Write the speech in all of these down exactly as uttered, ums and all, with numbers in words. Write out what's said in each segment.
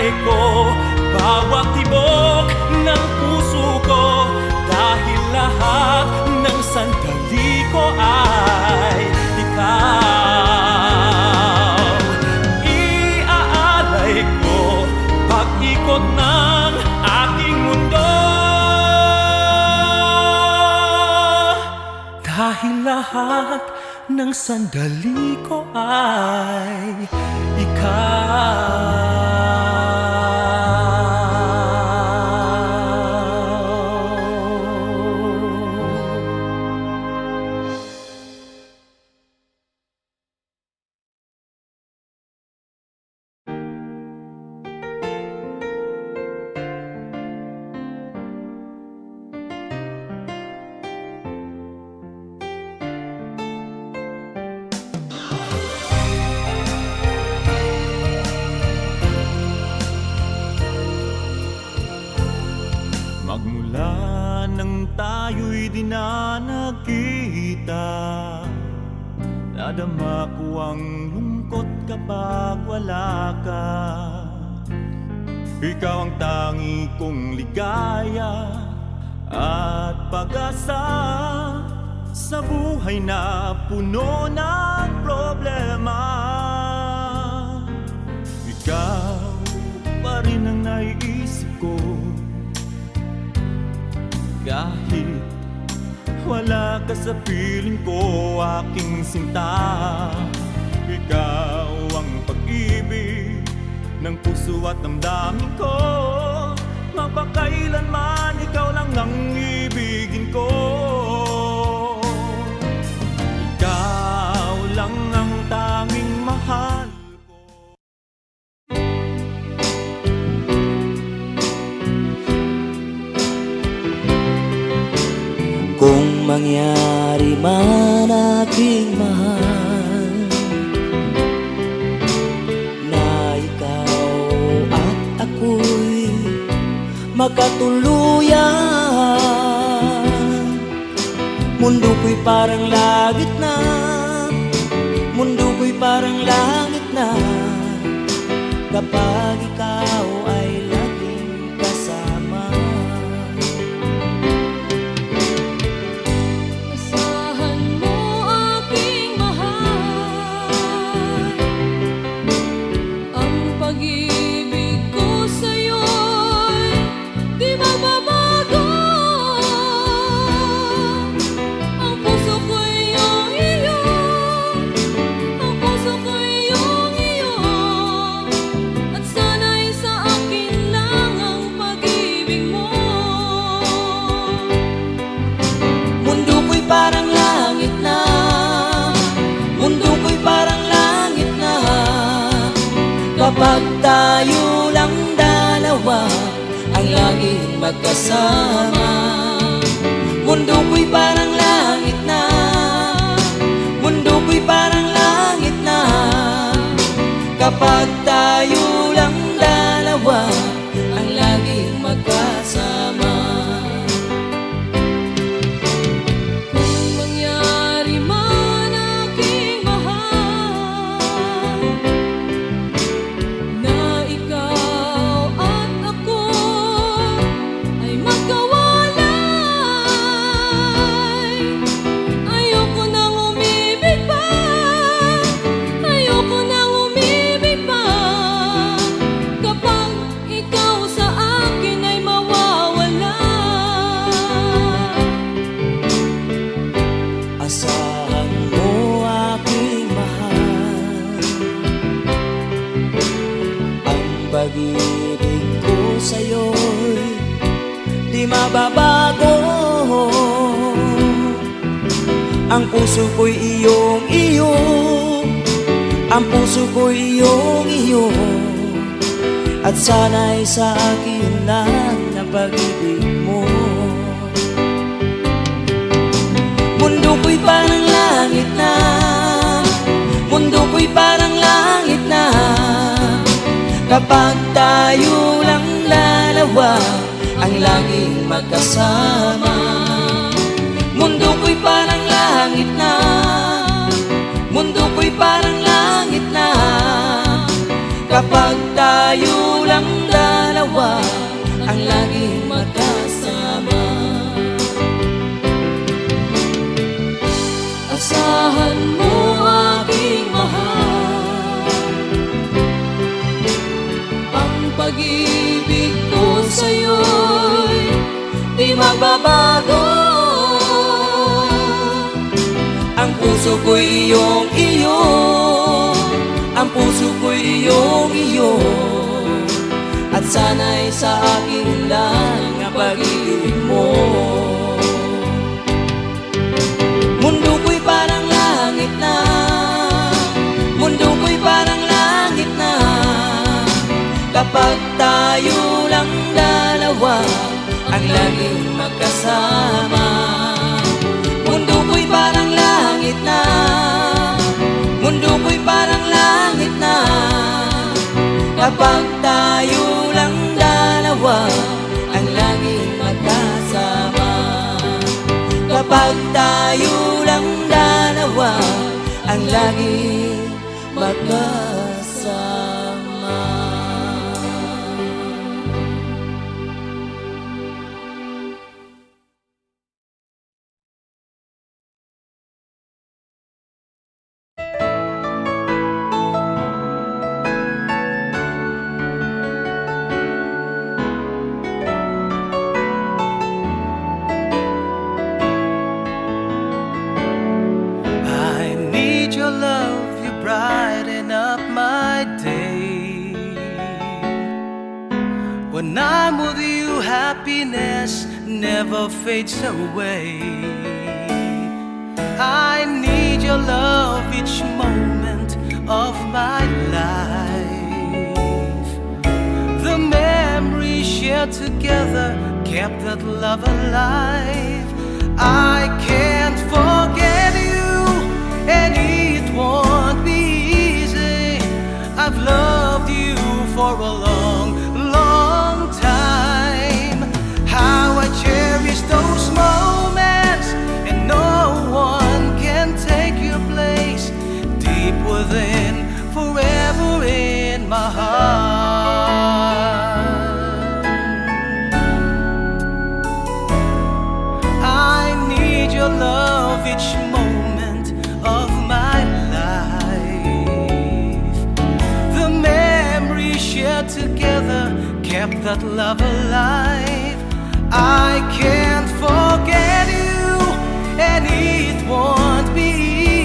Ko, bawat tibok ng puso ko, dahil lahat ng sandali ko ay ikaw. Iaalay ko pag-ikot ng aking mundo, dahil lahat ng sandali ko ay ikaw. Magmula nang tayo'y di na nagkita, nadama ko ang lungkot kapag wala ka. Ikaw ang tangi kong ligaya at pag-asa sa buhay na puno ng problema. Ikaw pa rin ang naiisip ko kahit wala ka sa piling ko, aking sinta. Ikaw ang pag-ibig ng puso at damdamin ko. Magpakailanman ikaw lang ang ibigin ko. Ikaw lang ang tanging mahal ko. Kung mangyari man, aking mahal, na ikaw at ako'y magkatuluyan, mundo ko'y parang langit na, mundo ko'y parang langit na, kapag ikaw ay laging kasama. Asahan mo, aking mahal, ang pag-ibig ko sa'yo'y di magbabago. Ang puso ko'y iyong iyo, ang puso ko'y iyong iyo, at sana'y sa akin lang ang pag-ibig mo. Mundo ko'y parang langit na, mundo ko'y parang langit na, kapag tayo lang dalawa ang laging magkasama. Mundo ko'y parang langit na, mundo ko'y parang langit na, kapag tayo lang dalawa ang laging magkasama. Kung mangyari man, aking mahal, na ikaw at ako ay magkawalay, ayoko nang umibig pa, ayoko nang umibig pa, kapag ikaw sa akin ay mawawala. Asahan mo, aking mahal, ang pag-ibig ko sa'yo'y di mababago. Ang puso ko'y iyong iyo, ang puso ko'y iyong iyo, at sana'y sa akin lang ang pag-ibig mo. Mundo ko'y parang langit na, mundo ko'y parang langit na, kapag tayo lang dalawa ang laging magkasama. Mundo ko'y parang langit na, mundo ko'y parang langit na, kapag tayo lang bago. Ang puso ko'y iyong iyo, ang puso ko'y iyong iyo, at sana'y sa akin lang ang pag-ibig mo. Mundo ko'y parang langit na, mundo ko'y parang langit na, kapag tayo lang dalawa ang laging magkasama. Mundo ko'y parang langit na, mundo ko'y parang langit na, kapag tayo lang dalawa ang laging magkasama. Kapag tayo lang dalawa ang laging magkasama. I need your love, you brighten up my day. When I'm with you, happiness never fades away. I need your love each moment of my life. The memories shared together kept that love alive. I can't forget you, and it won't be easy. I've loved you for a long, long time. How I cherish those moments, and no one can take your place. Deep within, forever in my heart. I need your love each moment of my life. The memories shared together kept that love alive. I can't forget you, and it won't be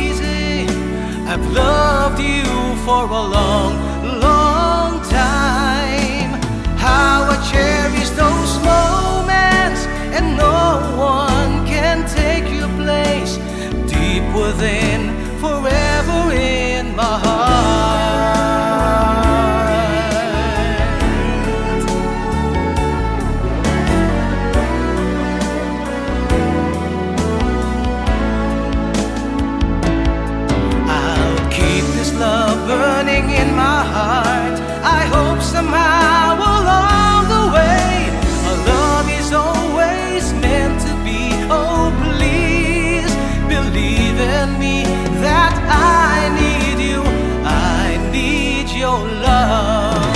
easy. I've loved you for a long, long time. How I cherish those moments, and no one can take your place. Deep within, forever in my heart. I'll keep this love burning in my heart. I hope somehow along the way, our love is always meant to be. Oh, please believe in me that I need you. I need your love.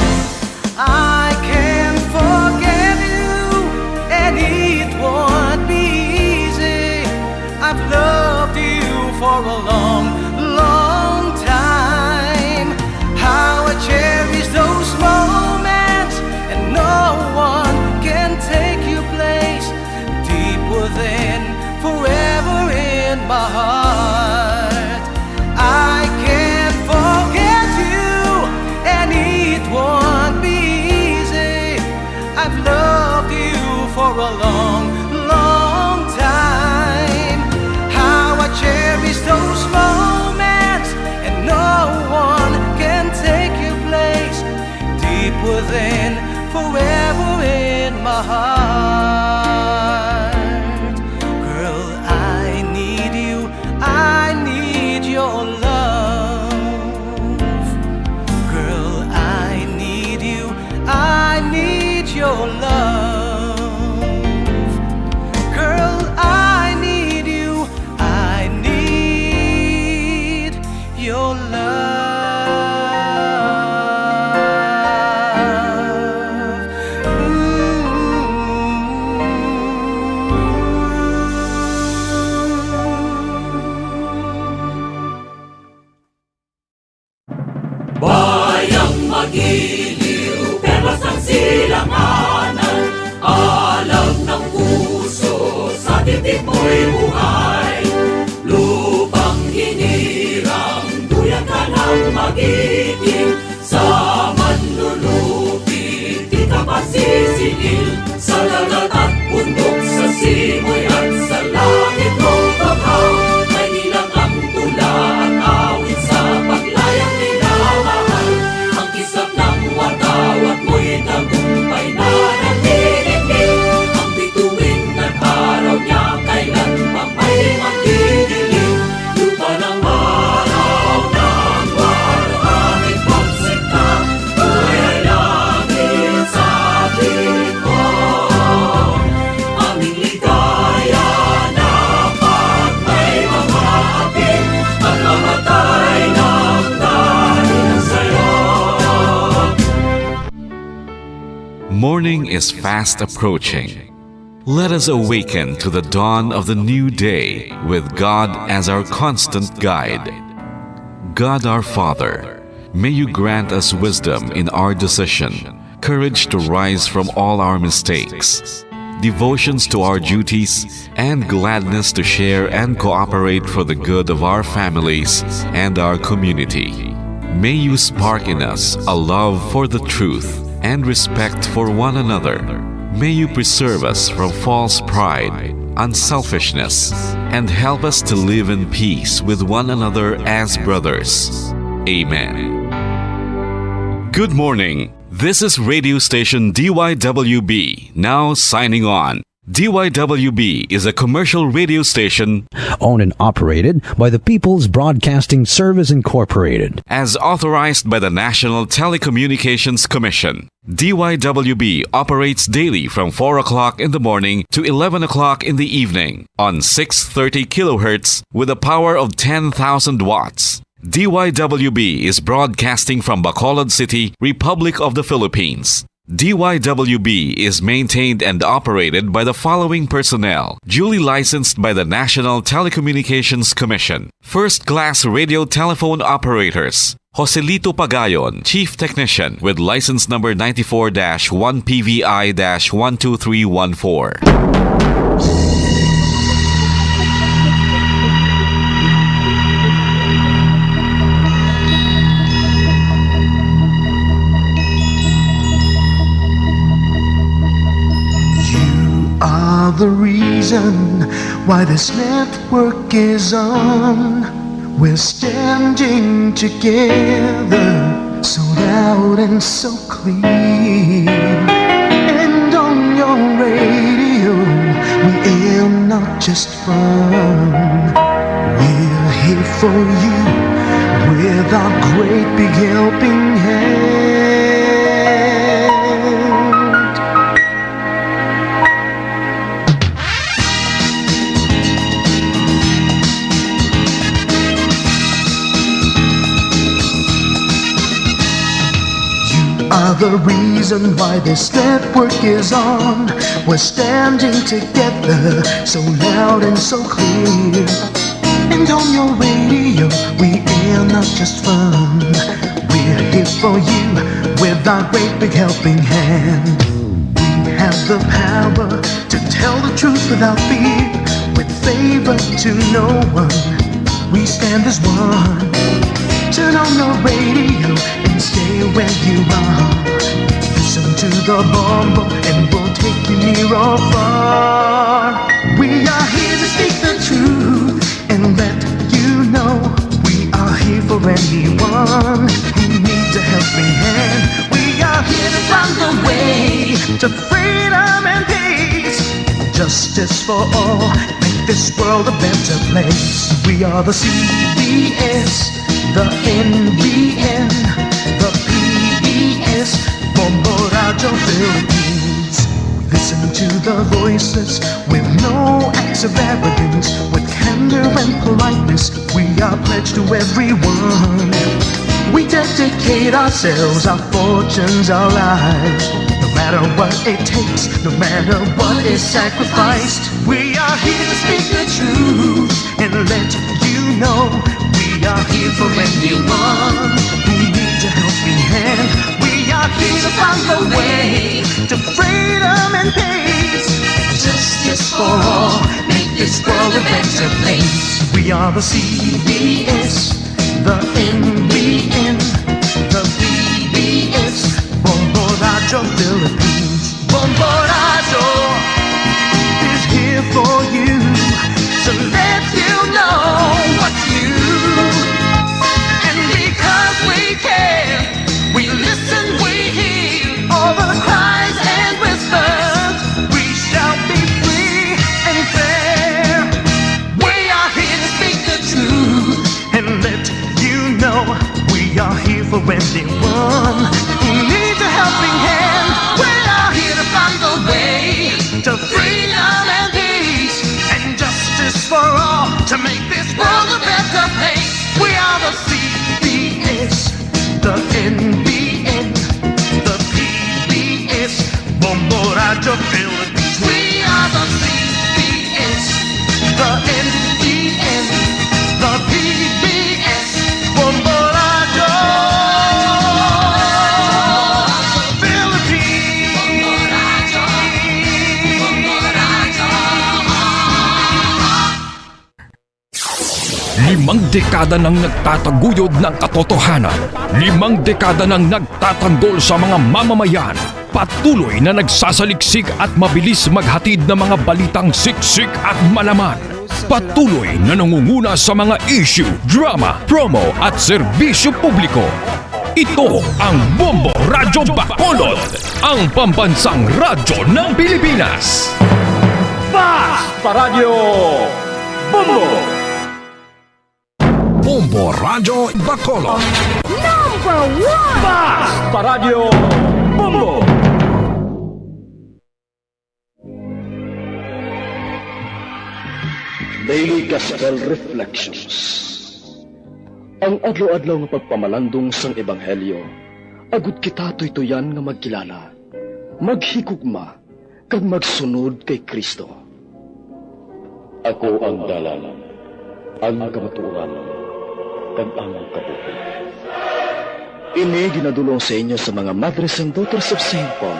I can't forget you, and it won't be easy. I've loved you for a long, long time. How I cherish those moments, and no one can take your place. Deep within, forever in my heart. I can't forget you, and it won't be easy. I've loved you for a long, long time. Di mo'y buhay, lupang hinirang, duya ka nang magiting sa manlulupi, di ka pasisingil sa dagat at bundok, sa simoy at sa langit mo banghaw. May nilang ang tula at awit sa paglayang minamahal. Ang kisap ng watawat mo'y tagumpay na naniningil. Ang bituin ng araw niya kailan pa may magdidilim. Lupa ng maraw ng maraw, aming pagsinta, buhay ay langit sa tingkod. Aming ligaya na pag may mamahapin, magmamatay ng dahil sa'yo. Morning is fast approaching. Let us awaken to the dawn of the new day with God as our constant guide. God our Father, may you grant us wisdom in our decision, courage to rise from all our mistakes, devotions to our duties, and gladness to share and cooperate for the good of our families and our community. May you spark in us a love for the truth and respect for one another. May you preserve us from false pride, unselfishness, and help us to live in peace with one another as brothers. Amen. Good morning. This is radio station D Y W B, now signing on. D Y W B is a commercial radio station owned and operated by the People's Broadcasting Service Incorporated. As authorized by the National Telecommunications Commission. D Y W B operates daily from four o'clock in the morning to eleven o'clock in the evening on six thirty kilohertz with a power of ten thousand watts. D Y W B is broadcasting from Bacolod City, Republic of the Philippines. D Y W B is maintained and operated by the following personnel, duly licensed by the National Telecommunications Commission. First class radio telephone operators, Joselito Pagayon, Chief Technician, with license number ninety-four dash one P V I dash one two three one four. You are the reason why this network is on. We're standing together, so loud and so clear. And on your radio, we air not just fun. We're here for you with our great big helping hand. You are the reason why this network is on. We're standing together, so loud and so clear. And on your radio, we air not just fun. We're here for you with our great big helping hand. We have the power to tell the truth without fear, with favor to no one. We stand as one. Turn on your radio and stay where you are. Listen to the bombo and we'll take you near or far. We are here to speak the truth and let you know we are here for anyone who needs a helping hand. We are here to find the way to freedom and peace. Justice for all, make this world a better place. We are the C B S, the N B N, the P B S, Bombo Radio Philippines. Listen to the voices with no acts of arrogance, with candor and politeness. We are pledged to everyone. We dedicate ourselves, our fortunes, our lives. No matter what it takes, no matter what is sacrificed, we are here to speak the truth and let you know we are here for anyone who needs a helping hand. We are here to find the way to freedom and peace. Justice for all, make This world a better place. We are the C B S, the N B N, the P B S, Bombo Radyo Philippines. Bombo Radyo is here for you to let you know what's new. And because we care, we listen, we hear all the cries and whispers. We shall be free and fair. We are here to speak the truth and let you know we are here for anyone who needs a helping hand. We are here to find the way to freedom and peace and justice for all to make this world a better place. We are the C B S, the N B N, the P B S, Bombo Radyo Philippines. We are the C B S, the N B N, the P B S, Bombo Radyo Philippines. Limang dekada nang nagtataguyod ng katotohanan. Limang dekada nang nagtatanggol sa mga mamamayan. Patuloy na nagsasaliksik at mabilis maghatid ng mga balitang siksik at malaman. Patuloy na nangunguna sa mga issue, drama, promo at serbisyo publiko. Ito ang Bombo Radyo Bacolod, ang pambansang radyo ng Pilipinas. Basta Radyo Bombo! Bombo Radyo Bacolod. Number one! Basta Radyo Bombo! Daily Gospel Reflections. Ang adlaw-adlaw nga pagpamalandong sang ebanghelyo, agud kita tuytuyan nga magkilala, maghigugma, kag magsunod kay Cristo. Ako ang dalan, ang kamatuoran, kag ang kabuhi. Ini ginadul-ong sa inyo sa mga Madres and Daughters of Saint Paul.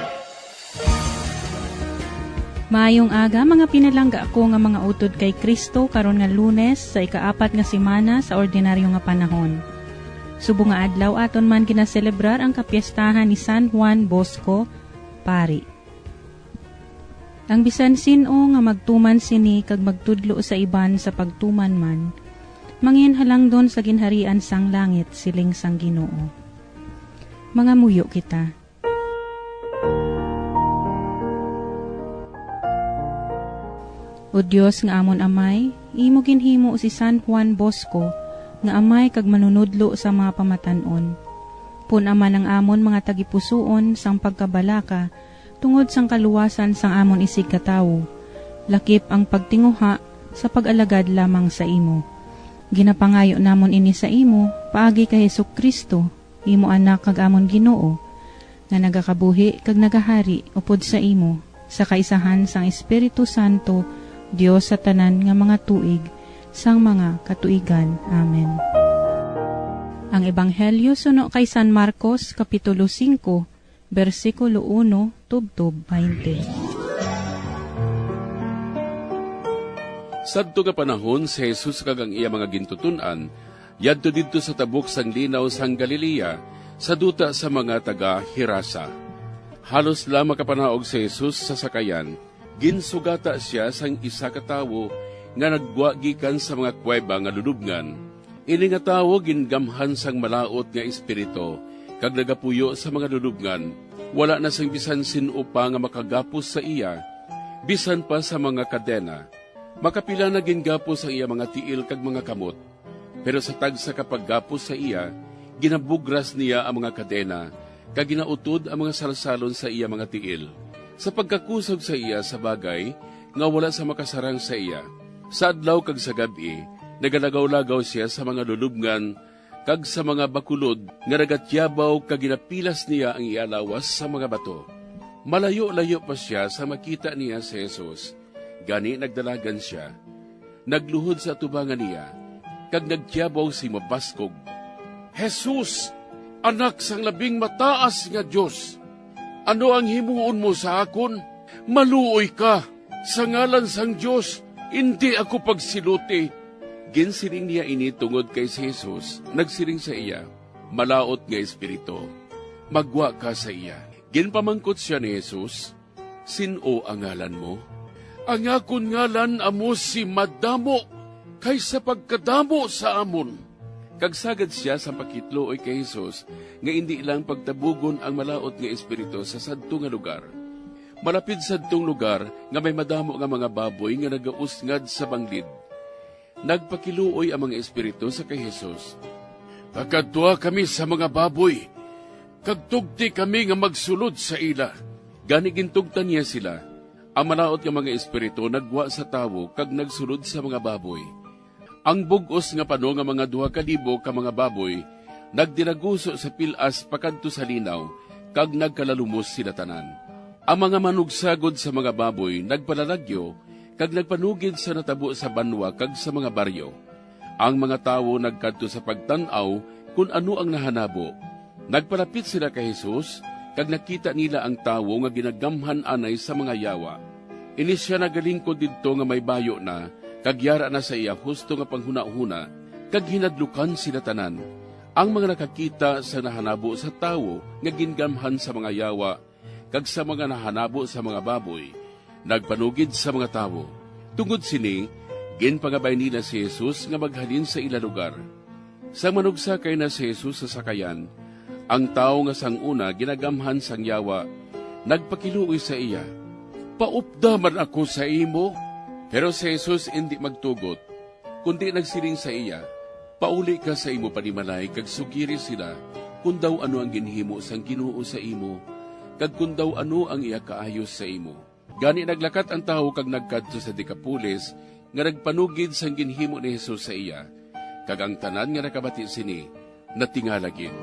Maayong aga, mga pinalangga ko nga mga utod kay Cristo, karon nga Lunes sa ikaapat nga semana sa ordinaryo nga panahon. Subong nga adlaw, aton man ginaselebrar ang kapiyestahan ni San Juan Bosco, Pari. Ang bisan sin-o nga magtuman sini kag magtudlo sa iban sa pagtuman man, manginhalangdon sa ginharian sang langit, siling sang Ginoo. Mangamuyo kita. O Dios nga amon Amay, imo ginhimo si San Juan Bosco nga amay kag manunudlo sa mga pamatan-on. Pun-a man ang amon mga tagipusoon sang pagkabalaka tungod sang kaluwasan sang amon isigkatawo, lakip ang pagtinguha sa pag-alagad lamang sa imo. Ginapangayo namon ini sa imo paagi kay Jesu-Cristo, imo Anak kag amon Ginoo, nga nagakabuhi kag nagahari upod sa imo, sa kaisahan sang Espiritu Santo, Dios sa tanan nga mga tuig, sang mga katuigan. Amen. Ang Ebanghelyo suno kay San Marcos, Kapitulo singko, bersikulo uno tubtob baynte. Sadto nga panahon, si Jesus kag ang iya mga gintuton-an yadto didto sa tabok sang Linaw sang Galilea, sa duta sa mga taga-Gerasa. Halos la makapanaog si Jesus sa sakayan, ginsugata sia sang isa ka tawo nga naggwa gikan sa mga kuweba nga lulubngan. Ini nga tawo gingamhan sang malaut nga espiritu, kag nagapuyo sa mga lulubngan. Wala na sing bisan sin-o pa nga makagapos sa iya, bisan pa sa mga kadena. Makapila na gingapos ang iya mga tiil kag mga kamot, pero sa tagsa ka paggapos sa iya, ginabugras niya ang mga kadena, kag ginautod ang mga salsalon sa iya mga tiil. Sa pagkakusog sa iya sa bagay nga wala sa makasarang sa iya, sa adlaw kag sa gab-i, nagalagaw-lagaw sia sa mga lulubngan kag sa mga bakulod nga nagatiyabaw, kag ginapilas niya ang iya lawas sa mga bato. Malayo-layo pa sia sa makita niya si Jesus, gani nagdalagan sia. Nagluhod sa atubangan niya, kag nagtiyabaw sing mabaskog, "Jesus, Anak sang Labing Mataas nga Dios, ano ang himuon mo sa akon? Maluoy ka sa ngalan sang Dios "Indi ako pagsiluti." Ginsiling niya ini tungod kay si Jesus nagsiling sa iya, "Malaut nga espiritu, magwa ka sa iya." Ginpamangkot siya ni Jesus, "Sin-o ang ngalan mo?" "Ang akon ngalan amo si Madamo, kay sa pagkadamo sa amon." Kag sagad sia sa pakitluoy kay Jesus nga indi lang pagtabugon ang malaut nga espiritu sa sadto nga lugar. Malapit sadtong lugar nga may madamo nga mga baboy nga nagausngad sa banglid. Nagpakiluoy ang mga espiritu sa kay Jesus, "Pakadtua kami sa mga baboy, kag tugti kami nga magsulod sa ila." Gani gintugtan niya sila. Ang malaut nga mga espiritu nagwa sa tawo kag nagsulod sa mga baboy. Ang bug-os nga pano nga mga duha ka libo ka mga baboy nagdiraguso sa pil-as pakadto sa linaw, kag nagkalalumos sila tanan. Ang mga manugsagod sa mga baboy nagpalalagyo kag nagpanugid sa natabo sa banwa kag sa mga baryo. Ang mga tawo nagkadto sa pagtan-aw kon ano ang nahanabo. Nagpalapit sila kay Jesus, kag nakita nila ang tawo nga ginagamhan anay sa mga yawa. Ini sia nagalingkod didto nga may bayo na, kag yara na sa iya husto nga panghunahuna, kag hinadlukan sila tanan. Ang mga nakakita sa nahanabo sa tawo nga gingamhan sa mga yawa kag sa mga nahanabo sa mga baboy, nagpanugid sa mga tawo. Tungod sini, ginpangabay nila si Jesus nga maghalin sa ila lugar. Sang manugsakay na si Jesus sa sakayan, ang tawo nga sang una ginagamhan sang yawa nagpakiluoy sa iya, "Paupda man ako sa imo." Pero si Jesus indi magtugot, kundi nagsiling sa iya, "Pauli ka sa imo panimalay kag sugiri sila kon daw ano ang ginhimo sang Ginoo sa imo, kag kon daw ano ang iya kaayo sa imo." Gani naglakat ang tawo kag nagkadto sa Decapolis nga nagpanugid sang ginhimo ni Jesus sa iya, kag ang tanan nga nakabati sini natingala gid.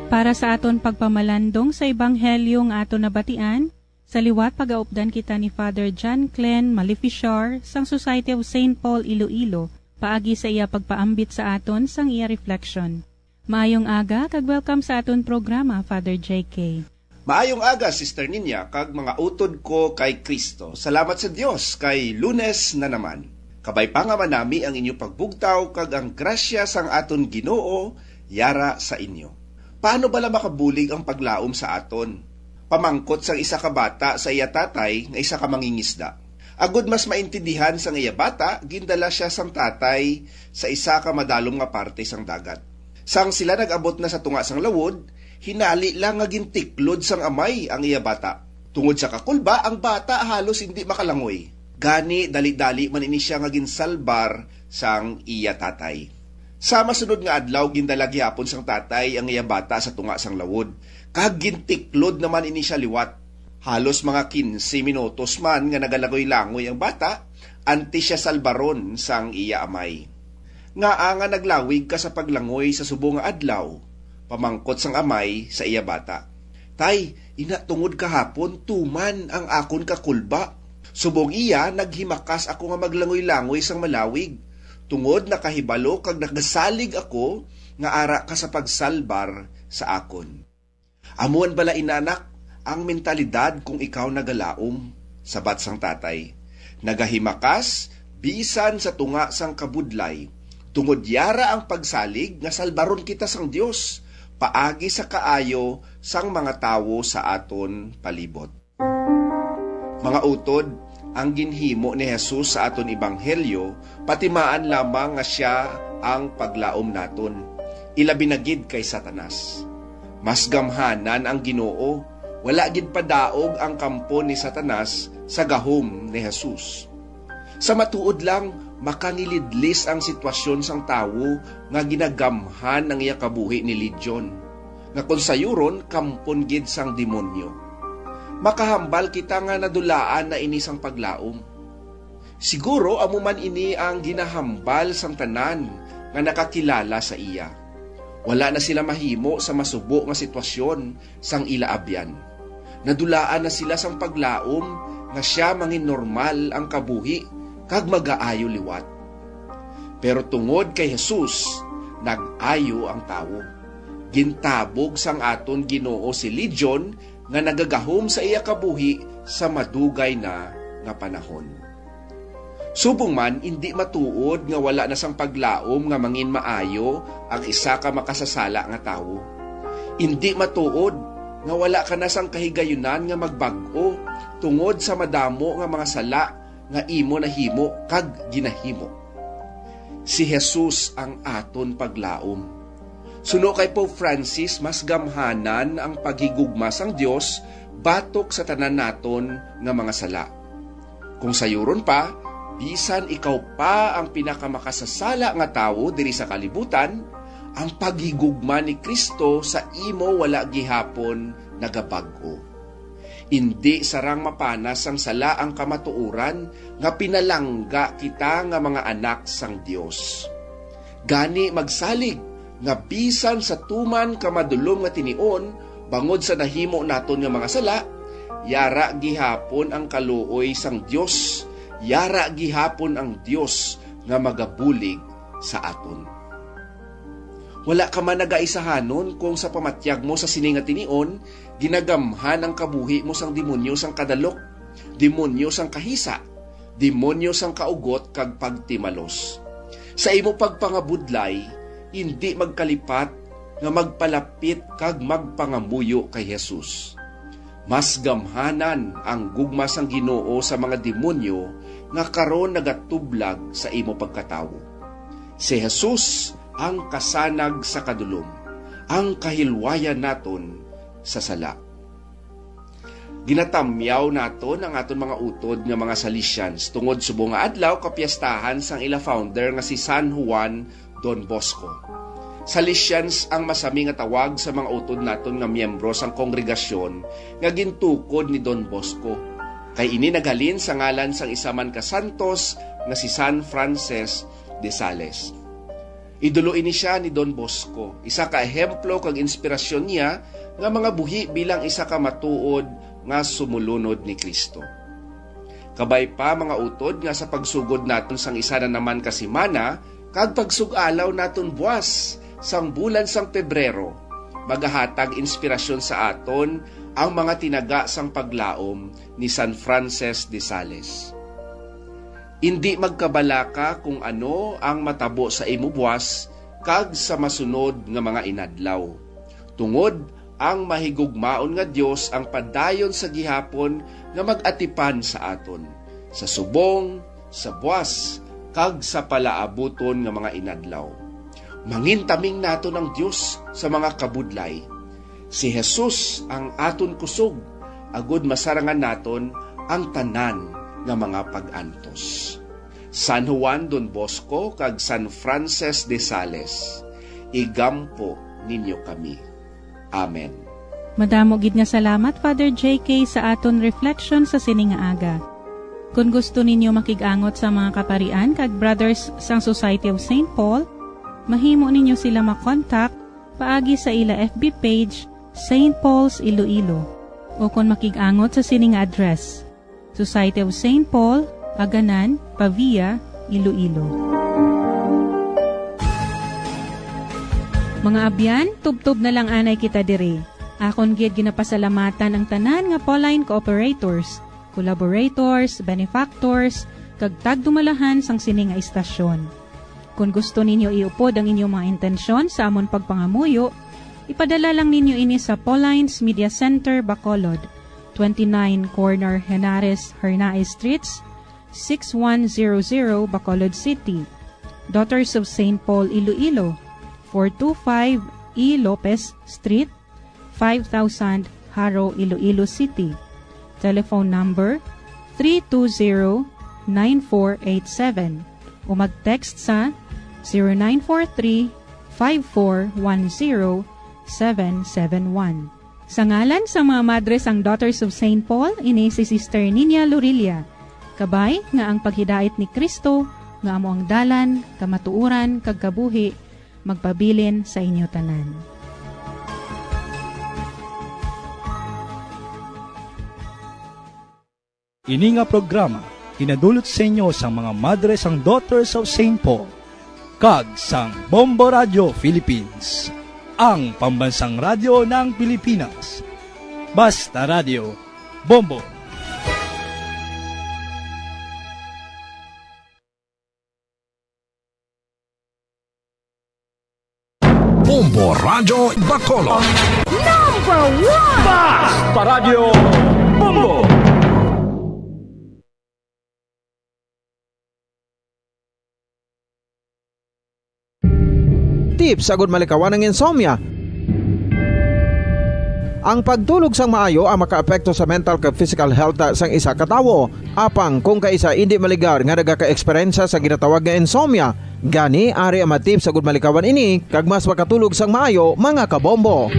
Para sa aton pagpamalandong sa ebanghelyo nga aton nabatian, sa liwat pagaupdan kita ni Father John Clen Malefichar sang Society of Saint Paul Iloilo paagi sa iya pagpaambit sa aton sang iya reflection. Maayong aga kag welcome sa aton programa, Father J K. Maayong aga, Sister Ninya, kag mga utod ko kay Cristo. Salamat sa Dios kay Lunes na naman. Kabay pa nga manami ang inyo pagbugtaw kag ang grasya sang aton Ginoo yara sa inyo. Paano bala makabulig ang paglaom sa aton? Pamangkot sang isa ka bata sa iya tatay nga isa ka mangingisda. Agud mas maintindihan sang iya bata, gindala sia sang tatay sa isa ka madalom nga parte sang dagat. Sang sila nag-abot na sa tunga sang lawod, hinali lang nga gintiklod sang amay ang iya bata. Tungod sa kakulba, ang bata halos indi makalangoy. Gani, dali-dali man ini sia nga ginsalbar sang iya tatay. Sa masunod nga adlaw, gindala gihapon sang tatay ang iya bata sa tunga sang lawod, kag gintiklod naman ini sia liwat. Halos mga kinse minutos man nga nagalangoy-langoy ang bata, antes sia salbaron sang iya amay. "Ngaa nga naglawig ka sa paglangoy sa subong nga adlaw?" pamangkot sang amay sa iya bata. "Tay, ina tungod kahapon tuman ang akon kakulba. Subong iya, naghimakas ako nga maglangoy-langoy sang malawig, tungod nakahibalo kag nagasalig ako nga ara ka sa pagsalbar sa akon." "Amo man bala, inanak, ang mentalidad kung ikaw nagalaom," sabat sang tatay. "Nagahimakas bisan sa tunga sang kabudlay, tungod yara ang pagsalig nga salbaron kita sang Dios paagi sa kaayo sang mga tawo sa aton palibot." Mga utod, ang ginhimo ni Jesus sa aton ebanghelyo, patimaan lamang nga sia ang paglaom naton, ilabi na gid kay Satanas. Mas gamhanan ang Ginoo, wala gid padaog ang kampo ni Satanas sa gahom ni Jesus. Sa matuod lang, makangilidlis ang sitwasyon sang tawo nga ginagamhan ang iya kabuhi ni Legion, nga kon sayuron, kampon gid sang demonyo. Makahambal kita nga nadulaan na ini sang paglaom. Siguro amo man ini ang ginahambal sang tanan nga nakakilala sa iya. Wala na sila mahimo sa masubo nga sitwasyon sang ila abyan. Nadulaan na sila sang paglaom nga sia manginnormal ang kabuhi kag magaayo liwat. Pero tungod kay Jesus, nag-ayo ang tawo. Gintabog sang aton Ginoo si Legion nga nagagahom sa iya kabuhi sa madugay na nga panahon. Subong man, indi matuod nga wala na sang paglaom nga manginmaayo ang isa ka makasasala nga tawo. Indi matuod nga wala ka na sang kahigayunan nga magbag-o tungod sa madamo nga mga sala nga imo nahimo kag ginahimo. Si Jesus ang aton paglaom. Suno kay Pope Francis, mas gamhanan ang paghigugma sang Dios batok sa tanan naton nga mga sala. Kung sayuron pa, bisan ikaw pa ang pinakamakasasala nga tawo diri sa kalibutan, ang paghigugma ni Cristo sa imo wala gihapon nagabag-o. Indi sarang mapanas sang sala ang kamatuoran nga pinalangga kita nga mga anak sang Dios. Gani, magsalig nga bisan sa tuman ka madulom nga tinion, bangod sa nahimo naton nga mga sala, yara gihapon ang kaluoy sang Dios, yara gihapon ang Dios nga magabulig sa aton. Wala ka man nagaisahanon kung sa pamatyag mo sa sini nga tinion, ginagamhan ang kabuhi mo sang demonyo sang kadalok, demonyo sang kahisa, demonyo sang kaugot kag pagtimalos. Sa imo pagpangabudlay, indi magkalipat nga magpalapit kag magpangamuyo kay Jesus. Mas gamhanan ang gugma sang Ginoo sa mga demonyo nga karon nagatublag sa imo pagkatawo. Si Jesus ang kasanag sa kadulom, ang kahilwayan naton sa sala. Ginatamyaw naton ang aton mga utod nga mga Salesians tungod subong nga adlaw kapiyastahan sang ila founder nga si San Juan Don Bosco. Salesians ang masami nga tawag sa mga utod naton nga miyembro sang kongregasyon nga gintukod ni Don Bosco, kay ini naghalin sa ngalan sang isa man ka santos nga si San Frances de Sales. Idolo ini sia ni Don Bosco, isa ka ehemplo kag inspirasyon niya nga mga buhi bilang isa ka matuod nga sumulunod ni Cristo. Kabay pa, mga utod, nga sa pagsugod naton sang isa na naman ka semana kag pagsug-alaw naton buas sang bulan sang Pebrero, magahatag inspirasyon sa aton ang mga tinaga sang paglaom ni San Frances de Sales. Indi magkabalaka kung ano ang matabo sa imo buas kag sa masunod nga mga inadlaw, tungod ang mahigugmaon nga Dios ang padayon sa gihapon nga mag-atipan sa aton, sa subong, sa buas, kag sa palaabuton nga mga inadlaw. Mangintaming naton ang Dios sa mga kabudlay. Si Jesus ang aton kusog, agod masarangan naton ang tanan nga mga pag-antos. San Juan Don Bosco kag San Frances de Sales, igampo ninyo kami. Amen. Madamo gid nga salamat, Father J K, sa aton reflection sa sini nga aga. Kon gusto ninyo makig-angot sa mga kaparian kag brothers sang Society of Saint Paul, mahimo ninyo sila makontak paagi sa ila F B page, Saint Paul's Iloilo, o kon makig-angot sa sini nga address: Society of Saint Paul, Aganan, Pavia, Iloilo. Mga abyan, tubtob na lang anay kita diri. Akon gid ginapasalamatan ang tanan nga Pauline cooperators, collaborators, benefactors, kag tagdumalahan sang sini nga istasyon. Kon gusto ninyo iupod ang inyong mga intensyon sa amon pagpangamuyo, ipadala lang ninyo ini sa Pauline's Media Center, Bacolod, twenty-nine Corner Henares, Hernaez Streets, six one zero zero, Bacolod City. Daughters of Saint Paul, Iloilo, four two five E Lopez Street, five thousand, Jaro, Iloilo City. Telephone number, three two zero, nine four eight seven, o mag-text sa zero nine four three, five four one zero, seven seven one. Sa ngalan sa mga madre sang Daughters of Saint Paul, ini si Sister Nina Lorilla. Kabay nga ang paghidait ni Cristo, nga amo ang dalan, kamatuoran, kag kabuhi, magpabilin sa inyo tanan. Ini nga programa ginadulot sa inyo sang mga madre sang Daughters of Saint Paul kag sang Bombo Radio Philippines, ang pambansang radyo ng Pilipinas. Basta Radyo, Bombo. Bombo Radyo Bacolod. Number one! Basta Radyo, Bombo. Tips agud malikawan ang insomnia. Ang pagtulog sang maayo ang makaapekto sa mental kag physical health sang isa ka tawo. Apang kung kaisa indi maligar nga nagaka-eksperyensya sa ginatawag nga insomnia, gani ari ang mga tips agud malikawan ini kag mas makatulog sang maayo, mga kabombo.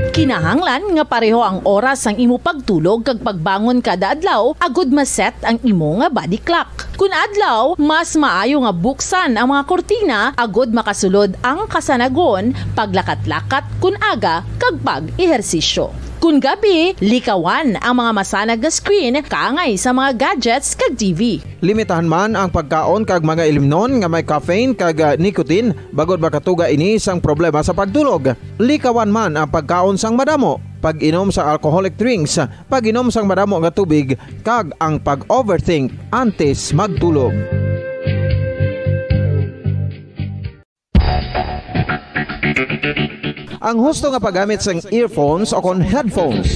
Kinahanglan nga pareho ang oras sang imo pagtulog kag pagbangon kada adlaw agud ma-set ang imo nga body clock. Kun adlaw, mas maayo nga buksan ang mga kurtina agud makasulod ang kasanagon, paglakat-lakat kun aga, kag pag-ehersisyo. Kun gabi, likawan ang mga masanag nga screen kaangay sa mga gadgets kag T V. Limitahan man ang pagkaon kag mga ilimnon nga may caffeine kag, ah, nicotine, bangod makatuga ini sang problema sa pagtulog. Likawan man ang pagkaon sang madamo, pag-inom sa alcoholic drinks, pag-inom sang madamo nga tubig, kag ang pag-overthink antes magtulog. Ang husto nga paggamit sang earphones o kon headphones.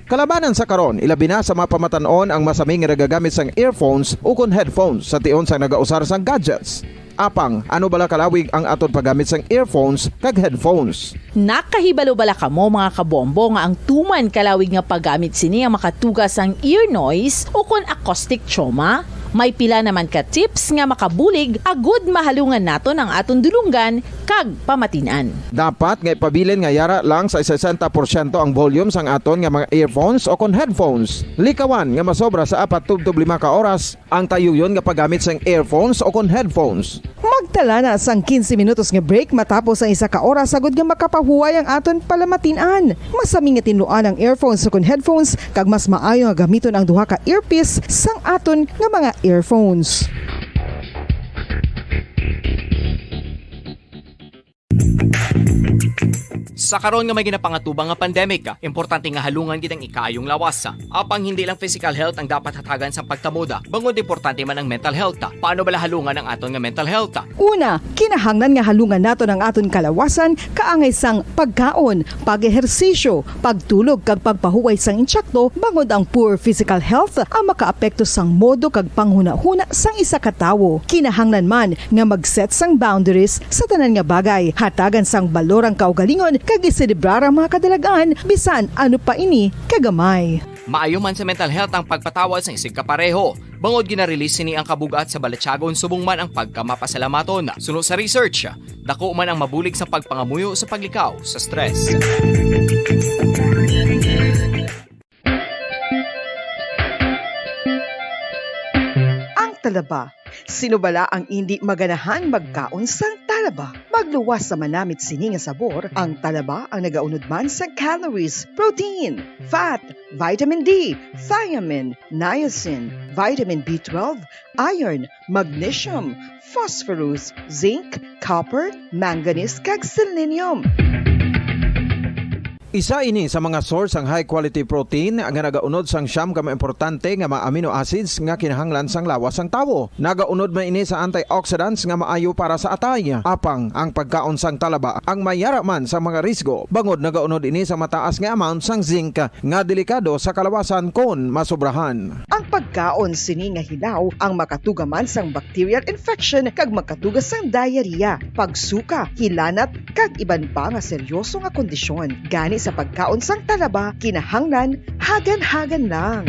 Kalabanan sa karon, ilabi na sa mga pamatan-on ang masami nga nagagamit sang earphones o kon headphones sa tion sang nagausar sang gadgets. Apang, ano bala kalawig ang aton paggamit sang earphones kag headphones? Nakahibalo bala kamo, mga kabombo, nga ang tuman kalawig nga paggamit sini ang makatuga sang ear noise o kon acoustic trauma? May pila naman ka tips nga makabulig agud mahalungan naton ang aton dulonggan kag pamatin-an. Dapat nga ipabilin nga yara lang sa sesenta porsyento ang volume sang aton nga mga earphones o kon headphones. Likawan nga masobra sa apat tubtob lima ka oras ang tayuyon nga paggamit sang earphones o kon headphones. Magtala na sang quince minutos nga break matapos ang isa ka oras, agud nga makapahuway ang aton palamatin-an. Masami nga tinluan ang earphones o kon headphones, kag mas maayo nga gamiton ang duha ka earpiece sang aton nga mga earphones. Sa karon nga may ginapangatubang nga pandemic, importante nga halungan gid ang ikaayong lawas. Apang hindi lang physical health ang dapat hatagan sang pagtamod, bangod importante man ang mental health. Paano bala halungan ang aton nga mental health? Una, kinahanglan nga halungan naton ang aton kalawasan kaangay sang pagkaon, pag-ehersisyo, pagtulog kag pagpahuway sang insakto, bangod ang poor physical health ang makaapekto sang modo kag panghunahuna sang isa ka tawo. Kinahanglan man nga mag-set sang boundaries sa tanan nga bagay, hatagan sang balor ang kaugalingon kag iselebrar ang mga kadalag-an, bisan ano pa ini kagamay. Maayo man sa mental health ang pagpatawad sang isigkapareho, bangod gina-release sini ang kabug-at sa balatyagon subong man ang pagkamapasalamaton. Suno sa research, dako man ang mabulig sa pagpangamuyo sa paglikaw sa stress. Ang talaba. Sino bala ang indi maganahang magkaon sang talaba? Magluwas sa manamit sini nga sabor, ang talaba ang nagaunod man sang calories, protein, fat, vitamin D, thiamine, niacin, vitamin B twelve, iron, magnesium, phosphorus, zinc, copper, manganese, kag selenium. Isa ini sa mga source sang high quality protein nga nagaunod sang siyam ka mga importante nga mga amino acids nga kinahanglan sang lawas sang tawo. Nagaunod man ini sa antioxidants nga maayo para sa atay. Apang ang pagkaon sang talaba ang mayara man sa mga risgo, bangod nagaunod ini sa mataas nga amount sang zinc nga delikado sa kalawasan kon masobrahan. Ang pagkaon sini nga hilaw ang makatuga man sang bacterial infection kag makatuga sang diarrhea, pagsuka, hilanat, kag iban pa nga seryoso nga kondisyon. Gani sa pagkaon sang talaba, kinahanglan hagan-hagan lang.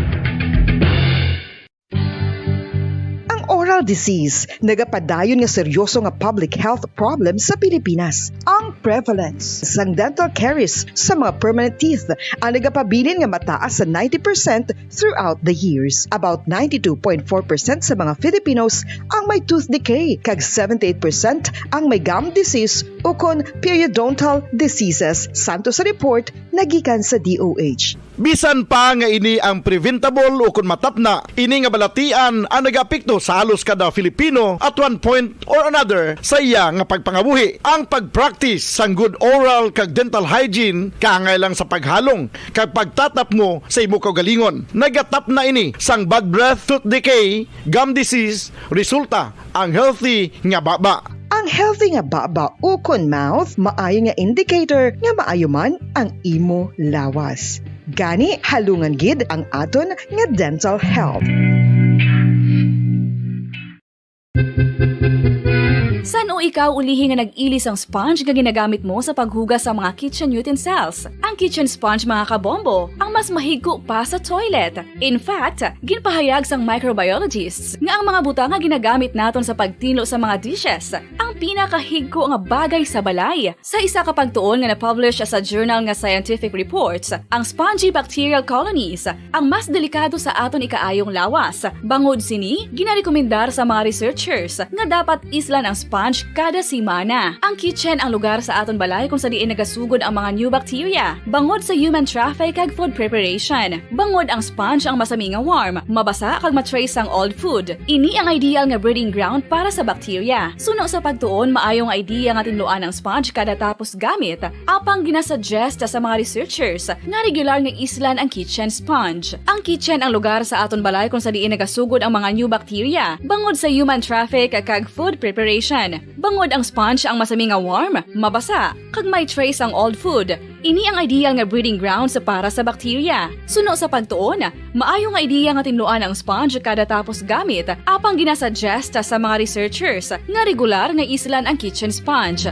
Ang oral disease nagapadayon nga seryoso nga public health problem sa Pilipinas. Ang prevalence sang dental caries sa mga permanent teeth ang nagapabilin nga mataas sa ninety percent throughout the years. About ninety-two point four percent sa mga Filipinos ang may tooth decay, kag seventy-eight percent ang may gum disease ukon periodontal diseases, santo sa report nagikan sa D O H. Bisan pa nga ini ang preventable ukon matapna, ini nga balatian ang nagaapekto sa alos kada Filipino at one point or another sa iya nga pagpangabuhi. Ang pag-practice sang good oral kag dental hygiene kaangay lang sa paghalong kag pagtatapngo sa imo kaugalingon. Nagatapna ini sang bad breath, tooth decay, gum disease, resulta ang healthy nga baba. Ang healthy nga baba ukon mouth maayo nga indicator nga maayo man ang imo lawas. Gani, halungan gid ang aton nga dental health. San-o ikaw ulihi nga nag-ili sang sponge nga ginagamit mo sa paghugas sa mga kitchen utensils? Ang kitchen sponge, mga kabombo, ang mas mahigko pa sa toilet. In fact, ginpahayag sang microbiologists nga ang mga butang nga ginagamit naton sa pagtinlo sa mga dishes ang pinakahigko nga bagay sa balay. Sa isa ka pagtuon nga na-publish sa journal nga Scientific Reports, ang spongy bacterial colonies ang mas delikado sa aton ikaayong lawas. Bangod sini, ginarekomendar sa mga researchers nga dapat islan ang sponge kada semana. Ang kitchen ang lugar sa aton balay kung sa diin nagasugod ang mga new bacteria bangod sa human traffic kag food preparation. Bangod ang sponge ang masami nga warm, mabasa kag ma-trace sang old food. Ini ang ideal nga breeding ground para sa bacteria. Suno sa pagtuon, maayo nga idea nga tinluan ang sponge kada tapos gamit. Apang ginasuggest sa mga researchers nga regular nga islan ang kitchen sponge. Ang kitchen ang lugar sa aton balay kung sa diin nagasugod ang mga new bacteria bangod sa human traffic kag food preparation. Bangod ang sponge ang masami nga warm, mabasa, kag may trace ang old food. Ini ang ideal nga breeding grounds para sa bacteria. Suno sa pagtuon, maayo nga ideya nga tinluan ang sponge kada tapos gamit, apang ginasuggest sa mga researchers nga regular nga islan ang kitchen sponge.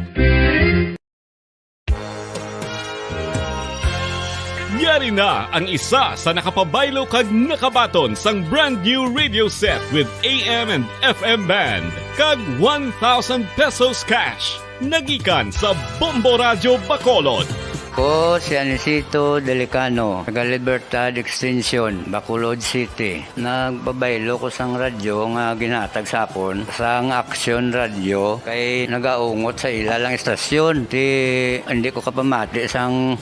Yari na ang isa sa nakapabaylo kag nakabaton sang brand new radio set with A M and F M band kag one thousand pesos cash. Nagikan sa Bombo Radyo Bacolod. Ko si Anisito Delicano, taga Libertad Extension, Bacolod City. Nagpabaylo ko sang radyo nga ginhatag sa akon sang Action Radio kay nagaungot sa ila lang istasyon. Ti, hindi ko kapamati sang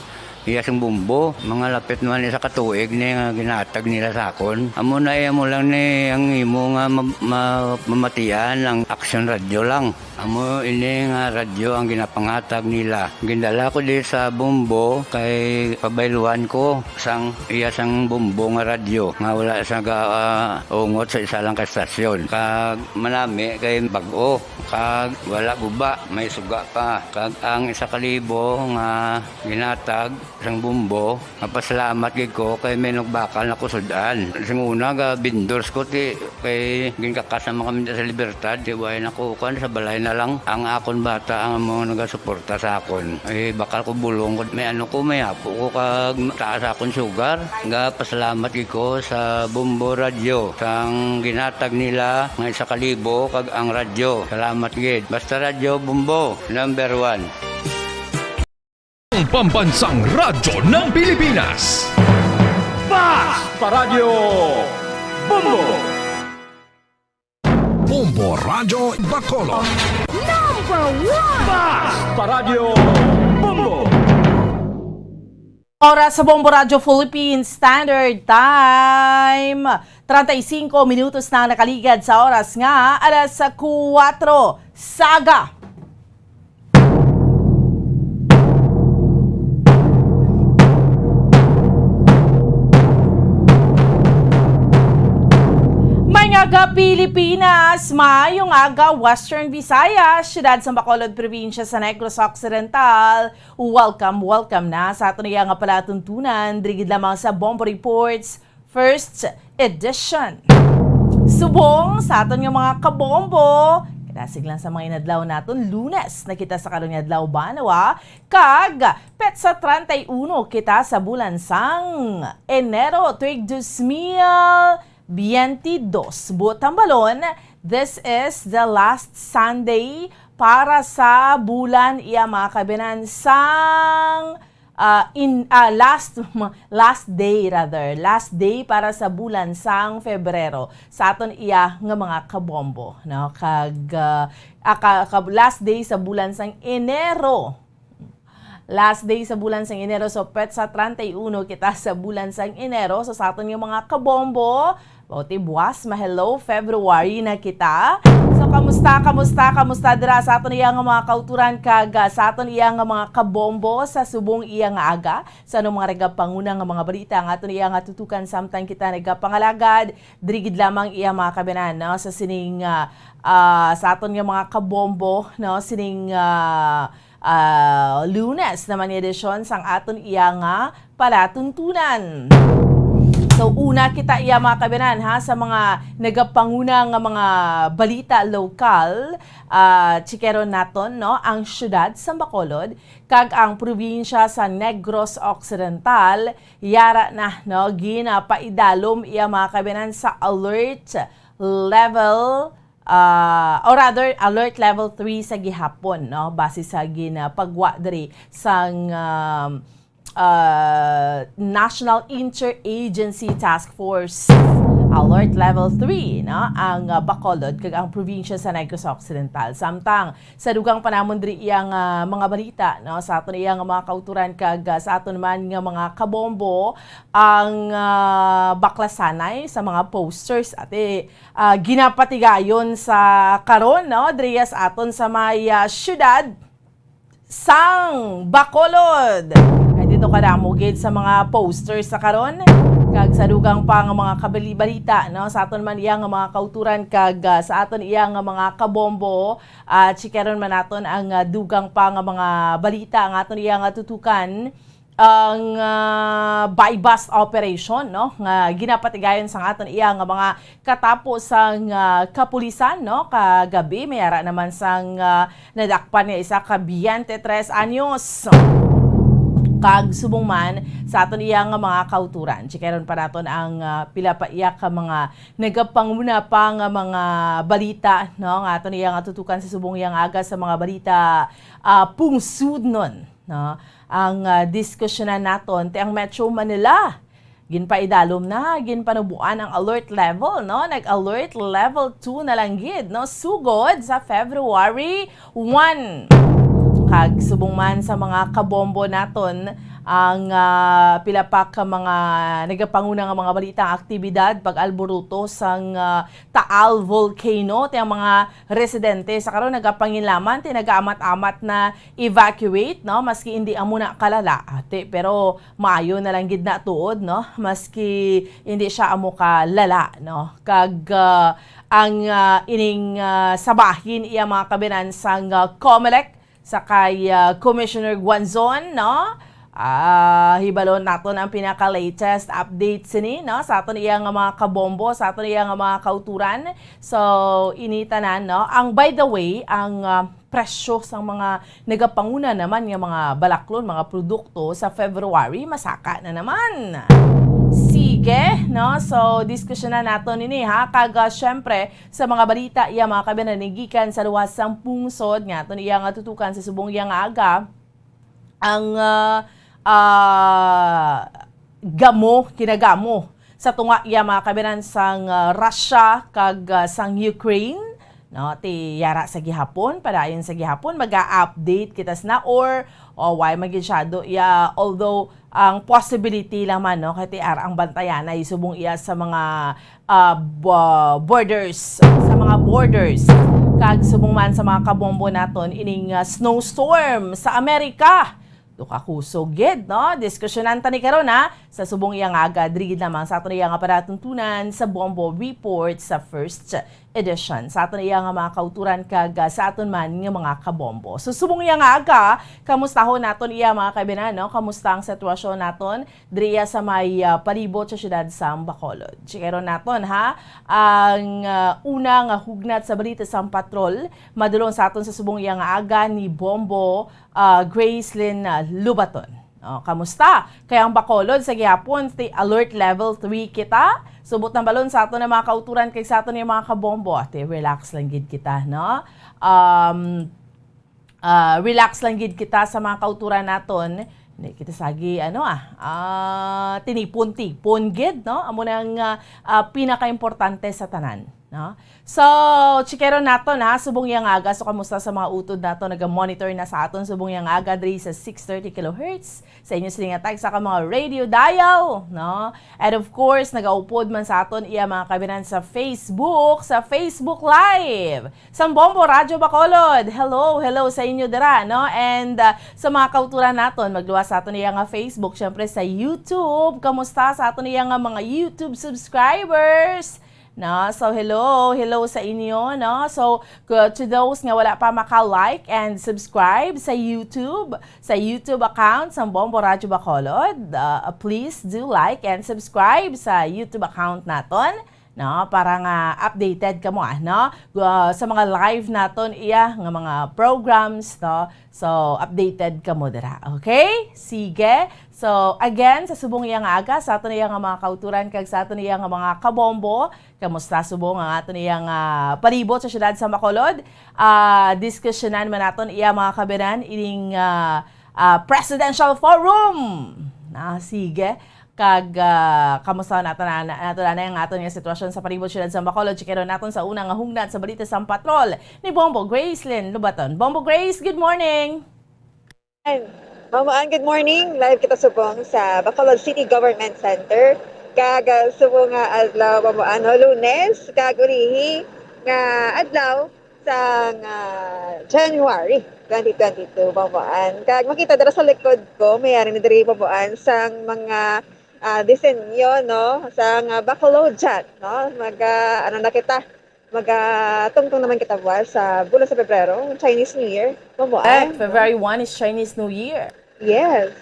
iya sing bumbo. Mga lapit naman isa ka tuig ni nga ginhatag nila sa akon. Amo na iya mo lang ni ang imo nga ma-, ma-, mamatian ang Action Radio lang. Amo ini nga radyo ang ginapangatag nila. Gindala ko di sa Bombo kay pabayluan ko sang iya sang Bombo nga radyo nga wala sa ga, ah, ungot sa isa lang ka estasyon. Kag manami kay bag-o, kag wala guba, may suga pa. Kag ang isa ka libo nga ginatag sang Bombo, mapasalamat gid ko kay may nagbakal na ko sud-an. Sing una, ga vendors ko ti kay ginkakas naman kami sa Libertad, ti way na ko kuan, sa balay na lang. Ang akon bata ang mga nagasuporta sa akon. Eh, bakal ko bulong ko, may ano ko, may apo ko kag taas akon sugar. Ga pasalamat gid ko sa Bombo Radyo sang ginatag nila nga isa ka libo kag ang radyo. Salamat gid. Basta Radyo Bombo, number one. Ang pambansang radyo ng Pilipinas. Basta Radyo Bombo! Bombo Radyo Bacolod. Number one! Basta Radyo Bombo! Oras sa Bombo Radyo Philippine Standard Time. Treinta y cinco minutos na ang nakaligad sa oras nga alas kuwatro sa aga. May nga aga, Pilipinas, maayong aga, Western Visayas, siyudad sa Bacolod, probinsya sa Negros Occidental. Welcome, welcome na sa aton iya nga palatuntunan, diri gid lamang sa Bombo Reports, first edition. Subong sa aton nga mga kabombo, kinasig lang sa mga inadlaw naton, Lunes na kita sa karon nga adlaw, banawa, kag petsa treinta y uno kita sa bulan sang Enero, tuig dos mil biyente dos. Buot hambalon, this is the last Sunday para sa bulan, iya, mga kabinan, sang ah, in, ah, last, last day, rather, last day para sa bulan sang Febrero sa aton iya nga mga kabombo, no? Kag, ah, ah, ka-, ka-, last day sa bulan sang Enero. Last day sa bulan sang Enero, so petsa treinta y uno kita sa bulan sang Enero. So sa aton nga mga kabombo, Buti buwas, ma-hello February na kita. So, kamusta, kamusta, kamusta dira sa aton iya nga mga kauturan kag, ah, sa aton iya nga mga kabombo sa subong iya nga aga? Sa anong mga nagapanguna nga mga balita nga aton iya nga tutukan samtang kita nagapangalagad? Diri gid lamang iya mga kabinan, no? Sa sining, ah, ah, sa aton nga mga kabombo, no? Sining, ah, ah, Lunes naman nga edisyon sang aton iya nga palatuntunan. So, una kita iya mga kabinan, ha, sa mga nagapanguna nga mga balita lokal, ah, tsikeron naton, no, ang siyudad sa Bacolod kag ang probinsya sa Negros Occidental, yara na, no, ginapaidalom iya mga kabinan sa alert level, ah, or rather, alert level three sa gihapon, no, base sa ginapagwa diri sang, um, ah, National Interagency Task Force. Alert level three, no, ang, ah, Bacolod kag ang probinsya sa Negros Occidental. Samtang sa dugang pa namon diri iya nga mga balita, no, sa aton iya nga mga kauturan kag, ah, sa aton man nga mga kabombo, ang, ah, baklasanay sa mga posters, ate, ah, ginapatigayon sa karon, no, diri sa aton sa may, ah, siyudad sang Bacolod. Kay dito kadamo gid sa mga posters sa karon, kag sa dugang pa nga mga kabali-balita, no, sa aton man iya nga mga kauturan kag, ah, sa aton iya nga mga kabombo, ah, tsikeron man naton ang, ah, dugang pa nga mga balita ang aton iya nga tutukan, ang, ah, buy-bust operation, no, nga ginapatigayon sang aton iya nga mga katapo sang, ah, kapulisan, no, kagabi. May ara naman sang, ah, nadakpan nga isa ka twenty-three anyos. Kag subong man sa aton iya nga mga kauturan, tsikeron pa naton ang, ah, pila pa iya ka mga nagapanguna pa nga mga balita, no, nga aton iya nga tutukan sa subong iya nga aga sa mga balita, ah, pungsudnon, no. Ang, ah, diskusyonan naton ti ang Metro Manila. Ginpaidalom na, ginpanuboan ang alert level, no? Nag-alert level two na lang gid, no? Sugod sa February one. Kag subong man sa mga kabombo naton, ang, ah, pila pa ka mga nagapanguna nga mga balita, ang aktibidad, pag-alboroto sang, ah, Taal Volcano, ti ang mga residente sa karon nagapanginlaman, ti nagaamat-amat na evacuate, no? Maski hindi amo na kalala, ate, pero maayo na lang gid na tuod, no? Maski hindi siya amo ka lala, no? Kag, ah, ang, ah, ining, ah, sa bahin iya mga kabinan sang, ah, Comelec sa kay, ah, Commissioner Guanzon, no? Ah, hibalon naton ang pinaka-latest update sini, no? Sa aton iya nga mga kabombo, sa aton iya nga mga kauturan. So, ini tanan, no? Ang, by the way, ang, ah, presyo sang mga nagapanguna naman nga mga balaklon, mga produkto sa February, masaka na naman. Sige, no? So, diskusyonan naton ini, ha? Kag, ah, syempre, sa mga balita, iya mga kabinan, gikan sa luwas sang pungsod nga aton iya nga tutukan sa subong iya nga aga, ang, ah, ah, gamo, kinagamo sa tunga iya mga kabinan sang, ah, Russia kag, ah, sang Ukraine, no? Ti yara sa gihapon, padayon sa gihapon, maga-update kita sina or, o, way man gid siya do, ya, although ang possibility lang man, no, kay ti ara ang bantayanay subong iya sa mga, ah, bo-, borders, sa mga borders. Kag subong man sa mga kabombo naton ining, ah, snowstorm sa Amerika. Duka kusog gid, no? Diskusyonan ta ni karon, ha, sa subong iya nga aga, diri gid lamang sa aton iya nga palatuntunan sa Bombo Report sa first edition. Sa aton iya nga mga kauturan kag, ah, sa aton man nga mga kabombo. So, subong iya nga aga, kamustahon naton iya mga kabinan, no? Kamusta ang sitwasyon naton diriya sa may, ah, palibot sa siyudad sa Bacolod? Chikaron naton, ha, ang, ah, una nga hugnat sa balita sa Patrol, madulong sa aton sa subong iya nga aga ni Bombo, ah, Gracelyn, ah, Lubaton. Oh, kamusta? Kay ang Bacolod sa gihapon, ti alert level three kita. Subot ang balon sa aton ang mga kauturan kay sa aton yung mga kabombo. Ate, relax lang gid kita, no? Um, ah, relax lang gid kita sa mga kauturan naton. Hindi kita sagi, ano ah, ah, tinipon-tipon gid, no? Amo nang, ah, ah, pinakaimportante sa tanan. No? So, chikero naton, ha, subong yang aga. So, kamusta sa mga utod naton? Naga-monitor na sa aton subong yang aga diri sa six thirty kilohertz sa inyo sining nga tagsa ka mga radio dial, no? And of course, nagaupod man sa aton iya mga kabinan sa Facebook, sa Facebook Live. Sambombo Radyo Bacolod, hello, hello sa inyo dira, no? And, ah, sa mga kauturan naton, magluwas sa aton iya nga Facebook, syempre sa YouTube. Kamusta sa aton iya nga mga YouTube subscribers? No? So, hello, hello sa inyo, no? So, ku-, to those nga wala pa maka-like and subscribe sa YouTube, sa YouTube account sang Bombo Radyo Bacolod, uh, please do like and subscribe sa YouTube account naton, no? Para nga updated kamo, ah, no? Uh, sa mga live naton, iya nga mga programs, no? So, updated kamo dira, okay? Sige. So, again, sa subong iya nga aga, sa aton iya nga mga kauturan, kag sa aton iya nga mga kabombo, kamusta subong ang aton iya nga palibot sa siyudad sa Bacolod? Ah, diskusyonan man naton iya mga kabinan ining, ah, ah, Presidential Forum. Ah, sige. Kag, ah, kamusta naton na, naton na ang aton nga sitwasyon sa palibot siyudad sa Bacolod? Chikero naton sa una nga hungnat sa balita sang patrol ni Bombo Gracelyn Lubaton. Bombo Grace, good morning! Ayan. Mamuan, good morning. Live kita subong sa Bacolod City Government Center. Kag, ah, subong nga adlaw, mamuan, no, Lunes, kag ulihi nga adlaw sang, ah, January twenty twenty-two, mamuan. Kag makita dira sa likod ko, may ari ni diri, mamuan, sang mga, ah, disenyo, no, sang, ah, Bacolod Jet, no. Mag, ah, ano na kita, magatungtong naman kita buwas sa bulan sa Pebrero, Chinese New Year. Mamuan, Correct. no? February one is Chinese New Year. Yes.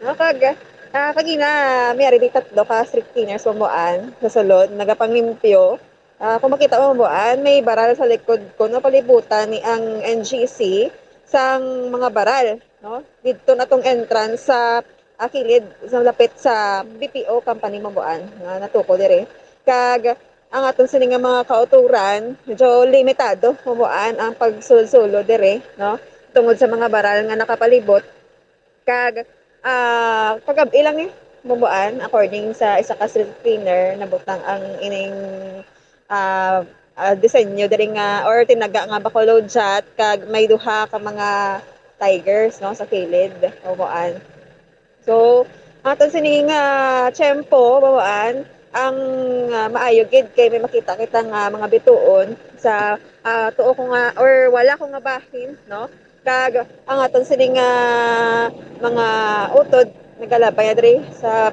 No, kag, ah, kagina, may ari di tatlo ka street cleaners, mamuan, sa sulod, nagapanglimpyo. Ah, kung makita mo, mamuan, may baral sa likod ko, no, palibutan ni ang N G C sang mga baral, no? Didto na tong entrance sa, ah, kilid, sa lapit sa B P O company, mamuan, nga natuko diri. Kag ang aton sini nga mga kauturan, medyo limitado, mamuan, ang pagsulod-sulod diri, no? Tungod sa mga baral nga nakapalibot. Kag, ah, kagab-i lang ni, mamuan, according sa isa ka street cleaner, nabutang ang ining, ah, ah, disenyo diri nga, or tinaga nga Bacolod Jet, kag may duha ka mga tigers, no, sa kilid, mamuan. So, aton sini nga tiyempo, mamuan, ang, ah, maayo gid kay may makita kita nga mga bituon sa, ah, tuo ko nga, or wala ko nga bahin, no? Kag ang aton sini nga mga utod nagalabay na diri sa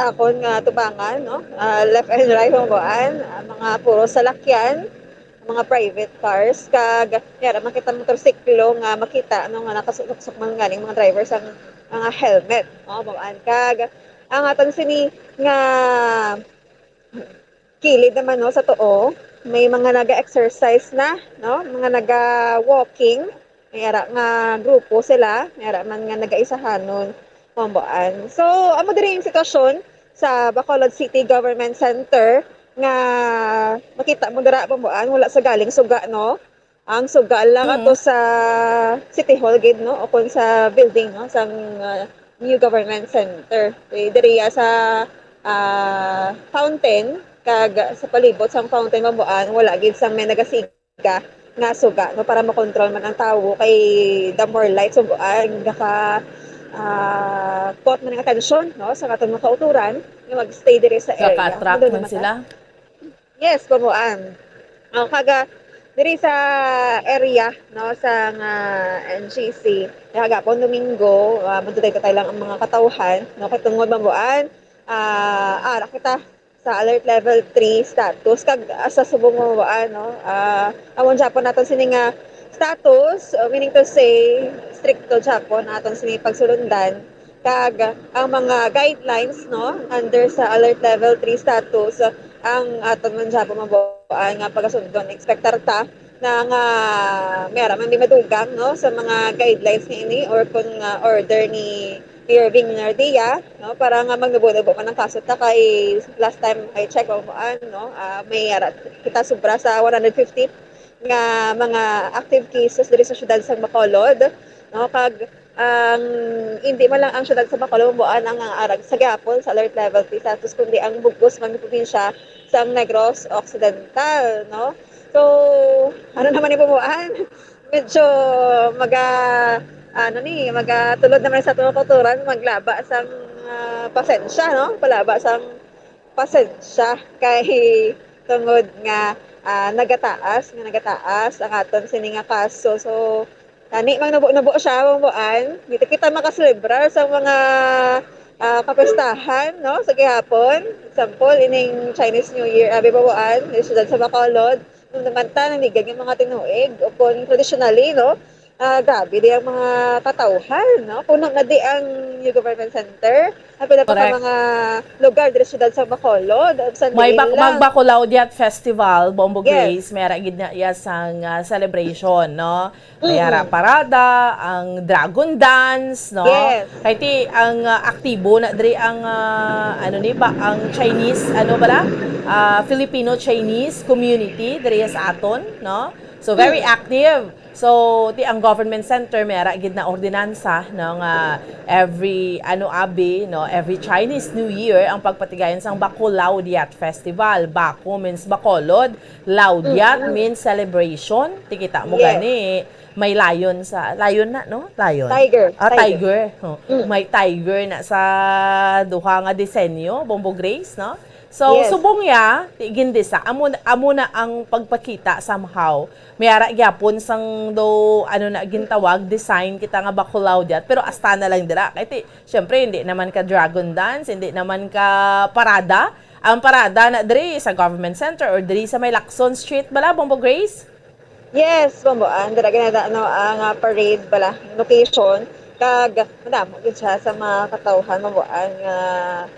akon nga tubangan, no? Ah, left and right, mamuan, ah, mga puro salakyan, mga private cars, kag yara man kita motorsiklo nga makita, no, nga nakasuksok man ganing mga driver sang mga helmet, no, mamuan. Kag ang aton sini nga kilid naman, no, sa tuo, may mga naga-exercise na, no, mga naga-walking, may ara nga grupo sila, may ara man nga nagaisahanon, mamuan. So, amo diri ang sitwasyon sa Bacolod City Government Center nga makita mo dira, mamuan, wala sa galing suga, no? Ang suga lang ato Mm. sa City Hall gid, no? O kung sa building, no? Sang, ah, new government center. Eh, diri ya sa, ah, fountain, kag sa palibot sang fountain, mamuan, wala gid sang may nagasiga nga suga, no? Para makontrol man ang tawo, kay the more lights, mamuan, gaka, ah, caught man ang atensyon, no? Sa aton mga kauturan nga mag-stay diri sa area. Gaka-attract Ano man naman sila. Yes, mamuan. Oh, kaga diri sa area, no, sa nga N G C, kagapon Domingo, ah, madugay-dugay lang ang mga katawhan, no, kay tungod, mamuan, ah, ara kita sa alert level three status, kag, ah, sa subong, mamuan, no, ah, amon gyapon naton sini nga status, uh, meaning to say, stricto gyapon aton sini pagsulundan. Kag ang mga guidelines, no, under sa Alert Level three status, ang aton man gyapon mabuan nga pagasundon. Expectar ta na nga may ara man di madugang, no, sa mga guidelines nga ini or kung, ah, order ni Mayor Bing Nardia, no, para nga magnubo-nubo man ang kaso ta kay last time I check, mabuan, no, ah, may ara kita sobra sa one hundred fifty nga mga active cases diri sa siyudad sang Bacolod, no, kag ang, hindi man lang ang siyudad sa Bacolod mabuan ang naaarag sa gihapon sa alert level three status, kundi ang bug-os man nga probinsya sang Negros Occidental, no? So, ano naman ni, Bamboan? Medyo maga-, ano ni, magatulod naman sa atong kultura, maglaba sang, ah, pasensya, no? Palaba sang pasensya kay tungod nga, ah, nagataas, nga nagataas ang aton sini nga kaso. So, gani, mangnubo-nubo siya, Bamboan. Dito kita makaselebrar sa mga, ah, kapistahan, no? Sa gihapon, example, ining Chinese New Year, abi, Bamboan, sa siyudad sa Bacolod. Nung naman ta, nanigad nga mga tinuig, o kung traditionally, no? Ah, grabe di ang mga katawhan, no? Puno na di ang New Government Center. Ang pila pa ka Correct. mga lugar diri sa siyudad sa Bacolod, sa May bak- Dila. Magbacolao Diat Festival, Bombo Yes. Grace, may ara gid na iya sang, ah, celebration, no? May ara Mm. parada, ang dragon dance, no? Yes. Kay ti ang, ah, aktibo na diri ang, ah, ano ni ba, ang Chinese, ano bala? Ah, Filipino-Chinese community diri sa aton, no? So, very Mm. active. So, ti ang government center, may ara gid na ordinansa, no, nga every, ano, abi, no, every Chinese New Year ang pagpatigayon sang Bacolao Diat Festival. Baco means Bacolod, Lao Diat Mm-mm. means celebration. Ti kita mo Yes. gani, may lion sa, lion na, no? Lion. Tiger. Ah, Tiger. tiger. Oh. Mm. May tiger na sa duha nga disenyo, Bombo Grace, no? So, Yes. subong ya, ti gindisa, amo, amo na ang pagpakita somehow. May ara gyapon sang do, ano na gintawag, design kita nga Bacolao Diat, pero asta na lang dira. Kay ti, syempre, hindi naman ka dragon dance, hindi naman ka parada. Ang parada na diri sa Government Center or diri sa may Lacson Street bala, Bombo Grace? Yes, Bomboan, dira gid na, ano, ang, ah, parade bala, location. Kag madamo gid siya sa mga katawhan, Bomboan, nga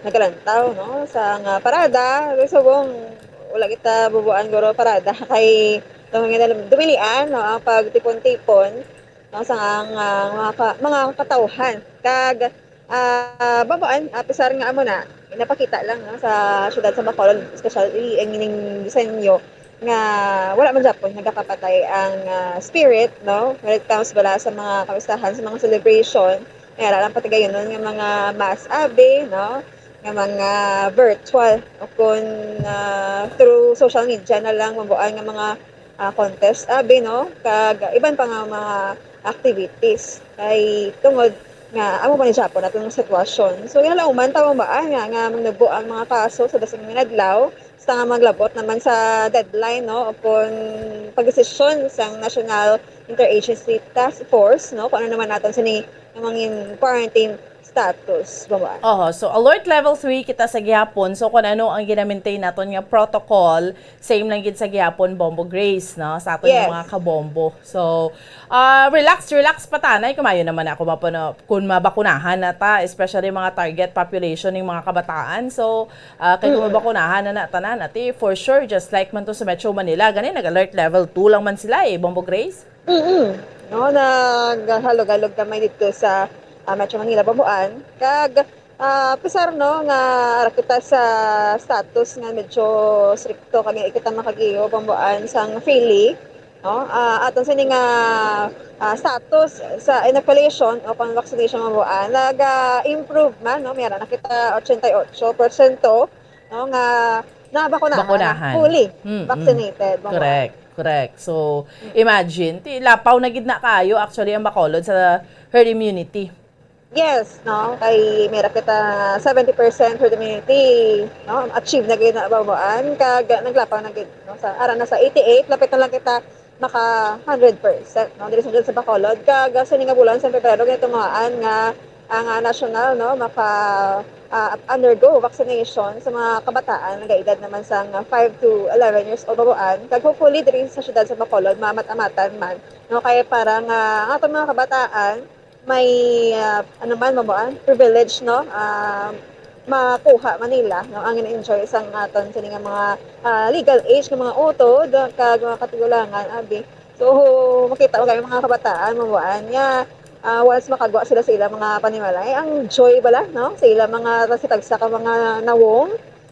nagalantaw, no, sa nga parada. Subong wala kita, Bomboan, guro parada kay tungod nga dumilian, no, ang pagtipon-tipon, no, sa ang, ah, mga ka-, mga katawhan. Kag Ah, Bomboan, ah, pisar nga amo na, napakita lang, no, sa siyudad sa Bacolod, especially ang ining disenyo nga wala man gyapon nagakapatay ang, ah, spirit, no, when it comes bala sa mga kapistahan, sa mga celebration, may ara lang patigayunon nga mga mass abi, no, nga mga virtual o kun, ah, through social media na lang, Bomboan, nga mga ah, contest, abi, no? Kag iban pa nga mga activities. Kay tungod nga amo man ni Japon atong sitwasyon. So, ginalauman ta, Bomboan, nga, nga magnubo ang mga kaso sa bas-a nga mga adlaw, sa nga maglabot naman sa deadline, no? Upon pagdesisyon sang National Interagency Task Force, no? Kung ano naman naton sini nga mangin quarantine status, Bomboan. Oho, so alert level three kita sa gihapon. So kung ano ang gina-maintain naton nga protocol, same lang gid sa gihapon, Bombo Grace, no? Sa aton nga Yes. mga kabombo. So, ah, relax, relax pa ta, Nay. Kumayo naman ako mapano-, kung mabakunahan na ta, especially mga target population ning mga kabataan. So, ah, kay kung Mm. mabakunahan na na tanan, ati, for sure, just like man to sa Metro Manila, gani nag-alert level two lang man sila eh, Bombo Grace. Mm. No, naghalog-halog gamay didto sa, ah, Metro Manila, Bomboan. Kag, ah, pisar, no, nga ara kita sa status nga medyo strikto kag kita makagiyo, Bomboan, sang Philly, no? Ah, aton sini nga, ah, status sa inoculation o pang vaccination, Bomboan, naga-improve man, no? May ara na kita ochenta y ocho porsyento, no, nga nabakunahan, Bakunahan. fully Mm, mm. vaccinated, Bomboan. Correct, correct. So, imagine, ti, lapaw na gid na kaayo actually ang Bacolod sa herd immunity. Yes, no? Kay may ra kita seventy percent herd immunity, no? Achieve na gid na, Bomboan, kag naglapaw na gid, no? Sa, ara na sa eighty-eight, lapit na lang kita maka hundred percent, no? Diri sa, sa Bacolod, kag sa ning bulan sa Pebrero, gani tungaan nga ang, ah, national, no, maka, ah, undergo vaccination sa mga kabataan nga edad naman sang five to eleven years old, Bomboan. Kag hopefully diri sa siyudad sa Bacolod, mamat-amatan man, no, kay para nga ang aton mga kabataan may, ah, ano man, Bomboan, privilege, no, ah, makuha man nila, no, ang enjoy sang aton sini nga mga, ah, legal age nga mga utod kag mga katigulangan, abi. So, makita mo gani mga kabataan, Bomboan, nga, ah, once makagwa sila sa ilang mga panimalay, ang joy bala, no, sa ilang mga tagsa-tagsa ka mga nawong,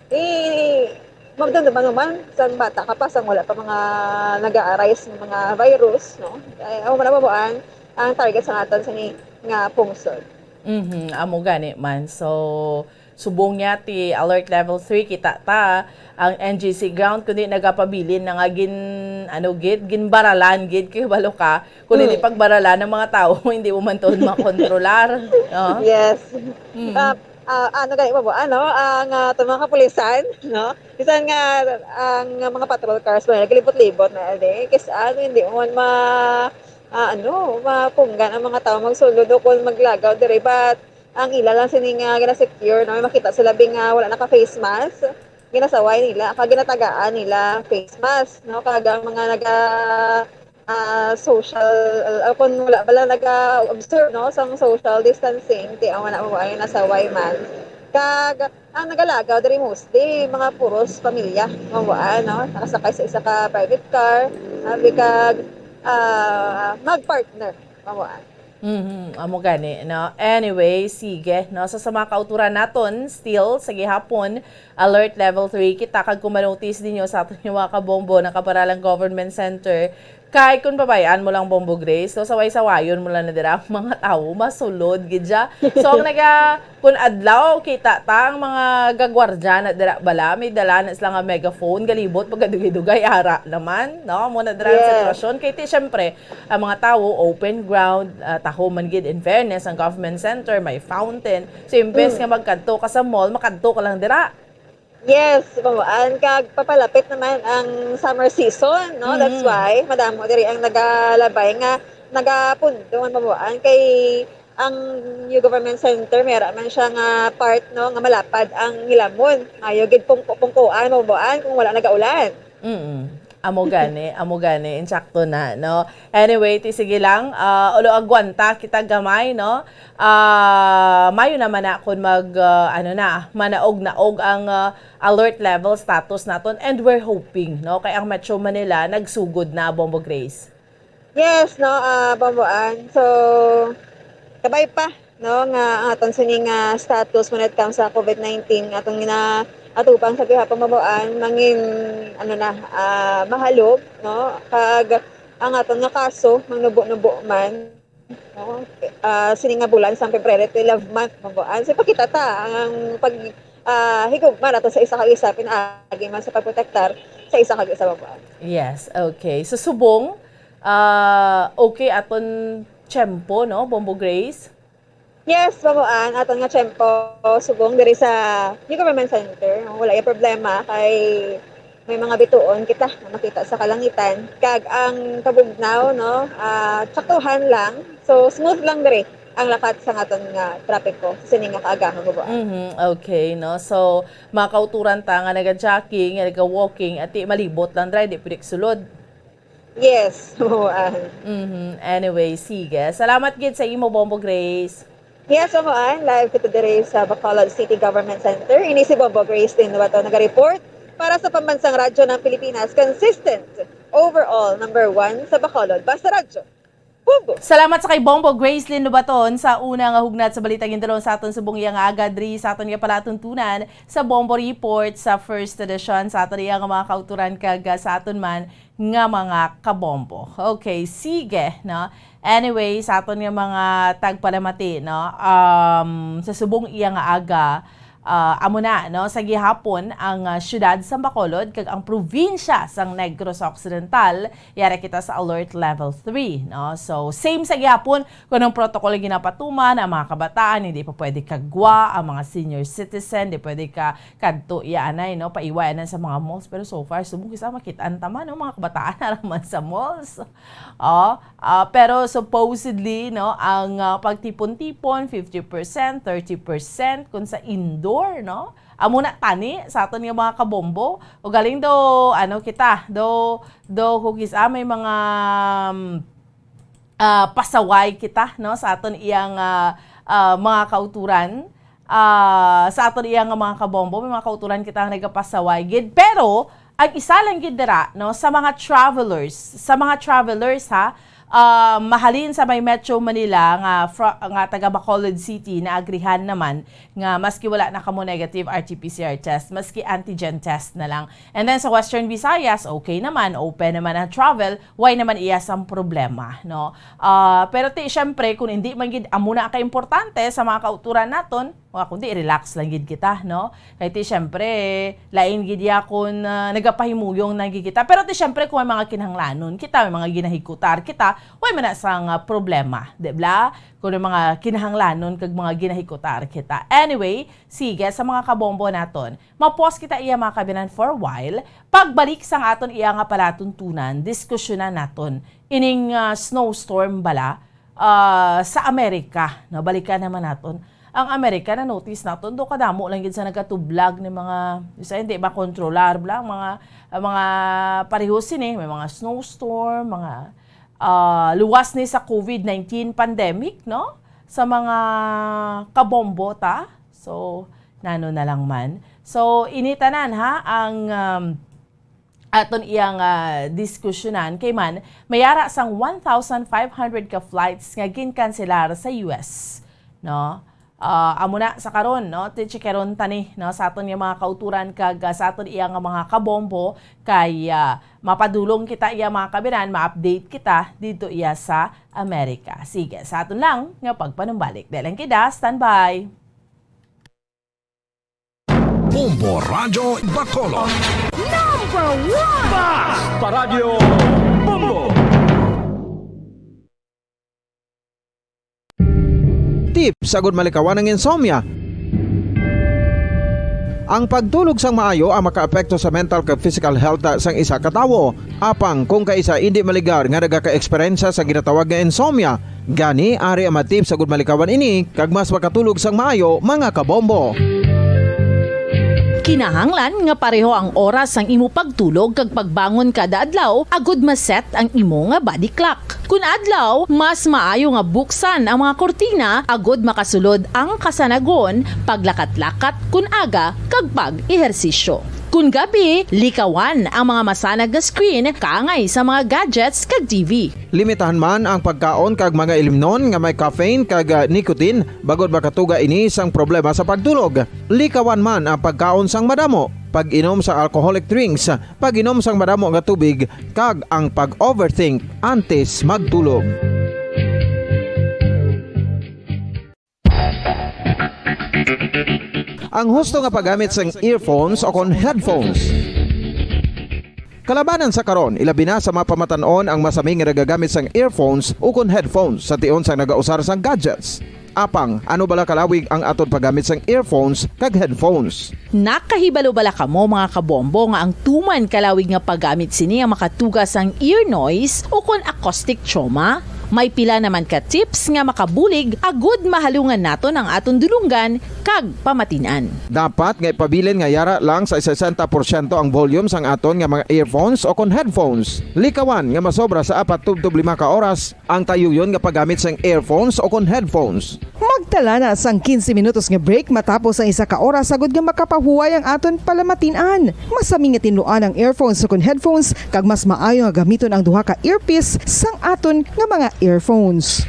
eh, magdumduman man sang bata ka pa, sang wala pa mga nag-a-arise nga mga virus, no? Ay, amo man, Bomboan, ang target sa aton sini nga pungsod. Mhm, amo gani man. So, Subong niya ti alert level three, kita ta ang N G C ground, kundi nagapabilin na nga gin, ano gid, ginbaralan gid, kay balo ka, kung hindi Mm. pagbaralan ng mga tao, hindi mo man tuod makontrolar. Oh. Yes. Mm. Ah, ah, ano gani mo, ano, ang, ah, itong mga kapulisan, no? Bisan nga ang mga patrol cars ba, naglibot-libot na, di? Kasi ano, hindi mo man ma-, ah, ano, mapunggan ang mga tao magsulod o kung maglagaw diri. But ang ila lang sini nga gina-secure, no? May makita sila bi nga wala naka-face mask, ginasaway nila, kag ginatagaan nila face mask, no? Kag ang mga naga, ah, social, ah, kung wala bala naga-observe, no, sang social distancing, ti ang wala mo ay nasaway man. Kag ang nagalagaw diri mostly, mga puros pamilya, mga buan, no? Nakasakay sa isa ka private car, abi kag, ah, mag-partner, mga buan. Mhm, amo gani, no? Anyway, sige, no? So, sa mga kauturan naton, still, sa gihapon, alert level three kita, kag kung manotice ninyo sa aton yung mga kabombo, nakaparalang government center, kay kung babayaan mo lang, Bombo Grace, no? Saway-sawayon mo lang na dira, ang mga tawo, masulod, gid siya. So, ang naga, kung adlaw, kita ta ang mga gagwardya na dira bala, may dala na sila nga megaphone, galibot, pagkadugay-dugay, ara naman, no? Muna dira ang Yes. sitwasyon. Kay ti, syempre, ang mga tawo, open ground, ah, taho man gid, in fairness, ang government center, may fountain. So, imbes Mm. nga magkadto ka sa mall, makadto ka lang dira. Yes, bamuan. Kag papalapit naman ang summer season, no? That's Mm. why madamo diri ang nagalabay nga nagapundo man bamuan kay ang New Government Center, may ara man siya nga part, no, nga malapad ang hilamon. Maayo gid pungko-pungkoan, bamuan, kung wala nagaulan. Mm. Amo gani, amo gani, insakto na, no? Anyway, ti sige lang, ah, ulo agwanta kita gamay, no? Ah, mayo naman na kung mag, ah, ano na, manaog-naog ang, ah, alert level status naton, and we're hoping, no? Kay ang Metro Manila nagsugod na, Bombo Grace. Yes, no, ah, Bomboan. So, kabay pa, no, nga ang aton sini nga status when it comes sa COVID nineteen, atong ginaatubang sa gihapon, Bomboan, mangin, ano na, ah, mahalog, no? Kag ang aton nga kaso, mangnubo-nubo man, no? Ah, sini nga bulan, sang February, ti love month, Bomboan. So, ipakita ta ang pag, ah, higugma nato sa isa kag isa, pinaagi man sa pagprotektar sa isa kag isa, Bomboan. Yes, okay. So, subong, ah, okay aton tiyempo, no, Bombo Grace? Yes, Bomboan, aton nga tiyempo, subong diri sa New Government Center, no? Wala yung problema kay may mga bituon kita na makita sa kalangitan. Kag ang kabugnaw, no, ah, tsaktuhan lang. So, smooth lang diri ang lakat sa aton nga trapiko sa sini nga kaagahan, Bomboan. Mhm, okay, no? So, mga kauturan ta nga naga-jogging, nga naga-walking, ati malibot lang diri, di pwede sulod. Yes, Bomboan. Mhm. Anyway, sige. Salamat gid sa imo, Bombo Grace. Yes, Bomboan. Live kita diri sa Bacolod City Government Center. Ini si Bombo Grace din ba to naga-report para sa Pambansang Radyo ng Pilipinas. Consistent, overall, number one sa Bacolod. Basta Radyo. Bombo! Salamat sa kay Bombo Grace Lynn Lubaton sa una nga hugnat sa balita gindalon sa aton subong iya nga aga diri sa aton nga palatuntunan sa Bombo Report sa first edition sa aton iya nga mga kauturan kag, ah, sa aton man nga mga kabombo. Okay, sige, no? Anyway, sa aton nga mga tagpalamati, no? Um, sa subong iya nga aga, ah, amo na, no? Sa gihapon, ang, ah, siyudad sa Bacolod kag ang probinsya sang Negros Occidental, yara kita sa alert level three, no? So, same sa gihapon, kung ang protocol ang ginapatuman, ang mga kabataan, hindi pa pwede kagwa, ang mga senior citizen, di pwede ka kadto, iya anay, no? Paiwanan sa mga malls. Pero so far, subong kita makit-an ta man, no? Mga kabataan, ara man sa malls. Oh, ah, pero supposedly, no, ang, ah, pagtipon-tipon, fifty percent, thirty percent, kung sa indoor, no? Amo na tani sa aton nga mga kabombo. O galing do, ano kita, do, do kung kis-a may mga, um, ah, pasaway kita, no, sa aton iyang, ah, ah, mga kauturan. Ah, sa aton iya nga mga kabombo, may mga kauturan kita nga nagapasaway gid. Pero, ang isa lang gid dira, no, sa mga travelers, sa mga travelers, ha, ah, mahalin sa may Metro Manila nga fra-, nga taga Bacolod City, naagrihan naman nga maski wala na kamo negative R T P C R test, maski antigen test na lang. And then sa Western Visayas, okay naman, open naman ang travel, why naman iya sang problema, no? Ah, pero ti, syempre, kung hindi man gid amo na ka importante sa mga kauturan naton, Kundi relax lang gid kita, no? Kay ti, syempre, lain gid ya kung, ah, nagapahimuyong na gid kita. Pero ti, syempre, kung may mga kinahanglanon kita, may mga ginahikutar kita, way man na sang, ah, problema, di ba? Kung may mga kinahanglanon kag mga ginahikutar kita. Anyway, sige, sa mga kabombo naton, mapos kita iya, mga kabinan, for a while. Pagbalik sang aton iya nga palatuntunan, diskusyonan naton ining, ah, snowstorm bala, ah, sa Amerika, no? Balikan naman naton. Ang Amerika, na-notice naton, do kadamo lang gid sa nagatublag ni mga, sa hindi makontrolar bala, mga, ang mga pareho sini, may mga snowstorm, mga, ah, luwas ni sa covid nineteen pandemic, no? Sa mga kabombo ta. So, nano na lang man. So, ini tanan, ha, ang, um, aton iyang, ah, diskusyonan kay man may ara sang one thousand five hundred ka flights nga ginkanselar sa U S, no? Ah, amo na sa karon, no? Ti-checkeron ta ni, no, sa aton nga mga kauturan kag, ah, sa aton iya nga mga kabombo kay, ah, mapadulong kita iya, mga kabinan, ma-update kita dito iya sa Amerika. Sige, sa aton lang nga pagpanumbalik. Dahil lang kita, standby. Bombo Radyo Bacolod. Number one! Basta Radyo Bombo! Tips agud malikawan ang insomnia. Ang pagtulog sang maayo ang makaapekto sa mental kag physical health sang isa ka tawo. Apang kung kaisa indi maligar nga nagakaeksperyensya sa ginatawag nga insomnia, gani ari ang mga tips agud malikawan ini kag mas makatulog sang maayo, mga kabombo. Kinahanglan nga pareho ang oras sang imo pagtulog kag pagbangon kada adlaw agud ma-set ang imo nga body clock. Kun adlaw, mas maayo nga buksan ang mga kurtina agud makasulod ang kasanagon, paglakat-lakat kun aga, kag pag-ehersisyo. Kun gabi, likawan ang mga masanag nga screen kaangay sa mga gadgets kag T V. Limitahan man ang pagkaon kag mga ilimnon nga may caffeine kag ah, nicotine bangod makatuga ini sang problema sa pagtulog. Likawan man ang pagkaon sang madamo, pag-inom sa alcoholic drinks, pag-inom sang madamo nga tubig, kag ang pag-overthink antes magtulog. Ang husto nga paggamit sang earphones o kon headphones. Kalabanan sa karon, ilabi na sa mga pamatan-on ang masami nga nagagamit sang earphones ukon headphones sa tion sang nagausar sang gadgets. Apang, ano bala kalawig ang aton paggamit sang earphones kag headphones? Nakahibalo bala kamo, mga kabombo, nga ang tuman kalawig nga paggamit sini ang makatuga sang ear noise ukon acoustic trauma? May pila naman ka tips nga makabulig agud mahalungan naton ang aton dulonggan kag pamatin-an. Dapat nga ipabilin nga yara lang sa sesenta porsyento ang volume sang aton nga mga earphones o kon headphones. Likawan nga masobra sa apat tubtob lima ka oras ang tayuyon nga paggamit sang earphones o kon headphones. Magtala na sang quince minutos nga break matapos ang isa ka oras agud nga makapahuway ang aton palamatin-an. Masami nga tinluan ang earphones o kon headphones kag mas maayo nga gamiton ang duha ka earpiece sang aton nga mga earphones.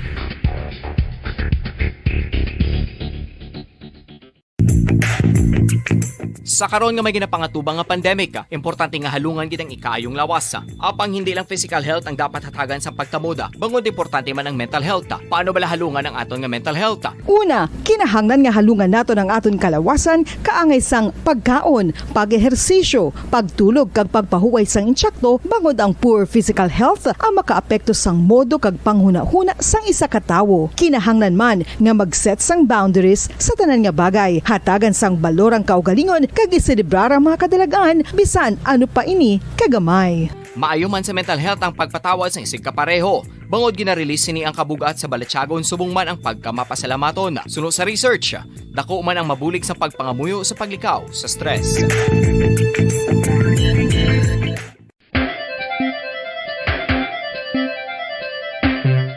Sa karon nga may ginapangatubang nga pandemic, importante nga halungan gid ang ikaayong lawas. Apang hindi lang physical health ang dapat hatagan sa pagkamoda, bangod importante man ang mental health. Paano bala halungan ang aton nga mental health? Una, kinahanglan nga halungan naton ang aton kalawasan kaangay sang pagkaon, pag-ehersisyo, pagtulog kag pagpahuway sang insakto, bangod ang poor physical health ang makaapekto sang modo kag panghunahuna sang isa ka tawo. Kinahanglan man nga mag-set sang boundaries sa tanan nga bagay, hatagan sang balor ang kaugalingon kag iselebrar ang mga kadalag-an bisan ano pa ini kagamay. Maayo man sa mental health ang pagpatawad sang isigkapareho, bangod gina-release sini ang kabug-at sa balatyagon subong man ang pagkamapasalamaton. Suno sa research, dako man ang mabulig sa pagpangamuyo sa paglikaw sa stress.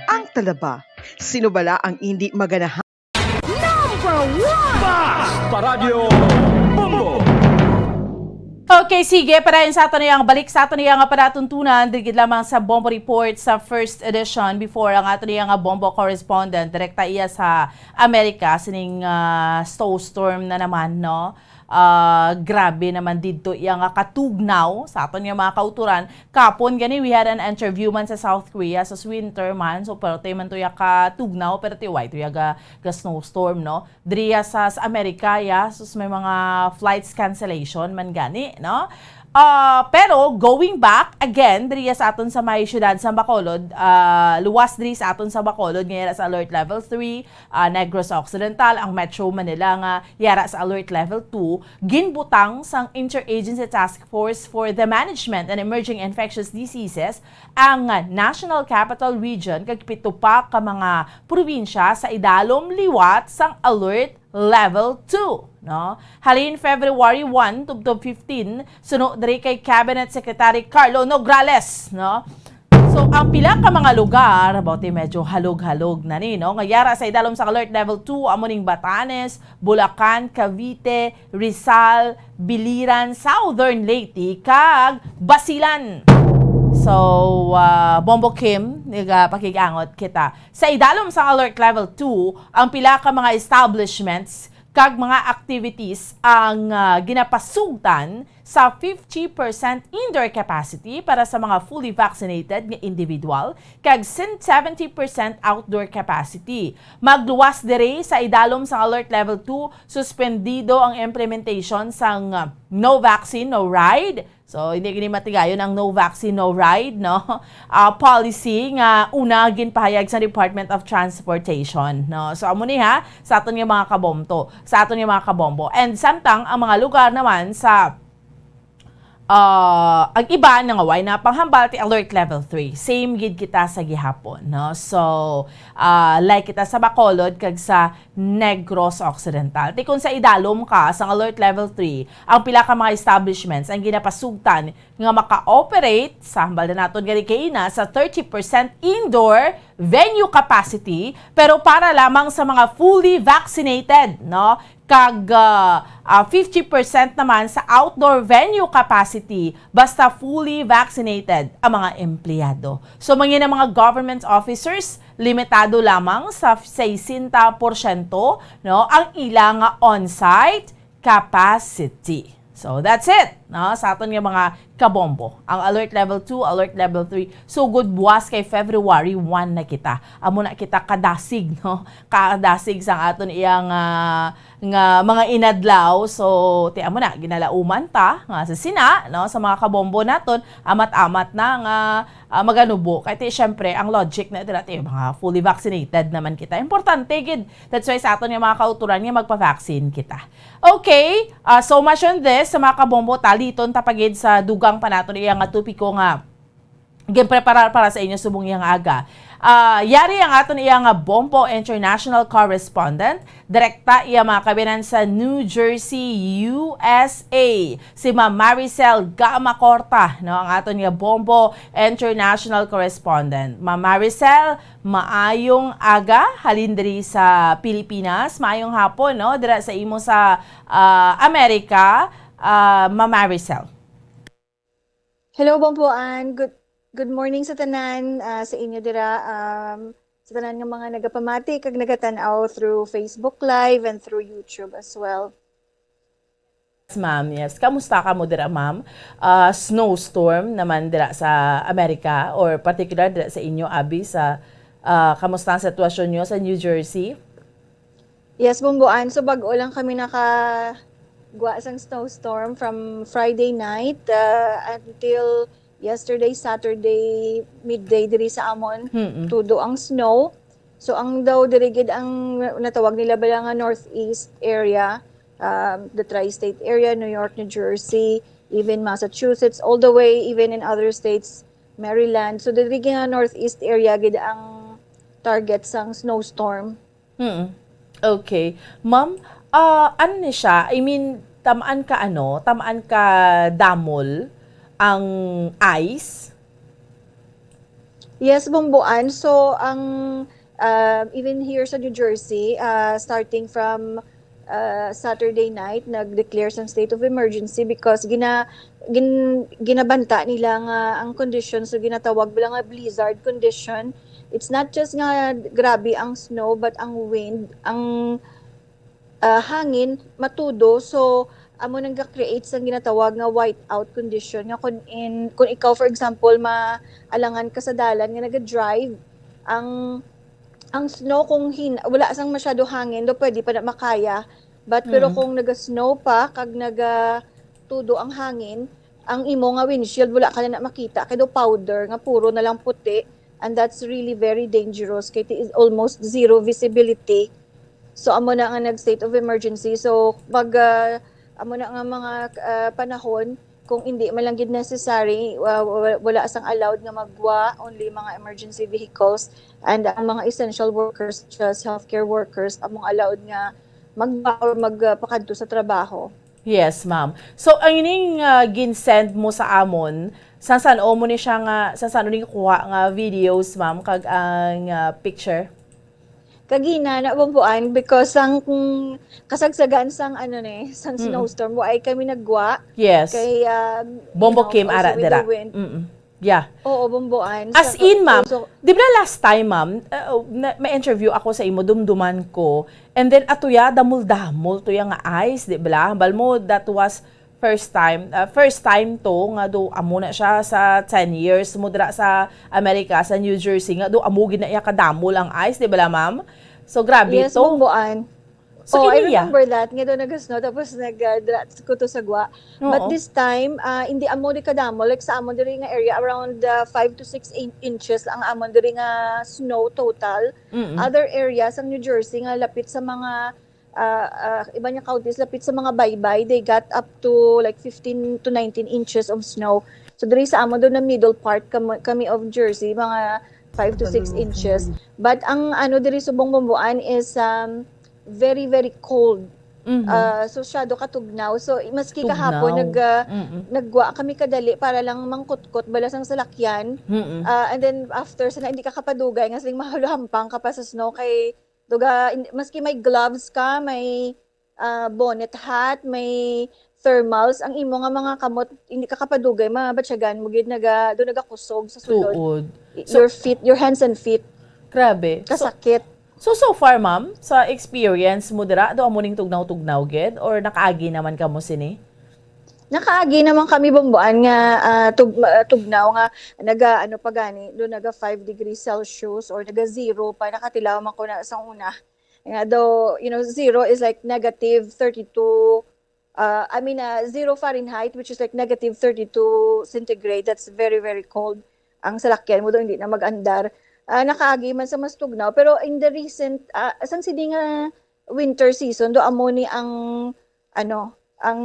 Ang talaba, sino bala ang indi maganahan? Number one! Basta Radyo Bombo! Okay, sige, padayon sa aton yang balik sa aton yang panatuntunan, diri gid lamang sa Bombo Report sa first edition. Before ang aton yang Bombo correspondent, direkta iya sa Amerika, sining ah, snowstorm na naman, no? Ah, grabe naman didto iya nga katugnaw sa aton nga mga kautoran. Kapon gani, we had an interview man sa South Korea, sa winter man, so perti man to iya katugnaw, perti way to iya ga, ga snowstorm, no? Diriya sa, sa Amerika, ya, sus, may mga flights cancellation man gani, no? Ah, pero going back again, diriya sa aton sa may siyudad sa Bacolod, ah, luwas diri sa aton sa Bacolod, nga yara sa alert level three, ah, Negros Occidental, ang Metro Manila nga yara sa alert level two, ginbutang sang Interagency Task Force for the Management and Emerging Infectious Diseases ang National Capital Region kag pito pa ka mga probinsya sa idalom liwat sang alert level two, no? Halin February one tubtob fifteen, suno diri kay Cabinet Secretary Carlo Nograles, no? So, ang pila ka mga lugar, about medyo halog-halog na ni, no? Nga yara sa idalom sa alert level two, amo ning Batanes, Bulacan, Cavite, Rizal, Biliran, Southern Leyte, kag Basilan. So, ah, Bombo Kim, nagapakig-angot kita. Sa idalom sa alert level two, ang pila ka mga establishments kag mga activities ang, ah, ginapasugtan sa fifty percent indoor capacity para sa mga fully vaccinated nga individual kag sin-, seventy percent outdoor capacity. Magluwas diri sa idalom sa alert level two, suspendido ang implementation sang, ah, no vaccine, no ride. So, hindi gini matigayon ang no vaccine, no ride, no? Ah, policy nga una ginpahayag sa Department of Transportation, no? So, amo ni ha, sa aton nga mga kabomto, sa aton nga mga kabombo. And samtang ang mga lugar naman sa, ah, ang iba nga way na panghambal ti alert level three. Same gid kita sa gihapon, no? So, ah, like kita sa Bacolod kag sa Negros Occidental. Ti kon sa idalom ka sang alert level three, ang pila ka mga establishments ang ginapasugtan nga maka-operate, sa hambal na naton gani kaina, sa thirty percent indoor venue capacity, pero para lamang sa mga fully vaccinated, no? Kag, ah, ah, fifty percent naman sa outdoor venue capacity, basta fully vaccinated ang mga empleyado. So, mga, mga government officers, limitado lamang sa sesenta porsyento, no, ang ila nga on-site capacity. So, that's it, no? Sa aton nga mga kabombo, ang alert level two, alert level three, sugod buwas kay February one na kita. Amo na kita kadasig, no? Kadasig sang aton iyang, ah, nga mga inadlaw. So, ti amo na, ginalauman ta nga sa sina, no, sa mga kabombo naton, amat-amat na nga, ah, maganubo. Kay ti, syempre, ang logic na ito natin, mga fully vaccinated naman kita. Importante gid. That's why sa aton nga mga kauturan nga magpa-vaccine kita. Okay, ah, so much on this. Sa mga kabombo, taliton ta pa gid sa dugang pa naton iya nga topiko nga ginpreparar para sa inyo subong iyang aga. Ah, yari ang aton iya nga Bombo International Correspondent. Direkta iya mga kabinan sa New Jersey, U S A. Si Ma'am Maricel Gama Corta, no, ang aton nga Bombo International Correspondent. Ma'am Maricel, maayong aga halin diri sa Pilipinas. Maayong hapon, no, dira sa imo sa, ah, Amerika, ah, Ma'am Maricel. Hello, Bombo Ann. Good, good morning sa tanan, ah, sa inyo dira, um, sa tanan nga mga nagapamati kag nagatan-aw through Facebook Live and through YouTube as well. Yes, ma'am. Yes. Kamusta ka mo dira, ma'am? Ah, snowstorm naman dira sa Amerika, or particular dira sa inyo, abi, sa, ah, kamusta ang sitwasyon nyo sa New Jersey? Yes, Bombo Ann. So, bag-o lang kami nakagwa sang snowstorm from Friday night, uh, until yesterday, Saturday, midday diri sa amon. Mm-mm. Tudo ang snow. So, ang daw diri gid ang natawag nila bala nga northeast area, um, the tri-state area, New York, New Jersey, even Massachusetts, all the way, even in other states, Maryland. So, diri gid nga northeast area gid ang target sang snowstorm. Mm. Okay. Ma'am, ah, ano ni siya? I mean, tamaan ka ano? Tamaan ka damol ang ice? Yes, Bombo Ann. So, ang, ah, even here sa New Jersey, ah, starting from, ah, Saturday night, nag-declare sang state of emergency because gina-, gin-, ginabanta nila nga ang condition, so ginatawag nila nga blizzard condition. It's not just nga grabe ang snow, but ang wind, ang, ah, hangin, matudo. So, amo nang ga-create sang ginatawag nga whiteout condition, nga kung in, kung ikaw, for example, maalangan ka sa dalan nga naga-drive, ang, ang snow, kung hin-, wala sang masyado hangin, do pwede pa na makaya. But, pero Mm. kung naga-snow pa, kag nagatudo ang hangin, ang imo nga windshield, wala ka na, na makita, kay do powder, nga puro na lang puti, and that's really very dangerous, kay it is almost zero visibility. So, amo na nga nag-state of emergency. So, pag, ah, amo na nga mga, ah, panahon, kung hindi man lang gid necessary, wa-, wa-, wala sang allowed nga maggwa, only mga emergency vehicles, and ang mga essential workers, such as healthcare workers, among allowed nga maggwa or magpakadto sa trabaho. Yes, ma'am. So, ang ining, ah, gin-send mo sa amon, sa san-o mo ni siya nga, sa san-o ni kuha nga videos, ma'am, kag ang, ah, picture? Kagina na, Bomboan, because sang, mm, kasagsagan sang, ano ni, sang Mm. snowstorm, wa ay kami naggwa. Yes. Kay, um, you Bombo know, Kim, also ara, with the dira. wind. Mm-mm. Yeah. Oo, Bomboan. As Sa in, ma'am, also di ba last time, ma'am, uh, na, may interview ako sa imo, dumduman ko, and then ato ya, damol-damol to ya nga ice, di ba? Bal mo, that was first time, uh, first time to nga do amo na siya sa ten years mo dira sa Amerika, sa New Jersey, nga do amo gid na iya kadamol ang ice, di ba, ma'am? So, grabe Yes, to. Bomboan. So, Oh, I kini ya? remember that. Nga daw nag-snow, tapos nag, ah, dra-, kuto sa gwa. But Oo. this time, ah, hindi amo di kadamo. Like, sa amon diri nga area, around, ah, five to six in-, inches ang amon diri nga snow total. Mm-mm. Other areas, ang New Jersey, nga lapit sa mga, ah, ah, iba nga counties, lapit sa mga baybay, they got up to, like, fifteen to nineteen inches of snow. So, diri sa amon, doon na middle part kamo-, kami of Jersey, mga five to six inches. But ang ano diri subong Bomboan is, um, very, very cold. Mhm. Ah, so, syado katugnaw. So, maski kahapon, Tugnaw. nag, ah, Mm-mm. naggwa kami kadali para lang mangkutkot bala sang salakyan. Mm-mm. Ah, and then, after, sana hindi ka kapadugay, nga siling mahaluhampang ka pa sa snow, kay, duga, in-, maski may gloves ka, may, ah, bonnet hat, may thermals, ang imo nga mga kamot, hindi ka kapadugay, mabatyagan mo gid, naga, do nagakusog sa sulod. Tuod. Y-, So, your feet, your hands and feet. Grabe. So, Kasakit. So, so far, ma'am, sa experience mo dira, do amo ning tugnaw-tugnaw gid or nakaagi naman kamo sini? Nakaagi naman kami, Bomboan, nga, ah, tug-, ah, tugnaw nga naga, ano pa gani, do naga five degrees Celsius or naga zero pa, nakatilaw man ko na sa una. Nga do, you know, zero is like negative thirty-two, uh, I mean, uh, zero Fahrenheit, which is like negative thirty-two centigrade. That's very, very cold. Ang salakyan mo do, hindi na mag-andar. Ah, nakaagi man sa mas tugnaw. Pero in the recent, ah, sang sini nga winter season, do amo ni ang, ano, ang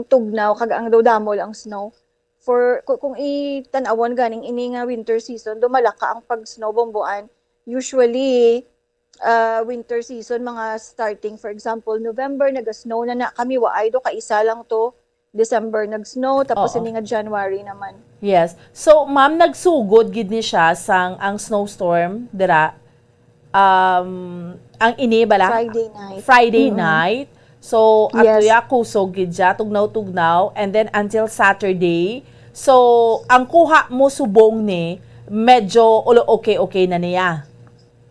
tugnaw, kag ang do damol ang snow. For, ku-, kung itan-awon ganing ini nga winter season, do malaka ang pag-snow, Bomboan. Usually, ah, winter season, mga starting, for example, November, naga-snow na na kami, waay do, kaisa lang to December nag-snow, tapos Oo. ini nga January naman. Yes. So, ma'am, nagsugod gid ni siya sang ang snowstorm dira, um, ang ini bala? Friday night. Friday Mm-mm. night. So, ato Yes. ya, kusog gid siya, tugnaw-tugnaw, and then until Saturday. So, ang kuha mo subong ni, medyo ulo-, okay-okay na niya.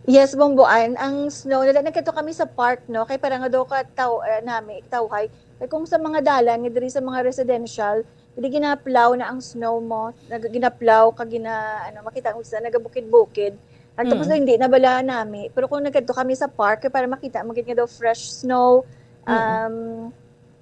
Yes, Bomboan. Ang snow, nag-, nagkadto kami sa park, no? Kay para nga daw ka taw-, eh, nami, tawhay. Kay kung sa mga dalan, nga diri sa mga residential, dili ginaplaw na ang snow mo. Nag-, ginaplaw, kag gina-, ano, makita mo sa nagabukid-bukid. At tapos Mm. hindi na bala nami. Pero kung nagkadto kami sa park, kay para makita mo gid nga daw fresh snow, Mm. um,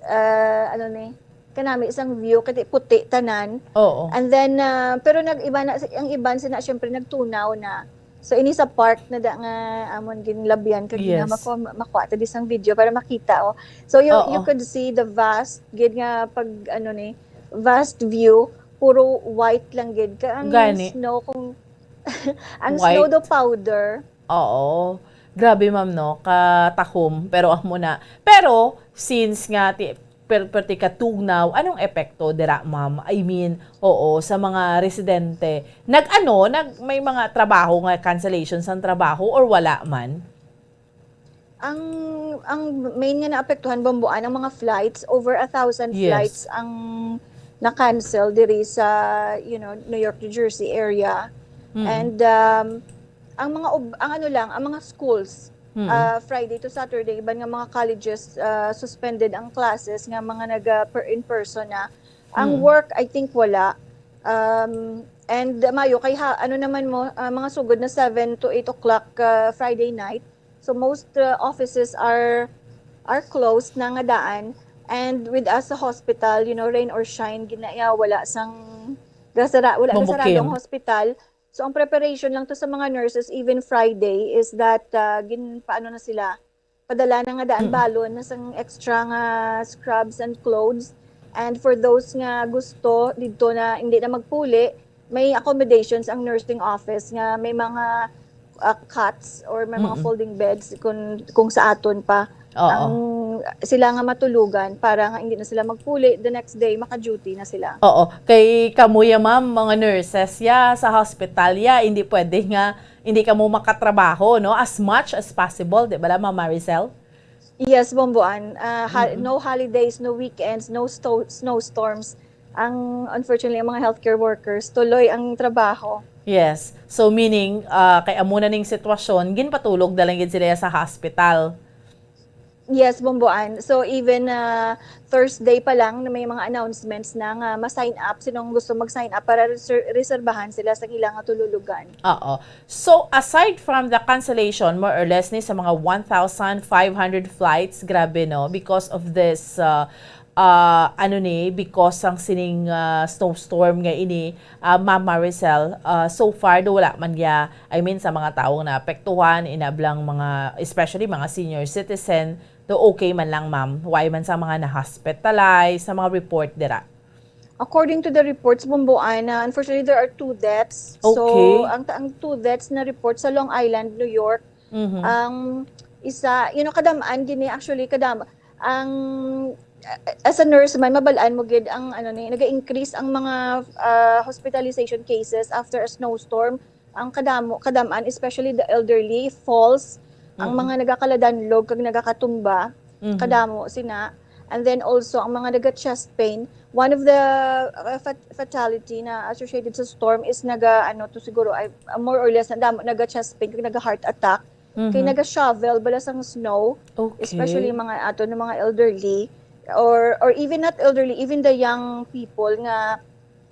ah, ano ni, kanami isang view, kay puti tanan. Oo. And then, ah, pero nag-iba na, ang iban sina, syempre, nagtunaw na. So, ini sa park na da nga amon ginlabyan, kag Yes. gina-, makuha, makuha ta di sang video para makita, oh. So, you, you Oo. could see the vast, gid nga pag, ano ni, vast view, puro white lang gid. Ka-, ang Gani. snow, kung, ang White. snow daw powder. Oo. Grabe, ma'am, no? Katahom. Pero amo na. Pero, since nga, ti-, per-, perti katugnaw, anong epekto dira, ma'am? I mean, oo, sa mga residente. Nag-ano, nag-, may mga trabaho nga cancellation sang trabaho or wala man? Ang, ang main nga naapektuhan, Bomboan, ang mga flights, over a thousand Yes. flights ang na-cancel diri sa, you know, New York, New Jersey area. Mm. And, um, ang mga ob-, ang ano lang, ang mga schools, Mm. ah, Friday to Saturday, iban nga mga colleges, ah, suspended ang classes nga mga naga per in person na. Ang Mm. work, I think, wala. Um, and mayo kay ha, ano naman mo, ah, mga sugod na seven to eight o'clock, ah, Friday night. So most, ah, offices are are closed na nga daan. And with us sa hospital, you know, rain or shine, ginaya wala sang gasara, wala Mabukim. Gasarado ang hospital. So ang preparation lang to sa mga nurses, even Friday, is that, ah, gin paano na sila, padala na nga daan Mm. balon na sang extra nga scrubs and clothes. And for those nga gusto didto na hindi na magpuli, may accommodations ang nursing office nga may mga, ah, cots or may mga Mm. folding beds kung kung sa aton pa Oo. ang sila nga matulugan para nga hindi na sila magpuli, the next day maka-duty na sila. Oo. Kay kamo ya, ma'am, mga nurses ya sa hospital ya, hindi pwede nga hindi kamo makatrabaho, no? As much as possible, di ba la, Ma'am Maricel? Yes, Bomboan. Ah, ha- Mm-mm. No holidays, no weekends, no sto- snowstorms. Ang, unfortunately, ang mga healthcare workers, tuloy ang trabaho. Yes. So meaning, ah, kay amo na ning sitwasyon, ginpatulog na lang gid sila sa hospital. Yes, Bomboan. So even, ah, Thursday pa lang na may mga announcements na nga ma-sign up, sinong gusto mag-sign up para reser- reserbahan sila sa ilang tululugan. Oo. So aside from the cancellation, more or less, ni sa mga one thousand five hundred flights, grabe, no, because of this, uh, uh, ano ni, because sang sining, uh, snowstorm nga ini, uh, Ma'am Maricel, uh, so far do wala man ya, I mean, sa mga taong naapektuhan, inablang mga, especially mga senior citizen, do okay man lang, ma'am? Way man sa mga na-hospitalize, sa mga report dira? According to the reports, Bomboan, ah, unfortunately, there are two deaths. Okay. So, ang, ang two deaths na report sa Long Island, New York, Mhm. ang isa, you know, kadamaan gini, actually, kadam ang, as a nurse man, mabalaan mo gid ang, ano ni, naga-increase ang mga, ah, hospitalization cases after a snowstorm. Ang kadamo, kadamaan, especially the elderly, falls, ang Mm. mga nagakaladanlog kag nagakatumba, Mhm. kadamo sina. And then also, ang mga naga-chest pain, one of the, uh, fat- fatality na associated sa storm is naga, ano to siguro, ay, uh, more or less, nadamo, naga-chest pain, kag naga-heart attack. Kay Mhm. naga-shovel bala sang snow, Okay. especially mga ato ng mga elderly, or or even not elderly, even the young people nga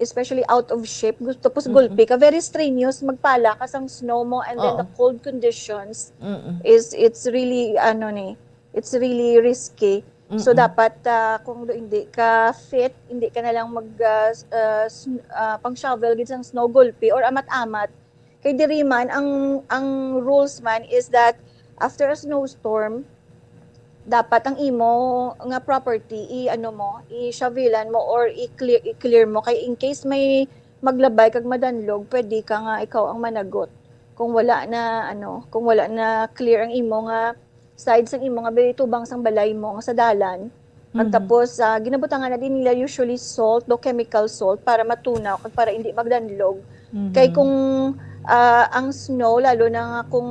especially out of shape, gusto tapos Mm-mm. gulpi ka, very strenuous, magpala ka sang snow mo, and then Oo. the cold conditions Mm-mm. is, it's really, ano ni, it's really risky. So Mm-mm. dapat, ah, kung do hindi ka fit, hindi ka na lang mag, ah, s- ah, sn- ah, pang shovel gid sang snow, gulpi or amat-amat. Kay diri man ang, ang rules man is that after a snowstorm, dapat ang imo nga property i-ano mo, i-shovelan mo or i-clear, i-clear mo, kay in case may maglabay kag madanlog, pwede ka nga ikaw ang managot kung wala na, ano, kung wala na clear ang imo nga side sang imo nga bay tubang sang balay mo nga sa dalan. Kag Mhm. tapos, ah, ginabutangan na din nila usually salt, no, chemical salt, para matunaw kag para hindi magdanlog. Kay Mhm. kung, ah, ang snow, lalo na nga kung,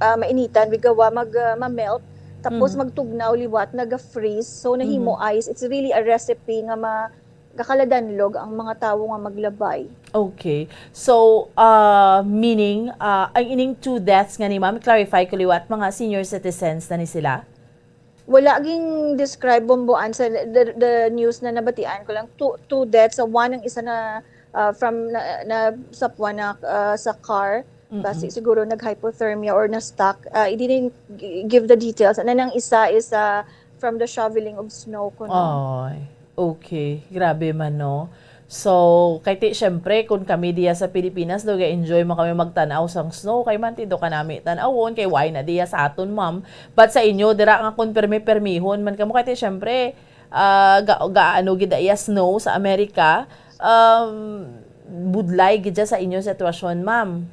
ah, mainitan, bigawa mag, ah, ma-melt, tapos Mhm. magtugnaw liwat, naga-freeze, so nahimo Mhm. ice. It's really a recipe nga ma gakaladanlog ang mga tawo nga maglabay. Okay. So, uh, meaning, uh, ang ining two deaths nga ni ma'am, clarify ko liwat, mga senior citizens na ni sila? Wala ging describe, Bomboan, sa the, the news na nabatian ko lang. Two, two deaths, sa one ang isa na, uh, from na, na sapwan na, uh, sa car. Basi Mm-mm. siguro nag-hypothermia or na-stuck. Uh, it didn't gi- give the details. And then ang isa is, uh, from the shoveling of snow kuno. Ay, okay. Grabe man, no? So, kay ti, syempre, kung kami diya sa Pilipinas, do ga-enjoy man kami magtanaw sang snow, kay man ti do kanami tanawon, kay way na diya sa aton, ma'am. But sa inyo, dira nga kung permi-permihon man kamo, kay ti, syempre, ah, ga, ga, ano, gid iya snow sa Amerika, um, budlay gid siya sa inyo sitwasyon, ma'am.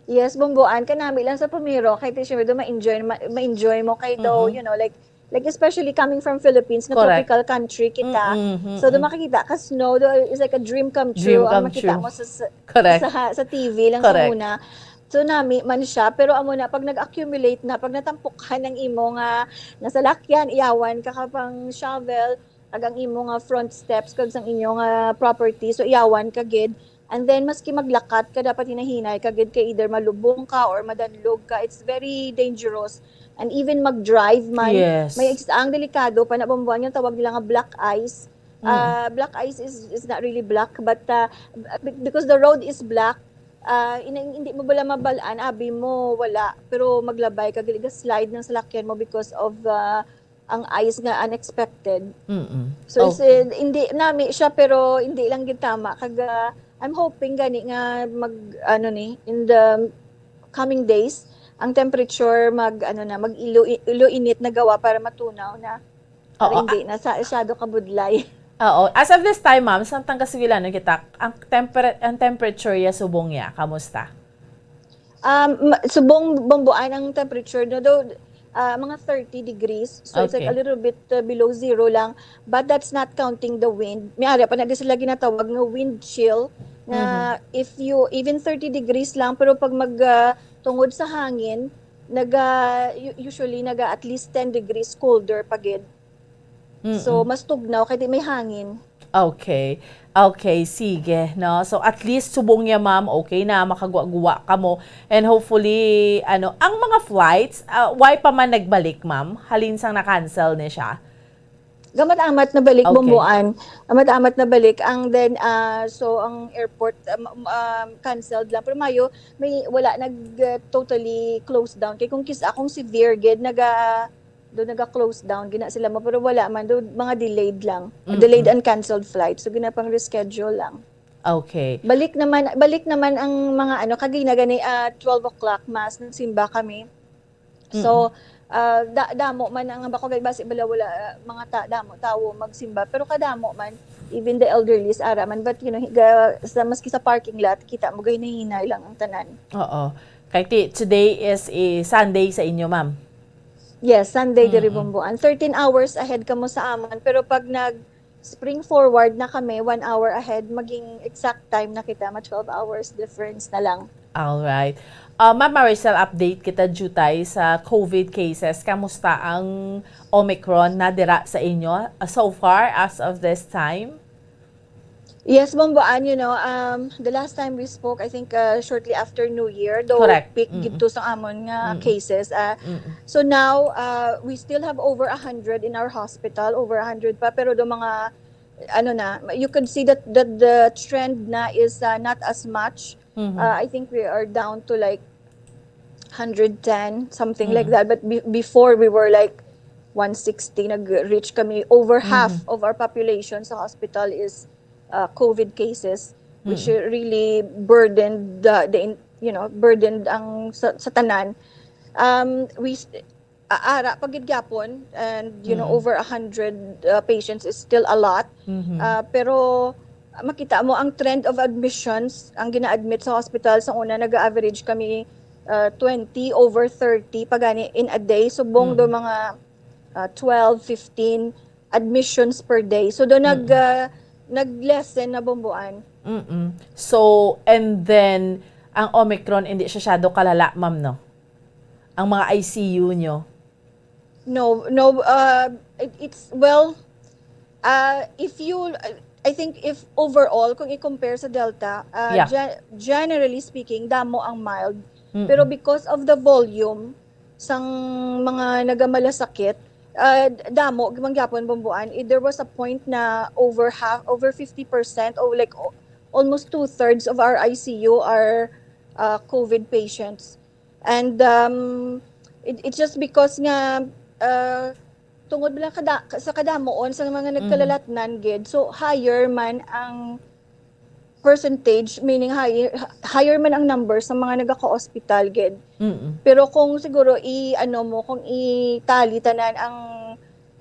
Yes, Bomboan, kanami lang sa pumiro, kay ti, syempre, do ma-enjoy, ma-, ma-enjoy mo kay do, Mm-mm. you know, like, like, especially coming from Philippines, nga Correct. tropical country kita. Mm-mm, So, do mm-mm. makikita ka snow, do is like a dream come Dream true ang come makita true. mo sa, sa, Correct. sa, sa T V lang sa Correct. una. So, nami man siya, pero amo na, pag nag-accumulate na, pag natampukan ang imo nga nasalakyan, iyawan ka ka pang shovel, kag ang imo nga front steps, kag sang inyo nga property, so iyawan ka gid. And then, maski maglakat ka, dapat hinahinay ka gid kay either malubong ka or madanlog ka. It's very dangerous. And even mag-drive man, Yes. may ex- ang delikado pa na Bumbong, yung tawag nila nga black ice. Mm. Ah, black ice is is not really black, but uh, be- because the road is black, ah, ina- hindi mo bala mabalaan, abi mo wala, pero maglabay ka, gali ga slide ng salakyan mo because of uh, ang ice nga unexpected. Mm-mm. So it's, Okay. uh, hindi nami siya, pero hindi lang gid tama. Kag uh, I'm hoping gani nga mag ano ni in the coming days ang temperature mag ano na mag ilo ilo init na gawa para matunaw na. Pero Oo, hindi na sa masyado kabudlay. Oo. As of this time, ma'am, samtang kasiwilanon kita, ang temper ang temperature ya subong ya, kamusta? Um, ma- subong Bumbong ang temperature no, though uh, mga thirty degrees. So it's like Okay. A little bit uh, below zero lang, but that's not counting the wind. May area pa na di sila ginatawag nga wind chill na if you even thirty degrees lang, pero pag mag uh, tungod sa hangin, naga u- usually naga at least ten degrees colder pa gid. So Mm-mm. Mas tugnaw kay di may hangin. Okay. Okay, sige, no? So at least subong niya, ma'am, okay na makagwa-guwa kamo. And hopefully, ano, ang mga flights, ah, why pa man nagbalik, ma'am? Halin sang na-cancel ni siya? Gamat-amat na balik Okay. Bumbuan. Gamat-amat na balik ang then ah, so ang airport um, um, canceled lang, pero mayo may wala nag uh, totally closed down kay kung kis akong severe gid naga do naga close down gina sila mo, pero wala man do mga delayed lang, Mm-mm. delayed and canceled flight, so ginapang reschedule lang. Okay. Balik naman, balik naman ang mga ano, kagina gani ah, twelve o'clock mass nagsimba kami. So ah, da, damo man ang bako gay basi bala wala ah, mga ta, damo tawo magsimba, pero kadamo man even the elderlies ara man, but you know higa, sa maski sa parking lot kita mo gay nahinay lang ang tanan. Oo. Kay ti, today is a Sunday sa inyo, ma'am. Yes, Sunday diri Mm-mm. Bumbuan. Thirteen hours ahead kamo sa amon, pero pag nag spring forward na kami, one hour ahead, maging exact time na kita, ma twelve hours difference na lang. All right. Uh, Ma'am Maricel, update kita, jutay sa COVID cases. Kamusta ang Omicron na dira sa inyo uh, so far as of this time? Yes, Bumbuan, you know, um, the last time we spoke, I think uh, shortly after New Year, though Correct. peak Mm-mm. gid to sa amon nga Mm-mm. cases. Uh, Mm-mm. so now, uh, we still have over a hundred in our hospital, over a hundred pa, pero do mga, ano na, you could see that, that the trend na is uh, not as much. Mhm. Uh, I think we are down to like hundred ten, something like Mm. that. But be- before, we were like one sixty, nag-reach kami. Over half Mhm. of our population sa hospital is uh, COVID cases, which Mm. really burdened the, the in- you know, burdened ang sa, sa tanan. Um, we s- a- ara pa gid gyapon, and you know Mm. over a hundred uh, patients is still a lot. Mhm. Uh, pero makita mo ang trend of admissions, ang gina-admit sa hospital, sa una nag-average kami uh, twenty over thirty pagani in a day, subong Mm. do mga uh, twelve, fifteen admissions per day. So do nag Mm. uh, nag-lessen na Bumbuan. Mm-mm. So, and then, ang Omicron, hindi siya syado kalala, ma'am, no? Ang mga I C U nyo. No, no, uh, it, it's, well, uh, if you, I think if overall, kung i-compare sa Delta, uh, Yeah. ge- generally speaking, damo ang mild. Mm-mm. Pero because of the volume sang mga nagamalasakit, uh, damo man gyapon Bumbuan, eh, there was a point na over half, over fifty percent, or like o- almost two-thirds of our I C U are uh, COVID patients. And um, it, it's just because nga uh, tungod lang kada, sa kadamoon sa mga nagkalalatnan gid, so higher man ang percentage, meaning higher, higher man ang number sa mga nagaka-hospital gid. Mm-mm. Pero kung siguro i ano mo, kung itali tanan ang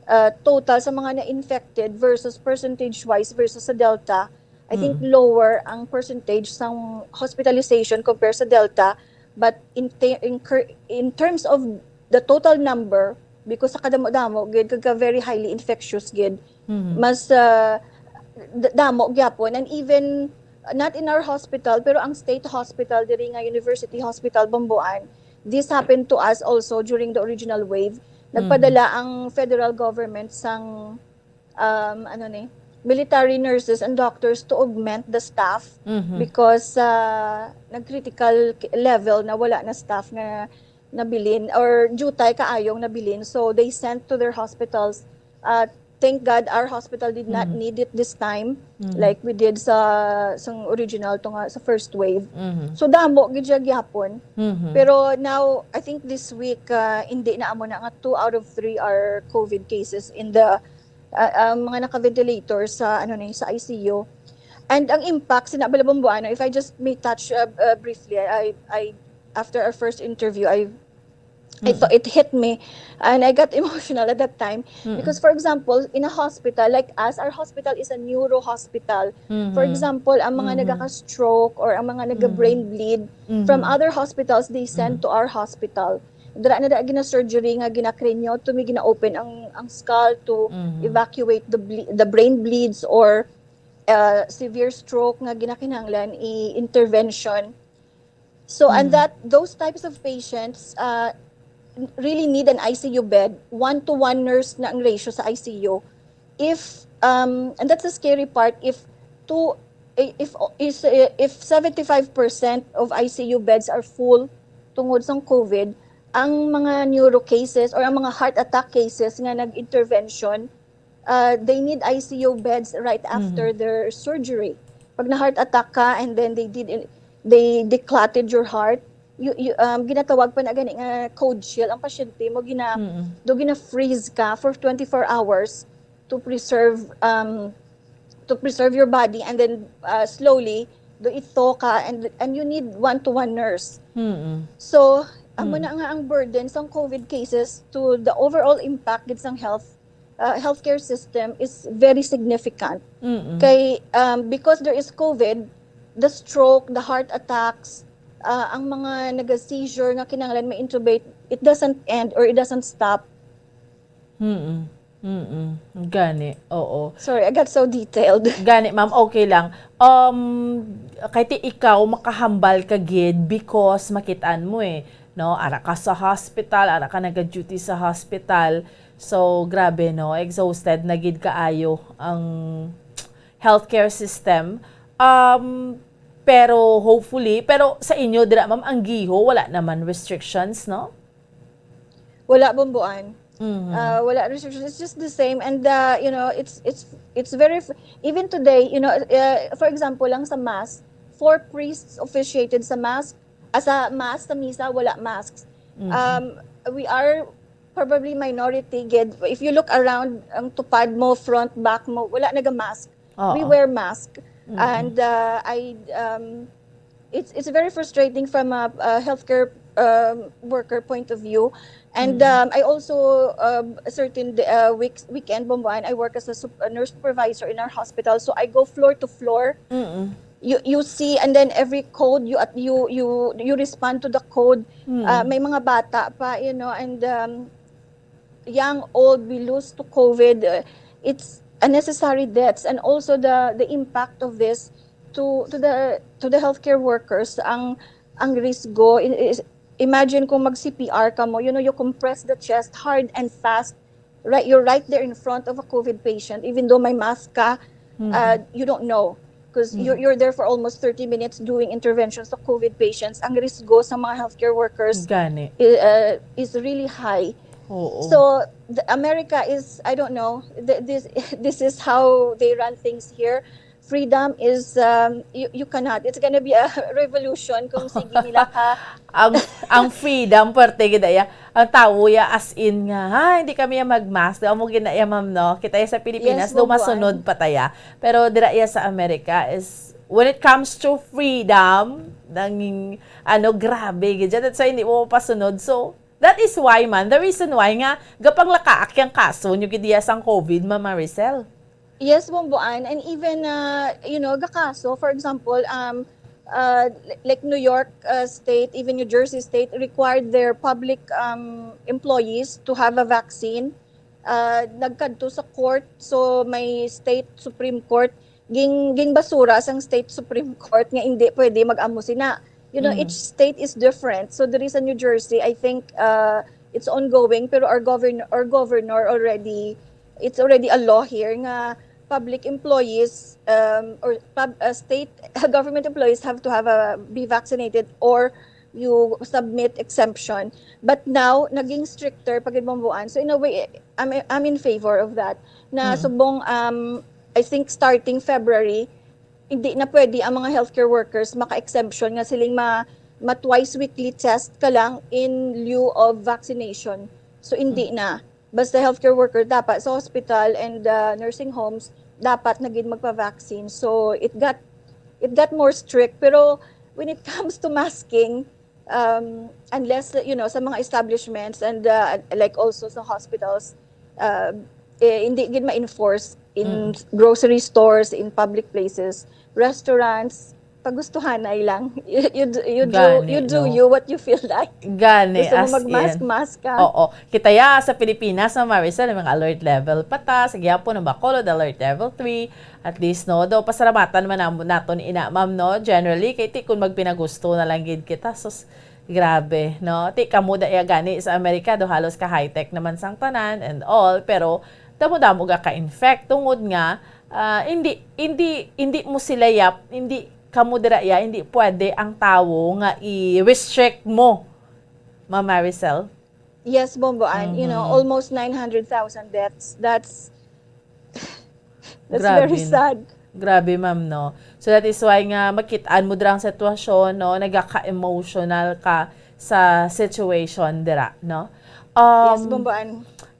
uh, total sa mga na-infected versus percentage wise versus sa Delta, I think Mm. lower ang percentage sang hospitalization compare sa Delta, but in te- in, cur- in terms of the total number, because sa kadamo-damo gid kag very highly infectious gid, Mhm. mas uh, d- damo gyapon, and even not in our hospital, pero ang state hospital diri nga University Hospital Bambuan, this happened to us also during the original wave. Nagpadala ang federal government sang um, ano ni, military nurses and doctors to augment the staff Mhm. because uh, nag-critical k- level na wala na staff nga nabilin or jutay kaayong nabilin. So they sent to their hospitals. Uh, thank God our hospital did not Mhm. need it this time Mhm. like we did sa sa original to nga sa first wave. Mhm. So damo gid siya gyapon. Mhm. Pero now, I think this week, uh, hindi na amo na nga two out of three are COVID cases in the uh, ang mga naka-ventilator sa ano ni sa I C U. And ang impact sina Balabomboano, if I just may touch uh, uh, briefly, I I after our first interview, I I Mm. thought it hit me and I got emotional at that time Mm. because for example, in a hospital like us, our hospital is a neuro hospital. For Mhm. example, ang mga Mhm. nagaka-stroke or ang mga naga-brain bleed from Mhm. other hospitals they send to our hospital. Dira na da gina-surgery nga gina-craniotomy, gina-open ang ang skull to Mhm. evacuate the ble- the brain bleeds or uh, severe stroke nga ginakinahanglan i-intervention. So and Mhm. that those types of patients uh, really need an I C U bed, one to one nurse na ang ratio sa I C U. If um and that's the scary part, if two if is if seventy-five percent of I C U beds are full tungod sa COVID, ang mga neuro cases or ang mga heart attack cases nga nag-intervention, uh, they need I C U beds right after Mhm. their surgery. Pag na heart attack ka and then they did in- they declotted your heart, you, you um, ginatawag pa na gani nga code shell ang pasyente mo gina Mm. do gina freeze ka for twenty-four hours to preserve um to preserve your body and then uh, slowly do ito ka and and you need one to one nurse. Mm. So, amo Mm. na nga ang burden sang COVID cases to the overall impact gid sang health uh, healthcare system is very significant. Mm. Kay um, because there is COVID, the stroke, the heart attacks, uh, ang mga naga-seizure nga kinahanglan ma-intubate, it doesn't end or it doesn't stop. Mm. Mm. Gani. Oo. Sorry, I got so detailed. Gani, ma'am, okay lang. Um, kay ti ikaw makahambal ka gid because makitaan mo eh, no? Ara ka sa hospital, ara ka naga-duty sa hospital. So, grabe, no? Exhausted na gid kaayo ang healthcare system. Um, pero hopefully, pero sa inyo dira, ma'am, ang Giho, wala naman restrictions, no? Wala, Bomboan. Mhm. Uh, wala restrictions. It's just the same. And, uh, you know, it's it's it's very, f- even today, you know, uh, for example, lang sa Mass, four priests officiated sa Mass. Ah, sa Mass, sa Misa, wala masks. Mhm. Um, we are probably minority, gid. If you look around, ang tupad mo, front, back mo, wala naga-mask. We Oo. wear mask. Mm. And uh, I, um, it's it's very frustrating from a, a healthcare um, worker point of view. And Mm. um, I also um, a certain d- uh, week, weekend, Bomboan, I work as a, sup- a nurse supervisor in our hospital. So I go floor to floor. Mm. You you see, and then every code you at you you you respond to the code. Mm. Uh, may mga bata pa, you know, and um, young, old, we lose to COVID. Uh, it's unnecessary deaths, and also the the impact of this to to the to the healthcare workers. Ang ang risgo i- is, imagine kung mag C P R ka mo, you know, you compress the chest hard and fast. Right, you're right there in front of a COVID patient, even though may mask ka, Mhm. uh, you don't know because you're, Mm. you're there for almost thirty minutes doing interventions to COVID patients. Ang risgo sa mga healthcare workers Gani. i- uh, is really high. Oo. So the America is, I don't know, th- this this is how they run things here. Freedom is um, you, you cannot. It's gonna be a revolution kung sige nila ka. Ang ang freedom parte gid ya. Ang tawo ya as in nga, ha, hindi kami ya mag-mask. Daw mo gina ya, ma'am, no? Kita ya sa Pilipinas, Yes, daw Bomboan. Masunod pa ta ya. Pero dira ya sa Amerika is when it comes to freedom, nanging ano, grabe gid ya. That's why hindi mo pasunod. So that is why, man, the reason why nga gapanglakaak yang kaso nyo gid ya sang COVID, Ma'am Maricel. Yes, Bomboan, and even uh, you know, gakaso, for example, um, uh, li- like New York uh, State, even New Jersey State required their public um, employees to have a vaccine. Uh, nagkadto sa court, so may state Supreme Court ging ging basura sang state Supreme Court nga hindi pwede mag-amo sina. You know, Mm. each state is different. So there is a New Jersey, I think uh, it's ongoing, pero our governor our governor already, it's already a law here nga public employees, um, or pub, uh, state government employees have to have a, be vaccinated or you submit exemption. But now, naging stricter pag Bomboan. So in a way, I'm, I'm in favor of that. Na Mm. subong, um, I think starting February, hindi na pwede ang mga healthcare workers maka-exemption nga siling ma, ma twice weekly test ka lang in lieu of vaccination. So hindi na. Basta healthcare worker dapat sa hospital and uh, nursing homes dapat na gid magpa-vaccine. So it got it got more strict, pero when it comes to masking, um, unless, you know, sa mga establishments and uh, like also sa hospitals, uh, eh, hindi gid ma-enforce in Mm. grocery stores, in public places, restaurants, pagustuhanay lang. You, you, do- you do Gani, you do no? you what you feel like. Gani, Gusto mo as mag-mask, in. Mask ka. Oo. Kita ya sa Pilipinas, Ma'am Maricel, may mga alert level pa ta. Sa gihapon, ang Bacolod, alert level three. At least, no? Daw, pasalamatan man nam- naton ina, ma'am, no? Generally, kay ti kung magpinagusto na lang gid kita. Sus, grabe, no? Ti kamo da ya gani sa Amerika, do halos ka high-tech naman sang tanan and all. Pero, damo-damo ga ka-infect. Tungod nga, ah, hindi, hindi, hindi mo sila yap, hindi kamo dira ya, hindi pwede ang tawo nga i-restrict mo, Ma'am Maricel. Yes, Bomboan. You know, Mhm. almost nine hundred thousand deaths. That's that's Grabe, very no? Sad. Grabe, ma'am, no? So that is why nga makit-an mo dira ang sitwasyon, no? Nagaka-emotional ka sa situation dira, no? Um, Yes, Bomboan.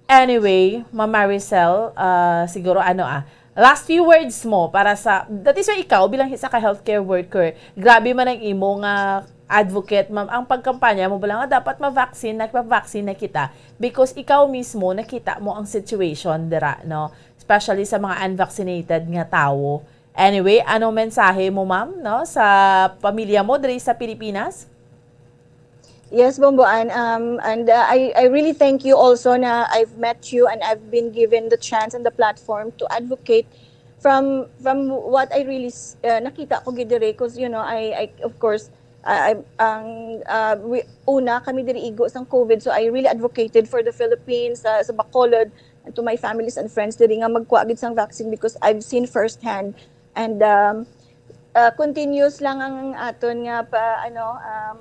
Anyway, Ma'am Maricel, ah, siguro ano ah, last few words mo para sa, that is why ikaw bilang isa ka healthcare worker, grabe man ang imo nga advocate, ma'am, ang pagkampanya mo bala nga dapat ma-vaccine, nagpa-vaccine na kita because ikaw mismo nakita mo ang situation dira, no? Especially sa mga unvaccinated nga tawo. Anyway, anong mensahe mo, ma'am, no, sa pamilya mo diri sa Pilipinas? Yes, Bomboan. Um, and uh, I, I really thank you also na I've met you and I've been given the chance and the platform to advocate from from what I really s- uh, nakita ko gid diri, because, you know, I, I of course, uh, I, ang uh, we, una kami diri igo sang COVID, so I really advocated for the Philippines, uh, sa Bacolod, and to my families and friends diri nga magkuha gid sang vaccine because I've seen firsthand. And um, uh, continuous lang ang aton nga pa ano um,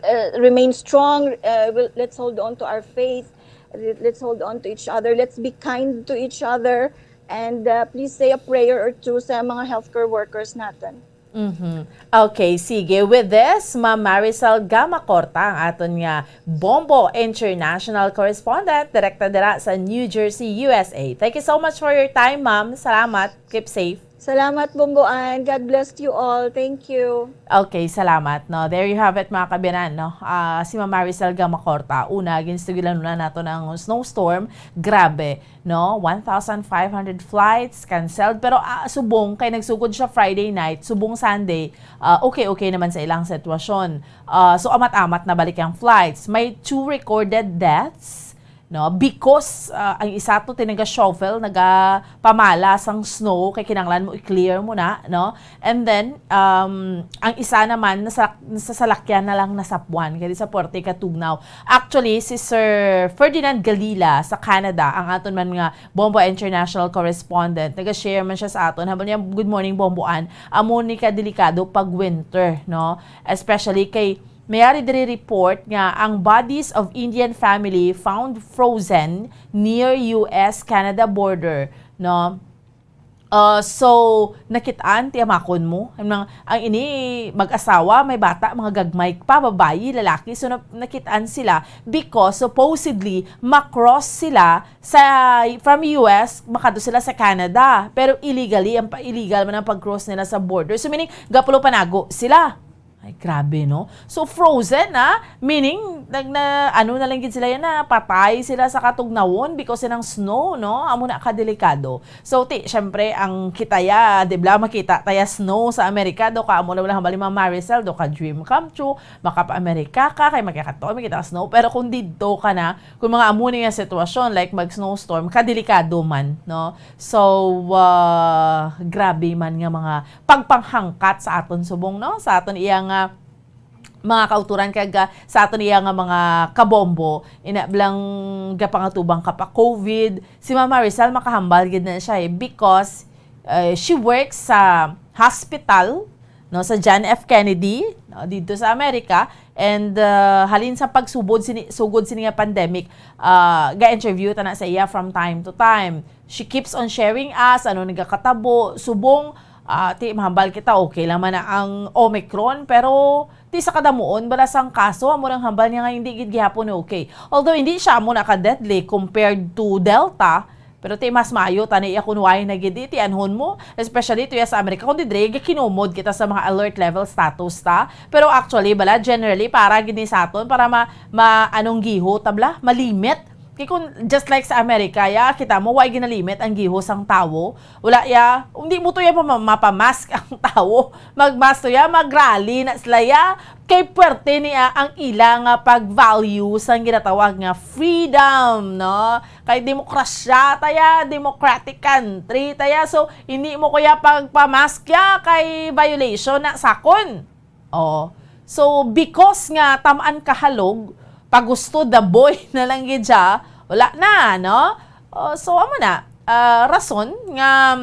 uh, remain strong. Uh, we'll, let's hold on to our faith. Let's hold on to each other. Let's be kind to each other. And uh, please say a prayer or two sa mga healthcare workers natin. Mhm. Okay, sige. With this, Ma'am Maricel Gamacorta, ang aton nga Bombo International Correspondent, direkta dira sa New Jersey, U S A. Thank you so much for your time, ma'am. Salamat. Keep safe. Salamat, Bomboan. God bless you all. Thank you. Okay, salamat, no. There you have it, mga kabinan, no. Ah, si Ma'am Maricel Gamacorta, una, ginsugilanon naton ang snowstorm. Grabe, no. One thousand five hundred flights canceled. Pero ah, subong kay nagsugod siya Friday night, subong Sunday, ah, okay-okay naman sa ilang sitwasyon. Ah, so amat-amat na balik ang flights. May two recorded deaths, no, because ah, ang isa to tinaga shovel, nagapamala sang snow kay kinahanglan mo i-clear mo na, no. And then um, ang isa naman nasa, nasa salakyan na lang nasapwan kay di sa puwerte katugnaw. Actually, si Sir Ferdinand Galila sa Canada, ang aton man nga Bombo International Correspondent, naga-share man siya sa aton. Hambal niya, "Good morning, Bomboan. Amo ni ka delikado pag winter, no? Especially kay mayari diri report nga ang bodies of Indian family found frozen near U S Canada border, no?" Uh, so, nakit-an, tiyamakon mo. Ang, mga- ang ini, mag-asawa, may bata, mga gagmay pa, babayi, lalaki. So, na- nakit-an sila because supposedly, makross sila sa, from U S, makadto sila sa Canada. Pero illegally, ang pa illegal man ang pag-cross nila sa border. So, meaning, gapulo panago sila. Ay, grabe, no? So, frozen, ah? Meaning, nag, na, ano na lang gid sila yan, na patay sila sa katugnawon because ng snow, no? Amo na kadelikado. So, ti, syempre, ang kita ya, di ba, makita taya snow sa Amerika, do ka, amo na wala hambali, Ma'am Maricel, do ka dream come true, makapa-Amerika ka, kay makikataon, makita ka snow. Pero kung didto ka na, kung mga amo ni nga sitwasyon, like mag-snowstorm, kadelikado man, no? So, ah, grabe man nga mga pagpanghangkat sa aton subong, no? Sa aton iya nga mga kauturan kag, ah, sa aton iya nga mga kabombo, ina blang gapangatubang ka pa COVID, si Ma'am Maricel makahambal gid na siya, eh, because, eh, she works sa hospital, no, sa John F. Kennedy, no, dito sa Amerika, and, ah, halin sa pagsubod sini, sugod sini nga pandemic, ah, ga-interview ta na sa iya from time to time. She keeps on sharing us ano nagakatabo, subong, ah, ti mahambal kita, okay lang man na ang Omicron, pero ti sa kadamuon bala sang kaso, amo nang hambal niya nga hindi gid gihapon okay. Although hindi siya amo na ka-deadly compared to Delta, pero ti mas maayo tani iya kun why na gid ti anhon mo, especially to sa Amerika, kung didre gakinumod kita sa mga alert level status ta. Pero actually bala, generally para gid ni sa aton, para ma, ma anong giho tabla, malimit. Kay kung just like sa Amerika, ya, kita mo, why ginalimit ang giho sang tawo? Wala, ya, hindi mo to ya pa ma-, mapamask ang tawo. Mag-mask to ya, mag-rally na sila ya. Kay puwerte niya ang ila nga pag-value sang ginatawag nga freedom, no? Kay demokrasya ta ya, democratic country ta ya. So, hindi mo kuya pagpamask ya kay violation na sakon. Oh. So, because nga tam-an kahalog, pagusto the boy na lang gid siya, wala na, no? Oh, so, amo na, ah, rason nga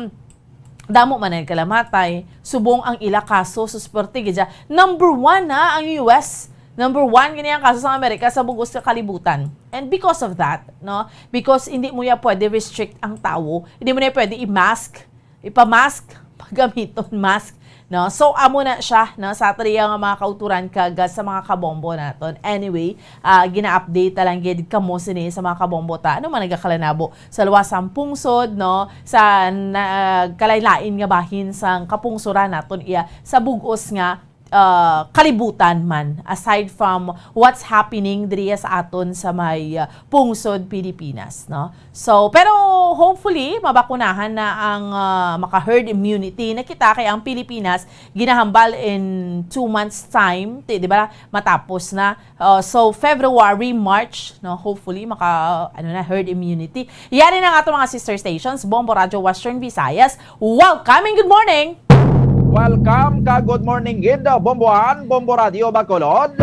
damo man ang kalamatay, subong ang ila kaso, susperte gid siya. Number one na ang U S. Number one gini ang kaso sa Amerika sa bugos ka kalibutan. And because of that, no? Because hindi mo ya pwede restrict ang tawo, hindi mo na pwede i-mask, ipamask, paggamiton mask, no? So, amo na siya, no, sa aton iya nga mga kauturan kag, ah, sa mga kabombo naton. Anyway, ah, gina-update ta lang gid kamo sini sa mga kabombo ta. Ano man nagakalanabo sa luwas sang pungsod, no? Sa na, kalain-lain nga bahin sang kapungsoran naton iya sa bugos nga ah, kalibutan man, aside from what's happening diri sa aton sa may, ah, pungsod Pilipinas, no? So, pero hopefully, mabakunahan na ang, ah, maka-herd immunity na kita, kay ang Pilipinas ginahambal in two months time, ti, di ba, matapos na. Uh, so, February, March, no, hopefully, maka, ano na, herd immunity. Yari na nga ato mga sister stations, Bombo Radyo Western Visayas. Welcome and good morning! Welcome ka good morning gid, Bomboan, Bombo Radio Bacolod.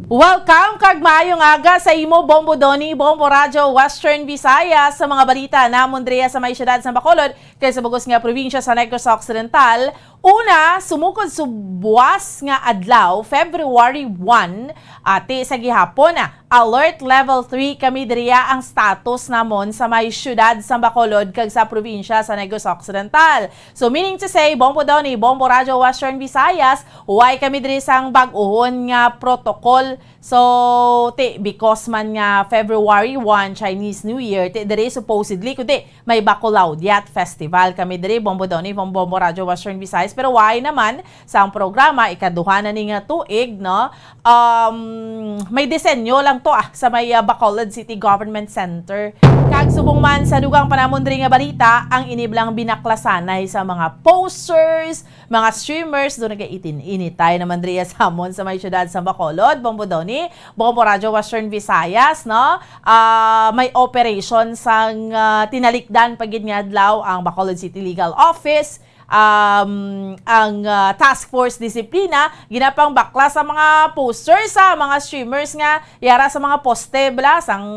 Welcome kag maayong aga sa imo, Bombo Donny, Bombo Radyo Western Visayas, sa mga balita namon diri sa may siyudad sa Bacolod, kag sa bugos nga probinsya sa Negros Occidental. Una, sumukod sa buwas nga adlaw, February one, ati sa gihapon, alert level three kami diriya ang status namon sa may siyudad sa Bacolod kag sa probinsya sa Negros Occidental. So, meaning to say, Bombo Donny, Bombo Radyo Western Visayas, way kami diri sang bag-ohon nga protocol. So, ti, because man nga February one, Chinese New Year, ti, diri supposedly, kundi may Bacolaudiat Festival kami diri, Bombo Donny, Bom-, Bombo Radyo Western Visayas. Pero why naman, sa ang programa, ikaduha na ni nga tuig, no? Um, may disenyo lang to, ah, sa may, ah, Bacolod City Government Center. Kag subong man sa dugang panamon diri nga balita, ang iniblang binaklasanay sa mga posters, mga streamers, do nagaitin-initay naman diri sa amon sa may siyudad sa Bacolod, Bombo Donny, Bombo Radyo Western Visayas, no? Ah, may operation sang, ah, tinalikdan pa gid nga adlaw ang Bacolod City Legal Office, um, ang, ah, Task Force Disiplina, ginapangbaklas sa mga posters sa mga streamers nga yara sa mga poste, bla, sang,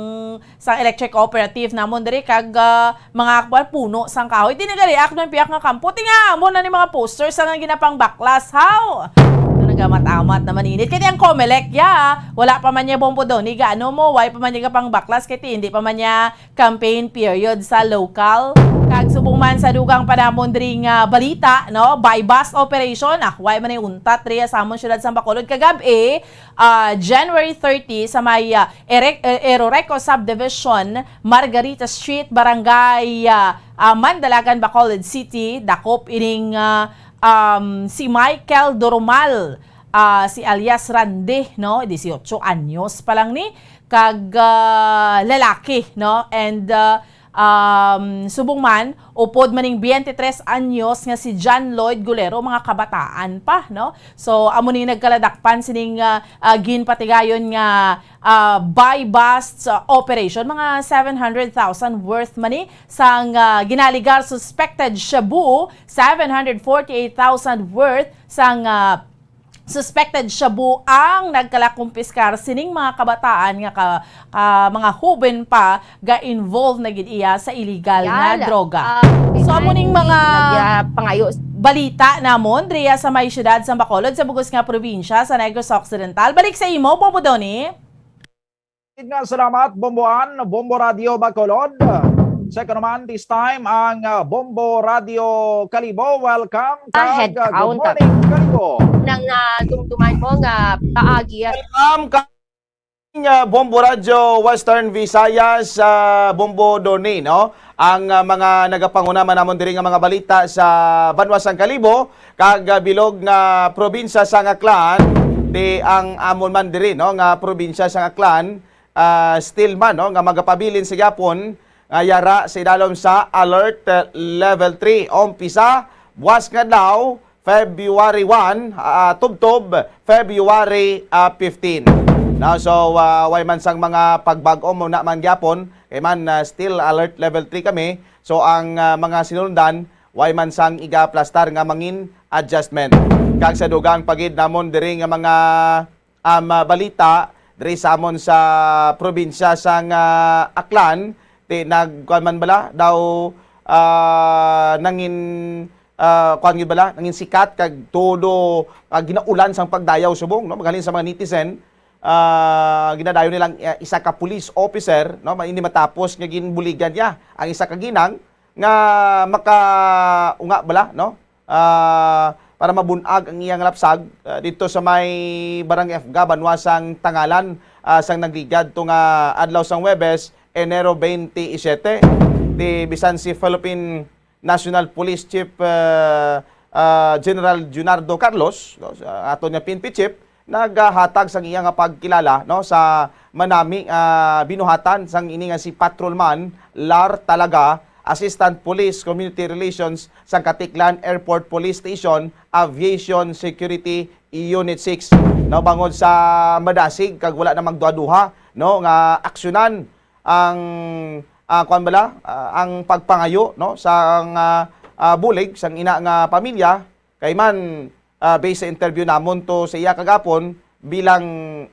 sang electric operative namon diri, kag, ah, mga akbal puno sang kahoy. Di nagareact man piyak nga kampo. Ti nga, amo na ni mga posters nga ginapangbaklas. How? Nagamamat-amat naman init. Kaya ang Comelec, ya, wala pa man niya, Bombo Donny, gaano mo, why pa man niya pangbaklas? Kaya ti, hindi pa man niya campaign period sa local. Kag subong man sa dugang panamon diri nga balita, no? Buy-bust operation. Ah, why man ay untat diri sa amon siyudad sa Bacolod kagab-i, ah, January thirty sa may, ah, Ere-, eh, Eroreco Subdivision, Margarita Street, Barangay, ah, ah, Mandalagan, Bacolod City, dakop ining, ah, um, si Michael Doromal, ah, si alias Randy, no? Dieciocho anyos pa lang ni, kag, ah, lalaki, no? And, ah, um, subong man, upod maning twenty-tres anyos nga si John Lloyd Gulero, mga kabataan pa, no? So, amo ni nagkaladakpan sining, ah, ah, ginpatigayon nga, ah, buy-bust, ah, operation, mga seven hundred thousand worth man ni sang, ah, ginaligar suspected shabu, seven hundred forty-eight thousand worth sang, ah, suspected shabu ang nagkalakumpiskar sining mga kabataan nga ka, ka mga huben pa ga-involve na gid iya sa illegal nga Yan. droga. Ah, So, amo ning mga nagpangayo. Balita namon diriya sa may siyudad sa Bacolod, sa bugos nga probinsya sa Negros Occidental. Balik sa imo, Bombo Donny. Nga salamat, Bomboan, Bombo Radio Bacolod. Check naman this time ang uh, Bombo Radio Kalibo. Welcome. Ahead kag, uh, good count. Morning, Kalibo. Nang uh, dumduman mo nga paagi. Welcome ka nga Bombo Radio Western Visayas, ah, Bombo Donny, no? Ang ah, mga nagapanguna man namon diri nga mga balita sa banwa sang Kalibo kag ah, bilog nga probinsya sang Aklan, di ang amon man diri, no, nga probinsya sang Aklan, ah, still man, no, nga magapabilin sa gyapon nga yara sa idalom sa Alert, eh, Level three. Umpisa buwas nga adlaw, February one, ah, tubtob February, ah, fifteen. Now, so, ah, way man sang mga pagbag-o mo na man gyapon, kay man, ah, still alert level three kami. So, ang ah, mga sinulundan, way man sang iga-aplastar nga mangin adjustment. Kag sa dugang pagid namon diri nga mga um, ah, balita diri sa amon sa probinsya sang ah, Aklan, ti nagkuan man bala daw ah, nangin ah, kuan gid bala, nangin sikat kag todo ah, ginaulan sang pagdayaw subong, no, maghalin sa mga netizen. Ah, ginadayon nilang ah, isa ka police officer, no, ma- ini matapos nga ginbuligan niya ang isa ka ginang nga makaunga bala, no, ah, para mabun-ag ang iyang lapsag ah, dito sa may Barangay Afga, banwa sang Tangalan, ah, sang nagligad to nga adlaw sang Huwebes, Enero twenty-seven. Di bisan si Philippine National Police Chief ah, ah, General Junardo Carlos, no, sa aton nga P N P chief, nagahatag sang iya nga pagkilala, no, sa manami nga binuhatan sang ini nga si Patrolman Lar Talaga, Assistant Police Community Relations sang Katiklan Airport Police Station Aviation Security Unit six, no, bangod sa madasig kag wala na magduha-duha, no, nga aksyonan ang ah, kuan bala, ah, ang pagpangayo, no, sa nga ah, bulig sang ina nga pamilya. Kay man, ah, based sa interview namon to sa iya kagapon bilang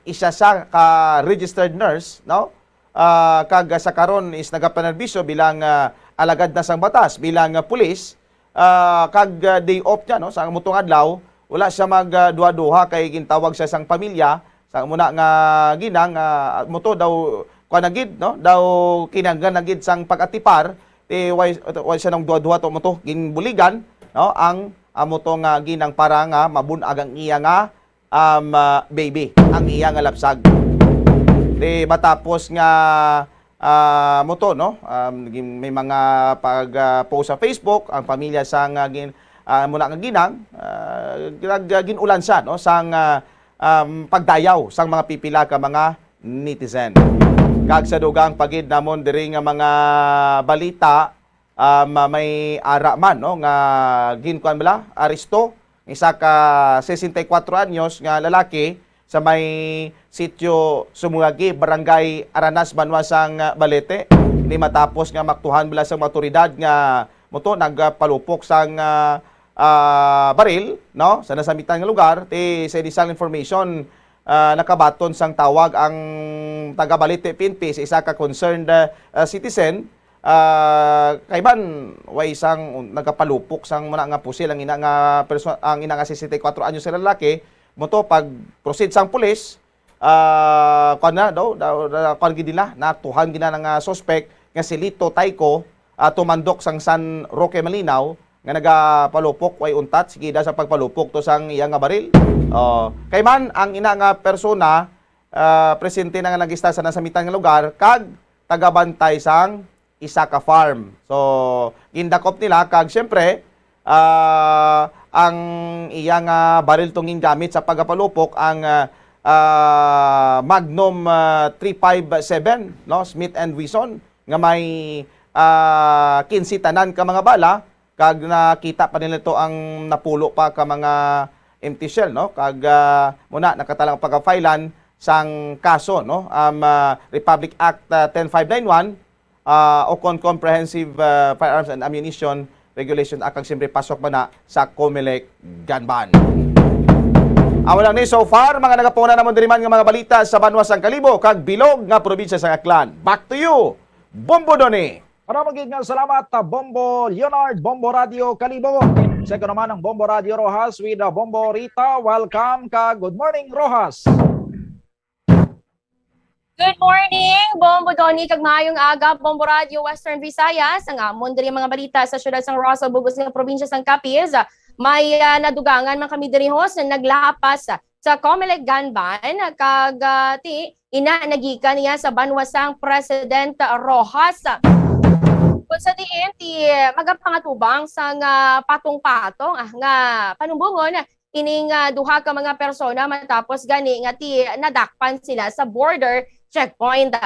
isa sa ka registered nurse, no? Ah, kag sa karon is nagapanerbisyo bilang ah, alagad na sang batas bilang ah, pulis. Ah, kag ah, day off niya, no, sa mutong adlaw, wala siya mag ah, duha-duha kay gintawag siya sang pamilya, sa muna nga ginang ah, mo to daw kuan na gid, no, daw kinanglan na gid sang pag-atipar, ti way, way siya nang duha-duha to mo to ginbuligan, no, ang amo to nga ginang para nga mabun-ag ang iya nga um, ah, baby, ang iya nga lapsag. Di matapos nga ah, mo to, no, um, gin- may mga pag ah, post sa Facebook ang pamilya sa nga gin ah, muna nga ginang ah, ginag- ah, ginulan siya, no, sang ah, um, pagdayaw sang mga pipila ka mga netizen. Kag sa dugang pagid namon diri nga mga balita, um, may ara man, no, nga ginkuan bala, aresto, isa ka sesenta y kuatro anyos nga lalaki sa may sitio Sumuagi, Barangay Aranas, banwa sang Balete. Ini matapos nga maktuhan bala sang mga otoridad nga mo to nagpalupok sang ah, ah, baril, no, sa nasamitan nga lugar. Ti sa initial information, ah, nakabaton sang tawag ang taga Balete P N P sa isa ka concerned ah, citizen. Ah, kay man way sang nagapalupok sang muna nga pusil ang ina nga perso- ang ina nga sesenta y kuatro anyos nga lalaki, mo to pag proceed sang pulis, ah, kuan na daw, daw, daw kuan gid nila, natuhan gid na nga suspect nga si Lito Tayco, ah, tumandok sang San Roque Malinaw nga nagapalupok way untat, sige da sa pagpalupok to sang iya nga baril. Oh, kay man ang ina nga persona ah, presente na nga nag-istar sa nasamitan nga lugar kag tagabantay sang isa ka farm. So, gindakop nila kag siyempre ah, ang iya nga baril tong gingamit sa pagapalupok ang ah, ah, Magnum ah, three five seven, no, Smith and Wesson nga may ah, kinse tanan ka mga bala kag nakita pa nila to ang napulo pa ka mga empty shell, no, kag ah, muna nakatalang pagka-filean sang kaso, no, um, ah, Republic Act ah, ten five nine one ah, o kon Comprehensive ah, Firearms and Ammunition Regulation Act, kag siyempre pasok man na sa COMELEC gun ban. Amo lang ni so far, mga nagapuna namon diri man nga mga balita sa banwa sang Kalibo kag bilog nga probinsya sang Aklan. Back to you, Bombo Donny. Maramo gid nga salamat, ah, Bombo Leonard, Bombo Radio Kalibo. Sa ko naman ang Bombo Radio Roxas with, ah, Bombo Rita. Welcome ka. Good morning, Roxas. Good morning, Bombo Donny, kag maayong aga, Bombo Radio Western Visayas. Ang amon diri mga balita sa siyudad sang Roxas, bug-os nga probinsya sang Capiz. May, ah, nadugangan man kami diri, host, na naglapas sa Comelec Ganban, kag, ah, ti, ina nagikan niya sa banwa sang President Roxas. Kung sa diin, ti, magapangatubang sang, ah, patong-patong, ah, nga panumbongon ining, ah, duha ka mga persona matapos gani nga ti nadakpan sila sa border checkpoint.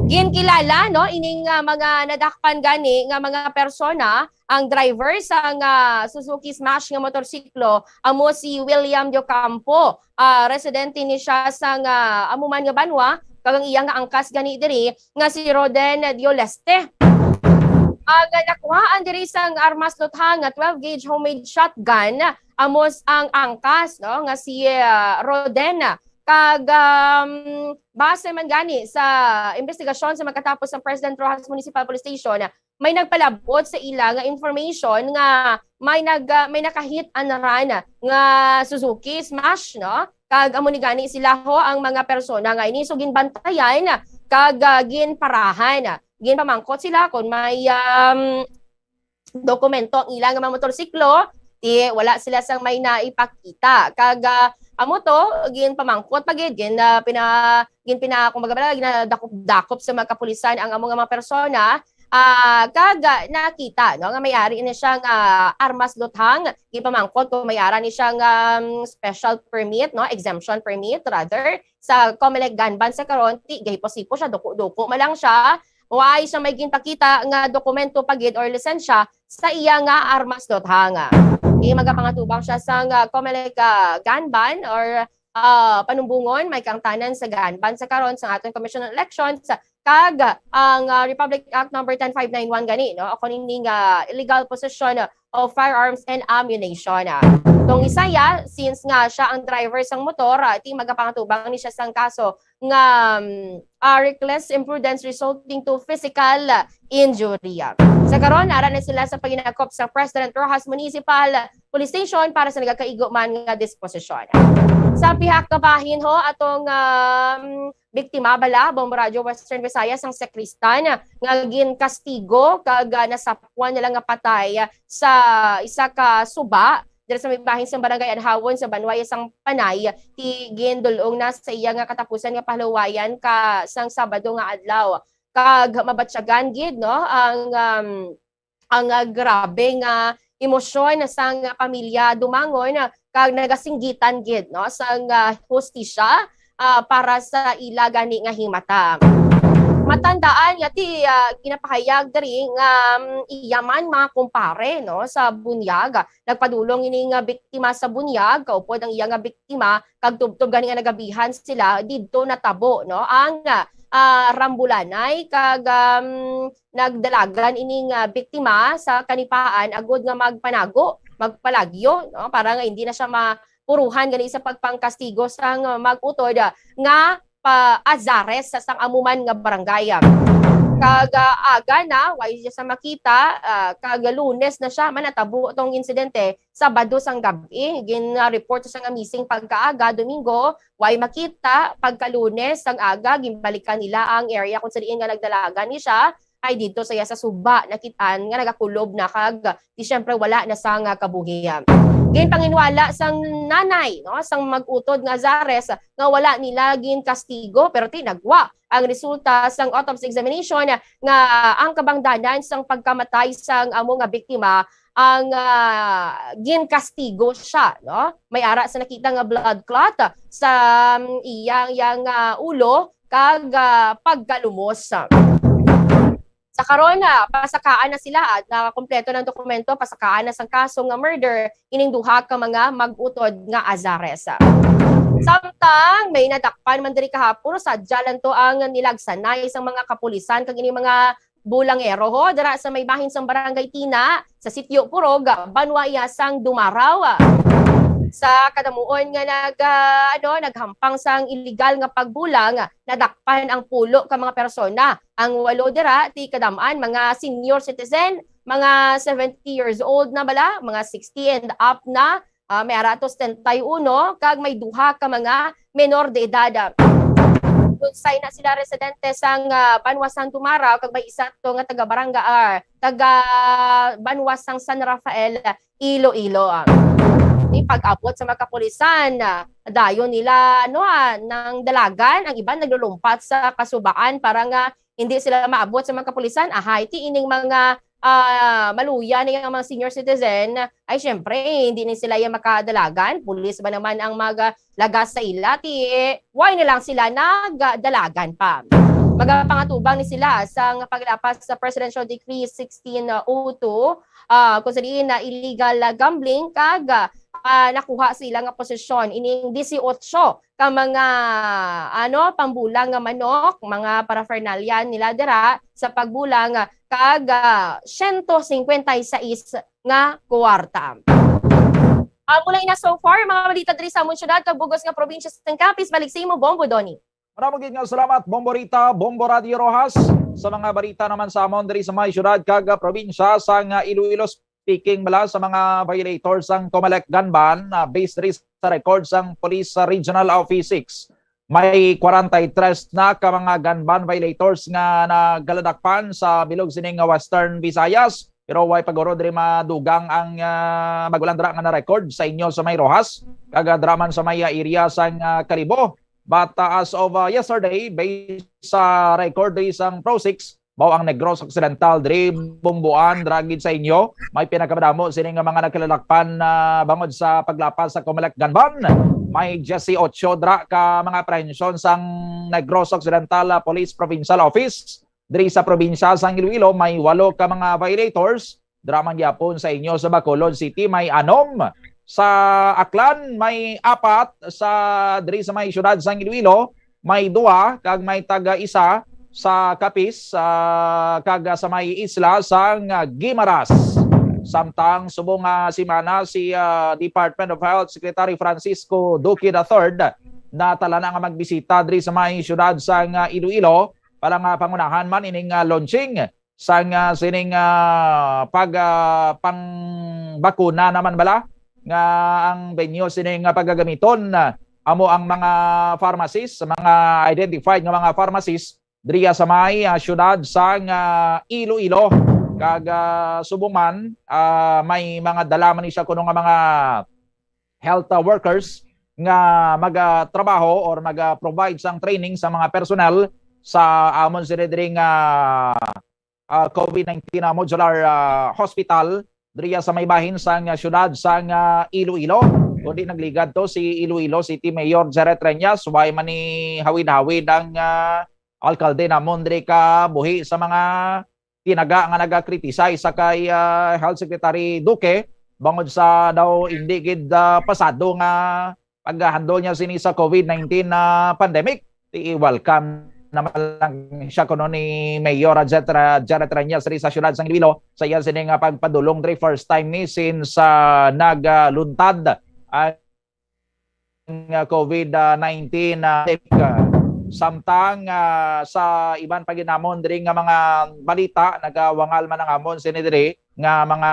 Ginkilala, no, ining, ah, mga nadakpan gani nga mga persona, ang driver sang, ah, Suzuki Smash nga motorsiklo amo si William Diocampo. Ah, residente ni siya sang, ah, amo man nga banwa, kag ang iya nga angkas gani diri nga si Roden Dioleste. Ang nakuhaan diri sang armas luthang nga twelve gauge homemade shotgun, amos ang angkas, no, nga si, ah, Roden. Kag, um, base man gani sa investigasyon sa magkatapos sa President Roxas Municipal Police Station, may nagpalabot sa ila nga information nga may nag-, ah, may naka-hit and run nga Suzuki Smash, no? Kag amo ni gani sila ho ang mga persona nga ini. So, ginbantayan kag, ah, ginparahan. Ginpamangkot sila kung may, um, dokumento ang ila nga mga motorsiklo, ti wala sila sang may naipakita. Kag, ah, amo to, ginpamangkot pa gid, gin, ah, pina-, gin pina-, kumbaga ba, ginadakop-dakop sa mga kapulisan ang amo nga mga persona, ah, kag, ah, nakita, no, nga may ari ni siya nga armas luthang, ginpamangkot kung may ara ni siya nga, um, special permit, no, exemption permit rather, sa Comelec Ganban sa karon, ti gahipos-hipos siya, duko-duko man lang siya, wala siya may ginpakita nga dokumento pa gid or lisensya sa iya nga armas luthang. Ti magapangatubang siya sang, ah, Comelec, ah, Ganban or, ah, panumbongon, may kaangtanan sa Ganban sa karon sang aton Commission on Elections kag ang, ah, Republic Act number ten five nine one gani, no? O kung ini nga illegal possession of firearms and ammunition. Tong isa ya, since nga siya ang driver sang motor, ah, ti magapangatubang ni siya sang kaso nga, um, ah, reckless imprudence resulting to physical injury. Sa karon, ara na sila sa paginakop sa President Roxas Municipal Police Station para sa nagakaigo man nga disposisyon. Sa pihak nga bahin ho, atong, um, biktima bala, Bombo Radyo Western Visayas, ang sakristan nga ginkastigo kag, ah, nasapwan na lang nga patay sa isa ka suba diri sa may bahin sang Barangay Anhawon sa Banwaya sang Panay, ti gindul-ong na sa iya nga katapusan nga pahaluwayan ka sang Sabado nga adlaw. Kag mabatyagan gid, no, ang, um, ang, ah, grabe nga emosyon sang pamilya dumangon, ah, kag nagasinggitan gid, no, sang, ah, hustisya, ah, para sa ila gani nga himata. Matandaan nga ti, ah, ginapahayag diri nga, mm, iya man mga kumpare, no, sa bunyag. Nagpadulong ini nga biktima sa bunyag, kaupod ang iya nga biktima, kag tubtob gani nga nagabihan sila didto natabo, no, ang, ah, rambulanay kag, um, nagdalagan ining, ah, biktima sa kanipaan agud nga magpanago, magpalagyo, no, para nga hindi na siya mapuruhan gani sa pagpangkastigo sang mag-utod, ah, nga pa-, Azares sa sang amo man nga barangay. Kag, ah, aga na, way siya sa makita, ah, kag Lunes na siya, man natabo tong insidente, Sabado sang gab-i. Gin-report sa nga missing pagkaaga, Domingo, way makita. Pagka Lunes sang aga, ginbalikan nila ang area kung sa diin nga nagdalagan ni siya. Ay didto sa iya sa suba, nakit-an nga nagakulob na kag di siyempre wala na sang kabuhi. Ginpanginwala sang nanay, no, sang mag-utod nga Azares nga wala nila ginkastigo, pero tinagwa ang resulta sang autopsy examination nga ang kabangdanan sang pagkamatay sang amo nga biktima ang, ah, ginkastigo siya, no? May ara sa nakita nga blood clot sa, um, iyang, iyang, ah, ulo kag, ah, pagkalumos. Sa karon, ah, pasakaan na sila at nakakompleto ng dokumento, pasakaan na sang kaso nga murder ining duha ka mga mag-utod nga Azares. Samtang may nadakpan man diri kahapon, sadya lang to ang nilagsanay sang mga kapulisan kag ining mga bulangero ho, dira sa may bahin sang Barangay Tina, sa Sitio Purog, Banwa iya sang Dumaraw. Sa kadamuon nga nag, ah, ano, naghampang sang iligal nga pagbulang, nadakpan ang pulo ka mga persona. Ang walo dira ti kadam-an mga senior citizen, mga seventy years old na bala, mga sixty and up na, ah, may ara to setenta y uno, kag may duha ka mga menor de edad. Lunsay na sila residente sang, ah, banwa sang Tumarao, kag may isa to nga taga barangay, ah, taga banwa sang San Rafael, Iloilo. Ni pag-abot sa mga kapulisan, ah, dayon nila, ano, ah, nang dalagan, ang iban naglulumpat sa kasubaan para nga hindi sila maabot sa mga kapulisan. Ahay, ti ining mga, ah, maluya na yung mga senior citizen, ay, syempre, hindi na sila yung makadalagan. Pulis ba naman ang maglagas sa ila? Ti, why na lang sila nagdalagan pa? Magapangatubang ni sila sa nga paglapas sa Presidential Decree sixteen oh two, ah, kung sa diin na illegal, ah, gambling, kag, ah, nakuha sila nga posesyon ining dieciocho ka mga, ano, pambulang nga manok, mga paraphernalia nila dira sa pagbulang, kag, ah, siyento singkwenta y seis nga kuwarta. Ah, mula ina so far, mga balita diri sa amon syudad kag bugos nga probinsya sang Capiz. Balik sa imo, Bombo Donny. Maramo gid nga salamat, Bombo Rita, Bombo Radio Rojas, sa mga balita naman sa amon diri sa may syudad kag, ah, probinsya sang, ah, Iloilo. Speaking bala sa mga violators sang Comelec gun ban, ah, based diri sa record sang Police sa Regional Office six, may kwarenta y tres na ka mga gun ban violators nga nagaladakpan sa bilog sining Western Visayas. Pero way pa guro diri madugang ang, ah, magulang dira nga na-record sa inyo sa may Rojas, kag, ah, dira man sa may, ah, area sang, ah, Kalibo. But, ah, as of, ah, yesterday, based sa record diri sang Pro six, mao ang Negros Occidental diri, Bomboan, dira gid sa inyo, may pinakamadamo sini nga mga nagkaladakpan, ah, bangod sa paglapas sa Comelec gun ban. May dieciocho dira ka mga apprehension sang Negros Occidental, ah, Police Provincial Office. Diri sa probinsya sang Iloilo, may walo ka mga violators. Dira man gyapon sa inyo sa Bacolod City, may anom. Sa Aklan, may apat. Sa, diri sa may siyudad sang Iloilo, may duha, kag may taga isa sa Capiz, ah, kag sa may isla sang Guimaras. Samtang subong nga semana, si, ah, Department of Health Secretary Francisco Duque the third natala na nga magbisita diri sa may siyudad sang, ah, Iloilo para nga pangunahan man ining, ah, launching sang, ah, sining, ah, pag, ah, pangbakuna naman bala nga ang venue sining, ah, pagagamiton, ah, amo ang mga pharmacies, mga identified nga mga pharmacies diriya sa may, ah, siyudad sang, ah, Iloilo. Kag, ah, subong man, ah, may mga dala man ni siya kuno nga mga health, ah, workers nga magatrabaho or maga-provide sang training sa mga personnel sa amon sini diri nga, ah, COVID nineteen, ah, modular, ah, hospital diriya sa may bahin sang, ah, siyudad sang, ah, Iloilo. Kundi nagligad to si Iloilo City Mayor Jaret Reñas, way man ni hawid-hawid ang, ah, alkalde namon diri ka buhi sa mga tinaga nga naga-criticize sa kay, ah, Health Secretary Duque bangod sa daw indi gid, ah, pasado nga paghandle niya sini sa COVID nineteen na pandemic. Ti i-welcome naman lang siya kuno ni Mayor Jaret Reñas diri sa siyudad sang Iloilo sa iya sini nga pagpadulong diri. First time ni since, ah, nagluntad ang COVID nineteen na pandemic. Samtang, ah, sa iban pa gid namon diri nga mga balita, nagawangal man ang amon sini diri nga mga,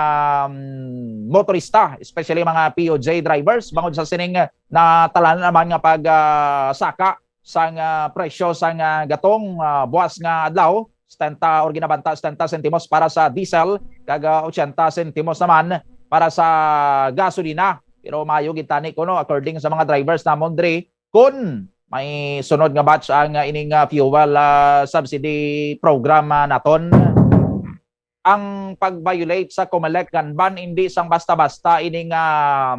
mm, motorista, especially mga P O J drivers, bangod sa sining natalanan naman nga pag, ah, saka sang, ah, presyo sang, ah, gatong, ah, buas nga adlaw, setenta or ginabanta setenta sentimos para sa diesel, kag, ah, ochenta sentimos naman para sa gasolina. Pero maayo gid tani kuno, according sa mga drivers namon diri, kun may sunod nga batch ang, ah, ining, ah, fuel, ah, subsidy program, ah, naton. Ang pag-violate sa Comelec gun ban, hindi sang basta-basta ining, ah,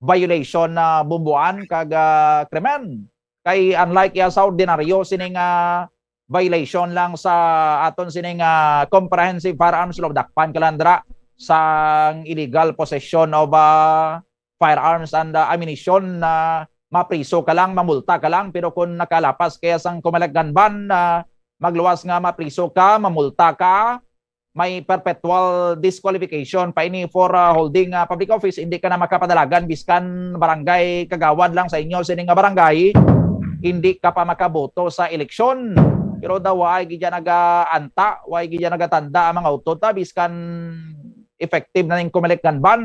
violation na bumbuan kag, ah, krimen. Kay unlike iya sa ordinaryo sining, ah, violation lang sa aton sining, ah, Comprehensive Firearms Law, dakpan ka lang dira sang illegal possession of, ah, firearms and, ah, ammunition, na mapriso ka lang, mamulta ka lang, pero kung nakalapas kaya sang Comelec gun ban, ah, magluwas nga mapriso ka, mamulta ka, may perpetual disqualification pa ini for, ah, holding, ah, public office. Hindi ka na makapadalagan biskan barangay kagawad lang sa inyo sini nga barangay, hindi ka pa makaboto sa eleksyon. Pero daw, wa gid dyan nagaanta, wa gid dyan nagatanda ang mga utod ta, biskan effective na ning Comelec gun ban,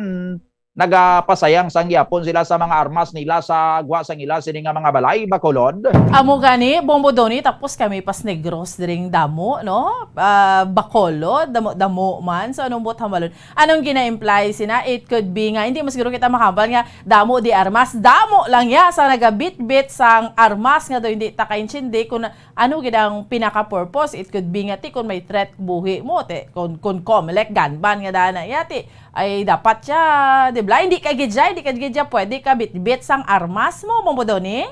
nagapasayang sang gihapon sila sa mga armas nila sa gwa sang ila sini nga mga balay, Bacolod. Amo gani, Bombo Donny, tapos kami pas Negros diring damo, no? Ah, Bacolod, damo-damo man. So, anong buot hambalon? Anong gina-imply sina? It could be nga, hindi mo siguro kita makambal nga damo di armas. Damo lang ya sa nagabitbit sang armas nga daw hindi ta kaintindi kung ano gid ang pinaka-purpose. It could be nga ti kung may threat buhi mo, ti kung, kung Comelec gun ban nga dana ya, ti ay dapat siya, di ba? Hindi ka gid siya, hindi ka gid siya pwede ka bitbit sang armas mo, Bombo Donny?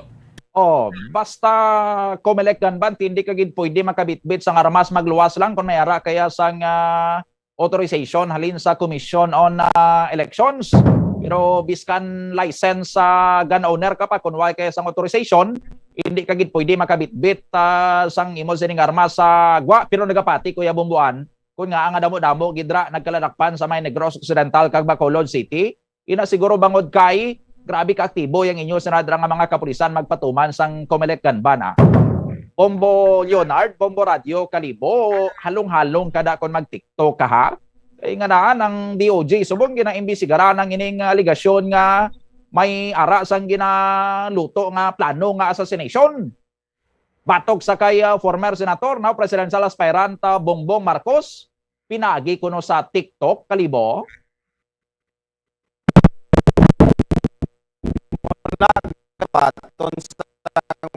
Oh, basta Comelec gun ban, hindi ka gid pwede makabitbit sang armas, magluwas lang kung may ara kaya sang, ah, authorization halin sa Commission on, ah, Elections. Pero biskan license sa gun owner ka pa, kung wala kaya sang authorization, hindi ka gid pwede makabitbit, ah, sang imo sining armas sa gwa. Pero nagapati, Kuya Bumbuan, kung nga ang damo-damo gid ra nagkaladakpan sa may Negros Occidental kag Bacolod City, ina siguro bangod kay grabe ka aktibo yang inyo sinadra nga mga kapulisan magpatuman sang Comelec gun ban, ah. Bombo Leonard, Bombo Radio, Kalibo, halong-halong kada kon mag-TikTok ka, ha? Kay nga naan ang D O J subong ginaimbestigaran ang ining alegasyon nga may ara sang ginaluto nga plano nga assassination. Batok sa kay, ah, former senator, now presidential aspirant, ah, Bongbong Marcos, pinagi kuno sa TikTok, Kalibo. Nagkabaton sa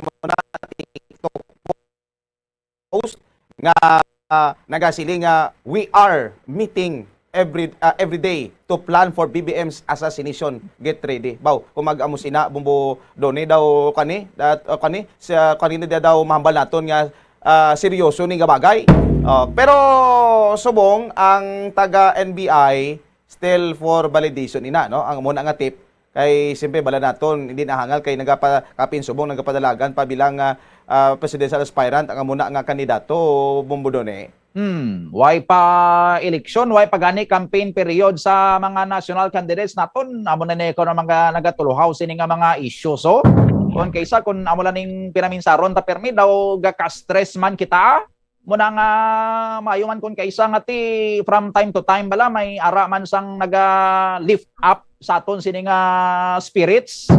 muna TikTok post nga, ah, nagasiling nga, "We are meeting every, ah, every day to plan for B B M's assassination. Get ready." Baw, kung mag-amo sina, Bombo Donny daw kani, dat-, ah, kani, sa kanina dia daw mahambal naton nga, ah, seryoso ni nga bagay. Oh, pero subong ang taga N B I still for validation ina, no? Ang muna nga tip kay siyempre bala naton hindi nahangal kay nagapa-, kapin subong nagapadalagan pa bilang, ah, ah, presidential aspirant ang muna nga kandidato, Bombo Donny. Hmm, way pa eleksyon, way pa gani campaign period sa mga national candidates naton. Amo na ni kuno mga nagatuluhaw sini nga mga issues, so. Kung kaysa kung amo lang ning pinaminsaron ta permi daw gaka-stress man kita. Mo na nga maayo man kung kaysa nga ti from time to time bala may ara man sang naga-lift up sa aton sini nga spirits,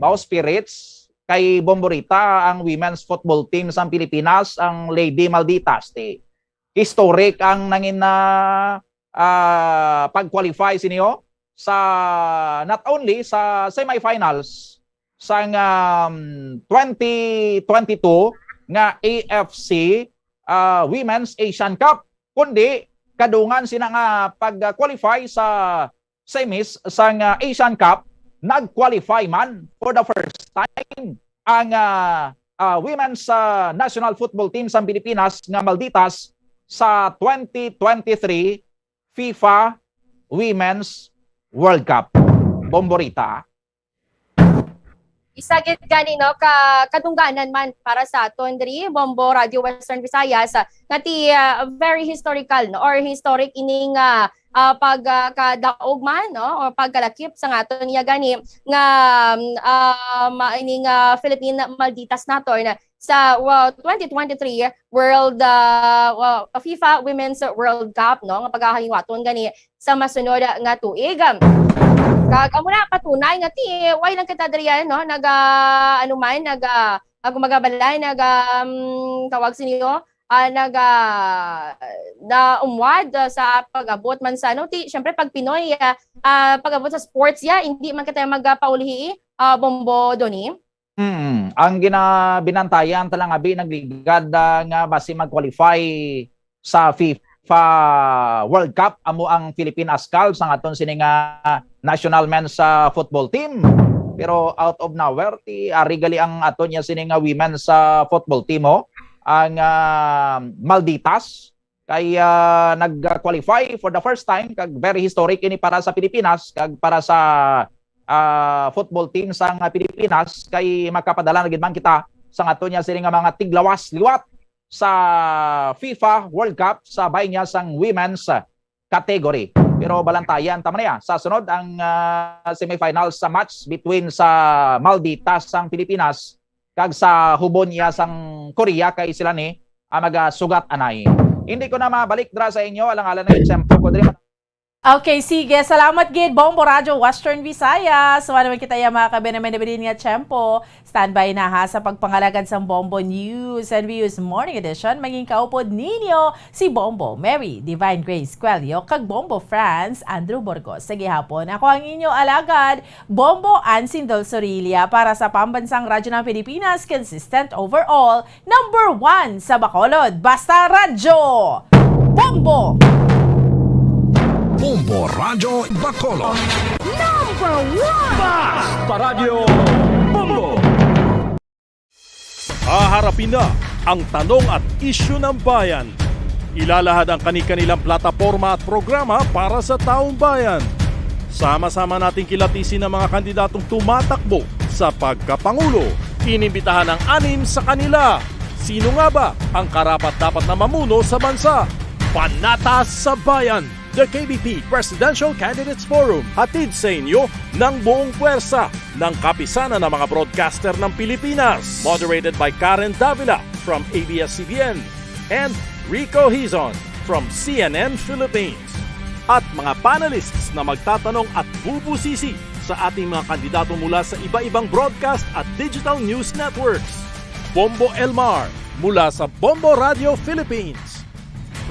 bao spirits, kay Bomborita ang women's football team sang Pilipinas, ang Lady Malditas. Ti historic ang nangin na, ah, pag-qualify sini, oh, sa, not only sa semifinals sang, um, twenty twenty-two nga A F C, ah, Women's Asian Cup, kundi kadungan sina nga pag-qualify sa semis sang, ah, Asian Cup, nag-qualify man for the first time ang, ah, ah, women's, ah, national football team sang Pilipinas nga Malditas sa twenty twenty-three FIFA Women's World Cup. Bomborita. Isa gid gani, no, ka kadungganan man para sa aton diri, Bombo Radio Western Visayas, ah, nga ti, ah, very historical, no, or historic ining, ah, ah, pag, ah, kadaog man, no, o pagkalakip sa aton iya gani nga, um, ah, ma-, ining, ah, Philippine Malditas naton sa, wa-, twenty twenty-three World, ah, wa-, FIFA Women's World Cup, no, nga pagahiwaton gani sa masunod nga tuig. Kag amo na, patunay nga ti, way lang kita diri, no, naga, ano man, naga, ako magabalay, naga, um, tawag sa niyo, ah, naga, naumwad, ah, sa pag-abot man sa, no, ti, syempre, pag Pinoy, ah, ah, pag-abot sa sports, ya, hindi man kita magpaulihi, ah, Bombo Donny. Mm, ang gina-, binantayan ta lang abi nagligad, ah, nga basi mag-qualify sa FIFA World Cup amo ang Philippine Askal sang aton sini nga national men's, ah, football team. Pero out of nowhere, ti ari gali ang aton niya sini nga women's, ah, football team, ho, ang, ah, Malditas. Kay, ah, nag-qualify for the first time, kag very historic ini para sa Pilipinas kag para sa, ah, football team sang Pilipinas, kay makapadala na gid man kita sang aton niya sini nga mga tiglawas liwat sa FIFA World Cup sa bahin niya sang women's category. Pero balantayan ta man niya sa sunod ang, ah, semifinals sa match between sa maldita sang Pilipinas kag sa hubon niya sang Korea, kay sila ni ang magasugat anay. Hindi ko na mabalik dra sa inyo, alang-alang na yung tiyempo ko diri. Okay, sige. Salamat gid, Bombo Radyo Western Visayas. Wala naman kita yung mga kabe naman na bilin nga tiyempo. Standby na ha sa pagpangalagad sang Bombo News and Views Morning Edition. Mangin kaupod ninyo si Bombo Mary Divine Grace Cuello kag Bombo Franz Andrew Burgos. Sa gihapon, ako ang inyo alagad, Bombo Ansin Dulzorilla para sa Pambansang Radyo ng Pilipinas, consistent overall, number one sa Bacolod. Basta Radyo! Bombo! Bombo Radyo Bacolod. Number one! Basta Radyo Bombo! Haharapin na ang tanong at isyu ng bayan. Ilalahad ang kani-kanilang plataporma at programa para sa taong bayan. Sama-sama nating kilatisin ang mga kandidatong tumatakbo sa pagkapangulo. Inimbitahan ang anim sa kanila. Sino nga ba ang karapat-dapat na mamuno sa bansa? Panata sa Bayan, the K B P Presidential Candidates Forum, hatid sa inyo ng buong puwersa ng Kapisanan ng mga Broadcaster ng Pilipinas. Moderated by Karen Davila from A B S C B N and Rico Hizon from C N N Philippines. At mga panelists na magtatanong at bubusisi sa ating mga kandidato mula sa iba-ibang broadcast at digital news networks. Bombo Elmar mula sa Bombo Radio Philippines.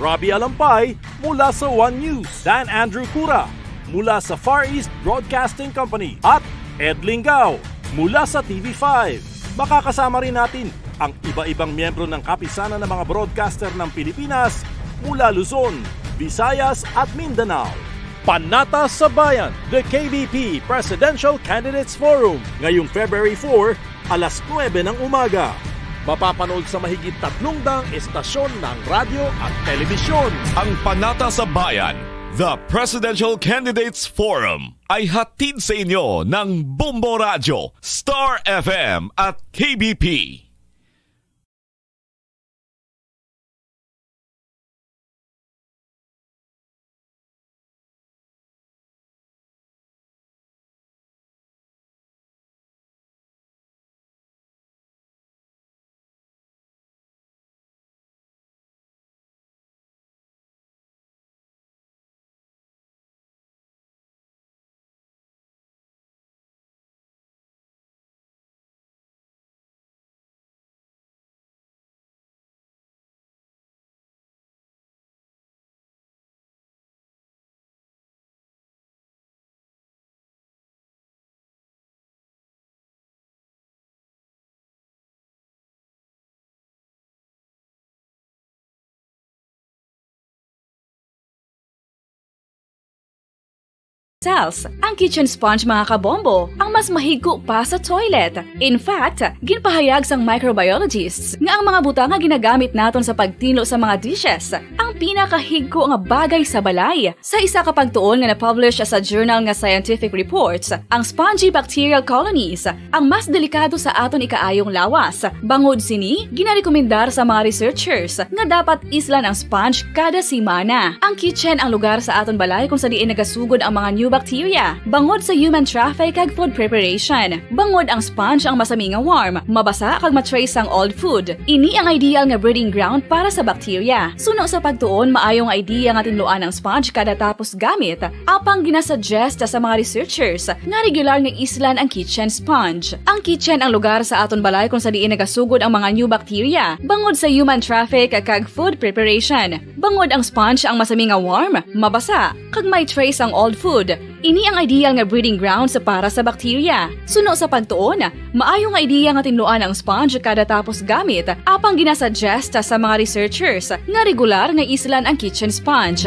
Robbie Alampay mula sa One News. Dan Andrew Cura mula sa Far East Broadcasting Company. At Ed Lingao mula sa T V five. Makakasama rin natin ang iba-ibang miyembro ng Kapisanan ng mga Broadcaster ng Pilipinas mula Luzon, Visayas at Mindanao. Panata sa Bayan, the K B P Presidential Candidates Forum, ngayong February four, alas nuwebe ng umaga. Mapapanood sa mahigit tatlong daang estasyon ng radyo at telebisyon. Ang Panata sa Bayan, the Presidential Candidates Forum, ay hatid sa inyo ng Bombo Radyo, Star F M at K B P. Cells, ang kitchen sponge, mga kabombo, ang mas mahigko pa sa toilet. In fact, ginpahayag sang microbiologists nga ang mga butang nga ginagamit naton sa pagtinlo sa mga dishes ang pinakahigko nga bagay sa balay. Sa isa ka pagtuon nga na-publish sa journal nga Scientific Reports, ang spongy bacterial colonies ang mas delikado sa aton ikaayong lawas. Bangod sini, ginarekomendar sa mga researchers nga dapat islan ang sponge kada semana. Ang kitchen ang lugar sa aton balay kung sa diin nagasugod ang mga new bacteria, bangod sa human traffic kag food preparation. Bangod ang sponge ang masami nga warm, mabasa kag ma-trace sang old food. Ini ang ideal nga breeding ground para sa bacteria. Suno sa pagtuon, maayo nga idea nga tinluan ang sponge kada tapos gamit. Apang ginasuggest sa mga researchers nga regular nga islan ang kitchen sponge. Ang kitchen ang lugar sa aton balay kung sa diin nagasugod ang mga new bacteria, bangod sa human traffic kag food preparation. Bangod ang sponge ang masami nga warm, mabasa, kag may trace ang old food. Ini ang ideal nga breeding grounds para sa bacteria. Suno sa pagtuon, maayo nga ideya nga tinluan ang sponge kada tapos gamit, apang ginasuggest sa mga researchers nga regular nga islan ang kitchen sponge.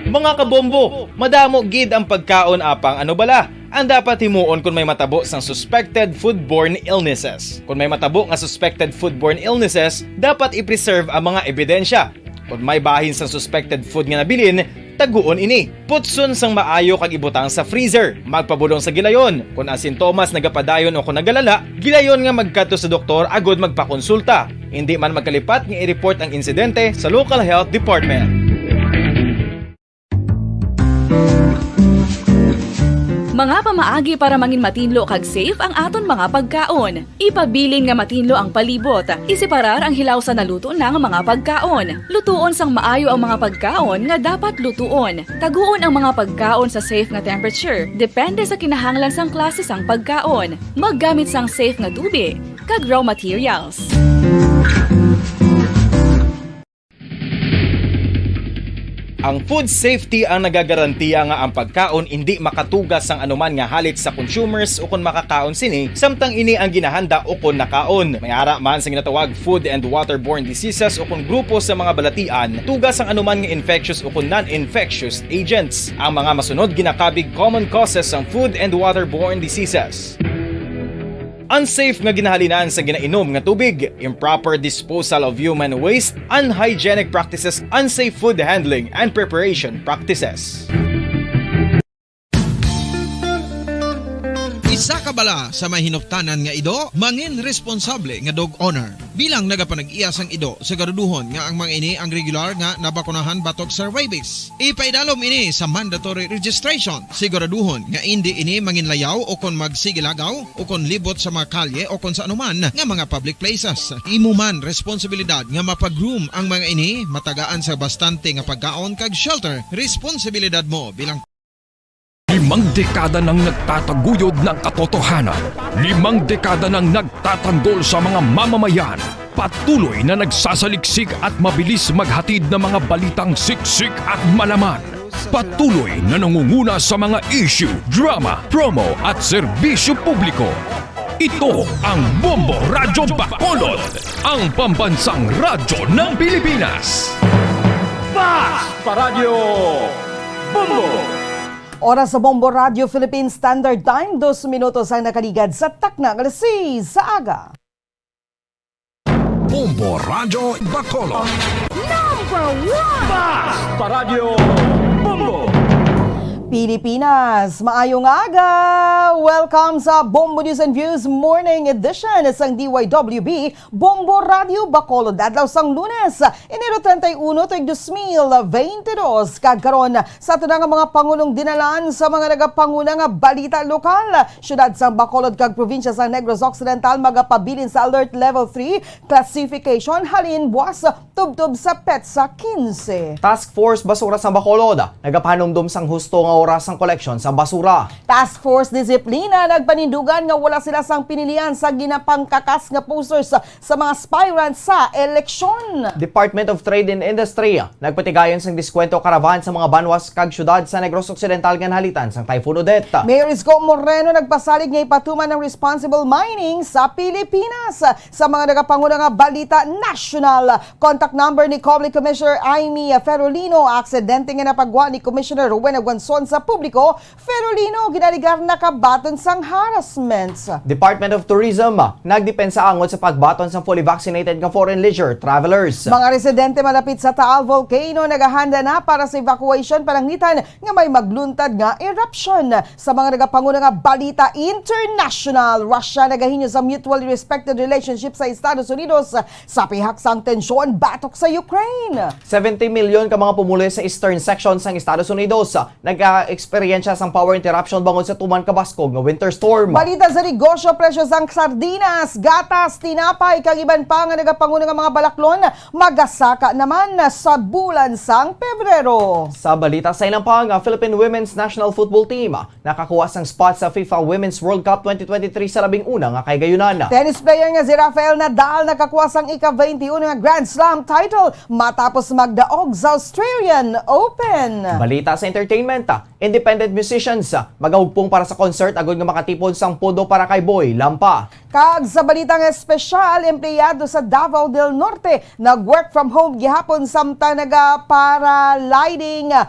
Mga kabombo, madamo gid ang pagkaon apang ano bala ang dapat himuon kon may matabo sang suspected foodborne illnesses. Kon may matabo nga suspected foodborne illnesses, dapat i-preserve ang mga ebidensya. Kon may bahin sang suspected food nga nabilin, Taguon ini. Putson sang maayo kag ibutang sa freezer. Magpabulong sa gilayon. Kon ang sintomas nagapadayon o kon nagalala, gilayon nga magkadto sa doktor agud magpakonsulta. Indi man magkalipat nga i-report ang insidente sa local health department. Mga pamaagi para mangin matinlo kag safe ang aton mga pagkaon. Ipabilin nga matinlo ang palibot. Iseparar ang hilaw sa naluto na nga mga pagkaon. Lutuon sang maayo ang mga pagkaon nga dapat lutuon. Taguon ang mga pagkaon sa safe nga temperature, depende sa kinahanglan sang klase sang pagkaon. Maggamit sang safe nga tubig kag raw materials. Ang food safety ang nagagarantiya nga ang pagkaon indi makatuga sang anuman nga halit sa consumers ukon makakaon sini, samtang ini ang ginahanda ukon nakaon. May ara man sa ginatawag food and waterborne diseases ukon grupo sa mga balatian, tuga sang anuman nga infectious ukon non-infectious agents. Ang mga masunod ginakabig common causes sang food and waterborne diseases. Unsafe nga ginahalinan sa ginainom nga tubig, improper disposal of human waste, unhygienic practices, unsafe food handling and preparation practices. Isa ka bala sa may hinuptanan nga ido, mangin responsable nga dog owner. Bilang nagapanag-iya sang ido, siguraduhon nga ang mga ini ang regular nga nabakunahan batok sa rabies. Ipaidalom ini sa mandatory registration. Siguraduhon nga indi ini manginlayaw o kon magsigilagaw o kon libot sa mga kalye o kon sa anuman nga mga public places. Imo man responsibilidad nga mapag-groom ang mga ini, matagaan sa bastante nga pagkaon kag shelter. Responsibilidad mo bilang Limang dekada nang nagtataguyod ng katotohanan. Limang dekada nang nagtatanggol sa mga mamamayan. Patuloy na nagsasaliksik at mabilis maghatid ng mga balitang siksik at malaman. Patuloy na nangunguna sa mga issue, drama, promo at serbisyo publiko. Ito ang Bombo Radyo Bacolod, ang pambansang radyo ng Pilipinas. Fast Paradyo Bombo! Oras sa Bombo Radyo Philippine Standard Time, dos minutos ang nakaligad sa takna nga alas seis sa aga. Bombo Radyo Bacolod. Number one! Fast Paradyo Bombo! Pilipinas, maayong aga! Welcome sa Bombo News and Views Morning Edition sang D Y W B Bombo Radyo Bacolod, adlaw sang Lunes, Enero treinta y uno, tuig dos mil veinte dos. Kag karon, sa ato na nga mga pangulong dinalan sa mga nagapanguna nga balita lokal, siyudad sang Bacolod kag probinsya sang Negros Occidental magapabilin sa Alert Level three classification halin buwas tubtob sa petsa quince. Task Force Basura sang Bacolod nagapahanumdom sang husto nga oras sang koleksyon sang basura. Task Force Disiplina nagpanindugan nga wala sila sang pinilian sa ginapangkakas nga posters sa mga aspirant sa eleksyon. Department of Trade and Industry nagpatigayon sang diskwento caravan sa mga banwas kag syudad sa Negros Occidental ngan halitan sang Typhoon Odette. Mayor Isko Moreno nagpasalig nga ipatuman ang responsible mining sa Pilipinas. Sa mga nagapanguna nga balita nasyonal, contact number ni Comelec Commissioner Imee Ferolino, aksidente nga napagwa ni Commissioner Rowena Guanzon sa publiko, Ferolino ginaligar nakabaton sang harassments. Department of Tourism nagdepensa angot sa pagbaton sang fully vaccinated nga foreign leisure travelers. Mga residente malapit sa Taal Volcano nagahanda na para sa evacuation pananglitan nga may magluntad nga eruption. Sa mga nagapanguna nga balita international, Russia nagahinyo sa mutually respected relationship sa Estados Unidos sa pihak sang tensyon batok sa Ukraine. Seventy milyon ka mga pumuluyo sa eastern section sang Estados Unidos nag-eksperyensya sang power interruption bangod sa tuman kabaskog nga winter storm. Balita sa negosyo, presyo sang sardinas, gatas, tinapay, kag iban pa nga nagapanguna nga mga balaklon magasaka naman sa bulan sang Pebrero. Sa balita sa ilang pa, nga Philippine Women's National Football Team nakakuha sang spot sa FIFA Women's World Cup twenty twenty-three sa labing una nga kahigayunan. Tennis player nga si Rafael Nadal nakakuha sang ika-twenty-one nga Grand Slam title matapos magdaog sa Australian Open. Balita sa entertainment, independent musicians magahugpong para sa concert agod nga makatipon sang pondo para kay Boy Lampa. Kag sa balita nga espesyal, empleyado sa Davao del Norte nag-work from home gihapon samtang naga-paragliding, ah,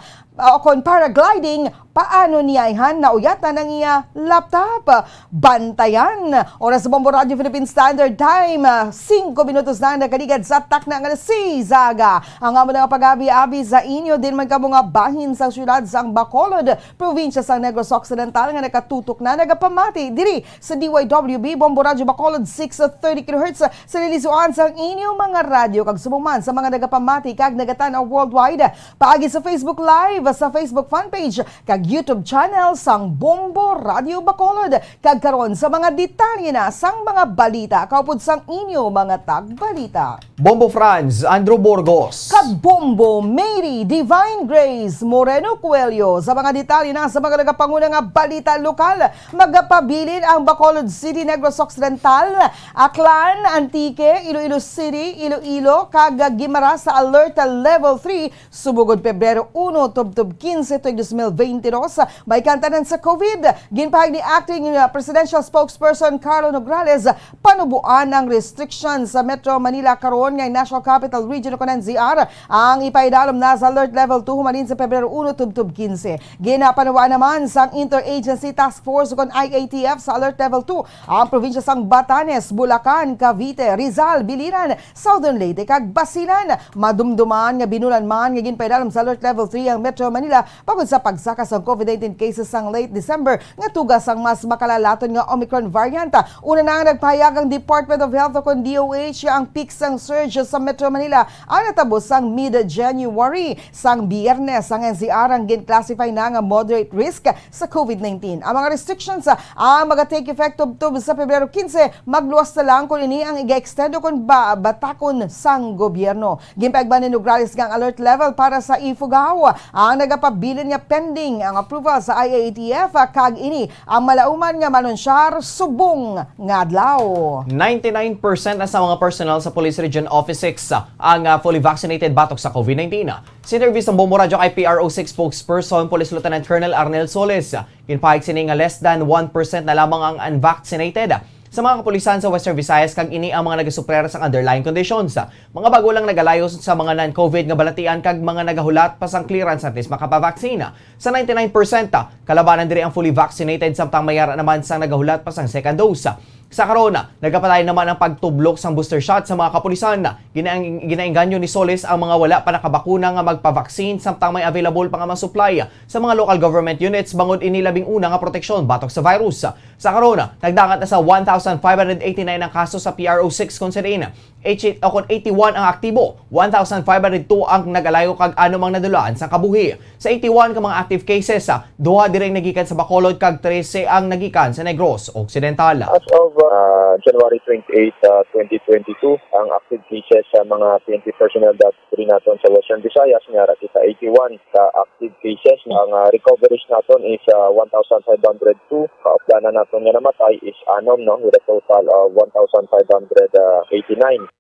o kon paragliding Paano niya ihan nauyatan ang iya laptop? Bantayan! Oras sa Bombo Radio Philippine Standard Time, ah, singko minutos na ang nakaligad sa takna nga alas seis aga. Ang amo na nga pag-abi-abi sa inyo, din man kamo nga bahin sa siyudad sang Bacolod, probinsya sang Negros Occidental nga nakatutok na nagapamati diri sa D Y W B Bombo Radio Bacolod six thirty kilohertz sa lilisuan sang inyo mga radyo kag subong man sa mga nagapamati kag nagatan-aw worldwide paagi sa Facebook Live, sa Facebook fan page kag YouTube channel sang Bombo Radio Bacolod. Kag karon sa mga detalye na sang mga balita kaupod sang inyo mga tagbalita. Bombo Franz, Andrew Burgos. Kag Bombo Mary Divine Grace Moreno Coelho. Sa mga detalye na sa mga nagapanguna nga balita lokal, magapabilin ang Bacolod City, Negros Occidental, Aklan, Antique, Iloilo City, Iloilo, kag Guimaras sa Alert Level three subong gid Pebrero uno tubtob quince tuig dos mil veinte dos. May kantanan sa COVID. Ginpahayag ni Acting, uh, Presidential Spokesperson Carlo Nograles, panuboan ang restrictions sa Metro Manila karon nga National Capital Region o kon N C R ang ipaidalom na sa Alert Level two humalin sa Pebrero uno tubtob quince. Ginapanuboan naman sang Interagency Task Force o kon I A T F sa Alert Level two ang probinsya sang Batanes, Bulacan, Cavite, Rizal, Biliran, Southern Leyte kag Basilan. Madumduman nga binulan man nga ginpaidalom sa Alert Level three ang Metro Manila bangod sa pagsaka sang COVID nineteen cases sang late December nga tuga sang mas makalalaton nga Omicron variant. Una na nga nagpahayag ang Department of Health o kon D O H nga ang peak sang surge sa Metro Manila ang natabo sang mid-January. Sang Biyernes, ang N C R ang gin-classify na nga moderate risk sa COVID nineteen. Ang mga restrictions, ah, ang maga-take effect tubtob sa Pebrero quince, magluwas na lang kon ini ang iga-extend o kon ba batakon sang gobyerno. Ginpaigban ni Nograles nga ang alert level para sa Ifugao ang nagapabilin nga pending ang approval sa I A T F, kag ini ang malauman nga manunsyar subong nga adlaw. Ninety-nine percent na sa mga personnel sa Police Region Office six ang, ah, fully vaccinated batok sa COVID nineteen. Sa interview sa Bombo Radyo kay P R O six spokesperson Police Lieutenant Colonel Arnel Solis, ginpahayag sini nga less than one percent na lamang ang unvaccinated sa mga kapulisan sa Western Visayas, kag ini ang mga nagasuprera sang underlying conditions, mga bago lang nagalayo sa mga non-COVID nga balatian kag mga nagahulat pa sang clearance antes makapavaccine. Sa ninety-nine percent, kalabanan diri ang fully vaccinated, samtang may ara naman sang nagahulat pa sang second dose. Sa karon, nagapadayon naman ang pagtublok sang booster shot sa mga kapulisan. Ginaeng-, ginaengganyo ni Solis ang mga wala pa nakabakuna nga magpavaksin, samtang may available pa nga mga supply sa mga local government units, bangod ini labing una nga proteksyon batok sa virus. Sa karon, nagdangat na sa one thousand five hundred eighty-nine ang kaso sa P R O six, kung sa diin eighty, o kon eighty-one ang aktibo, one thousand five hundred two ang nagalayo kag anom ang nadulaan sa kabuhi. Sa eighty-one ka mga active cases, ah, duha diri ang nagikan sa Bacolod kag trese ang nagikan sa Negros Occidental. As of, uh, January twenty-eight, uh, twenty twenty-two, ang active cases sa mga P N P personnel diri naton sa Western Visayas, may ara kita eighty-one ka active cases. Ang, uh, recoveries naton is, uh, one thousand five hundred two. Kaupdanan naton nga namatay is anom, no, with a total of one thousand five hundred eighty-nine.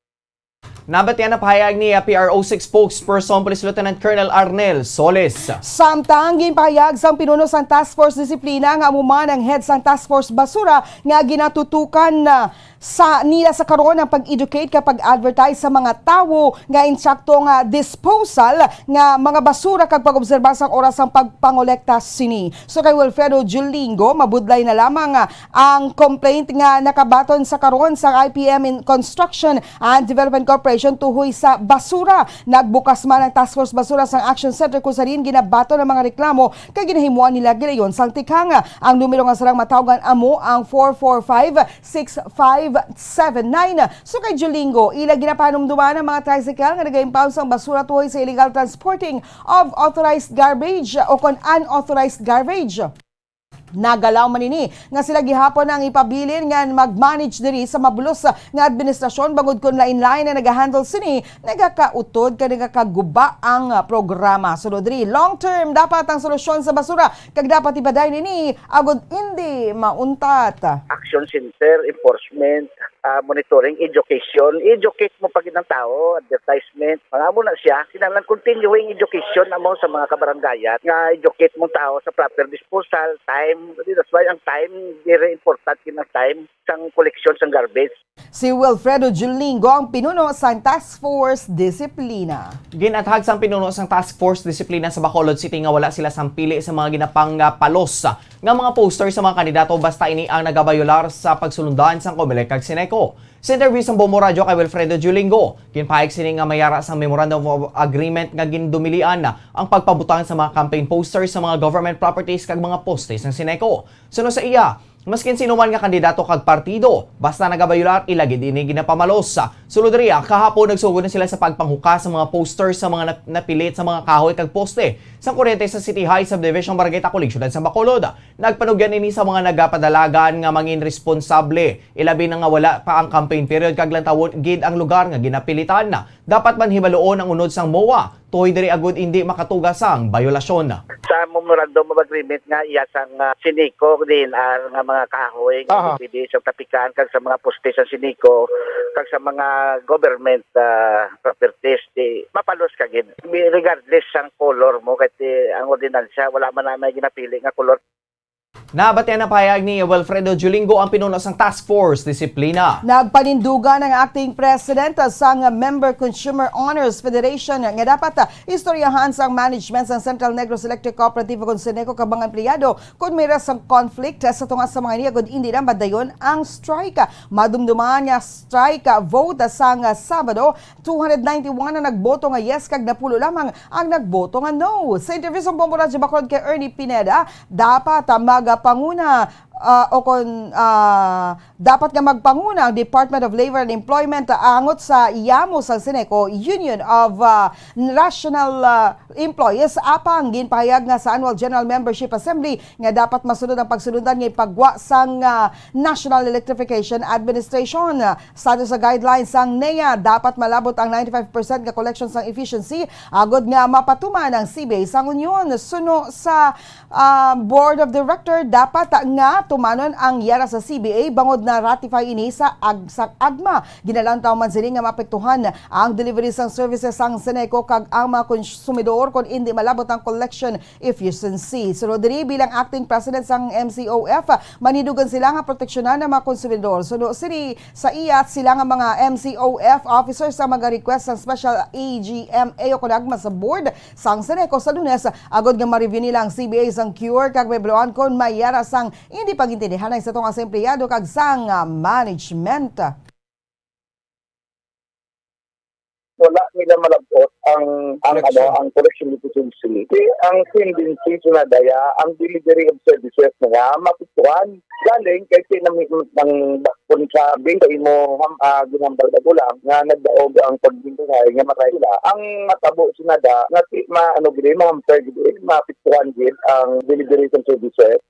Nabatian ang pahayag ni, ah, P R O six spokesperson Police Lieutenant Colonel Arnel Solis. Samtang ginpahayag sang pinuno sang Task Force Disiplina nga amo man ang head sang Task Force Basura nga ginatutukan na sa nila sa karon ang pag-educate kag pag-advertise sa mga tawo nga insakto nga disposal nga mga basura kag pag-obserbar sang oras sang pagpangolekta sini. So kay Wilfredo Julingo, mabudlay na lamang, ah, ang complaint nga nakabaton sa karon sa I P M in Construction and Development Corporation tuhoy sa basura. Nagbukas man ang Task Force Basura sang Action Center kung sa diin ginabaton ang mga reklamo kag ginahimuan nila gilayon sang tikhang. Ang numero nga sarang matawgan amo ang four four five, six five seven nine. So kay Julingo, ila ginapahanumduman ang mga tricycle nga nag-impound sang basura tuhoy sa illegal transporting of authorized garbage o kon unauthorized garbage. Nagalaw man ini nga sila gihapon ang ipabilin nga mag-manage diri sa mabulos nga administrasyon, bangod kon lain-lain na nagahandle sini, nagakautod kag nagakaguba ang programa. Sunod diri, long term dapat ang solusyon sa basura kag dapat ipadayon ini agod indi mauntat. Action center, enforcement, ah, monitoring, education. Educate mo pa gid ang tao, advertisement. Mga amo na siya. Kinahanglan continuing education amo sa mga kabarangayan nga educate mong tao sa proper disposal, time. That's why ang time, very important gid ang time sang koleksyon sang garbage. Si Wilfredo Julingo ang pinuno sang Task Force Disiplina. Ginathag sang pinuno sang Task Force Disiplina sa Bacolod City nga wala sila sampili sa mga ginapangpalos nga mga poster sa mga kandidato basta ini ang nagabayolar sa pagsulundan sang Comelec kag Ceneco. Sa interview sang Bombo Radyo kay Wilfredo Julingo, ginpahayag sini nga may ara sang Memorandum of Agreement nga gindumilian ang pagpabutang sa mga campaign posters sa mga government properties kag mga poste sang Ceneco. Suno sa iya, maskin sino man nga kandidato kag partido, basta nagabayolar, ila gid ini ginapamalos. Sulod diri, kahapon nagsugod na sila sa pagpanghukas sa mga poster sa mga nap-, napilit sa mga kahoy kag poste sang kuryente sa City High Subdivision, Barangay Tacolin, Siyudad sa Bacolod. Nagpanugyan ini sa mga nagapadalagan nga mangin responsable, ilabi na nga wala pa ang campaign period kag lantawon gid ang lugar nga ginapilitan. Dapat man hibaluon ang unod sang MOA, tuhoy diri agud indi makatuga sang bayolasyon. Sa Memorandum of Agreement nga iya sang, ah, Ceneco din, ah, nga mga kahoy nga Aha. Pwede sa tapikan kag sa mga poste sa Ceneco kag sa mga government, ah, properties, di mapalos ka gid. Regardless sang color mo, kay ti-, ang ordinansya, wala man na may ginapili nga color. Nabatian ang pahayag ni Wilfredo Julingo, ang pinuno sang Task Force Disiplina. Nagpanindugan ang acting president sang Member Consumer Owners Federation nga dapat istoryahan sang management sang Central Negros Electric Cooperative o kon Ceneco kag mga empleyado kon may ra sang conflict sa tunga sa mga ini agud indi na madayon ang strike. Madumduman nga strike vote sang Sabado, two hundred ninety-one ang nagboto nga yes kag napulo lamang ang nagboto nga no. Sa interview sa Bombo Radyo Bacolod kay Ernie Pineda, dapat, ah, magapanguna, ah, o kon, ah, dapat nga magpanguna ang Department of Labor and Employment, ah, angot sa yamo sang Ceneco, Union of, ah, National, ah, Employees, apang ginpahayag nga sa Annual General Membership Assembly nga dapat masunod ang pagsulundan nga ipagwa sang, ah, National Electrification Administration. Sa ato sa guidelines sang NEA, dapat malabot ang ninety-five percent nga collection sang efficiency agud nga mapatuman ang C B A sang Union. Suno sa, ah, Board of Director, dapat nga tumanon ang yara sa C B A bangod na ratify ini sa ag-, sa agma. Ginalantaw man sini nga maapektuhan ang delivery sang services sang Ceneco kag ang mga konsumidor kon indi malabot ang collection efficiency. Sunod diri, bilang acting president sang M C O F, manidugan sila nga proteksyonan ang mga konsumidor. Suno sini sa iya, sila nga mga M C O F officers ang maga-request sang special A G M A o kon agma sa board sang Ceneco sa Lunes, agod nga ma-review nila ang C B A sang cure kag mahibaluan kon may yara sang indi pag-intindihan sa tunga sa empleyado kag sang, ah, management. Wala nila malabot ang, ang, Collection. Ano, ang collection efficiency. Kay ang tendency sa NEA, ang delivery of services na nga maapektuhan. Galing kay kinami-, ang, kung sa bingka imo, ham-, ah, ginhambal na gulang nga nagdaog ang pagbinuhay nga matay sila. Ang matabo sa NEA nga ti-, ma-, ano gid, ma-hamper gid, maapektuhan gid ang delivery of services.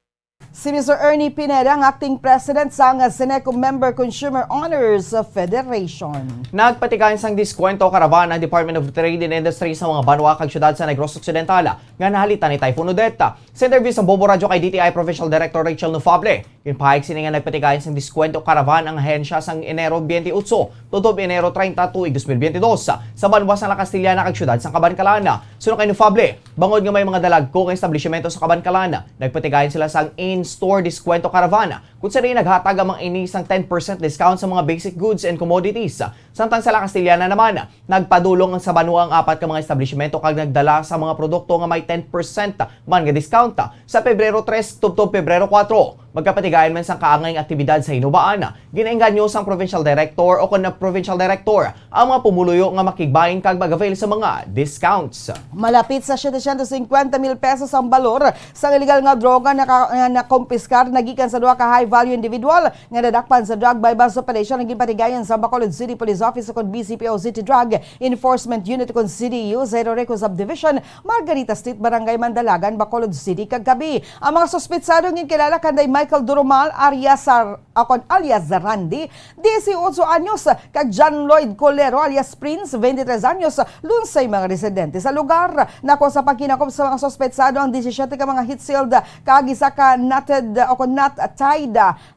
Si Mister Ernie Pineda ang acting president sang Ceneco Member Consumer Owners Federation. Nagpatigayon sang diskwento karavan ang Department of Trade and Industry sa mga banwa kag syudad sa Negros Occidental nga nahalitan ni Typhoon Odette. Sa interview sa Bombo Radyo kay D T I Provincial Director Rachel Nufable, ginpahayag sini nga nagpatigayon sang diskwento karavan ang ahensya sang Enero twenty-eight tubtob Enero treinta, tuig dos mil veintidós, sa banwa sang La Castellana kag syudad sang Kabankalan. Suno kay Nufable, bangod nga may mga dalagko nga establishmento sa Kabankalan, nagpatigayon sila sang in-store diskwento karavan, kung sa diin naghatag ang mga ini sang ten percent discount sa mga basic goods and commodities. Samtang sa La Castellana naman, nagpadulong ang sa banwa ang apat ka mga establishmento kag nagdala sa mga produkto nga may ten percent man nga discount sa Pebrero tres tubtob Pebrero kuwatro. Magkapatigayon man sang kaangay nga aktibidad sa Hinubaan, ginaengganyo sang provincial director o kon provincial director ang mga pumuluyo nga makigbain kag mag-avail sa mga discounts. Malapit sa setecientos cincuenta mil pesos ang balor sa illegal nga droga naka-, nga nakompiskar na gikan sa duha ka high-value individual nga nadakpan sa drug buy-bust operation nga ginpatigayon sa Bacolod City Police Office o kon B C P O City Drug Enforcement Unit o kon C D E U sa Heroreco Subdivision, Margarita Street, Barangay Mandalagan, Bacolod City, kagkabi. Ang mga suspetsado nga ginkilala kanday Michael Durumal alias Sar-, akon alias Randy, dieciocho anyos, kag John Lloyd Colero alias Prince, twenty-tres anyos, lunsay mga residente sa lugar. Nakuha sa pagkinakop sa mga suspetsado ang disisiete ka mga heat-sealed kag isa ka knotted o kon knot-tied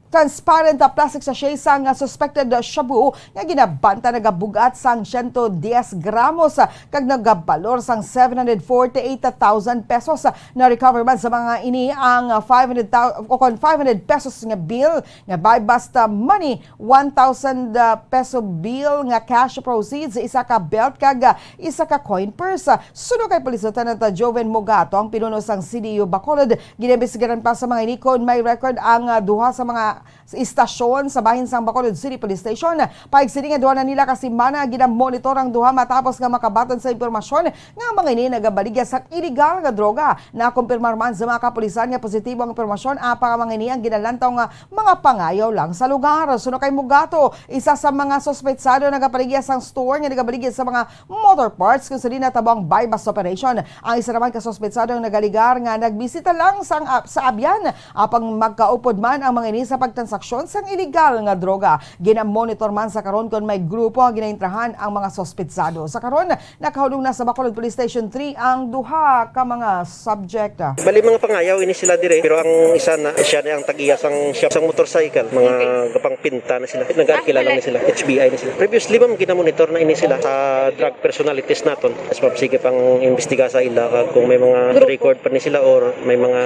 transparent, ah, plastic sachet sang, ah, suspected, ah, shabu nga ginabanta nagabug-at sang siyento diyes gramos, ah, kag nagabalor sang seven hundred forty-eight thousand pesos. Ah, na-recover man sa mga ini ang, ah, five hundred thou-, o kon five hundred pesos nga bill nga buy bust money, one thousand, ah, peso bill nga cash proceeds, isa ka belt kag, ah, isa ka coin purse. Ah, suno kay Police Lieutenant, ah, Joven Mogato, ang pinuno sang C D U Bacolod, ginaimbestigaran pa sa mga ini kon may record ang, ah, duha sa mga istasyon sa bahin sang Bacolod City Police Station. Pahig sini nga duha na nila ka semana ginamonitor ang duha matapos nga makabaton sa impormasyon nga ang mga ini nagabaligya sang iligal nga droga. Nakumpirmar man sa mga kapulisan nga positibo ang impormasyon, apang ang mga ini ang ginalantaw nga mga pangayaw lang sa lugar. Suno kay Mugato, isa sa mga suspetsado nagabaligya sang store nga nagabaligya sa mga motor parts kung sa di natabo ang buy-bust operation. Ang isa naman ka suspetsado ang nagaligar nga nagbisita lang sang, sa Abian, apang magkaupod man ang mga ini sa pagtransaksyon sang iligal nga droga. Ginamonitor man sa karon kon may grupo nga ginaintrahan ang mga suspetsado. Sa karon, nakahulog na sa Bacolod Police Station three ang duha ka mga subject. Bali, mga pangayaw ini sila dire, pero ang isa na, siya na ang tag-iya sang shop sang motorcycle. Mga gapangpinta na sila. Nag-arkila lang na sila. H B I na sila. Previously, ma'am, ginamonitor na ini sila sa drug personalities naton. Mas ma'am, sige pang imbestiga sa ila kag kung may mga record pa ni sila or may mga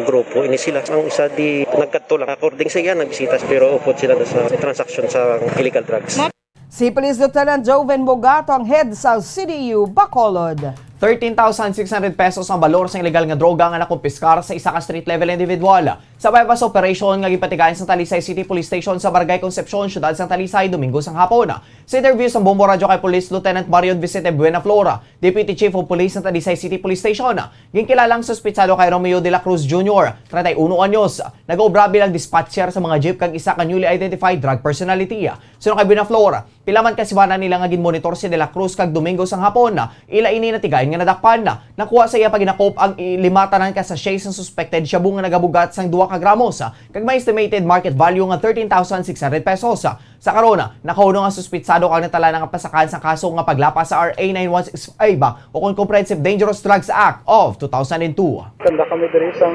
grupo ini sila. Ang isa di nagkadto lang. According sa iya, nagbisita, pero upod sila sa transaction sa illegal drugs. Si Police Lieutenant Joven Bogato ang head sa C D U Bacolod. Thirteen thousand six hundred pesos ang balor sang illegal nga droga nga nakumpiskar sa isa ka street level individual sa buy-bust operation nga ginpatigayon sa Talisay City Police Station sa Barangay Concepcion, Siyudad sang Talisay, Domingo sang hapon. Sa interview sang Bombo Radyo kay Police Lieutenant Marion Vicente Buenaflor, Deputy Chief of Police sa Talisay City Police Station, ginkilalang suspitsado kay Romeo de la Cruz Junior, treinta y uno anyos, nag-uobra bilang dispatcher sa mga jeep kag isa ka newly identified drug personality. Suno kay Buenaflor, pila man ka semana nila nga ginmonitor si De La Cruz kag Domingo sang hapon, ila ini natigayon nga nadakpan. Nakuha sa iya paginakop ang i-, lima tanan ka sachet sang suspected shabu nga nagabugat sang dua ka gramos, kag may estimated market value nga thirteen thousand six hundred pesos. Sa karon, nakahunong ang suspitsado kag natala na nga pasakan sang kaso nga paglapas sa R A nine one six five o kon Comprehensive Dangerous Drugs Act of two thousand and two. Kanda kami diri sang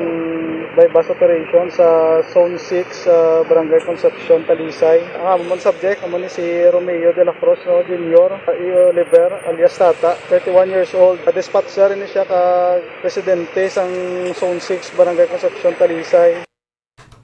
buy-bust operation sa Zone six, sa Barangay Concepcion, Talisay. Ang amon subject, amo ni si Romeo de la Cruz, no, Junior, E. Oliver, alias Tata, thirty-one years old. Dispatcher ni siya ka residente sang Zone six, Barangay Concepcion, Talisay.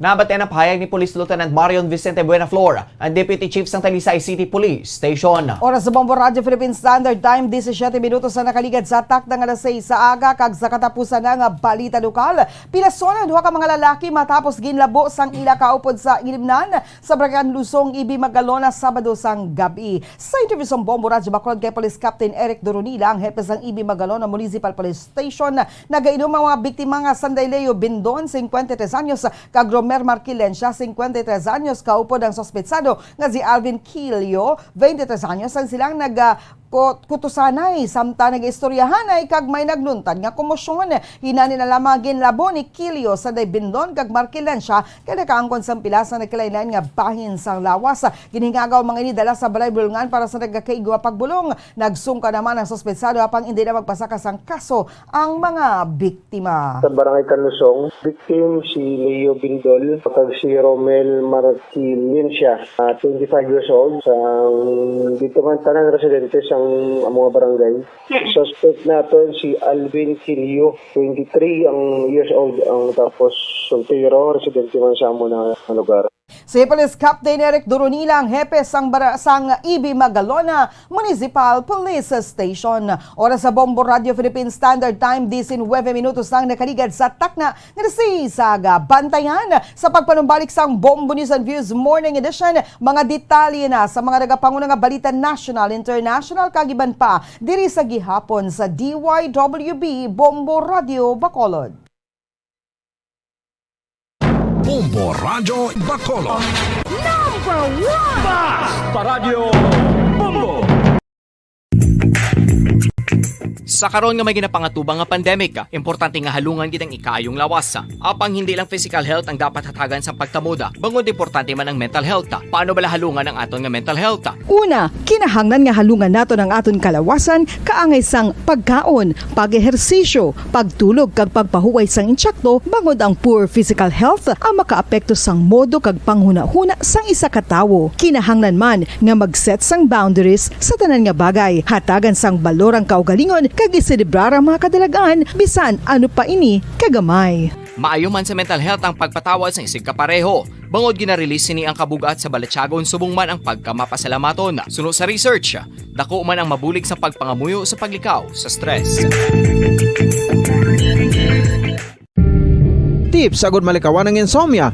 Nabatian ang pahayag ni Police Lieutenant Marion Vicente Buenaflor, ang Deputy Chief sang Talisay City Police Station. Oras sa Bombo Radyo Philippine Standard Time, disisiete minutos na nakaligad sa takna nga alas seis sa aga, kag sa katapusan na nga balita lokal, pinaso ang duha ka mga lalaki matapos ginlabo sang ila kaupod sa Ilimnan sa Barangay Lusong, Ibi Magalona, Sabado sang gabi. Sa interview sang Bombo Radyo Bacolod kay Police Captain Eric Doronila, ang hepe sang Ibi Magalona Municipal Police Station, nagainom ang mga biktima nga sanday Leo Bindon, cincuenta y tres anyos, kag Romer Marquilencia, cincuenta y tres anyos, kaupod ang suspetsado nga si Alvin Quilio, twenty-three anyos, ang silang naga-, ku-, kutusanay, samtang nag-istoryahanay kag may nagluntad nga komosyon. Hinani na lamang ginlabo ni Quilio sanday Bindon kag Marquilencia kay nakaangkon sang pila sa nagkalain-lain nga bahin sang lawas. Ginhingagaw ang mga ini dala sa balay bulungan para sa nagakaigwa pagbulong. Nagsungka naman ang suspetsado apang indi na magpasaka sang kaso ang mga biktima. Sa Barangay Canlusong, victim si Leo Bindol kag si Romel Marquilin siya, ah, twenty-five years old. Sa, dito man tanan residente sa mga barangay. Suspect naton si Alvin Quilio, twenty-three ang years old, ang tapos soltero, residente man sa amo na lugar. Si Police Captain Eric Doronila ang hepe sang bara-, sang Ibi Magalona Municipal Police Station. Oras sa Bombo Radio Philippine Standard Time, diecinueve minutos ang nakaligad sa takna nga alas seis sa aga. Bantayan sa pagpanumbalik sang Bombo News and Views Morning Edition, mga detalye na sa mga nagapanguna nga balita national, international, kag iban pa diri sa gihapon sa D Y W B Bombo Radio Bacolod. Bombo Radyo Bacolod. Number one! Basta Radyo Bombo! Sa karon nga may ginapangatubang nga pandemic, importante nga halungan gid ang ikaayong lawas. Apang hindi lang physical health ang dapat hatagan sa pagtamod, bangod importante man ang mental health. Paano bala halungan ang aton nga mental health? Una, kinahanglan nga halungan naton ang aton kalawasan kaangay sang pagkaon, pag-ehersisyo, pagtulog kag pagpahuway sang insakto, bangod ang poor physical health ang makaapekto sang modo kag panghunahuna sang isa ka tawo. Kinahanglan man nga mag-set sang boundaries sa tanan nga bagay. Hatagan sang balor ang kaugalingon kag iselebrar ang mga kadalagan, bisan ano pa ini kagamay. Maayo man sa mental health ang pagpatawad sang isigkapareho, bangod gina-release sini ang kabug-at sa balatyagon subong man ang pagkamapasalamaton. Suno sa research, dako man ang mabulig sa pagpangamuyo sa paglikaw sa stress. Tips agud malikawan ang insomnia.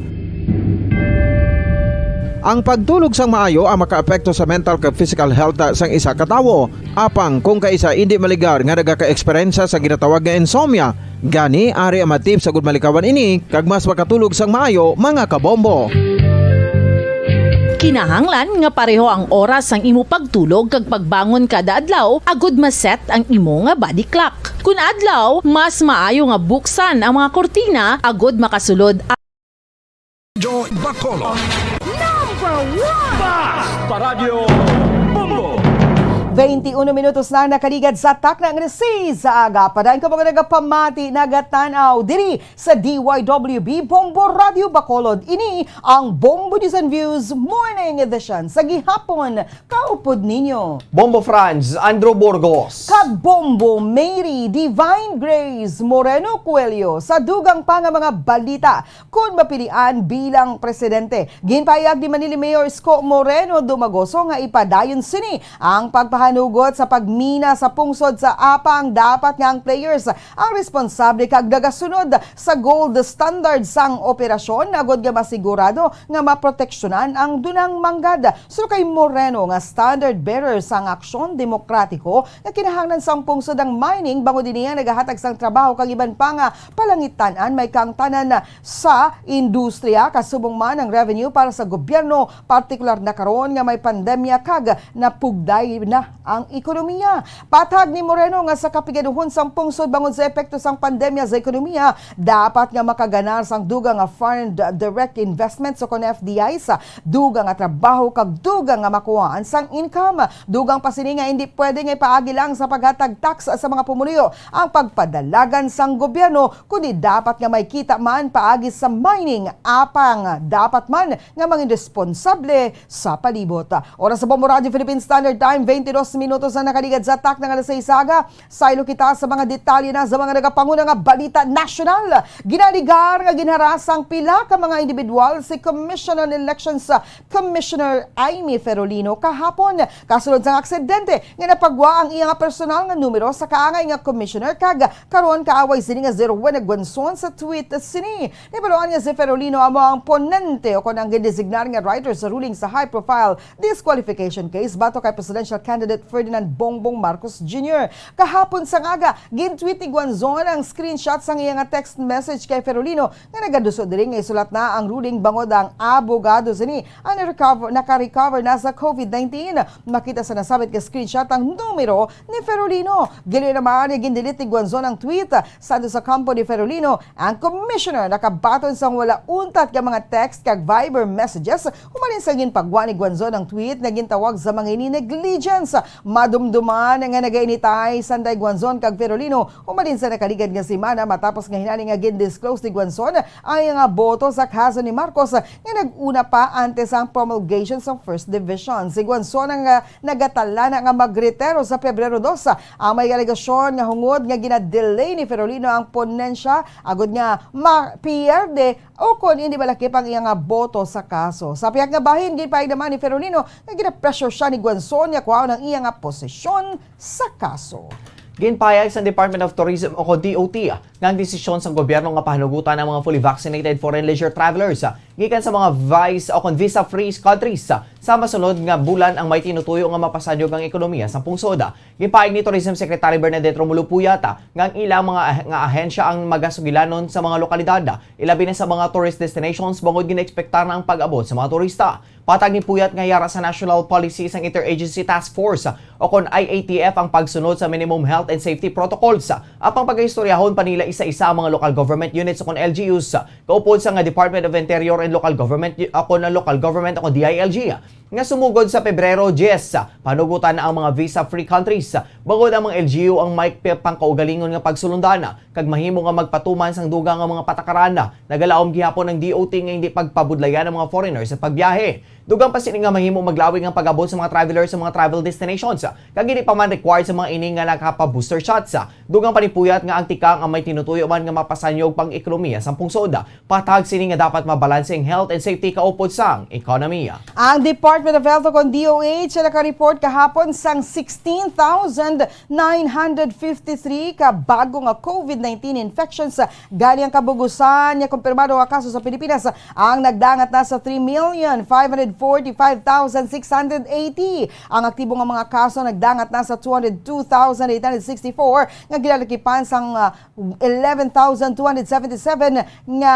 Ang pagtulog sang maayo ang makaapekto sa mental kag physical health sang isa ka tawo. Apang kung kaisa indi maligar nga nagaka-eksperyensya sa ginatawag nga insomnia, gani ari ang mga tips agud malikawan ini kag mas makatulog sang maayo, mga kabombo. Kinahanglan nga pareho ang oras sang imo pagtulog kag pagbangon kada adlaw agud ma-set ang imo nga body clock. Kun adlaw, mas maayo nga buksan ang mga kurtina agud makasulod ang Radyo Bacolod. Number one! Basta Radyo Bombo! Twenty-uno minutos na nakaligad sa takna nga alas seis sa aga. Padayon ka mga nagapamati, nagatan-aw diri sa D Y W B Bombo Radyo Bacolod. Ini ang Bombo News and Views Morning Edition sa gihapon. Kaupod ninyo Bombo Franz, Andrew Burgos. Kag Bombo Mary Divine Grace Moreno Coelho sa dugang pa nga mga balita. Kon mapilian bilang presidente, ginpahayag ni Manila Mayor Isko Moreno Dumagoso nga ipadayon sini ang pagpahanugot sa pagmina sa pungsod sa apang dapat nga ang players ang responsable kag nagasunod sa gold standard sang operasyon, agod nga masigurado nga maproteksyonan ang dunang manggad. Suno kay Moreno nga standard bearer sang aksyon demokratiko nga kinahanglan sang pungsod ang mining, bangod ini ang nagahatag sang trabaho kag iban pa nga palangitan-an, may kaangtanan sa industriya, kasubong man ang revenue para sa gobyerno, partikular na karon nga may pandemya kag napugday na ang ekonomiya. Patag ni Moreno nga sa kapiganuhon sang pungsod bangod sa epekto sang pandemya sa ekonomiya, dapat nga makaganar sang dugang nga foreign d-, direct investments o kon F D Is, dugang nga trabaho kag dugang nga makuhaan sang income. Dugang pa sini nga hindi pwede nga ipaagi lang sa paghatag tax sa mga pumuluyo ang pagpadalagan sang gobyerno, kundi dapat nga may kita man paagi sa mining, apang dapat man nga mangin responsable sa palibot. Oras sa Bombo Radio Philippine Standard Time, twenty-dos minutos na nakaligad sa takna nga alas seis sa aga. Saylo kita sa mga detalye na sa mga nagapanguna nga balita nasyonal. Ginaligar nga ginharas ang pila ka mga individual si Commission on Elections, uh, Commissioner Imee Ferolino kahapon. Kasulod sang aksidente nga napagwa ang iya nga personal nga numero sa kaangay nga commissioner kag karon kaaway sini nga si Rowena Guanzon sa tweet sini. Nahibaluan nga si Ferolino amo ang ponente o kon ang gindesignar nga writer sa ruling sa high-profile disqualification case batok kay presidential candidate Ferdinand Bongbong Marcos Junior. Kahapon sang aga, gin-tweet ni Guanzon ang screenshot sang iya nga text message kay Ferolino nga nagaduso diri nga isulat na ang ruling bangod ang abogado sini ang naka-recover, naka-recover na sa COVID nineteen. Makita sa nasabit nga screenshot ang numero ni Ferolino. Giliw naman nga gin-delete ni Guanzon ang tweet. Sa ato sa kampo ni Ferolino, ang commissioner nakabaton sang wala untat nga mga text kag Viber messages humalin sa ginpagwa ni Guanzon ang tweet nga gintawag sa mga ini negligence. Madumduman nga nagainitay sanday Guanzon kag Ferolino humalin sa nakaligad nga semana matapos nga hinani nga gin-disclose ni Guanzon ang iya nga boto sa kaso ni Marcos nga nag-una pa antes ang promulgation sa First Division. Si Guanzon ang, ah, nagatalana nga magretiro sa Pebrero dos. Ang may alegasyon nga hungod nga gina-delay ni Ferolino ang ponensya agud nga mapierde o kon indi malakip ang iya nga boto sa kaso. Sa pihak nga bahin, ginpahayag naman ni Ferolino nga gina-pressure siya ni Guanzon nga kuhaon ang iya nga posisyon sa kaso. Ginpahayag sa Department of Tourism o kon D O T nga ang desisyon sa gobyerno nga pahanugutan ang mga fully vaccinated foreign leisure travelers gikan sa mga vice o kon visa-free countries sa masunod nga bulan ang may tinutuyo nga mapasanyog ang ekonomiya sa pungsod. Gipaig ni Tourism Secretary Bernadette Romulo Puyat nga ang ilang mga ah- nga ahensya ang magasugilanon sa mga lokalidad, ilabi na sa mga tourist destinations, bangod ginaekspektar na ang pag-abot sa mga turista. Patag ni Puyat nga yara sa national policy sang Interagency Task Force o kon I A T F ang pagsunod sa minimum health and safety protocols. Apang pagaistoryahon pa nila isa-isa ang mga local government units o kon L G Us, kaupod sa nga Department of Interior and Local Government o kon ang local government o kon D I L G, nga sumugod sa Pebrero diyes, panugutan na ang mga visa-free countries, bangod ang mga L G U ang may pi- pangkaugalingon nga pagsulundan kag mahimo nga magpatuman sang dugang nga mga patakaran. Nagalaom gihapon ang D O T nga hindi pagpabudlayan ang mga foreigners sa pagbiyahe. Dugang pa sini nga mahimo maglawig ang pag-abot sa mga travelers sa mga travel destinations, kag hindi pa man required sa mga ini nga nakapa-booster shots. Dugang pa ni Puyat nga ang tikang ang may tinutuyo man nga mapasanyog pang ekonomiya sang pungsod. Patag sini nga dapat mabalanse ang health and safety kaupod sang ekonomiya. Ang Department of Health o kon D O H nakareport kahapon sang sixteen thousand nine hundred fifty-three ka bago nga COVID nineteen infections. Gani ang kabugusan nga kumpirmado nga kaso sa Pilipinas ang nagdangat na sa three million five hundred forty-five thousand six hundred eighty. Ang aktibo nga mga kaso nagdangat na sa two hundred two thousand eight hundred sixty-four nga ginalakipan sang, ah, eleven thousand two hundred seventy-seven nga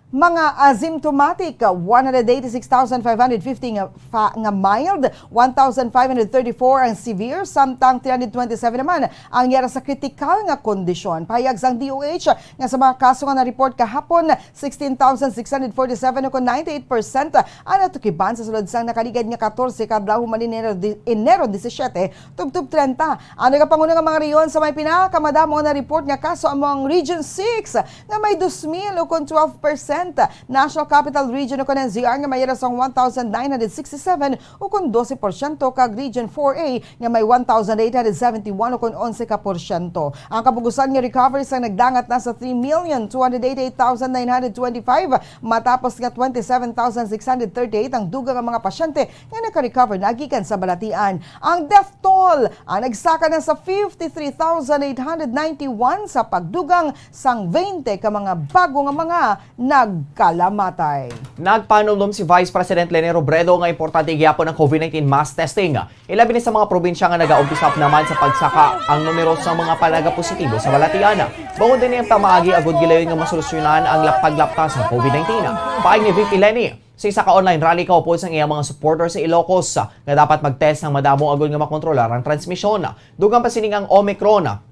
mga asymptomatic, one hundred eighty-six thousand five hundred fifty nga, fa- nga mild, one thousand five hundred thirty-four ang severe, samtang three hundred twenty-seven naman ang yara sa kritikal nga kondisyon. Pahayag sang D O H nga sa mga kaso nga na-report kahapon, sixteen thousand six hundred forty-seven o kon ninety-eight percent ang natukiban sa sulod sang nakaligad nga katorse ka adlaw human Enero, di- Enero disisiete, tubtob treinta. Ang nagapanguna nga mga rehiyon sa may pinakamadamo nga na-report nga kaso amo ang Region six nga may dos mil o kon twelve percent, National Capital Region o kon N C R nga may yara sang one thousand nine hundred sixty-seven o kon dose porsyento, kag Region four A nga may one thousand eight hundred seventy-one o kon onse ka porsyento. Ang kabugusan nga recovery sang nagdangat na sa three million two hundred eighty-eight thousand nine hundred twenty-five, matapos nga twenty-seven thousand six hundred thirty-eight ang dugang nga mga pasyente nga naka-recover na gikan sa balatian. Ang death toll ang nagsaka na sa fifty-three thousand eight hundred ninety-one sa pagdugang sang twenty ka mga bago nga mga nagkalamatay. Nagpanumdom si Vice President Leni Robredo nga importante gihapon ang COVID nineteen mass testing, ilabi na sa mga probinsya nga nagaumpisa naman sa pagsaka ang numero sa mga panagapositibo sa balatian. Bangod dinhi ang pamaagi agud gilayon nga masolusyonan ang lap- paglapta sa COVID nineteen. Paagi ni V P Leni, sa isa ka online rally kaupod sang iyang mga supporters sa Ilocos, nga dapat mag-test sang madamo agud nga makontrolar ang transmisyon. Dugang pa sini nga ang Omicron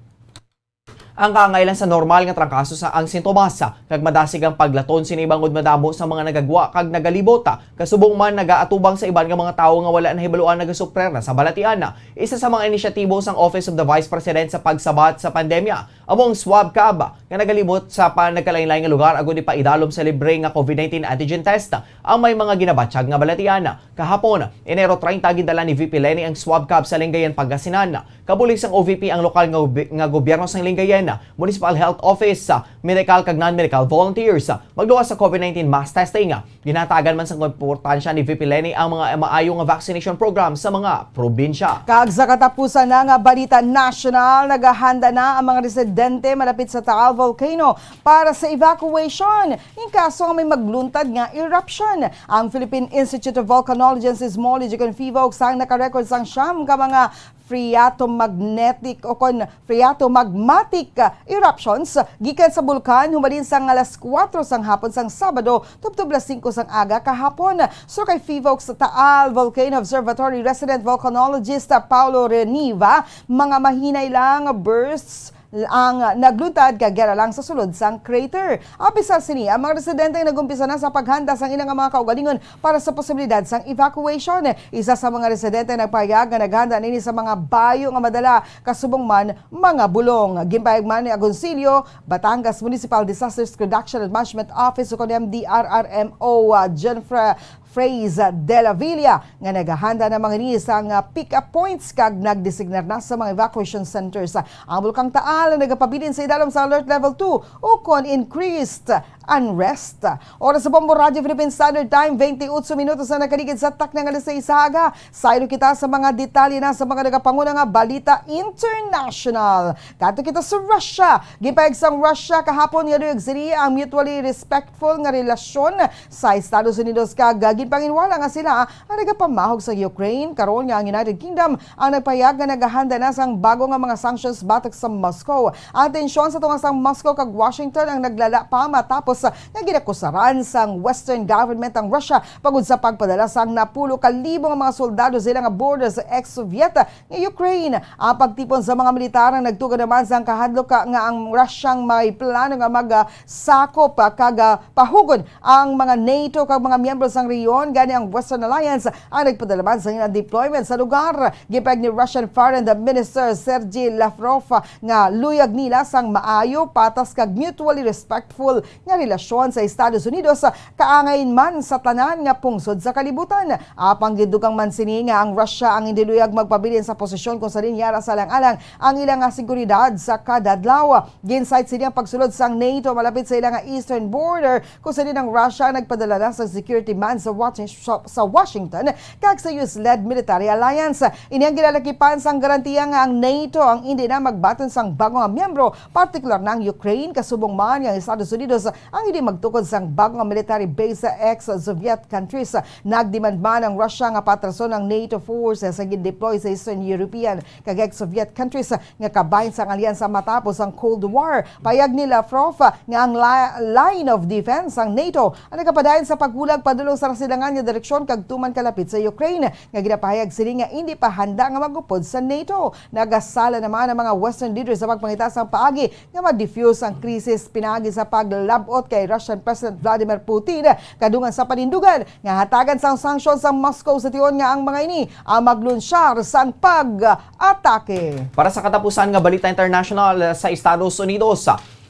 ang kaangay lang sa normal nga trangkaso sa ang sintomas, kag madasig ang paglaton sini bangod madamo sa mga nagagwa kag nagalibot, kasubong man nagaatubang sa iban nga mga tawo nga wala nahibaluan nagasuprer na sa balatian. Isa sa mga inisyatibo sang Office of the Vice President sa pagsabat sa pandemya amo ang swab cab nga nagalibot sa pa nagkalainlain nga lugar agud ipaidalom sa libre nga COVID nineteen antigen test ang may mga ginabatyag nga balatian. Kahapon, Enero treinta, gindala ni V P Leni ang swab cab sa Lingayen, Pangasinan. Kabulig sang O V P ang lokal nga gobi- nga gobyerno sang Lingayen, Municipal Health Office, medical kag non-medical volunteers. Magluwas sa COVID nineteen mass testing, ginatagan man sang importansya ni V P Leni ang mga maayo nga vaccination program sa mga probinsya. Kag sa katapusan na nga balita nasyonal, naghahanda na ang mga residente malapit sa Taal Volcano para sa evacuation in kaso nga may magluntad nga eruption. Ang Philippine Institute of Volcanology and Seismology kon PHIVOLCS ang nakarecord sang siyam ka mga phreatomagnetic o kon phreatomagmatic, ah, eruptions gikan sa bulkan humalin sang alas kuwatro sang hapon sang Sabado tubtob alas singko sang aga kahapon. Suno kay PHIVOLCS Taal Volcano Observatory resident volcanologist, ah, Paulo Reniva, mga mahinay lang bursts ang nagluntad kag yara lang sa sulod sang crater. Apisar sini, ang mga residente nag-umpisa na sa paghanda sang ila nga mga kaugalingon para sa posibilidad sang evacuation. Isa sa mga residente nagpahayag nga naghanda nini sa mga bayo nga madala, kasubong man mga bulong. Ginpahayag man ni Agoncillo, Batangas Municipal Disasters Reduction and Management Office o kon M D R R M O, ah, Jenfra Fraze de la Villa, nga naghahanda na mga ini sang, ah, pick-up points kag nagdesignar na sa mga evacuation centers. Ang Bulkang Taal nagapabilin sa idalom sa Alert Level two o kon increased unrest. Oras sa Bombo Radio Philippine Standard Time, twenty-eight minutos na nakaligid sa takna nga alas sais sa aga. Saylo kita sa mga detalye na sa mga nagapanguna nga balita international. Kadto kita sa Russia. Ginpahayag sang Russia kahapon nga luyag sini ang mutually respectful nga relasyon sa Estados Unidos, kag ginpanginwala nga sila ang nagapamahog sa Ukraine, karon nga ang United Kingdom ang nagpahayag nga nagahanda na sang bago nga mga sanctions batok sa Moscow. Ang tensyon sa tunga sang Moscow kag Washington ang naglala pa matapos nga ginakusaran sang Western government ang Russia bangod sa pagpadala sang napulo ka libo nga mga soldado sa ila nga border sa ex-Soviet nga Ukraine. Ang pagtipon sa mga militar ang nagtugon naman sang kahadlok ka nga ang Russia may plano nga magsakop, ah, kag, ah, pahugon ang mga NATO kag mga miyembro sang rehiyon, gani ang Western Alliance ang nagpadala man sa ilang deployment sa lugar. Gipahayag ni Russian Foreign Minister Sergei Lavrov nga luyag nila sang maayo, patas kag mutually respectful nga relasyon sa Estados Unidos, kaangay man sa tanan nga pungsod sa kalibutan. Apang gindugang man sini nga ang Russia ang hindi luyag magpabilin sa posisyon kung sa linyara sa alang-alang ang ila nga seguridad sa kada adlaw. Gin-cite sini ang pagsulod sang NATO malapit sa ila nga eastern border, kung sa ang Russia ang nagpadala na sa security man sa Washing-, sa Washington kag sa U S-led military alliance. Ini ang ginalakipan sang garantiya nga ang NATO ang indi na magbaton sang bag-o nga miyembro, partikular na ang Ukraine, kasubong man nga ang Estados Unidos ang hindi magtukod sang bag-o nga military base sa ex-Soviet countries. Nagdemand man ang Russia nga patrason ang NATO forces nga gin-deploy sa Eastern European kag ex-Soviet countries nga kabahin sang alyansa matapos ang Cold War. Pahayag ni Lavrov nga ang li-, line of defense sang NATO ang nagapadayon sa paghulag padulong sa nasilangan nga direksyon kag tuman kalapit sa Ukraine, nga ginapahayag sini nga indi pa handa nga mag-upod sa NATO. Nagasala naman ang mga Western leaders sa pagpangita sang paagi nga ma-defuse ang krisis pinaagi sa paglab-ot kay Russian President Vladimir Putin kadungan sa panindugan nga hatagan sang sanksyon sa Moscow sa tion nga ang mga ini ang maglunsyar sang pag-atake. Para sa katapusan nga balita international, sa Estados Unidos,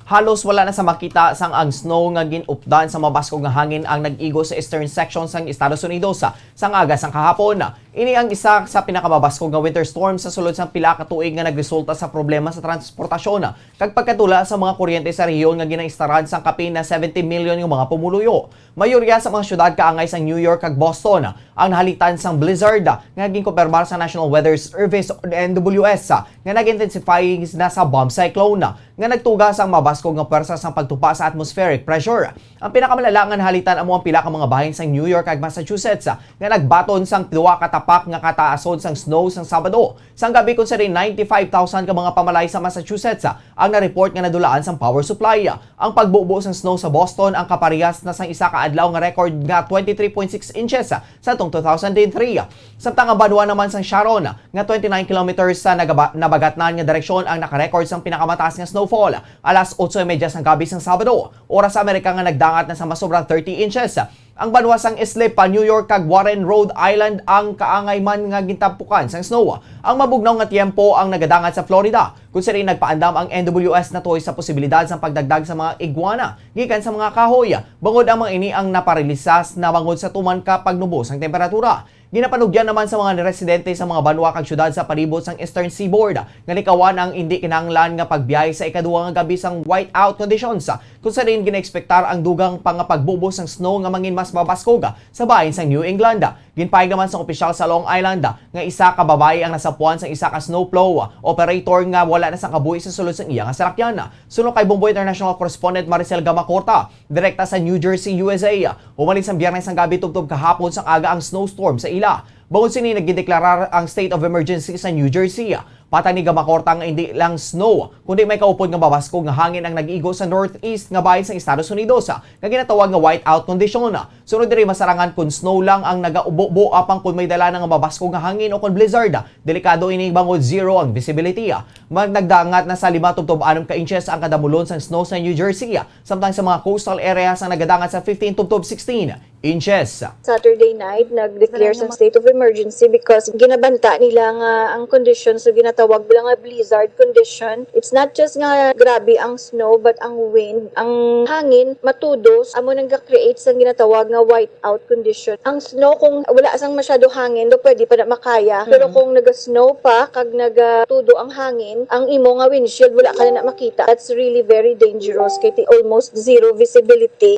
halos wala na sa makita sang ang snow nga gin-updan sa mabaskog nga hangin ang nag-igo sa eastern section sang Estados Unidos sang aga sang kahapon. Ini ang isa sa pinakamabaskog nga winter storm sa sulod sang pila ka tuig nga nagresulta sa problema sa transportasyon kag pagkatula sa mga kuryente sa rehiyon nga ginaistaran sang kapin na seventy million nga mga pumuluyo. Mayorya sa mga syudad kaangay sang New York kag Boston ang nahalitan sang blizzard nga ginkumpirmar sa National Weather Service o N W S nga nag-intensify na sa bomb cyclone nga nagtuga sang mabaskog nga pwersa sang pagtupa sa atmospheric pressure. Ang pinakamalala nga nahalitan amo ang pila ka mga bahin sang New York kag Massachusetts nga nagbaton sang duha ka tapak nga kataason sang snow sang Sabado. Sang gabi, kon sa ninety-five thousand ka mga pamalay sa Massachusetts ang na-report nga nadulaan sang power supply. Ang pagbubo sang snow sa Boston ang kaparehas na sang isa ka adlaw nga record nga twenty-three point six inches sa atong two thousand three. Samtang ang banwa naman sang Sharon nga twenty-nine kilometers sa nagaba-, nabagatnan nga direksyon ang nakarecord sang pinakamataas nga snowfall, alas otso y media sang gabi sang Sabado, oras sa Amerika nga nagdangat na sa masobra thirty inches. Ang banwa sang Islip, New York, kag Warren, Rhode Island ang kaangay man nga gintampukan sang snow. Ang mabugnaw nga tiyempo ang nagadangat sa Florida, kung sa diin nagpaandam ang N W S natuhoy sa posibilidad sang pagdagdag sa mga iguana gikan sa mga kahoy, bangod ang mga ini ang naparalisas na bangod sa tuman ka pagnubo sang temperatura. Ginapanugyan naman sa mga residente sa mga banwa kag syudad sa palibot sang Eastern Seaboard nga likawan ang indi kinahanglan nga pagbiyahe sa ikaduha nga gabi sang whiteout conditions, kung sa diin ginaekspektar ang dugang pa nga pagbubo sang snow nga mangin mas mabaskog sa bahin sang New England. Ginpahayag naman sang opisyal sa Long Island nga isa ka babayi ang nasapuan sang isa ka snowplow operator nga wala na sang kabuhi sa sulod sang iya nga salakyan. Suno kay Bombo International Correspondent Maricel Gamacorta, direkta sa New Jersey, U S A. Human sang Biyernes sang gabi tubtob kahapon sang aga ang snowstorm sa ila. Bangod sini, nagdeklarar ang state of emergency sa New Jersey. Patani, Gamacorta, nga hindi lang snow, kundi may kaupod nga mabaskog nga hangin ang nag-igo sa northeast nga bahin sang Estados Unidos, nga ginatawag nga whiteout condition. Sunod diri, masarangan kon snow lang ang nagaubo-ubo, apang kon may dala na nga mabaskog nga hangin o kon blizzard, delikado ini bangod zero ang visibility. Mag-, nagdangat na sa lima tubtob anom ka inches ang kadamulon sang snow sa New Jersey, samtang sa mga coastal areas ang nagadangat sa fifteen tubtob sixteen inches. Saturday night, nag-declare sa state of emergency because ginabanta nila nga ang condition sa ginatawag nila nga blizzard condition. It's not just nga grabe ang snow, but ang wind, ang hangin, matudos, amo nang ga-create sa ginatawag nga whiteout condition. Ang snow, kung wala sang masyado hangin, do pwede pa na makaya. Pero kung naga-snow pa, kag nagatudo ang hangin, Ang imo nga windshield, wala ka na makita. That's really very dangerous kay ti-, almost zero visibility.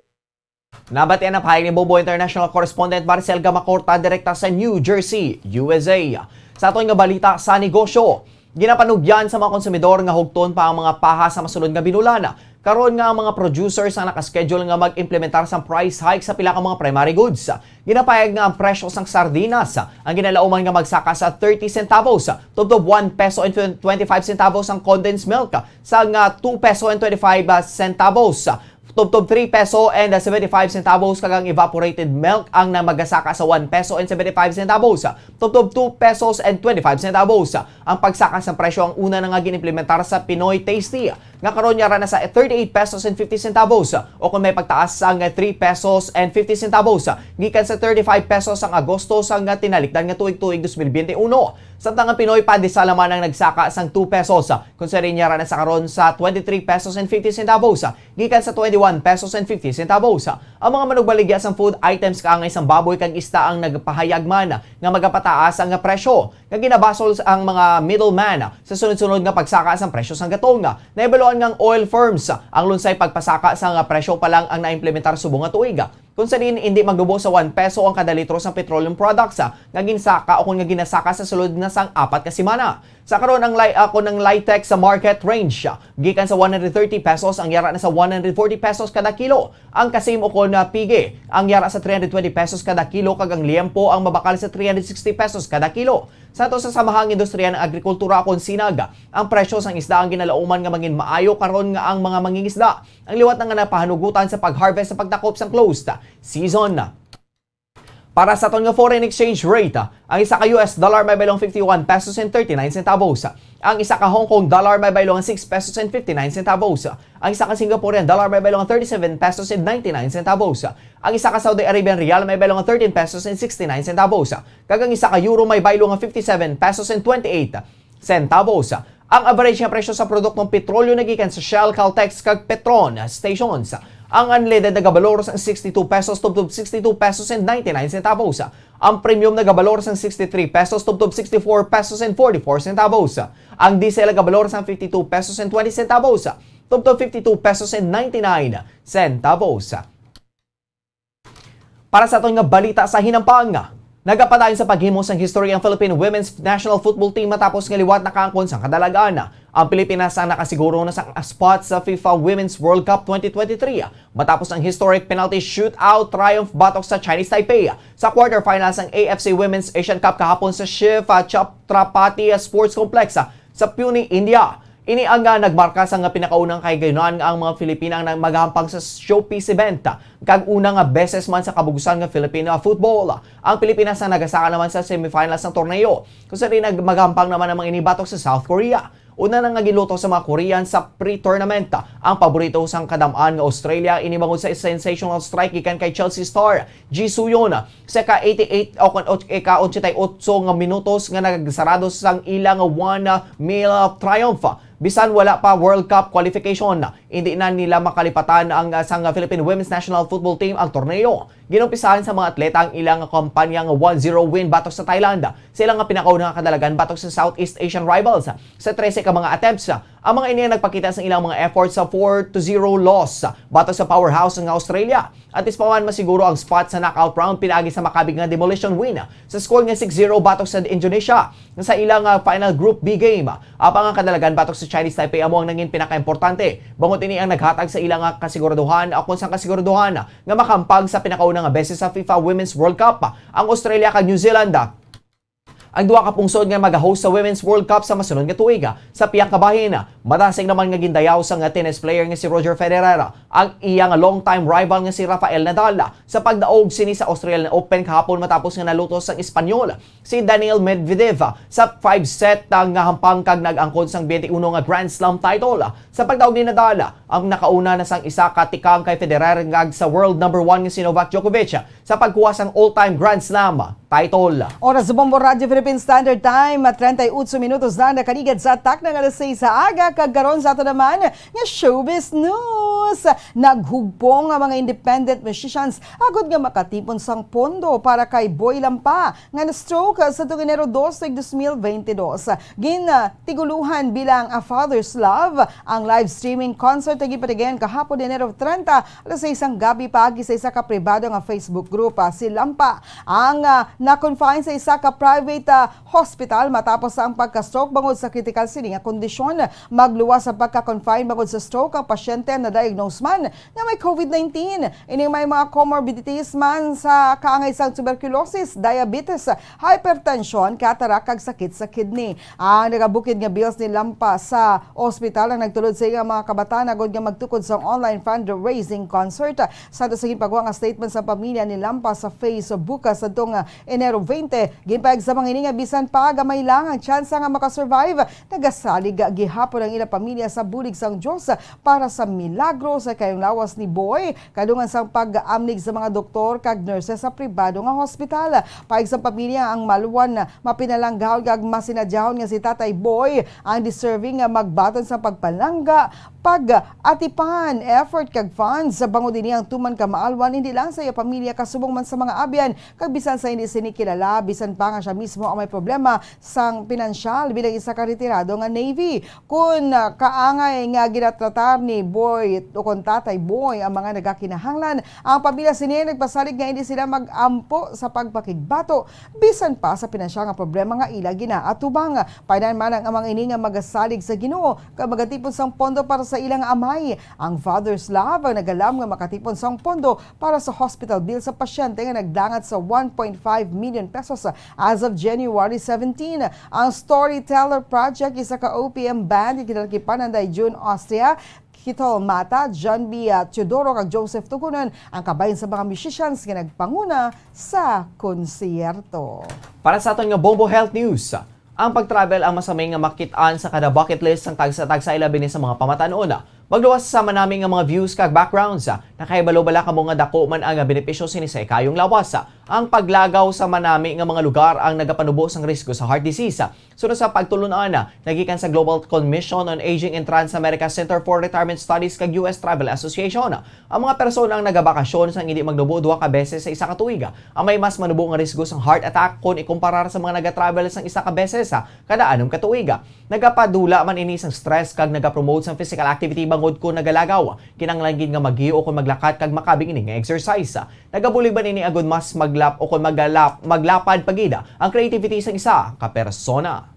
Nabatian ang pahayag ni Bubo International Correspondent Maricel Gamacorta direkta sa New Jersey, U S A. Sa aton nga balita sa negosyo, ginapanugyan sa mga konsumidor nga hugton pa ang mga paha sa masunod nga binulan. Karon nga ang mga producers ang nakaschedule nga mag-implementar sang price hike sa pila ka mga primary goods. Ginapahayag nga ang presyo sang sardinas ang ginalauman nga magsaka sa thirty centavos, tubtob one peso and twenty-five centavos ang condensed milk, sa nga two peso and twenty-five centavos, tubtob three peso and seventy-five centavos, kag ang evaporated milk ang na magasaka sa one peso and seventy-five centavos, tubtob two pesos and twenty-five centavos. Ang pagsaka sa presyo ang una na nga ginimplementar sa Pinoy Tasty, nga karon yara na sa thirty-eight pesos and fifty centavos, o kung may pagtaas sang three pesos and fifty centavos gikan sa thirty-five pesos sang Agosto sang tinalikdan nga tuig, tuig dos mil biyente uno. Samtang ang Pinoy Pandesal naman ang nagsaka sang two pesos, kung sa yara na sa karon sa twenty-three pesos and fifty centavos gikan sa twenty-one pesos and fifty centavos. Ang mga manugbaligya sang food items kaangay sang baboy kag isda ang nagpahayag man nga magapataas ang presyo, nga ginabasol ang mga middleman sa sunod-sunod nga pagsaka sang presyo sang gatong. Nahibaluan nga ang oil firms ang lunsay pagpasaka sang presyo pa lang ang naimplementar subong nga tuig, kung sa diin indi magnubo sa one peso ang kada litro sang petroleum products nga ginsaka o kon nga ginasaka sa sulod na sang apat ka semana. Sa karon, ang li-, ah, kon ang Litex sa market range, ah, gikan sa one hundred thirty pesos, ang yara na sa one hundred forty pesos kada kilo. Ang kasim o kon, ah, pigi, ang yara sa three hundred twenty pesos kada kilo, kag ang liempo ang mabakal sa three hundred sixty pesos kada kilo. Sa ato sa Samahang Industriya ng Agrikultura o kon sinag, ang presyo sang isda ang ginalauman nga mangin maayo karon nga ang mga mangingisda ang liwat na nga napahanugutan sa pag-harvest sa pagdakop sang closed season. Para sa aton nga foreign exchange rate, ang isa ka U S dollar may baylong fifty-one pesos and thirty-nine centavos. Ang isa ka Hong Kong dollar may baylong six pesos and fifty-nine centavos. Ang isa ka Singaporean dollar may baylong thirty-seven pesos and ninety-nine centavos. Ang isa ka Saudi Arabian riyal may baylong thirteen pesos and sixty-nine centavos. Kag ang isa ka euro may baylong fifty-seven pesos and twenty-eight centavos. Ang average nga presyo sa produktong petrolyo nagikan sa Shell, Caltex, kag Petron stations, ang unleaded nagabalor sang sixty-two pesos tubtob sixty-two pesos and ninety-nine centavos. Ang premium nagabalor sang sixty-three pesos tubtob sixty-four pesos and forty-four centavos. Ang diesel nagabalor sang fifty-two pesos and twenty centavos tubtob fifty-two pesos and ninety-nine centavos. Para sa aton nga balita sa hinampang, nagapadayon sa paghimo sang history ang Philippine Women's National Football Team matapos nga liwat nakaangkon sang kadalagan. Ang Pilipinas ang nakasiguro na sang spot sa FIFA Women's World Cup twenty twenty-three matapos ang historic penalty shootout triumph batok sa Chinese Taipei sa quarterfinals sang A F C Women's Asian Cup kahapon sa Shiv Chhatrapati Sports Complex sa Pune, India. Ini ang, ah, nagmarka sang, ah, pinakaunang kahigayunan nga ang mga Filipina ang nag-, maghampang sa showpiece event, kag una nga beses man sa kabug-usan nga Filipino football. Ang Pilipinas ang nagasaka naman sa semifinals sang torneo, kung sa diin nag-, maghampang naman ang mga ini batok sa South Korea. Una na nga ginluto sa mga Korean sa pre-tournament ang paborito sang kadam-an nga Australia, ini bangod sa sensational strike gikan kay Chelsea star Ji Soo-yeon sa ika eighty-eight o kon och-, ika ochenta y ocho nga minutos nga nagsarado sang ilang one nil triumph. Bisan wala pa World Cup qualification, hindi na nila makalipatan ang, ah, sang Philippine Women's National Football Team ang torneo. Ginumpisahan sa mga atleta ang ilang kampanya nga one zero win batok sa Thailand sa ilang nga pinakauna nga kadalagan batok sa Southeast Asian rivals. Sa trese ka mga attempts, ang mga ini ang nagpakita sa ilang mga efforts sa four to zero loss batok sa powerhouse nga Australia. At least pa man masiguro ang spot sa knockout round pinaagi sa makabig nga demolition win sa score nga six zero batok sa Indonesia sa ilang, ah, final Group B game. Apang ang kadalagan batok sa Chinese Taipei amo ang nangin pinakaimportante, bangod ini ang naghatag sa ilang, ah, kasiguraduhan o kon sang kasiguraduhan nga makahampang sa pinakauna nga beses sa FIFA Women's World Cup ang Australia kag New Zealand. Ang duha ka pungsod nga maga-host sa Women's World Cup sa masunod nga tuig, ah, sa pihak nga bahin, ah, madasig naman nga gindayaw sang, ah, tennis player nga si Roger Federer, ah, ang iya nga long-time rival nga si Rafael Nadal, ah, sa pagdaog sini sa Australian Open kahapon matapos nga nalutos sang Espanyol si Daniil Medvedev, ah, sa five set, ah, nga hampang kag nag-angkon sang twenty-one nga Grand Slam title. Ah, sa pagdaog ni Nadal, ah, ang nakauna na sang isa ka tikang kay Federer kag sa world number one nga si Novak Djokovic, ah, sa pagkuha sang all-time Grand Slam Title. Oras sa Bombo Radyo Philippine Standard Time, treinta y ocho minutos na nakaligad sa takna nga alas sais sa aga, kag karon sa ato naman nga showbiz news. Naghugpong ang mga independent musicians agod nga makatipon sang pondo para kay Boy Lampa nga na-stroke sa tuig Enero dos, tuig dos mil bente dos. Gin, ah, tiguluhan bilang A Father's Love ang live streaming concert nga ginpatigayon kahapon, Enero treinta, alas sais sang gabi, paagi sa isa ka pribado nga Facebook group. Ah, si Lampa ang, ah, na-confine sa isa ka private, ah, hospital matapos ang pagka-stroke bangod sa critical sini nga kondisyon. Magluwas sa pagka-confine bangod sa stroke ang pasyente na diagnose man nga may COVID nineteen. Ining may mga comorbidities man sa kaangay sang tuberculosis, diabetes, hypertension, cataract, kag sakit sa kidney. Ang nagabukid nga bills ni Lampa sa ospital ang nagtulod sa iya mga kabataan agod nga magtukod sa online fundraising concert. Sa sa ginpagwa nga statement sa pamilya ni Lampa sa Facebook, sa tong Enero veinte, ginpahayag sa mga ini nga bisan pa gamay lang ang tsansa nga makasurvive, nagasalig gihapon ang ilang pamilya sa bulig sang Dios para sa milagro sa kayong lawas ni Boy, kadungan sang pag-amnig sa mga doktor kag nurses sa pribado nga hospital. Paig sa pamilya, ang maluwan, mapinalanggahon kag masinadyahon nga si Tatay Boy ang deserving nga magbaton sa pagpalangga, pag-atipan, effort kag funds sa bangod ini ang tuman ka maalwan, hindi lang sa iya pamilya kasubong man sa mga abyan kag bisan sa hindi sini kilala, bisan pa nga siya mismo ang may problema sang pinansyal bilang isa ka retirado nga Navy. Kun, ah, kaangay nga ginatratar ni Boy o kon Tatay Boy ang mga nagakinahanglan, ang pamilya sini nagpasalig nga hindi sila mag-ampo sa pagpakigbato bisan pa sa pinansyal nga problema nga ila ginaatubang. Painanman ang amang ini nga magasalig sa Ginoo kag magatipon sang pondo para sa ilang amay. Ang Father's Love ang nagalam nga makatipon sang pondo para sa hospital bill sa pasyente nga nagdangat sa one point five million pesos as of January seventeen. Ang Storyteller Project, isa ka O P M band nga ginalakipan ni June Austria, Kitol Mata, John B. Teodoro, kag Joseph Tugunon, ang kabahin sa mga musicians nga nagpanguna sa konsierto. Para sa aton nga Bombo Health News, ang pag-travel ang masami nga makit-an sa kada bucket list sang tagsa-tagsa, ilabi ni sa mga pamatan-on. Magluwas sa manami nga mga views kag backgrounds. Nakahibalo bala kamo nga dako man ang benepisyo sini sa ikayong lawas? Ang paglagaw sa manami nga mga lugar ang nagapanubo sang risgo sa heart disease. Suno sa pagtulon-an nagikan sa Global Commission on Aging and Trans-America Center for Retirement Studies kag U S Travel Association, ang mga persona ang nagabakasyon sang hindi magnubo duha ka beses sa isa ka tuig ang may mas manubo nga risgo sang heart attack kon ikumparar sa mga nagatravel sang isa ka beses kada anom ka tuig. Nagapadula man ini sang stress kag nagapromote sang physical activity bangod kon nagalagaw. Kinahanglan gid nga maghiyo o kon maglakat kag makabig ini nga exercise. Nagabulig man ini agud mas maglap o kon magalap, maglapad pa gid ang creativity sang isa ka persona.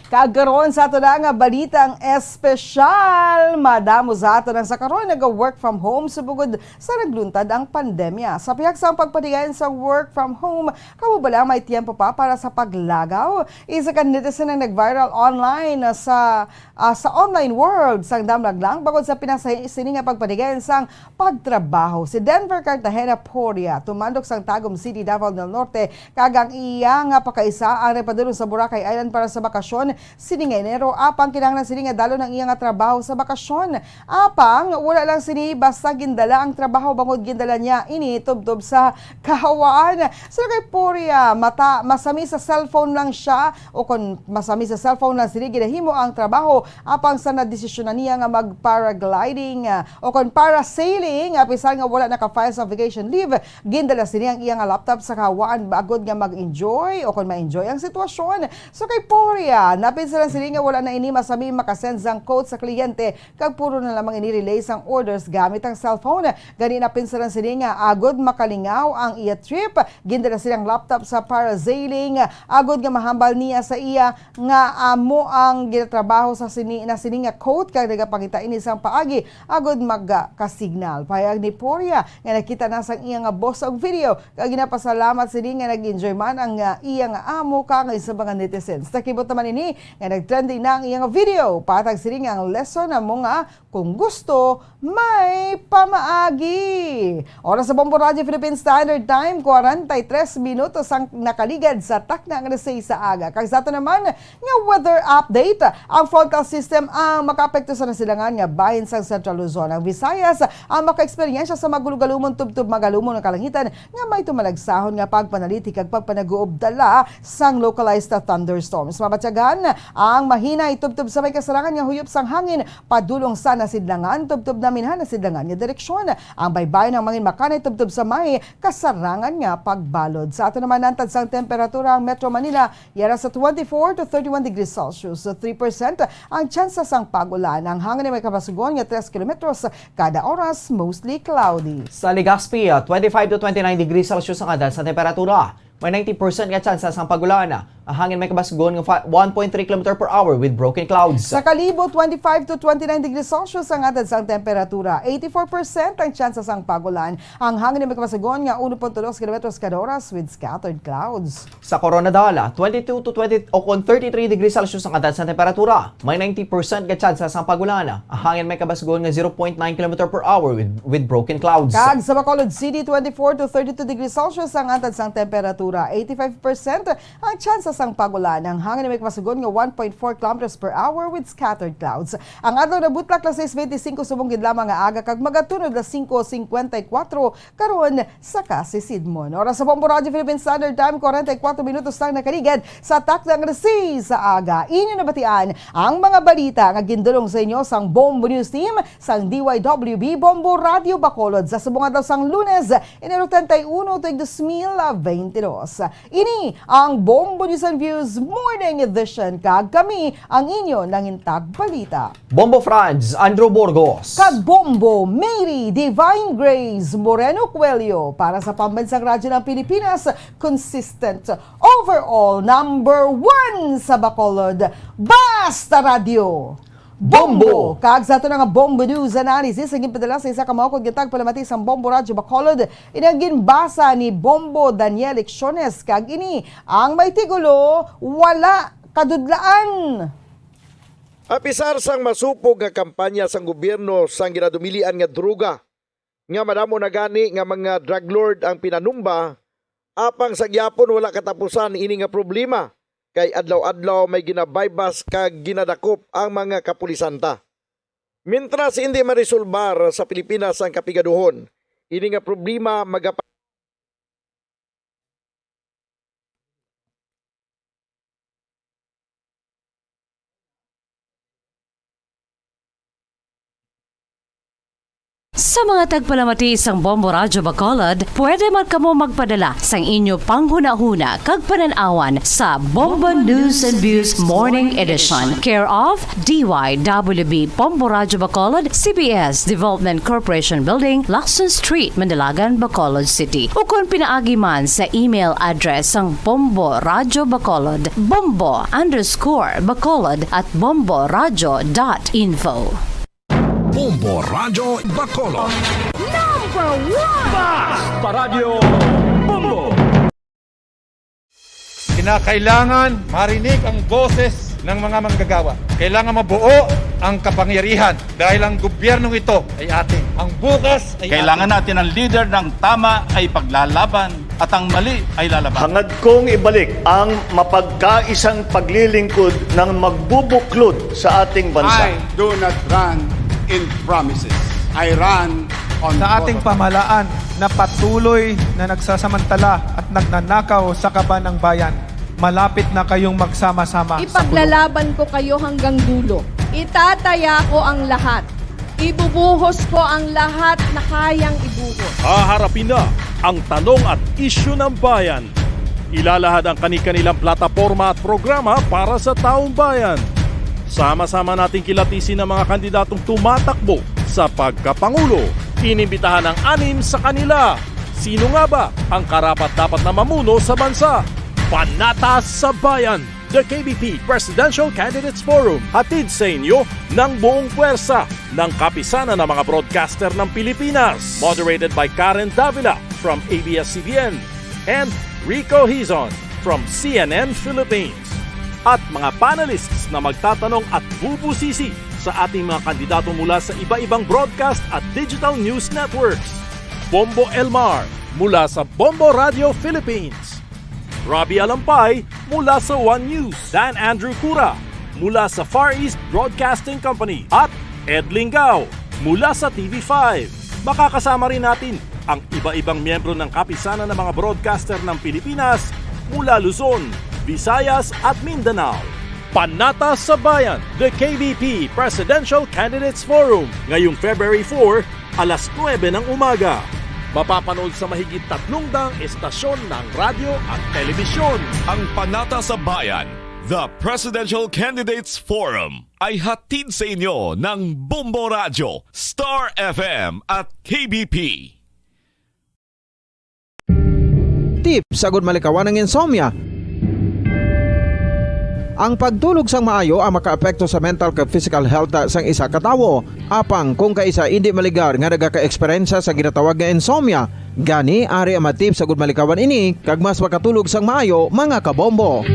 Kag karon sa ato na nga balitang espesyal, madamo sa ato nang sa karon naga-work from home subong gid sa nagluntad ang pandemya. Sa pihak sang pagpatigayon sa work from home, kamo bala may tiyempo pa para sa paglagaw? Isa ka netizen ang nag-viral online sa, ah, sa online world sang damlag lang bangod sa pinasay sini nga pagpatigayon sang pagtrabaho. Si Denver Cartagena Poria, tumandok sang Tagum City, Davao del Norte, kag ang iya nga pakaisa ang nagpadulong sa Boracay Island para sa bakasyon sini nga Enero, apang kinahanglan sini nga dalon ang iya nga trabaho sa bakasyon. Apang wala lang sini basta gindala ang trabaho, bangod gindala niya ini tubtob sa kahawaan. Sa kay Poria, mata, masami sa cellphone lang siya, o kon masami sa cellphone lang sini ginahimo ang trabaho, apang sa nadesisyonan niya nga mag-paragliding, ah, o kon parasailing, apisan nga wala naka-file sa vacation leave, gindala sini ang iya nga laptop sa kahawaan agod nga mag-enjoy o kon ma-enjoy ang sitwasyon. So kay Poria, napinsalan sini nga wala na ini masami makasend sang quote sa kliyente, kag puro na lamang ini relay sang orders gamit ang cellphone. Gani napinsalan sini nga agod makalingaw ang iya trip, gindala sini ang laptop sa parasailing, agod nga mahambal niya sa iya nga amo ang ginatrabaho sa sini, na sini nga quote, kag nagapangita ini sang paagi agud magkasignal. Pahayag ni Poria nga nakita na sang iya nga boss ang video, kag ginapasalamat sini nga nag-enjoy man ang, ah, iya nga amo kangay sa mga netizens. Nakibot naman ini nga nag-trending na ang iyang video. Patag sining ang lesson amo nga, kung gusto, may pamaagi. Oras sa Bombo Radyo Philippine Standard Time, kwarenta y tres minutos ang nakaligad sa takna nga alas sais sa aga. Kag sa ato naman nga weather update, ang frontal system ang makaapekto sa nasilangan nga bahin sang Central Luzon. Ang Visayas ang makaeksperyensya sa magulugalumon tubtob magalumon nga kalangitan nga may tumalagsahon nga pagpanaliti kag pagpanaguob dala sang localized thunderstorms. Mabatyagan ang mahinay tubtob sa may kasarangan nga huyop sang hangin padulong sa nasidlangan tubtob naminhan nasidlangan nga direksyon. Ang baybayon ang mangin makanay tubtob sa may kasarangan nga pagbalod. Sa ato naman, nantad sang temperatura ang Metro Manila, yara sa twenty-four to thirty-one degrees Celsius, three percent ang tsansa sang pag-ulan. Ang hangin ay may kabasugon nga tres kilometros kada oras, mostly cloudy. Sa Legazpi, ah, twenty-five to twenty-nine degrees Celsius ang antas sa temperatura. May ninety percent nga tsansa sang pag-ulan. Ang hangin may kabasugon nga fa-, one point three kilometer per hour with broken clouds. Sa Kalibo, twenty-five to twenty-nine degrees Celsius ang antas sang temperatura. Eighty-four percent ang tsansa sang pag-ulan. Ang hangin may kabasugon nga uno punto dos kilometros kada oras with scattered clouds. Sa Koronadal, twenty-two to twenty o kon thirty-three degrees Celsius ang antas sa temperatura. May ninety percent nga tsansa sang pag-ulan. Ang hangin may kabasugon nga zero point nine kilometer per hour with, with broken clouds. Kag sa Bacolod City, twenty-four to thirty-two degrees Celsius ang antas sang temperatura. Eighty-five percent ang tsansa sang pag-ulan. Ang hangin may kabasugon nga one point four kilometers per hour with scattered clouds. Ang adlaw nabutla alas sais bente singko subong gid lamang nga aga kag magatunod alas singko singkwenta y kuwatro karon sa Casisidmon. Oras sa Bombo Radyo Philippine Standard Time, kwarenta y kuwatro minutos lang nakaligad sa takna nga alas sais sa aga. Inyo nabatian ang mga balita nga gindulong sa inyo sang Bombo News Team sang D Y W B Bombo Radyo Bacolod sa subong adlaw sang Lunes, Enero treinta y uno, tuig dos mil veintidos. Ini ang Bombo News and Views Morning Edition, kag kami ang inyo nangintag balita. Bombo Franz Andrew Burgos. Kag Bombo Mary Divine Grace Moreno Cuello para sa Pambansang Radyo ng Pilipinas, consistent, overall, number one sa Bacolod. Basta Radyo. Bombo! Bombo! Kag sa ato na nga Bombo News Analysis, ang ginpadala sa isa ka maukod nga tagpalamati sang Bombo Radyo Bacolod, ini ang ginbasa ni Bombo Daniel Lecciones, kag ini ang may titulo, Wala Kadudlaan. Apisar sang masupog nga kampanya sang gobyerno sang ginadumilian nga droga, nga madamo na gani nga mga drug lord ang pinanumba, apang sa gihapon wala katapusan ini nga problema, kay adlaw-adlaw may ginabaybas kag ginadakop ang mga kapulisan ta. Mintras hindi maresolbar sa Pilipinas ang kapigaduhon, ini nga problema magapa- Sa mga tagpalamati sang Bombo Radyo Bacolod, pwede man kamo magpadala sang inyo panghunahuna kag panan-awan sa Bombo News and Views Morning Edition, care of D Y W B Bombo Radyo Bacolod, C B S Development Corporation Building, Lacson Street, Manalagan, Bacolod City, ukon pinaagi man sa email address sang Bombo Radyo Bacolod, bombo underscore bacolod at bombo radyo dot info. Bombo Radyo Bacolod. Number one! Basta Radyo Bombo! Kinakailangan marinig ang boses ng mga manggagawa. Kailangan mabuo ang kapangyarihan dahil ang gobyernong ito ay atin. Ang bukas ay atin. Kailangan natin ang leader ng tama ay paglalaban at ang mali ay lalaban. Hangad kong ibalik ang mapagkaisang paglilingkod ng magbubuklod sa ating bansa. I do not run in promises. I run on Sa ating pamahalaan na patuloy na nagsasamantala at nagnanakaw sa kaban ng bayan, malapit na kayong magsama-sama sa kulungan. Ipaglalaban ko kayo hanggang dulo. Itataya ko ang lahat. Ibubuhos ko ang lahat na kayang ibuhos. Haharapin na ang tanong at isyu ng bayan. Ilalahad ang kani-kanilang plataporma at programa para sa taong bayan. Sama-sama nating kilatisin ang mga kandidatong tumatakbo sa pagkapangulo. Inimbitahan ang anim sa kanila. Sino nga ba ang karapat-dapat na mamuno sa bansa? Panata sa Bayan, the K B P Presidential Candidates Forum. Hatid sa inyo ng buong puwersa ng kapisanan ng mga broadcaster ng Pilipinas. Moderated by Karen Davila from A B S C B N and Rico Hizon from C N N Philippines. at mga panelists na magtatanong at bubusisi sa ating mga kandidato mula sa iba-ibang broadcast at digital news networks. Bombo Elmar mula sa Bombo Radio Philippines, Robbie Alampay mula sa One News, Dan Andrew Cura mula sa Far East Broadcasting Company, at Ed Lingao mula sa T V five. Makakasama rin natin ang iba-ibang miyembro ng Kapisanan ng mga Broadcaster ng Pilipinas mula Luzon, Visayas, at Mindanao. Panata sa Bayan, the K B P Presidential Candidates Forum, ngayong February four, alas nuebe ng umaga. Mapapanood sa mahigit tatlong daang estasyon ng radyo at telebisyon. Ang Panata sa Bayan, the Presidential Candidates Forum, ay hatid sa inyo ng Bombo Radyo, Star F M, at K B P. Tips agud malikawan ang insomnia. Ang pagtulog sang maayo ang makaapekto sa mental kag physical health sang isa ka tawo. Apang kung kaisa indi maligar nga nagakaeksperyensya sa ginatawag nga insomnia, gani ari ang mga tips agud malikawan ini kag mas makatulog sang maayo, mga kabombo.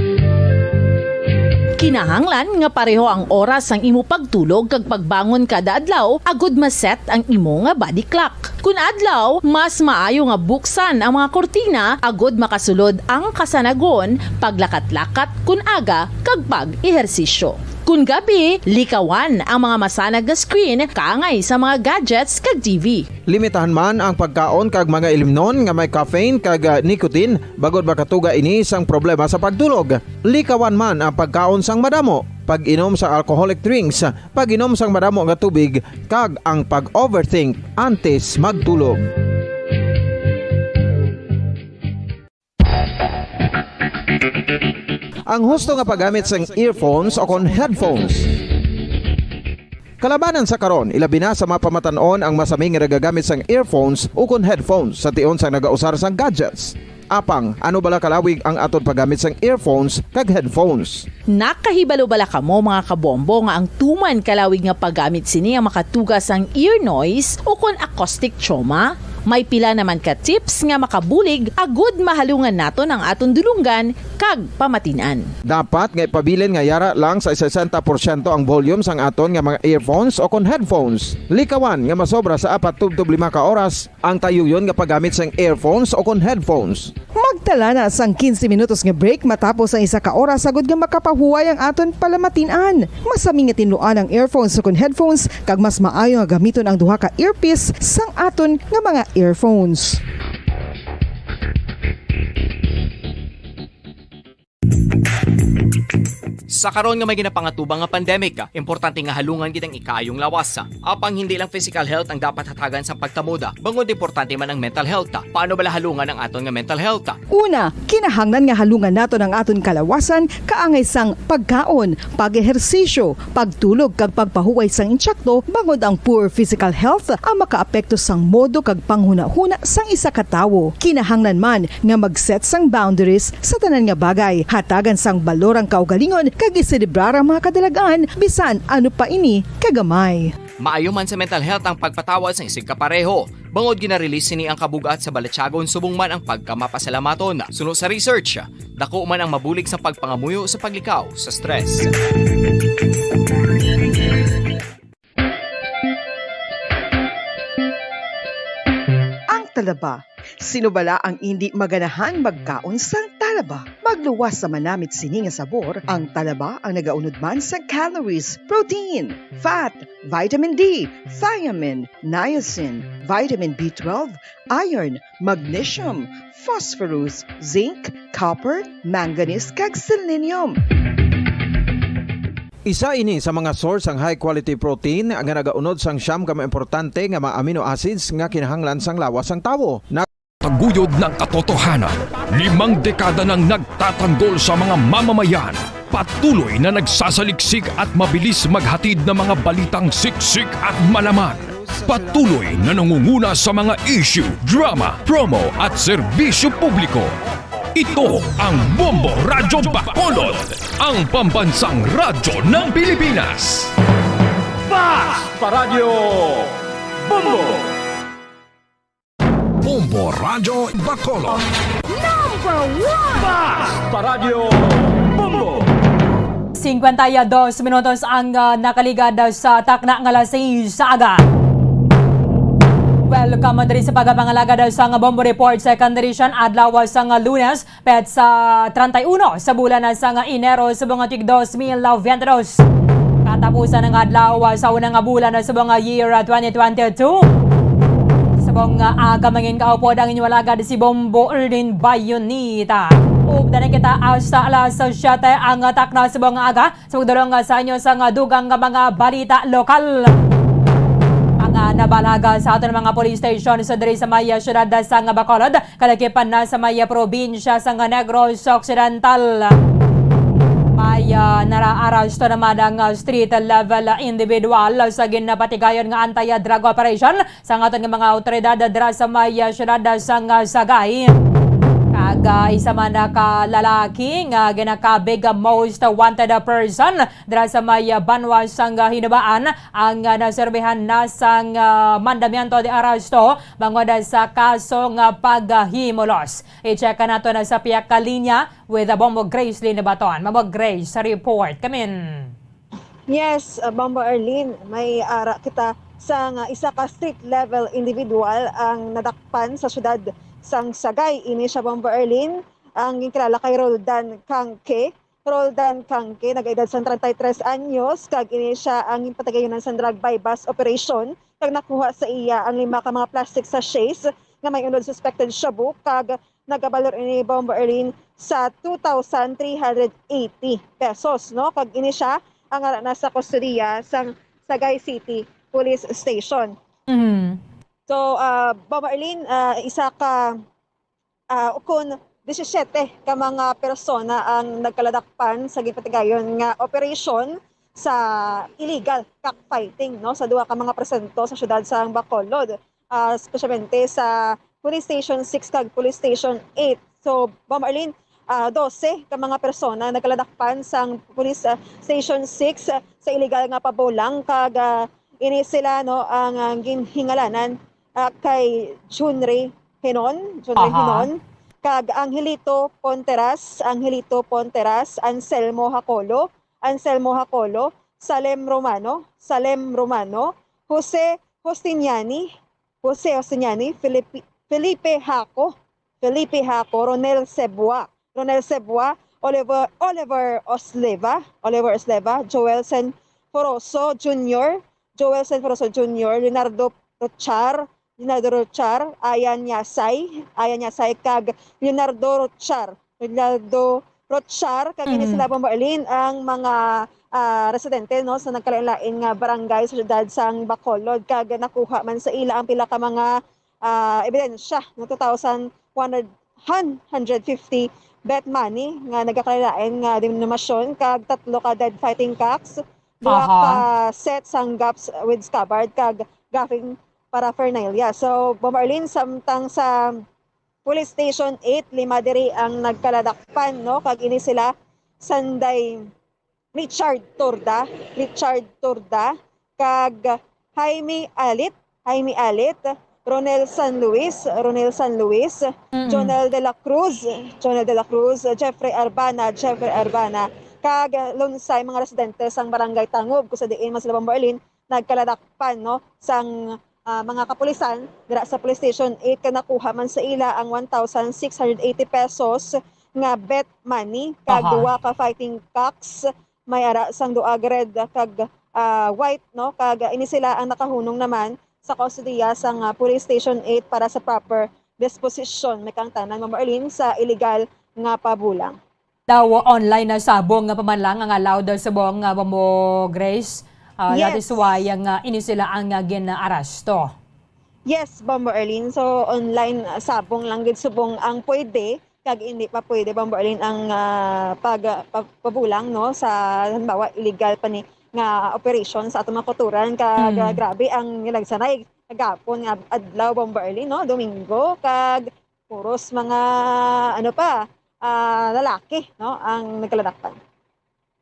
Kinahanglan nga pareho ang oras sang imo pagtulog kag pagbangon kada adlaw agud ma-set ang imo nga body clock. Kun adlaw, mas maayo nga buksan ang mga kurtina agud makasulod ang kasanagon, paglakat-lakat kun aga, kag pag-ehersisyo. Kun gabi, likawan ang mga masanag nga screen kaangay sa mga gadgets kag T V. Limitahan man ang pagkaon kag mga ilimnon nga may caffeine kag, ah, nicotine, bangod makatuga ini sang problema sa pagtulog. Likawan man ang pagkaon sang madamo, pag-inom sa alcoholic drinks, pag-inom sang madamo nga tubig, kag ang pag-overthink antes magtulog. Ang husto nga paggamit sang earphones o kon headphones. Kalabanan sa karon, ilabi na sa mga pamatan-on ang masami nga nagagamit sang earphones o kon headphones sa tion sang nagausar sang gadgets. Apang, ano bala kalawig ang aton paggamit sang earphones kag headphones? Nakahibalo bala kamo, mga kabombo, nga ang tuman kalawig nga paggamit sini ang makatuga sang ear noise o kon acoustic trauma? May pila naman ka tips nga makabulig agud mahalungan naton ang aton dulonggan kag pamatin-an. Dapat nga ipabilin nga yara lang sa sesenta porsyento ang volume sang aton nga mga earphones o kon headphones. Likawan nga masobra sa apat tubtob lima ka oras ang tayuyon nga paggamit sang earphones o kon headphones. Magtala na sang quince minutos nga break matapos ang isa ka oras, agud nga makapahuway ang aton palamatin-an. Masami nga tinluan ang earphones o kon headphones, kag mas maayo nga gamiton ang duha ka earpiece sang aton nga mga earphones. Sa karon nga may ginapangatubang nga pandemic, importante nga halungan gid ang ikaayong lawas. Apang hindi lang physical health ang dapat hatagan sang pagtamod, bangod importante man ang mental health. Paano bala halungan ang aton nga mental health? Una, kinahanglan nga halungan naton ang aton kalawasan kaangay sang pagkaon, pag-ehersisyo, pagtulog, kag pagpahuway sang insakto, bangod ang poor physical health ang makaapekto sang modo kag panghunahuna sang isa ka tawo. Kinahanglan man nga mag-set sang boundaries sa tanan nga bagay. Hatagan sang balor ang kaugalingon kag iselebrar ang mga kadalagan, bisan ano pa ini kagamay. Maayo man sa mental health ang pagpatawad sang isigkapareho, bangod gina-release sini ang kabug-at sa balatyagon subong man ang pagkamapasalamaton. Suno sa research, dako man ang mabulig sa pagpangamuyo sa paglikaw sa stress. Ang talaba. Sino bala ang indi maganahan magkaon sang talaba? Magluwas sa manamit sini nga sabor, ang talaba ang nagaunod man sa calories, protein, fat, vitamin D, thiamine, niacin, vitamin B twelve, iron, magnesium, phosphorus, zinc, copper, manganese, kag selenium. Isa ini sa mga source sang high quality protein nga nagaunod sang siyam ka mga importante nga mga amino acids nga kinahanglan sang lawas sang tawo. Taguyod ng katotohanan, limang dekada nang nagtatanggol sa mga mamamayan. Patuloy na nagsasaliksik at mabilis maghatid ng mga balitang siksik at malaman. Patuloy na nangunguna sa mga issue, drama, promo at serbisyo publiko. Ito ang Bombo Radyo Bacolod, ang pambansang radyo ng Pilipinas. Basta Radyo Bombo! Bombo Radyo Bacolod. Number one! Basta Radyo Bombo! Singkwenta y dos minutos ang, ah, nakaligad sa takna nga alas sais sa aga. Welcome diri sa pagpangalagad sa nga Bombo Report, second edition, adlaw sa nga Lunes, petsa treinta y uno sa bulan sa nga Enero sa mga tig dos mil veinte dos. Katapusan ng adlaw sa una nga bulan sa mga year twenty twenty-two. Sa mga aga, mangin kaupod ang inyo alagad si Bombo Erlin Bayonita. Ugda na kita hasta alas siyete ang takna sa mga aga. Sa pagdulong sa inyo sa nga dugang nga mga balita lokal. Ang, ah, nabalaga sa aton mga police station sa diri sa may, ah, siyudad sa nga Bacolod, kalakipan na sa may, ah, probinsya sa nga Negros Occidental. May, ah, naraarasto naman ang, ah, street level individual sa ginapatigayon nga anti-drug operation sa aton nga mga awtoridad dira sa may, ah, siyudad sang, ah, Sagay. Kag, ah, isa man na ka lalaki nga ginakabig nga most wanted person dira sa may, ah, banwa sang, ah, Hinubaan ang, ah, naserbihan na sang, ah, mandamiento de arresto bangod sa kaso nga paghimulos. I-check nato na sa pihak ka linya with, ah, Bombo Grace Linabaton. Bombo Grace, report. Kamin. Yes, uh, Bombo Arlene, may ara kita sa nga isa ka street level individual ang nadakpan sa syudad sang Sagay. Ini siya, Bombo Arlene, ang ginkilala kay Roldan Kangke. Roldan Kangke, nag-edad sang treinta y tres anyos, kag ini siya ang ginpatigayonan sang drug buy-bust operation, kag nakuha sa iya ang lima ka mga plastic sachets nga may unod suspected shabu, kag nagabalor ini, Bombo Arlene, sa two thousand three hundred eighty pesos, no? Kag ini siya ang ara na sa kustodiya sang Sagay City Police Station. Mm. So, ah, Bombo Arlene, ah, isa ka, ah, ukon disisiete ka mga persona ang nagkaladakpan sa ginpatigayon nga operasyon sa illegal cockfighting, no, sa duha ka mga presinto sa siyudad sang Bacolod, ah, espesyalmente sa Police Station six kag Police Station eight. So, Bombo Arlene, ah, dose ka mga persona nagkaladakpan sang Police, ah, Station six, ah, sa illegal nga pabulang, kag, ah, ini sila, no, ang, ang ginhingalanan, ah, kay Junry Hinon, Junry Aha. Hinon, kag Angelito Ponteras, Angelito Ponteras, Anselmo Hacolo, Anselmo Hacolo, Salem Romano, Salem Romano, Jose Justiniani, Jose Justiniani, Felipe, Felipe Jaco, Felipe Jaco, Ronel Sebua, Ronel Sebua, Oliver, Oliver Osleva, Oliver Osleva, Joel Senforoso Junior, Joel Senforoso Junior, Leonardo Rochar, Leonardo Rochar, Ayan Yasay, Ayan Yasay, kag Leonardo Rochar, Leonardo Rochar, kag ini Mm. sila, Bombo Arlene, ang mga, ah, residente, no, sa nagkalain-lain nga barangay sa siyudad sang Bacolod, kag nakuha man sa ila ang pila ka mga, ah, ebidensya, no, two thousand one hundred, hundred fifty bet money nga nagakalain-lain nga denominasyon, kag tatlo ka dead fighting cocks, duha Aha. ka set sang gaps with scabbard, kag gaffing paraphernalia. So, Bombo Arlene, samtang sa Police Station eight, lima diri ang nagkaladakpan, no? Kag ini sila Sanday Richard Torda, Richard Torda, kag Jaime Alit, Jaime Alit, Ronel San Luis, Ronel San Luis, Mm. Jonel de la Cruz, Jonel de la Cruz, Jeffrey Arbana, Jeffrey Arbana, kag lunsay mga residente sang Barangay Tangob, kung sa diin man sila, Bombo Arlene, nagkaladakpan, no, sang, ah, mga kapulisan dira sa Police Station eight, kag nakuha man sa ila ang one thousand six hundred eighty pesos nga bet money, kag Aha. duha ka fighting cocks, may ara sang duha ka red kag, ah, white, no, kag ini sila ang nakahunong naman sa kustodiya sang, ah, Police Station eight para sa proper disposition. May kaangtanan, Ma'am Arlene, sa illegal nga pabulang. Daw online na sabong nga pamanlang ang allowed subong nga Bombo Grace. Ah, that Yes. is why ang, ah, ini sila ang, ah, gin-aresto. Yes, Bombo Arlene. So, online, ah, sabong lang gid subong ang pwede, kag hindi pa pwede, Bombo Arlene, ang, ah, pag, ah, pa-, pabulang, no, sa, halimbawa, illegal pa ni nga operation sa atong mga kulturan, kag, Mm. ah, grabe ang nilagsanay kagapon nga adlaw, Bombo Arlene, no, Domingo, kag puros mga, ano pa, ah, lalaki, no, ang nagkaladakpan.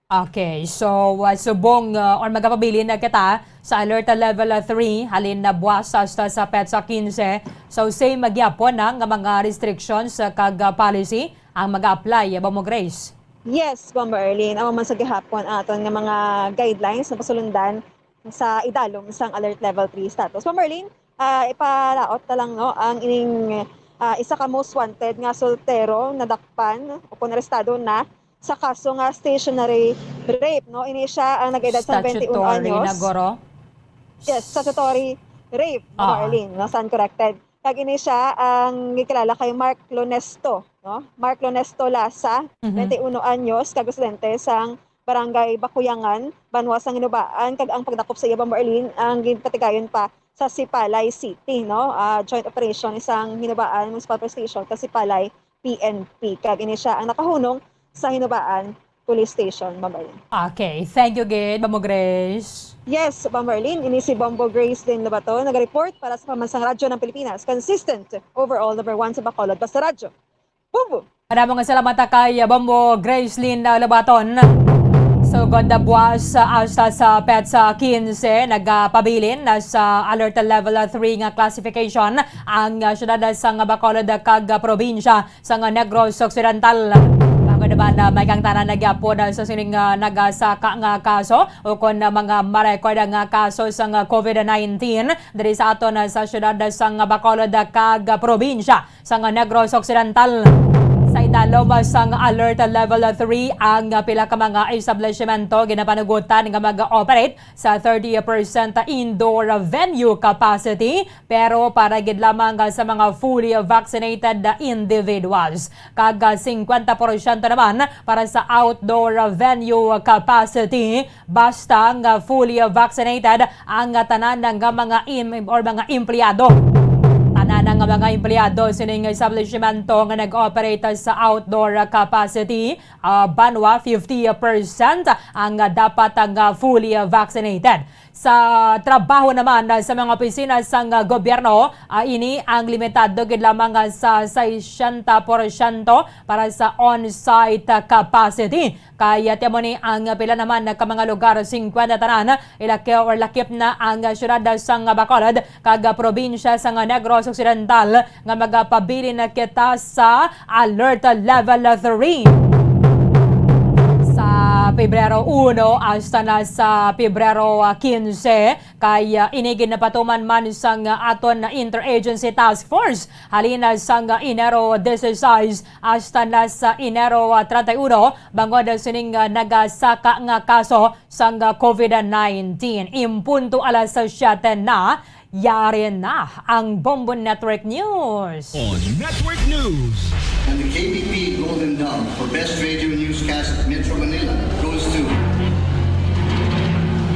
Okay, so, uh, subong, uh, or magapabilin na kita sa alert level, uh, three, halin na buwas hasta sa petsa quince. So, same gyapon na nga mga restrictions, uh, kag, uh, policy ang mag-apply, uh, Bombo Grace? Yes, Bombo Arlene, amo man sa gihapon ang aton nga mga guidelines na pasulundan sa idalom sang Alert Level three status. Bombo Arlene, ah, ipalaot na lang, no, ang ining, ah, isa ka most wanted nga soltero nadakpan o kon arestado na sa kaso nga stationary rape, no? Ini siya ang nag-edad sang twenty-one anyos. Statutory na, guro? Yes, statutory rape, Bombo Arlene, no? Sa uncorrected. Kag ini siya ang gikilala kay Mark Lonesto, no? Mark Lonesto Lasa, Mhm. twenty-one anyos, kag residente sang Barangay Bakuyangan, banwa sang Hinubaan, kag ang pagdakop sa iya, Bombo Arlene, ang ginpatigayon pa sa Sipalay City, no? Ah, joint operation sang Hinubaan Municipal Police Station kag Sipalay P N P. Kag ini siya ang nakahunong sa Hinubaan Police Station, Bombo Arlene. Okay, thank you gid, Bombo Grace. Yes, Bombo Arlene, ini si Bombo Grace Lynn Lobato, nag-report para sa Pambansang Radyo ng Pilipinas, consistent, overall number one sa Bacolod, basta radyo. Bombo! Madamo nga salamat kay Bombo Grace Lynn, uh, Lobaton. Sugod na buwas, uh, hasta sa petsa quince, nagapabilin na sa Alert Level three nga classification ang, uh, siyudad sang Bacolod kag, uh, probinsya sang Negros Occidental. Bago naman, uh, may kang tanan na gyapon, uh, sa sining, uh, nagasaka nga kaso o kon, uh, mga ma-record nga kaso sang, uh, covid nineteen diri sa aton, uh, sa siyudad sang Bacolod kag, uh, probinsya sang Negros Occidental. Sa idalom sang Alert Level three, ang pila ka mga establishmento ginapanugutan nga mag-operate sa thirty percent indoor venue capacity, pero para gid lamang sa mga fully vaccinated individuals, kag singkwenta porsyento naman para sa outdoor venue capacity. Basta nga fully vaccinated ang tanan nga mga im-, or mga empleyado. Tanan nga mga empleyado sining establishmento nga nag-operate sa outdoor capacity, ah, banwa, fifty percent ang dapat nga fully vaccinated. Sa trabaho naman sa mga opisina sang gobyerno, ah, ini ang limitado gid lamang sa sesenta porsyento para sa on-site capacity. Kay, ah, timo ni ang pila naman ka mga lugar, singkwenta tanan, ilaki-, or lakip na ang siyudad sang Bacolod kag probinsya sang Negros Occidental nga magapabilin na kita sa Alert Level three. Sa Pebrero uno hasta na sa Pebrero, ah, quince, kay, ah, ini ginapatuman man sang aton Interagency Task Force halin na sang Enero dieciséis hasta na sa Enero, ah, treinta y uno, bangod sining, ah, nagasaka nga kaso sang, ah, covid nineteen. Impunto alas siyete na, yari na ang Bombo Network News. On Network News. And the K B P Golden Dove for Best Radio Newscast Metro Manila goes to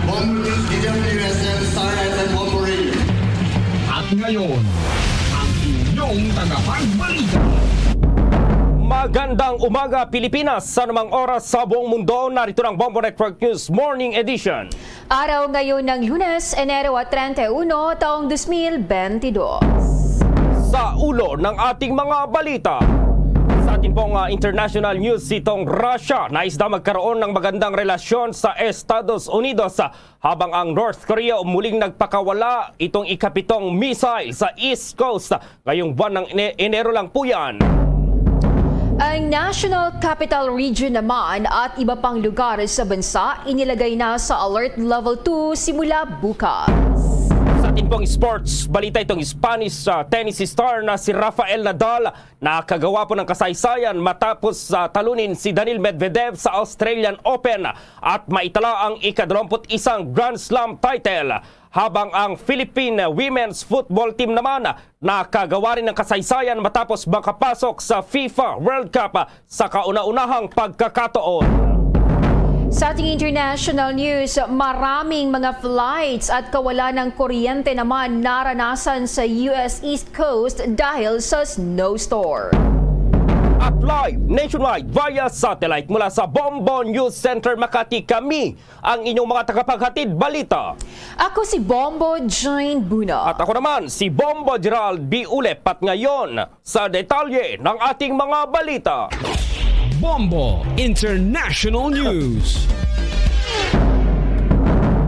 Bombo News, D W S M, Star F M, Bombo Radio. At ngayon, ang inyong tagapagbalita. Magandang umaga, Pilipinas. Sa anumang oras sa buong mundo, narito ang Bombo Network News Morning Edition. Araw ngayon ng Lunes, Enero treinta y uno, taong dos mil veintidós. Sa ulo ng ating mga balita, sa ating pong, ah, international news, itong Russia, nais daw magkaroon ng magandang relasyon sa Estados Unidos, ah, habang ang North Korea muling nagpakawala itong ikapitong missile sa East Coast ngayong buwan ng Ene-, Enero lang po yan. Ang National Capital Region naman at iba pang lugar sa bansa inilagay na sa Alert Level two simula bukas. Sa ating pong sports balita, itong Spanish, ah, tennis star na si Rafael Nadal nakagawa po ng kasaysayan matapos, ah, talunin si Daniil Medvedev sa Australian Open at maitala ang ikadalawamput isang Grand Slam title. Habang ang Philippine women's football team naman nakagawa rin ng kasaysayan matapos makapasok sa FIFA World Cup sa kauna-unahang pagkakataon. Sa ating international news, maraming mga flights at kawalan ng kuryente naman naranasan sa U S East Coast dahil sa snowstorm. At live nationwide via satellite mula sa Bombo News Center Makati, kami ang inyong mga tagapaghatid balita. Ako si Bombo Jane Buna. At ako naman, si Bombo Gerald B. Ulep. At ngayon, sa detalye ng ating mga balita. Bombo International News.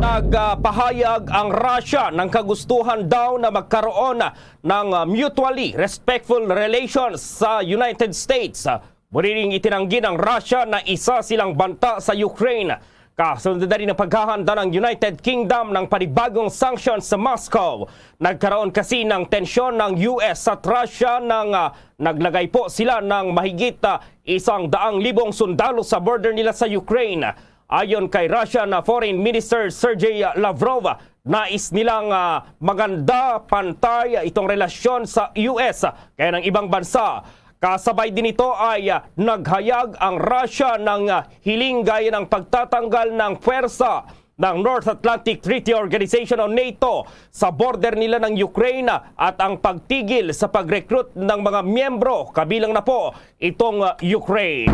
Nagpahayag ang Russia ng kagustuhan daw na magkaroon ng, ah, mutually respectful relations sa United States. Muli ring itinanggi ng Russia na isa silang banta sa Ukraine. Kasunod na rin ang paghahanda ng United Kingdom ng panibagong sanction sa Moscow. Nagkaroon kasi ng tensyon ng U S at Russia nang, ah, naglagay po sila ng mahigit, ah, isang daang libong sundalo sa border nila sa Ukraine. Ayon kay Russian Foreign Minister Sergey Lavrov, nais nilang, ah, maganda pantay itong relasyon sa U S kaya ng ibang bansa. Kasabay din nito ay, ah, naghayag ang Russia ng, ah, hiling gaya ng pagtatanggal ng pwersa ng North Atlantic Treaty Organization o nato sa border nila ng Ukraine at ang pagtigil sa pag-recruit ng mga miyembro, kabilang na po itong, uh, Ukraine.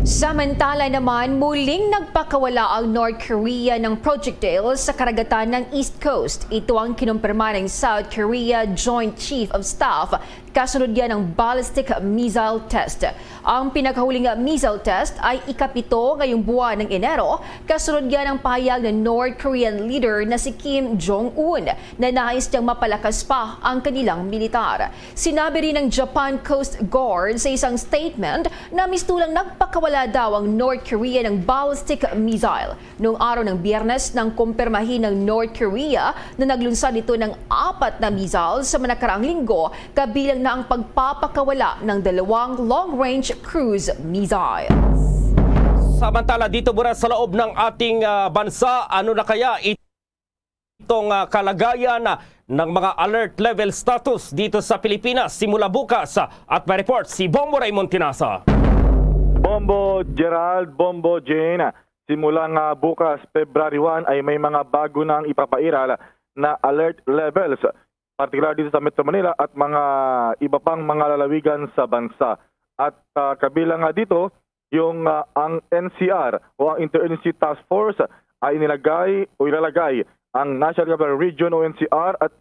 Samantala naman, muling nagpakawala ang North Korea ng projectile sa karagatan ng East Coast. Ito ang kinumpirma ng South Korea Joint Chief of Staff kasunod yan ng ballistic missile test. Ang pinakahuling missile test ay ikapito ngayong buwan ng Enero, kasunod yan ng pahayag ng North Korean leader na si Kim Jong-un na nais niyang mapalakas pa ang kanilang militar. Sinabi rin ng Japan Coast Guard sa isang statement na mistulang nagpakawala daw ang North Korea ng ballistic missile. Noong araw ng Biyernes, nang kumpirmahin ng North Korea na naglunsad ito ng apat na missile sa mga nakaraang linggo, kabilang na ang pagpapakawala ng dalawang long-range cruise missiles. Samantala, dito muna sa loob ng ating, ah, bansa, ano na kaya itong, ah, kalagayan, ah, ng mga alert level status dito sa Pilipinas simula bukas? Ah, at may report si Bombo Raymond Tinasa. Bombo Gerald, Bombo Jane, simula nga bukas, February one, ay may mga bago nang ipapairal na alert levels, partikular dito sa Metro Manila at mga iba pang mga lalawigan sa bansa. At, ah, kabilang nga dito, yung, ah, ang N C R o ang Interagency Task Force ay inilagay o ilalagay ang National Capital Region o N C R at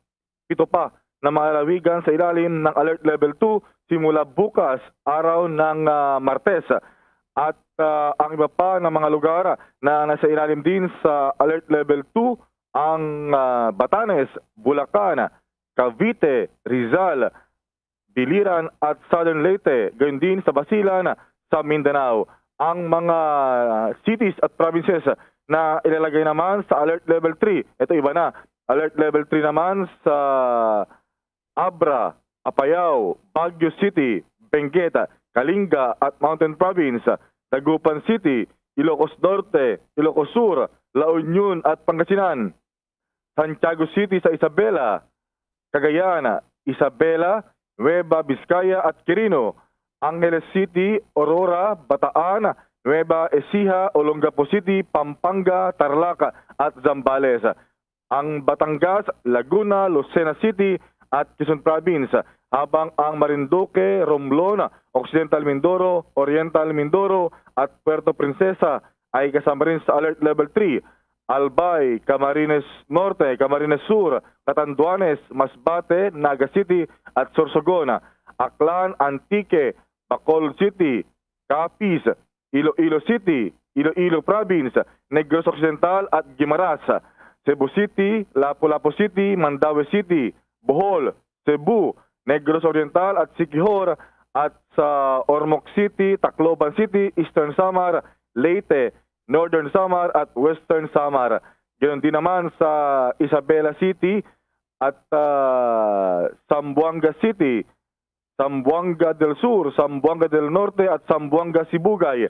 pito pa na mga lalawigan sa ilalim ng Alert Level two simula bukas, araw ng, ah, Martes. At, ah, ang iba pa na mga lugar na nasa ilalim din sa Alert Level two, ang, ah, Batanes, Bulacan, Cavite, Rizal, Biliran at Southern Leyte, gayon din sa Basilan sa Mindanao. Ang mga cities at provinces na ilalagay naman sa Alert Level three, ito iba na, Alert Level three naman sa Abra, Apayao, Baguio City, Benguet, Kalinga at Mountain Province, Dagupan City, Ilocos Norte, Ilocos Sur, La Union at Pangasinan. Santiago City sa Isabela, Cagayan, Isabela, Nueva Vizcaya at Quirino, Angeles City, Aurora, Bataan, Nueva Ecija, Olongapo City, Pampanga, Tarlac at Zambales. Ang Batangas, Laguna, Lucena City at Quezon Province, habang ang Marinduque, Romblon, Occidental Mindoro, Oriental Mindoro at Puerto Princesa ay kasama rin sa Alert Level three. Albay, Camarines Norte, Camarines Sur, Catanduanes, Masbate, Naga City at Sorsogon, Aklan, Antique, Bacolod City, Capiz, Iloilo City, Iloilo Province, Negros Occidental at Guimaras, Cebu City, Lapu-Lapu City, Mandaue City, Bohol, Cebu, Negros Oriental at Siquijor, at sa Ormoc City, Tacloban City, Eastern Samar, Leyte, Northern Samar at Western Samar. Ganoon din naman sa Isabela City at, ah, Zamboanga City, Zamboanga del Sur, Zamboanga del Norte at Zamboanga Sibugay.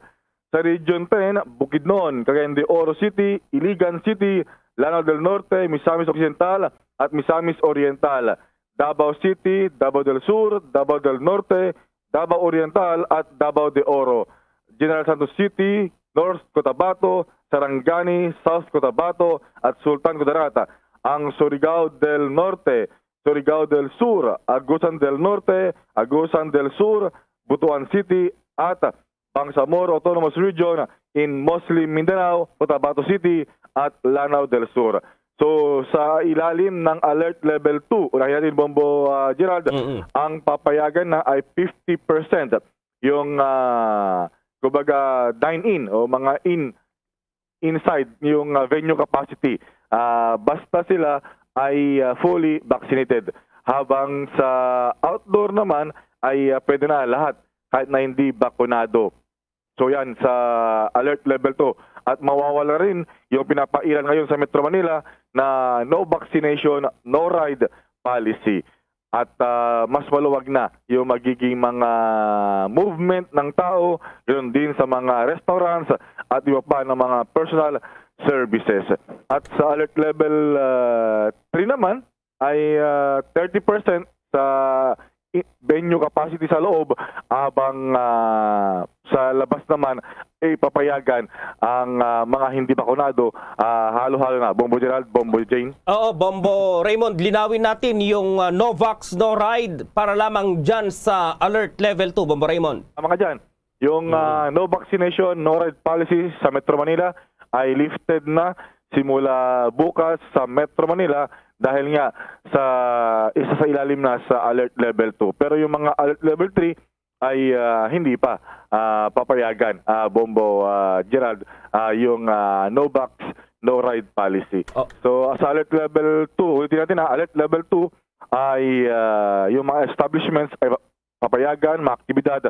Sa Region ten, Bukidnon, Cagayan de Oro City, Iligan City, Lanao del Norte, Misamis Occidental at Misamis Oriental, Davao City, Davao del Sur, Davao del Norte, Davao Oriental at Davao de Oro, General Santos City, North Cotabato, Sarangani, South Cotabato at Sultan Kudarat, ang Surigao del Norte, Surigao del Sur, Agusan del Norte, Agusan del Sur, Butuan City at Bangsamoro Autonomous Region in Muslim Mindanao, Cotabato City at Lanao del Sur. So, sa ilalim ng Alert Level two, unahin natin, Bombo, ah, Gerald, Mm-mm. ang papayagan na ay fifty percent yung, ah, kumbaga, dine-in o mga in inside yung, ah, venue capacity. Ah, basta sila ay, ah, fully vaccinated. Habang sa outdoor naman ay, ah, pwede na lahat. kahit na hindi bakunado. So yan, sa alert level two. At mawawala rin yung pinapairal ngayon sa Metro Manila na no vaccination, no ride policy. At ah, mas maluwag na yung magiging mga movement ng tao, ganoon din sa mga restaurants at iba pa ng mga personal services. At sa alert level ah, three naman, ay ah, thirty percent sa i- venue capacity sa loob, abang ah, sa labas naman, eh, papayagan ang ah, mga hindi bakunado, ah, halo-halo na. Bombo Gerald, Bombo Jane. Oo, Bombo Raymond, linawin natin yung ah, no vax, no ride para lamang dyan sa alert level two, Bombo Raymond. Tama ka dyan. Yung ah, no vaccination, no ride policy sa Metro Manila ay lifted na simula bukas sa Metro Manila dahil nga sa isa sa ilalim na sa alert level two. Pero yung mga alert level three ay ah, hindi pa ah, papayagan, ah, Bombo ah, Gerald, ah, yung ah, no vax, no ride policy. Oh. So sa alert level two, ulitin natin ha, alert level two ay ah, yung mga establishments ay papayagan mga aktibidad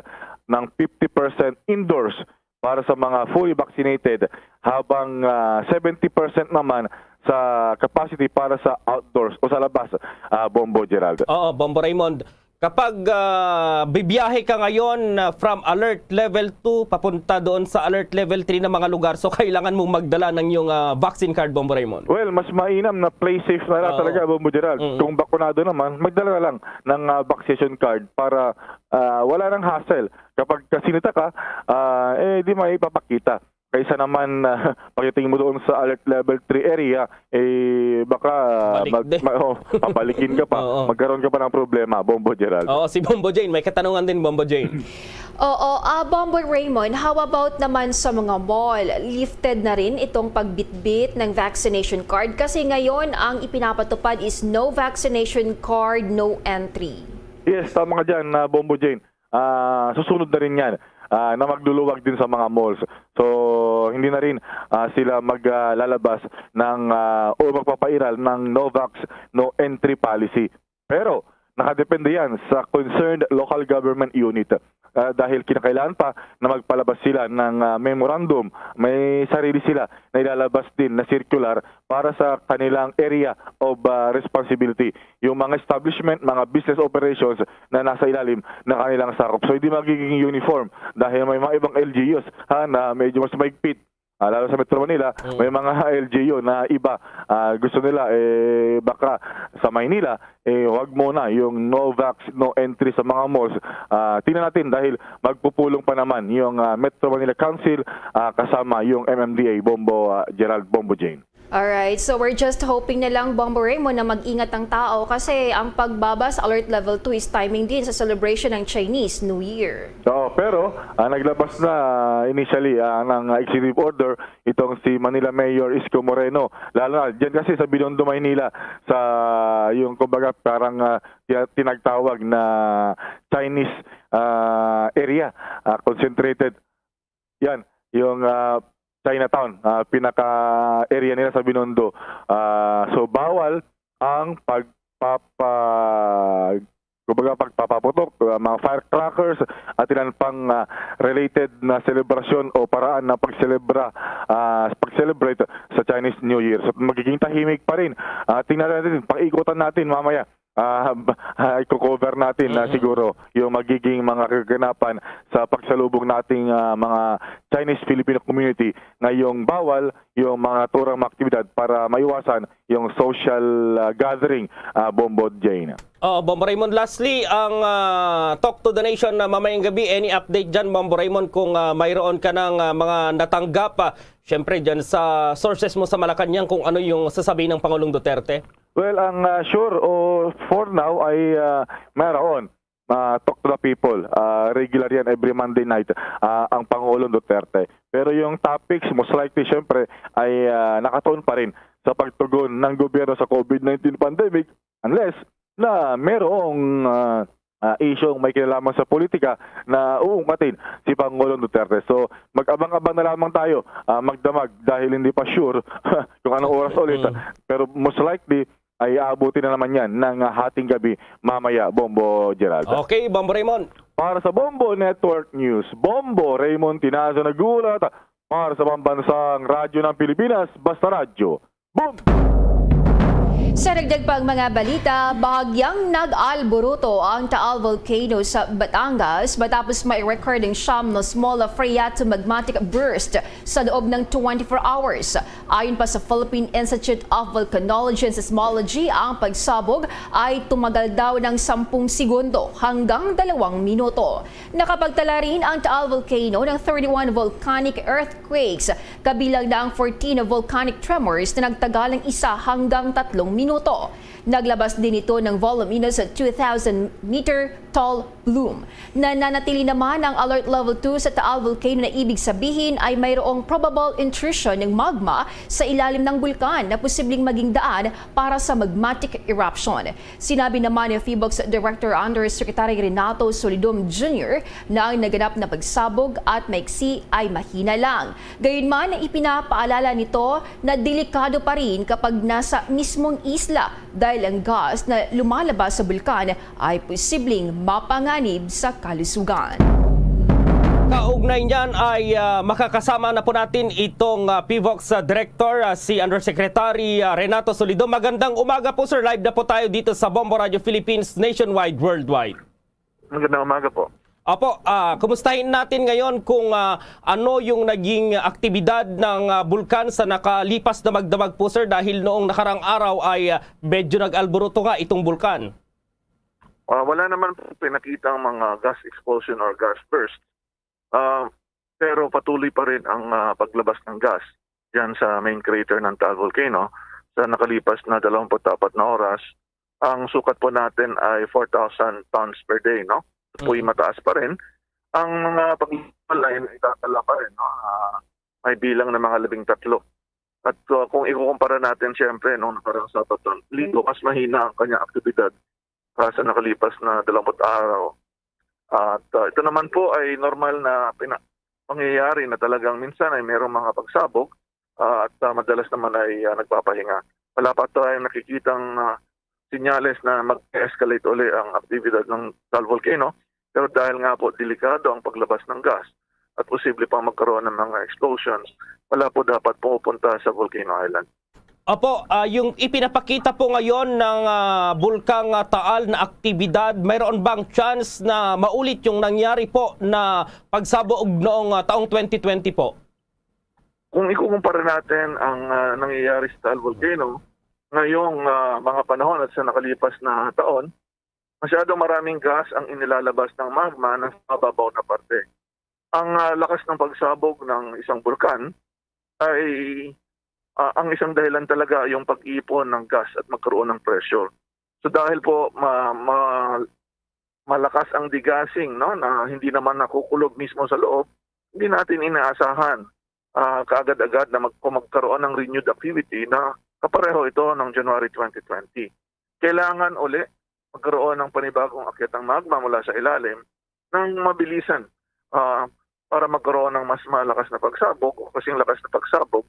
ng fifty percent indoors para sa mga fully vaccinated, habang ah, seventy percent naman sa capacity para sa outdoors o sa labas, ah, Bombo Gerald. Oo, Bombo Raymond. Kapag ah, bibiyahe ka ngayon ah, from alert level two papunta doon sa alert level three na mga lugar, so kailangan mong magdala ng iyong ah, vaccine card, Bombo Raymond. Well, mas mainam na play safe na lang Oo. talaga, Bombo Gerald. Mm. Kung bakunado naman, magdala na lang ng ah, vaccination card para ah, wala nang hassle. Kapag kasinita ka, ah, eh, di may ipapakita. Kaysa naman ah, pagdating mo doon sa alert level three area, eh, baka Balik mag- din. ma- oh, papalikin ka pa, Oo. magkaroon ka pa ng problema, Bombo Gerald. Oo, si Bombo Jane. May katanungan din, Bombo Jane. Oo, ah, Bombo Raymond, how about naman sa mga mall? Lifted na rin itong pagbitbit ng vaccination card kasi ngayon ang ipinapatupad is no vaccination card, no entry. Yes, tama ka dyan, ah, Bombo Jane. Ah, susunod na rin yan ah, na magluluwag din sa mga malls. So, hindi na rin ah, sila maglalabas ng ah, o magpapairal ng no vax, no entry policy. Pero nakadepende yan sa concerned local government unit. Ah, dahil kinakailangan pa na magpalabas sila ng ah, memorandum, may sarili sila na ilalabas din na circular para sa kanilang area of ah, responsibility, yung mga establishment, mga business operations na nasa ilalim ng kanilang sakop. So hindi magiging uniform dahil may mga ibang L G Us ha, na medyo mas mahigpit. Ah, lalo sa Metro Manila, Mm. may mga L G U na iba, ah, gusto nila, eh, baka sa Maynila, eh, wag muna yung no vax, no entry sa mga malls. Ah, tingnan natin dahil magpupulong pa naman yung ah, Metro Manila Council ah, kasama yung M M D A, Bombo, ah, Gerald, Bombo Jane. Alright, so we're just hoping na lang, Bombo Raymond, na mag-ingat ang tao kasi ang pagbaba sa alert level two is timing din sa celebration ng Chinese New Year. Oo, pero ah, naglabas na ah, initially ah, ng ah, executive order itong si Manila Mayor Isko Moreno. Lalo na dyan kasi sa Binondo, Maynila, sa yung kumbaga parang ah, tina- tinagtawag na Chinese ah, area, ah, concentrated. Yan, yung ah, Chinatown, ah, pinaka-area nila sa Binondo. Ah, so bawal ang pagpapa kumbaga pagpapaputok, ah, mga firecrackers at ilan pang ah, related na selebrasyon o paraan na pagselebra, ah, pag-celebrate sa Chinese New Year. So magiging tahimik pa rin. Ah, tingnan natin, pakiikutan natin mamaya. Ah, ah, i-cover natin na Mm. siguro yung magiging mga kaganapan sa pagsalubong nating ah, mga Chinese Filipino community ngayong bawal yung mga naturang mga aktibidad para maiwasan yung social ah, gathering, ah, Bombo Jane. Oh, Bombo Raymond, lastly, ang ah, Talk to the Nation na mamayang gabi, any update dyan, Bombo Raymond, kung ah, mayroon ka ng ah, mga natanggap, ah, syempre dyan sa sources mo sa Malacañang, kung ano yung sasabihin ng Pangulong Duterte? Well, ang ah, sure o for now ay ah, mayroon ah, Talk to the People. Ah, regular yan every Monday night ah, ang Pangulong Duterte. Pero yung topics, most likely, syempre, ay ah, nakatuon pa rin sa pagtugon ng gobyerno sa COVID nineteen pandemic, unless na merong ah, ah, isyong may kinalaman sa politika na uungkatin si Pangulong Duterte. So, mag-abang-abang na lamang tayo, ah, magdamag, dahil hindi pa sure kung anong oras ulit. Mm. Pero most likely, ay aabutin na naman yan ng, ah, hating gabi mamaya, Bombo Gerald. Okay, Bombo Raymond. Para sa Bombo Network News, Bombo Raymond Tinazo nag-uulat para sa Pambansang Radyo ng Pilipinas, Basta Radyo. Bombo! Sa dagdag pang mga balita, bahagyang nag-alburuto ang Taal Volcano sa Batangas matapos may recording siyam na small phreatomagmatic burst sa loob ng twenty-four hours. Ayon pa sa Philippine Institute of Volcanology and Seismology, ang pagsabog ay tumagal daw ng sampung segundo hanggang dalawang minuto. Nakapagtala rin ang Taal Volcano ng thirty-one volcanic earthquakes, kabilang na ang fourteen volcanic tremors na nagtagal ng isa hanggang tatlong minuto. Naglabas din ito ng voluminous two thousand meter tall plume. Nananatili naman ang Alert Level two sa Taal Volcano, na ibig sabihin ay mayroong probable intrusion ng magma sa ilalim ng bulkan na posibleng maging daan para sa magmatic eruption. Sinabi naman ni PHIVOLCS Director Undersecretary Renato Solidom Junior na ang naganap na pagsabog at maiksi ay mahina lang. Gayunman, ipinapaalala nito na delikado pa rin kapag nasa mismong isla, dahil ang gas na lumalabas sa bulkan ay posibleng mapanganib sa kalusugan. Kaugnay niyan ay, ah, makakasama na po natin itong, ah, PHIVOLCS, ah, Director, ah, si Undersecretary, ah, Renato Solidom. Magandang umaga po, sir. Live na po tayo dito sa Bombo Radio Philippines, nationwide, worldwide. Magandang umaga po. Opo, ah, kumustahin natin ngayon kung, ah, ano yung naging aktibidad ng, ah, bulkan sa nakalipas na magdamag po, sir, dahil noong nakarang araw ay, ah, medyo nag-alburuto nga itong bulkan. Ah, wala naman po pinakitang mga gas explosion or gas burst. Ah, pero patuloy pa rin ang, ah, paglabas ng gas diyan sa main crater ng Taal Volcano sa nakalipas na dalawampu't apat na oras. Ang sukat po natin ay four thousand tons per day, no? Ito po'y Mm. mataas pa rin. Ang mga paglalay na itatala pa rin, no? Ah, may bilang ng mga labing tatlo. At, ah, kung ikukumpara natin, siyempre, nung nakarang Sabado, Linggo, mas mahina ang kanyang aktibidad, ah, sa nakalipas na dalawampu't araw. At, ah, ito naman po ay normal na pina-, pangyayari na talagang minsan ay merong mga pagsabog, ah, at, ah, madalas naman ay, ah, nagpapahinga. Wala pa tayong nakikitang, ah, senyales na mag-escalate uli ang aktibidad ng Taal Volcano. Pero dahil nga po delikado ang paglabas ng gas at posible pang magkaroon ng mga explosions, wala po dapat pumupunta sa Volcano Island. Opo, ah, yung ipinapakita po ngayon ng, ah, Bulkang, ah, Taal na aktibidad, mayroon bang chance na maulit yung nangyari po na pagsabog noong, ah, taong twenty twenty po? Kung ikukumpara natin ang, ah, nangyayari sa Taal Volcano ngayong, ah, mga panahon at sa nakalipas na taon, masyado maraming gas ang inilalabas ng magma na sa mababaw na parte. Ang, ah, lakas ng pagsabog ng isang bulkan ay, ah, ang isang dahilan talaga yung pag-ipon ng gas at magkaroon ng pressure. So, dahil po ma-, ma-, malakas ang degassing, no, na hindi naman nakukulob mismo sa loob, hindi natin inaasahan, ah, kaagad-agad na mag-, kung magkaroon ng renewed activity na kapareho ito ng January twenty twenty. Kailangan uli magkaroon ng panibagong akyat ng magma mula sa ilalim ng mabilisan, ah, para magkaroon ng mas malakas na pagsabog o kasing lakas na pagsabog,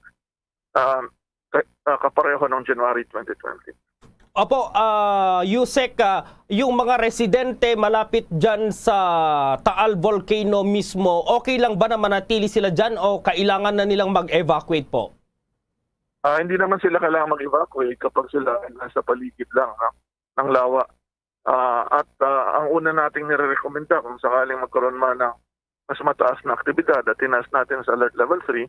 ah, ka-, ah, kapareho ng January twenty twenty. Opo, ah, Yusek, ah, yung mga residente malapit dyan sa Taal Volcano mismo, okay lang ba na manatili sila dyan o kailangan na nilang mag-evacuate po? Ah, hindi naman sila kailangan mag-evacuate kapag sila ay nasa paligid lang, no, ng lawa. Ah, at, ah, ang una nating nirerekomenda kung sakaling magkaroon man ng mas mataas na aktibidad at tinaas natin sa alert level three,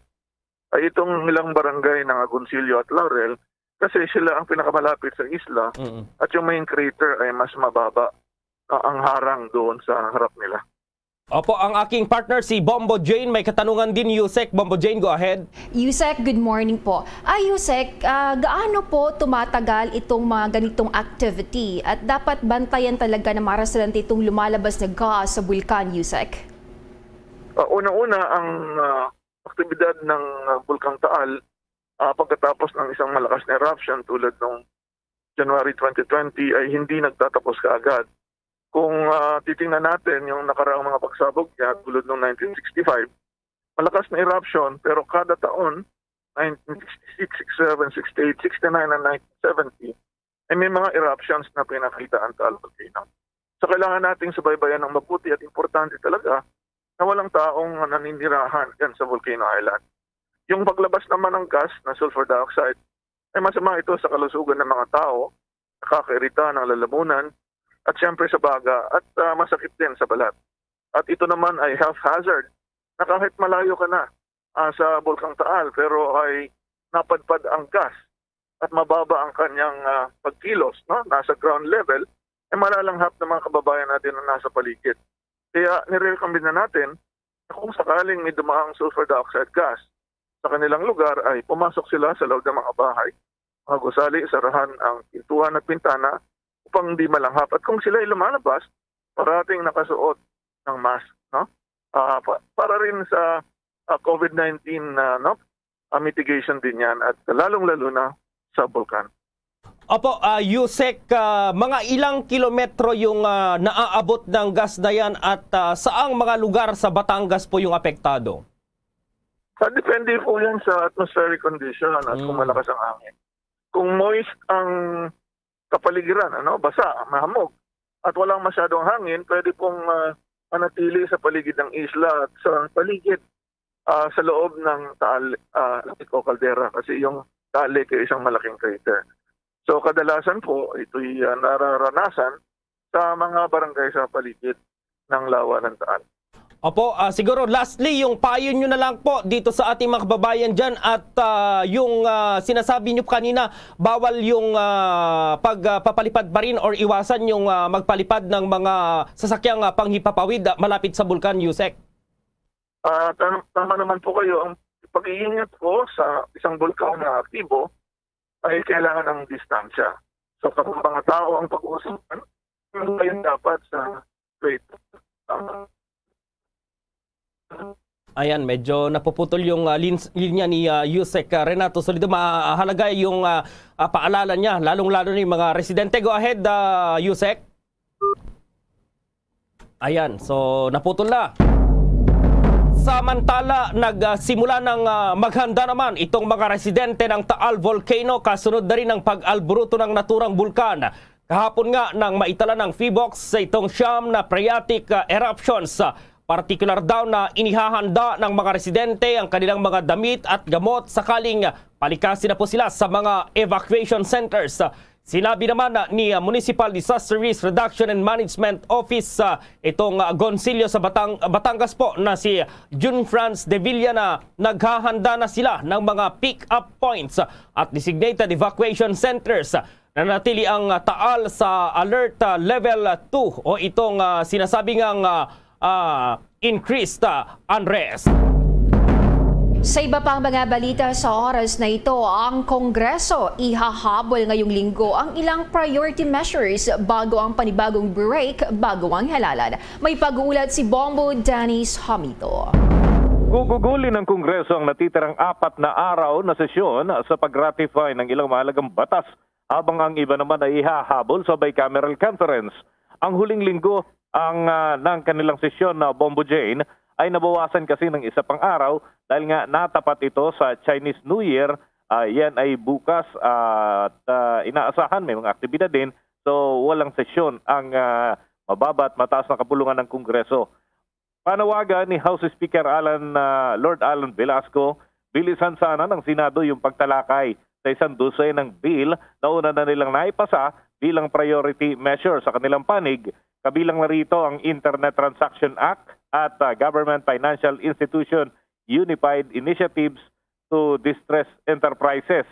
ay itong ilang barangay ng Agoncillo at Laurel, kasi sila ang pinakamalapit sa isla Mm. at yung main crater ay mas mababa, ah, ang harang doon sa harap nila. Opo, ang aking partner si Bombo Jane may katanungan din, Yusek. Bombo Jane, go ahead. Yusek, good morning po. Ah, Yusek, ah, gaano po tumatagal itong mga ganitong activity? At dapat bantayan talaga na marasalante itong lumalabas na gas sa bulkan, Yusek? Ah, unang-una, ang, ah, aktibidad ng, ah, Bulkang Taal, ah, pagkatapos ng isang malakas na eruption tulad nung January twenty twenty ay hindi nagtatapos kaagad. Kung, ah, titingnan natin yung nakaraang mga pagsabog niya tulad nung nineteen sixty-five, malakas na eruption, pero kada taon, nineteen sixty-six, sixty-seven, sixty-eight, sixty-nine, and nineteen seventy, ay may mga eruptions na pinakita ang Taal Volcano. So, kailangan nating subaybayan ng mabuti at importante talaga na walang taong naninirahan dyan sa Volcano Island. Yung paglabas naman ng gas na sulfur dioxide, ay masama ito sa kalusugan ng mga tao, nakakairita ng lalamunan, at siyempre sa baga, at ah, masakit din sa balat. At ito naman ay health hazard na kahit malayo ka na ah, sa Bulkang Taal, pero ay napadpad ang gas at mababa ang kanyang ah, pagkilos, no? Nasa ground level, ay malalanghap ng mga kababayan natin na nasa paligid. Kaya nire-recommend na natin na kung sakaling may dumaang sulfur dioxide gas sa kanilang lugar, ay pumasok sila sa loob ng mga bahay, mga gusali, sarahan ang pintuan at pintana upang di malanghap. At kung sila'y lumalabas, parating nakasuot ng mask, no? Ah, pa- para rin sa ah, COVID nineteen na, no? Ah, mitigation din yan, at lalong-lalo na sa bulkan. Opo, ah, Yusek, ah, mga ilang kilometro yung ah, naaabot ng gas na yan, at ah, saang mga lugar sa Batangas po yung apektado? Ah, depende po yan sa atmospheric condition at kung Mm. malakas ang hangin. Kung moist ang kapaligiran, ano, basa, mahamog, at walang masyadong hangin, pwede pong ah, manatili sa paligid ng isla at sa paligid ah, sa loob ng Taal, ah, Lake o Caldera, kasi yung Taal Lake ay isang malaking crater. So, kadalasan po, ito'y ah, nararanasan sa mga barangay sa paligid ng lawa ng Taal. Opo, ah, siguro lastly, yung payo nyo na lang po dito sa ating mga kababayan dyan, at ah, yung ah, sinasabi nyo kanina, bawal yung ah, pagpapalipad pa rin or iwasan yung ah, magpalipad ng mga sasakyang ah, panghipapawid ah, malapit sa bulkan, Yusek. Ah, tam- tama naman po kayo. Ang pag-iingat po sa isang bulkan na aktibo ay kailangan ng distansya. So, kapag mga tao ang pag-uusapan, yun pa yung dapat sa grade. Tama. Ayan, medyo napuputol yung ah, lins- linya ni ah, Yusek ah, Renato Solido. Mahalaga yung ah, ah, paalala niya, lalong-lalo ni mga residente. Go ahead, ah, Yusek. Ayan, so naputol na. Samantala, nagsimula ng ah, maghanda naman itong mga residente ng Taal Volcano kasunod na rin ng pag-alburuto ng naturang bulkan. Kahapon nga nang maitala ng PHIVOLCS sa itong siyam na phreatic ah, eruptions. Partikular daw na inihahanda ng mga residente ang kanilang mga damit at gamot sakaling palikasin na po sila sa mga evacuation centers. Sinabi naman ah, ni ah, Municipal Disaster Risk Reduction and Management Office ah, itong ah, Gonsilyo sa Batang Batangas po na si June Franz Devilla na naghahanda na sila ng mga pick-up points at designated evacuation centers. Nanatili ang ah, Taal sa alert ah, level two o itong ah, sinasabi ngang ah, ah, increased ah, unrest. Sa iba pang mga balita sa oras na ito, ang Kongreso ihahabol ngayong linggo ang ilang priority measures bago ang panibagong break bago ang halalan. May pag-uulat si Bombo Dennis Hamito. Gugugulin ng Kongreso ang natitirang apat na araw na sesyon sa pag-ratify ng ilang mahalagang batas, habang ang iba naman ay ihahabol sa bicameral conference. Ang huling linggo ang ah, ng kanilang sesyon na Bombo Jane ay nabawasan kasi ng isa pang araw dahil nga natapat ito sa Chinese New Year. Ah, yan ay bukas at ah, inaasahan may mga aktibidad din. So walang sesyon ang ah, mababa at mataas na kapulungan ng Kongreso. Panawagan ni House Speaker Alan, ah, Lord Alan Velasco, bilisan sana ng Senado yung pagtalakay sa isang dosenang bill na una na nilang naipasa bilang priority measure sa kanilang panig, kabilang na rito ang Internet Transaction Act at ah, Government Financial Institution Unified Initiatives to Distressed Enterprises.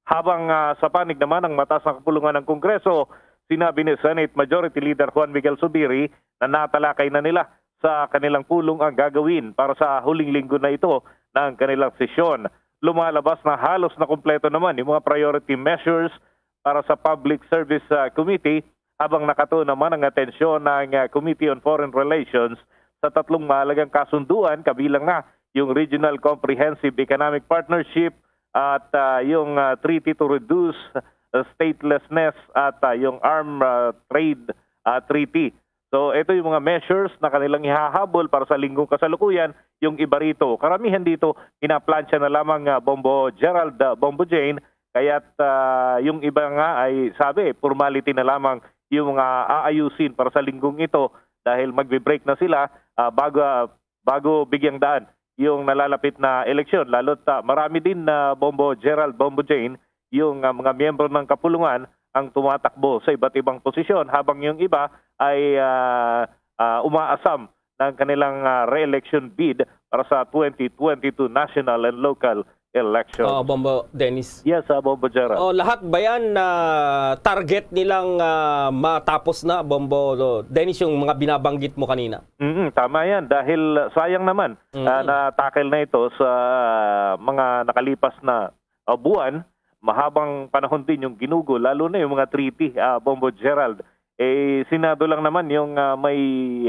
Habang ah, sa panig naman ng mataas na kapulungan ng Kongreso, sinabi ni Senate Majority Leader Juan Miguel Zubiri na natalakay na nila sa kanilang pulong ang gagawin para sa huling linggo na ito ng kanilang sesyon. Lumalabas na halos na kumpleto naman yung mga priority measures para sa Public Service ah, Committee, habang nakatuon naman ang atensyon ng ah, Committee on Foreign Relations sa tatlong mahalagang kasunduan, kabilang na yung Regional Comprehensive Economic Partnership at ah, yung ah, Treaty to Reduce ah, Statelessness at ah, yung Arm ah, Trade ah, Treaty. So ito yung mga measures na kanilang ihahabol para sa linggong kasalukuyan. Yung iba rito, karamihan dito, pinaplansya na lamang ah, Bombo Gerald, ah, Bombo Jane, Kaya't, ah, yung iba nga ay sabi, formality na lamang yung mga aayusin para sa linggong ito dahil magbe-break na sila, ah, bago, ah, bago bigyang daan yung nalalapit na eleksyon. Lalo't, ah, marami din na, Bombo Gerald, Bombo Jane, yung, ah, mga miyembro ng kapulungan ang tumatakbo sa iba't ibang posisyon, habang yung iba ay, ah, ah, umaasam ng kanilang, ah, re-election bid para sa twenty twenty-two national and local election. Oo, Bombo Dennis. Yes, ah, Bombo Gerald. Oh, lahat ba yan na target nilang, ah, matapos na, Bombo Dennis, yung mga binabanggit mo kanina? Mm, tama yan. Dahil, ah, sayang naman, Mm. ah, na-tackle na ito sa mga nakalipas na, ah, buwan. Mahabang panahon din yung ginugo, lalo na yung mga treaty, ah, Bombo Gerald. Eh, Senado lang naman yung, ah, may,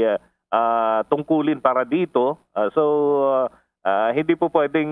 ah, ah, tungkulin para dito. Ah, so, ah, ah, hindi po pwedeng,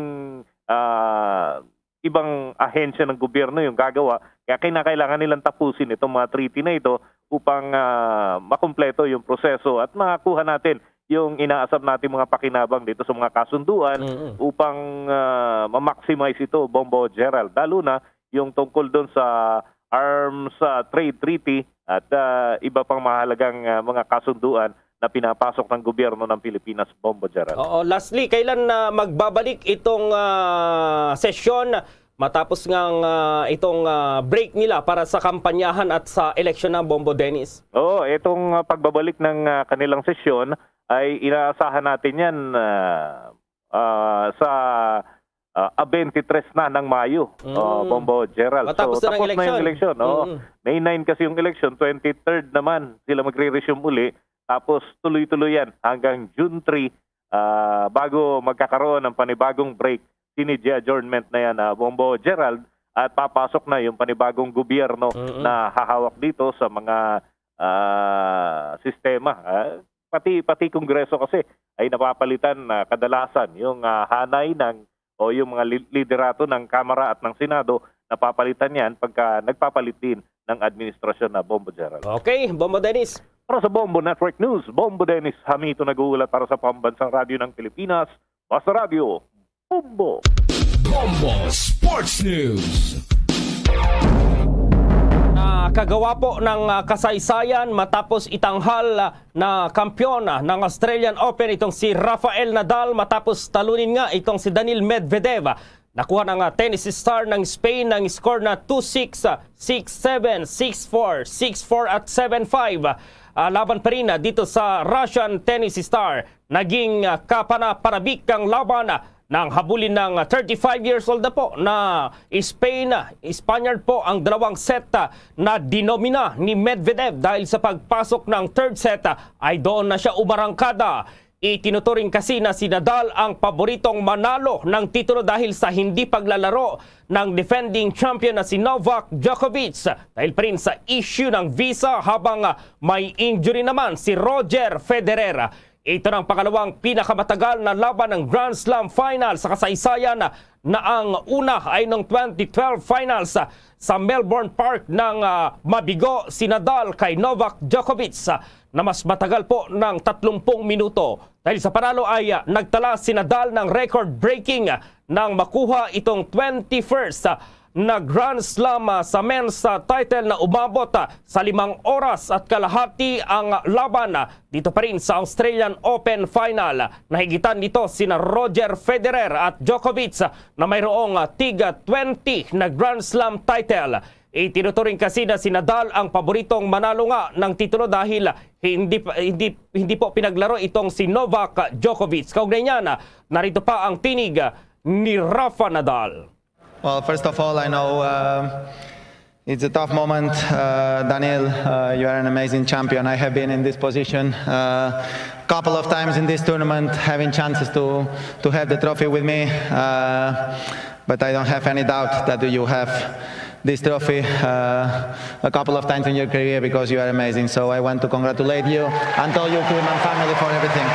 ah, ibang ahensya ng gobyerno yung gagawa. Kaya kinakailangan nilang tapusin itong mga treaty na ito upang, ah, makumpleto yung proseso at makakuha natin yung inaasam nating mga pakinabang dito sa mga kasunduan Mm. upang, ah, ma-maximize ito, Bombo Gerald. Lalo na yung tungkol doon sa arms, ah, trade treaty at, ah, iba pang mahalagang, ah, mga kasunduan na pinapasok ng gobyerno ng Pilipinas, Bombo Gerald. Oo, lastly, kailan na magbabalik itong, ah, sesyon matapos ngang, ah, itong, ah, break nila para sa kampanyahan at sa eleksyon na, Bombo Dennis? Oo, itong, ah, pagbabalik ng, ah, kanilang sesyon ay inaasahan natin yan, ah, ah, sa, ah, ah, twenty-three na ng Mayo, Mm. oh, Bombo Gerald. Matapos So, na ng tapos na yung eleksyon. eleksyon, oo. Mm. May nine kasi yung eleksyon, twenty-third naman sila magre-resume uli. Tapos tuloy-tuloy yan hanggang June three, ah, bago magkakaroon ng panibagong break. Sini adjournment na yan, ah, Bombo Gerald, at papasok na yung panibagong gobyerno Mm-mm. na hahawak dito sa mga, ah, sistema. Ah, pati, pati Kongreso kasi ay napapalitan na kadalasan yung, ah, hanay ng, o yung mga li-, liderato ng Kamara at ng Senado, napapalitan yan pagka nagpapalit din ng administrasyon na, Bombo Gerald. Okay, Bombo Dennis. Para sa Bombo Network News, Bombo Dennis Hamito nag-uulat para sa Pambansang Radyo ng Pilipinas, Basta Radyo, Bombo. Bombo Sports News. Nakagawa po ng, ah, kasaysayan matapos itanghal, ah, na kampiyon, ah, ng Australian Open itong si Rafael Nadal matapos talunin nga itong si Daniil Medvedev. Nakuha ng, ah, tennis star ng Spain ng score na two six, ah, six seven, six four, six four at seven five. Ah, laban pa rin, ah, dito sa Russian tennis star. Naging, ah, kapanapanabik ang laban, ah, nang habulin ng, ah, thirty-five years old na po na Spain, ah, Spaniard po ang dalawang set, ah, na dinomina ni Medvedev dahil sa pagpasok ng third set, ah, ay doon na siya umarangkada. Itinuturing kasi na si Nadal ang paboritong manalo ng titulo dahil sa hindi paglalaro ng defending champion na si Novak Djokovic dahil pa rin sa issue ng visa habang, ah, may injury naman si Roger Federer. Ito na ang pangalawang pinakamatagal na laban ng Grand Slam final sa kasaysayan, na ang una ay noong twenty twelve finals sa Melbourne Park nang, ah, mabigo si Nadal kay Novak Djokovic, ah, na mas matagal po ng tatlumpung minuto. Dahil sa panalo ay, ah, nagtala si Nadal ng record-breaking, ah, nang makuha itong twenty-first, ah, na Grand Slam, ah, sa men's, ah, title na umabot, ah, sa limang oras at kalahati ang laban, ah, dito pa rin sa Australian Open Final. Nahigitan nito sina Roger Federer at Djokovic, ah, na mayroong, ah, tig twenty na Grand Slam title. Itinuturing kasi na si Nadal ang paboritong manalo nga ng titulo dahil hindi pa, hindi, hindi po pinaglaro itong si Novak Djokovic. Kaugnay niyan, ah, narito pa ang tinig, ah, ni Rafa Nadal. Well, first of all, I know, uh, it's a tough moment. Uh, Daniil, uh, you are an amazing champion. I have been in this position, uh, couple of times in this tournament, having chances to, to have the trophy with me. Uh, but I don't have any doubt that you have this trophy, uh, a couple of times in your career because you are amazing. So I want to congratulate you and all your team and family for everything.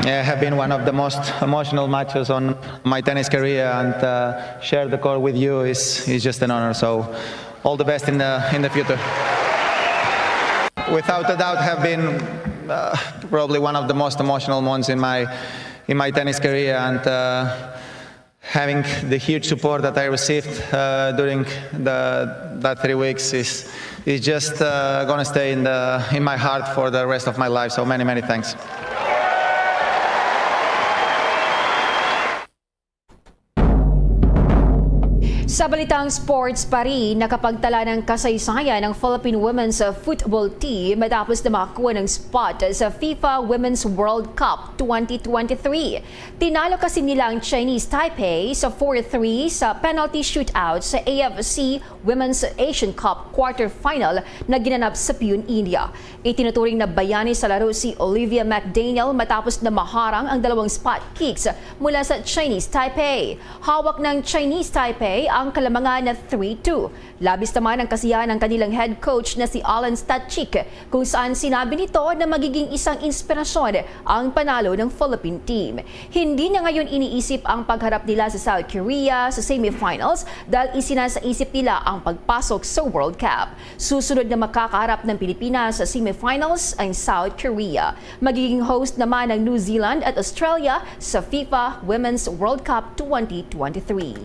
Yeah, have been one of the most emotional matches on my tennis career, and, uh, share the court with you is, is just an honor. So, all the best in the, in the future. Without a doubt, have been, uh, probably one of the most emotional months in my, in my tennis career, and, uh, Having the huge support that I received uh, during the, that three weeks is is just uh, gonna stay in the in my heart for the rest of my life. So many, many thanks. Sa balitang sports pa rin, nakapagtala ng kasaysayan ang Philippine Women's Football Team matapos na makakuha ng spot sa FIFA Women's World Cup twenty twenty-three. Tinalo kasi nila ang Chinese Taipei sa four three sa penalty shootout sa A F C Women's Asian Cup quarterfinal na ginanap sa Pune, India. Itinuturing na bayani sa laro si Olivia McDaniel matapos na maharang ang dalawang spot kicks mula sa Chinese Taipei. Hawak ng Chinese Taipei ang kalamangan na three two. Labis naman ang kasiyahan ng kanilang head coach na si Alan Statchik, kung saan sinabi nito na magiging isang inspirasyon ang panalo ng Philippine team. Hindi na ngayon iniisip ang pagharap nila sa South Korea sa semifinals dahil isinasaisip nila ang pagpasok sa World Cup. Susunod na makakaharap ng Pilipinas sa semifinals ang South Korea. Magiging host naman ang New Zealand at Australia sa FIFA Women's World Cup twenty twenty-three.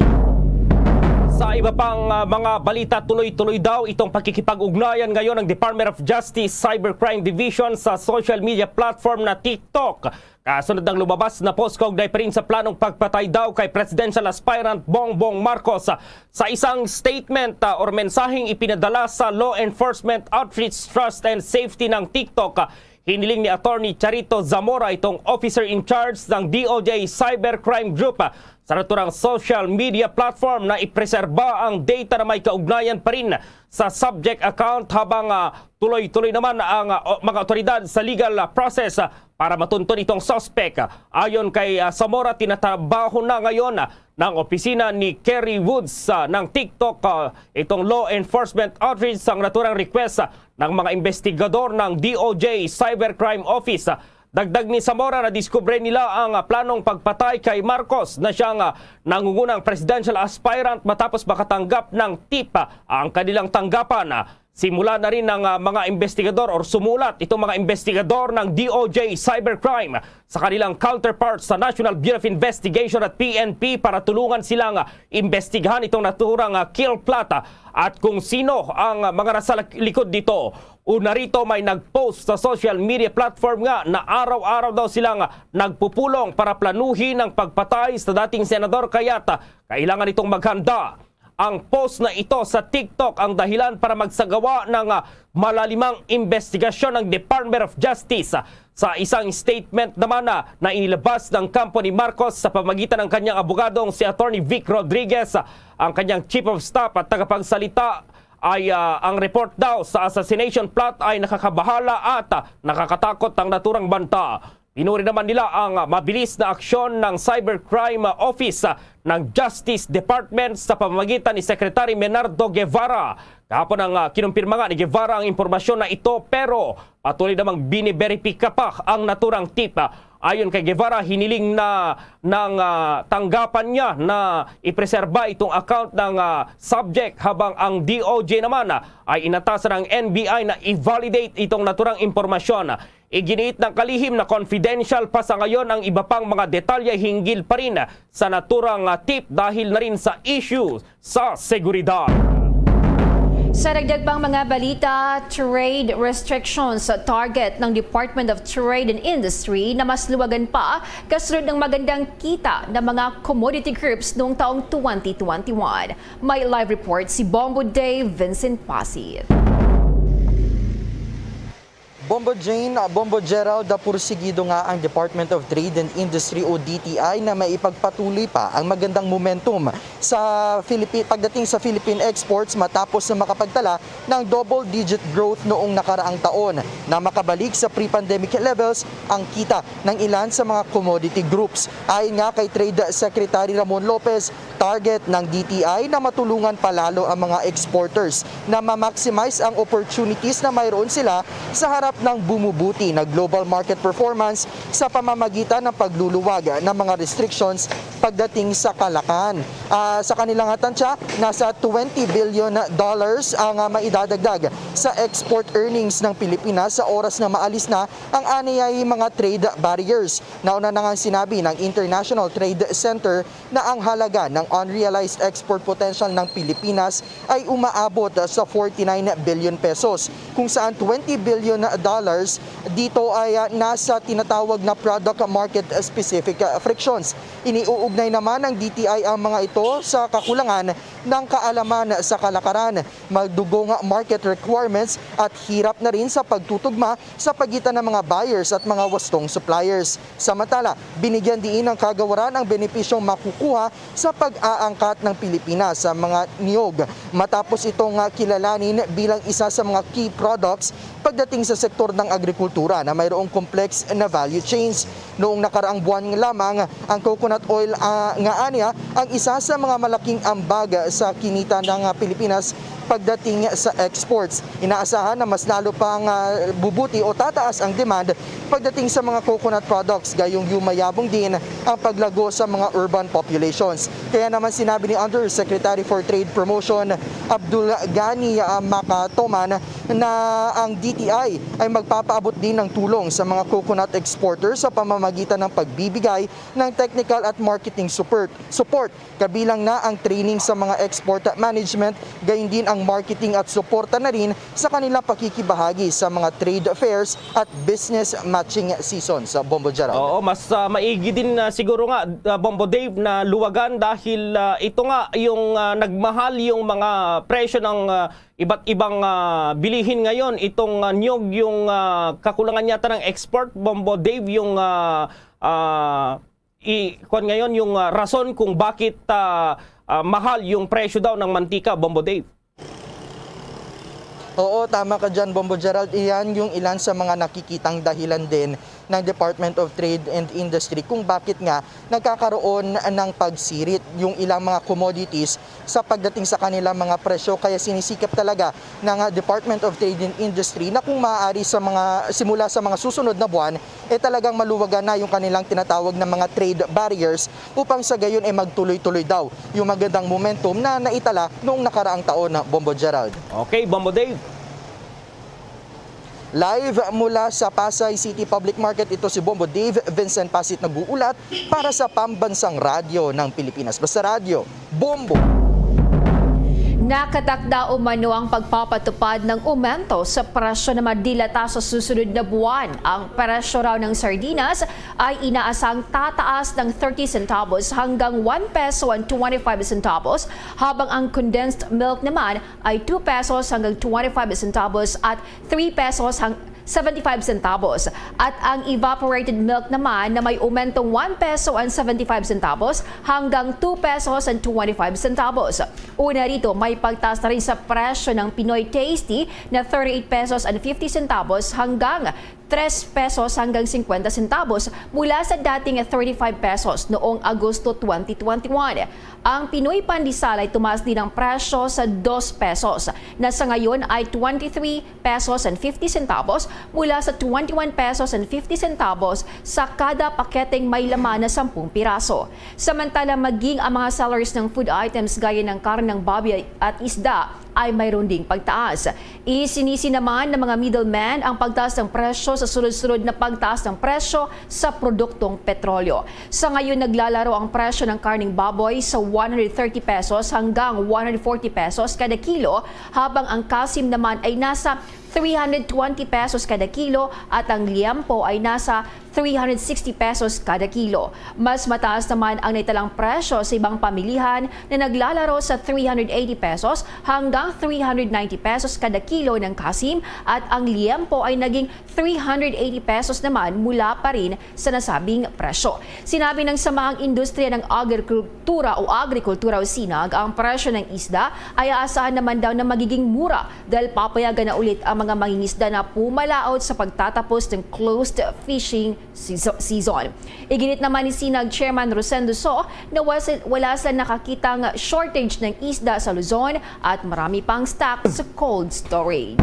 Sa iba pang uh, mga balita, tuloy-tuloy daw itong pagkikipag-ugnayan ngayon ng Department of Justice Cybercrime Division sa social media platform na TikTok. Kasunod ng lumabas na post kaugnay pa rin sa planong pagpatay daw kay presidential aspirant Bongbong Marcos. Sa isang statement uh, or mensaheng ipinadala sa Law Enforcement Outreach Trust and Safety ng TikTok, uh, hiniling ni Attorney Charito Zamora, itong officer in charge ng D O J Cybercrime Group, uh, sa naturang social media platform na ipreserba ang data na may kaugnayan pa rin sa subject account habang uh, tuloy-tuloy naman ang uh, mga otoridad sa legal uh, process uh, para matunton itong suspect. Ayon kay uh, Zamora, tinatrabaho na ngayon uh, ng opisina ni Kerry Woods uh, ng TikTok uh, itong law enforcement outreach sang naturang request uh, ng mga investigador ng D O J Cybercrime Office. Dagdag ni Zamora, nadiskubre nila ang planong pagpatay kay Marcos na siyang nangungunang presidential aspirant matapos makatanggap ng tip ang kanilang tanggapan. Simula na rin ng mga investigador or sumulat itong mga investigador ng D O J Cybercrime sa kanilang counterparts sa National Bureau of Investigation at P N P para tulungan silang imbestigahan itong naturang kill plot at kung sino ang mga nasa likod dito. Una rito, may nag-post sa social media platform nga na araw-araw daw silang nagpupulong para planuhin ang pagpatay sa dating senador, kaya't kailangan itong maghanda. Ang post na ito sa TikTok ang dahilan para magsagawa ng malalimang imbestigasyon ng Department of Justice. Sa isang statement naman na, na inilabas ng kampo ni Marcos sa pamagitan ng kanyang abogadong si Attorney Vic Rodriguez, ang kanyang chief of staff at tagapagsalita ay uh, ang report daw sa assassination plot ay nakakabahala at uh, nakakatakot ang naturang banta. Pinuri naman nila ang uh, mabilis na aksyon ng Cybercrime Office uh, ng Justice Department sa pamamagitan ni Secretary Menardo Guevara. Kahapon ang uh, kinumpirma nga ni Guevara ang impormasyon na ito pero patuloy namang biniberipika pa ang naturang tip. Ayon kay Guevara, hiniling na ng uh, tanggapan niya na ipreserba itong account ng uh, subject habang ang D O J naman uh, ay inatasan ng N B I na i-validate itong naturang impormasyon. Iginiit ng kalihim na confidential pa sa ngayon ang iba pang mga detalye hinggil pa rin sa naturang uh, tip dahil na rin sa issue sa seguridad. Sa dagdag pang mga balita, trade restrictions sa target ng Department of Trade and Industry na mas luwagan pa kasunod ng magandang kita ng mga commodity groups noong taong twenty twenty-one. May live report si Bombo Dave Vincent Passi. Bombo Jane, Bombo Gerald, pursigido nga ang Department of Trade and Industry o D T I na maipagpatuloy pa ang magandang momentum sa Philippi- pagdating sa Philippine exports matapos na makapagtala ng double-digit growth noong nakaraang taon na makabalik sa pre-pandemic levels ang kita ng ilan sa mga commodity groups. Ayon nga kay Trade Secretary Ramon Lopez, target ng D T I na matulungan palalo ang mga exporters na ma-maximize ang opportunities na mayroon sila sa harap ng bumubuti na global market performance sa pamamagitan ng pagluluwag ng mga restrictions pagdating sa kalakaran. Ah, sa kanilang nga tansya, nasa twenty billion dollars ang, ah, maidadagdag sa export earnings ng Pilipinas sa oras nga maalis na ang aniyay mga trade barriers. Nauna na nga sinabi ng International Trade Center na ang halaga ng unrealized export potential ng Pilipinas ay umaabot sa forty-nine billion pesos, kung saan twenty billion dollars dito ay, ah, nasa tinatawag na product market specific, ah, frictions. Iniuugnay naman ng D T I ang mga ito sa kakulangan ng kaalaman sa kalakaran, madugong market requirements at hirap na rin sa pagtutugma sa pagitan ng mga buyers at mga wastong suppliers. Samantala, binigyan diin ng kagawaran ang benepisyong makukuha sa pag-aangkat ng Pilipinas sa mga niyog, matapos itong, ah, kilalanin bilang isa sa mga key products pagdating sa sektor ng agrikultura na mayroong complex na value chains. Noong nakaraang buwan lamang, ang coconut oil, ah, nga ania ang isa sa mga malaking ambag sa kinita ng, ah, Pilipinas pagdating sa exports. Inaasahan na mas lalo pang, ah, bubuti o tataas ang demand pagdating sa mga coconut products, gayong yumayabong din ang paglago sa mga urban populations. Kaya naman sinabi ni Undersecretary for Trade Promotion Abdul Ghani, ah, Makatoman na ang D T I ay magpapaabot din ng tulong sa mga coconut exporters sa pamamagitan ng pagbibigay ng technical at marketing support, support, kabilang na ang training sa mga export management, gayon din ang marketing at suporta na rin sa kanilang pakikibahagi sa mga trade fairs at business matching seasons. Bombo Gerald. Oo, mas, ah, maigi din, ah, siguro nga, ah, Bombo Dave, na luwagan dahil, ah, ito nga yung, ah, nagmahal yung mga presyo ng, ah, iba't ibang, ah, bilihin ngayon. Itong, ah, niyog, yung, ah, kakulangan yata ng export, Bombo Dave, yung, ah, ah, i-, kuwan ngayon yung, ah, rason kung bakit, ah, ah, mahal yung presyo daw ng mantika, Bombo Dave. Oo, tama ka dyan, Bombo Gerald. Iyan yung ilan sa mga nakikitang dahilan din ng Department of Trade and Industry kung bakit nga nagkakaroon ng pagsirit yung ilang mga commodities sa pagdating sa kanilang mga presyo. Kaya sinisikap talaga ng, ah, Department of Trade and Industry na kung maaari sa mga, simula sa mga susunod na buwan, eh, talagang maluwagan na yung kanilang tinatawag na mga trade barriers upang sa gayon ay magtuloy-tuloy daw yung magandang momentum na naitala noong nakaraang taon, Bombo Gerald. Okay, Bombo Dave. Live mula sa Pasay City Public Market, ito si Bombo Dave Vincent Pasit nag-uulat para sa Pambansang Radyo ng Pilipinas. Basta Radyo, Bombo! Nakatakda umano ang pagpapatupad ng umento sa presyo na madilata sa susunod na buwan. Ang presyo raw ng sardinas ay inaasang tataas ng thirty centavos hanggang one peso and twenty-five centavos, habang ang condensed milk naman ay two pesos hanggang twenty-five centavos at three pesos hang seventy-five centavos, at ang evaporated milk naman na may umentong one peso and seventy-five centavos hanggang two pesos and twenty-five centavos. Una rito, may pagtaas na rin sa presyo ng Pinoy Tasty na thirty-eight pesos and fifty centavos hanggang tres pesos hanggang cincuenta centavos mula sa dating thirty-five pesos noong Agosto twenty twenty-one. Ang Pinoy Pandesal ay tumaas din ang presyo sa dos pesos, na sa ngayon ay twenty-three pesos and fifty centavos mula sa twenty-one pesos and fifty centavos sa kada paketeng may laman na sampung piraso. Samantala, maging ang mga sellers ng food items gaya ng karne ng baboy at isda ay mayroon ding pagtaas. Isinisi naman ng mga middlemen ang pagtaas ng presyo sa sunod-sunod na pagtaas ng presyo sa produktong petrolyo. Sa ngayon, naglalaro ang presyo ng karneng baboy sa one hundred thirty pesos hanggang one hundred forty pesos kada kilo, habang ang kasim naman ay nasa three hundred twenty pesos kada kilo at ang liempo ay nasa three hundred sixty pesos kada kilo. Mas mataas naman ang naitalang presyo sa ibang pamilihan na naglalaro sa three hundred eighty pesos hanggang three hundred ninety pesos kada kilo ng kasim, at ang liempo ay naging three hundred eighty pesos naman mula pa rin sa nasabing presyo. Sinabi ng Samahang Industriya ng Agrikultura o Agrikultura o sinag, ang presyo ng isda ay aasahan naman daw na magiging mura dahil papayagan na ulit ang mga mangingisda na pumalaot sa pagtatapos ng closed fishing seaso-, season. Iginit naman ni Sinag Chairman Rosendo So na was-, wala sila nakakitang shortage ng isda sa Luzon at marami pang stock sa cold storage.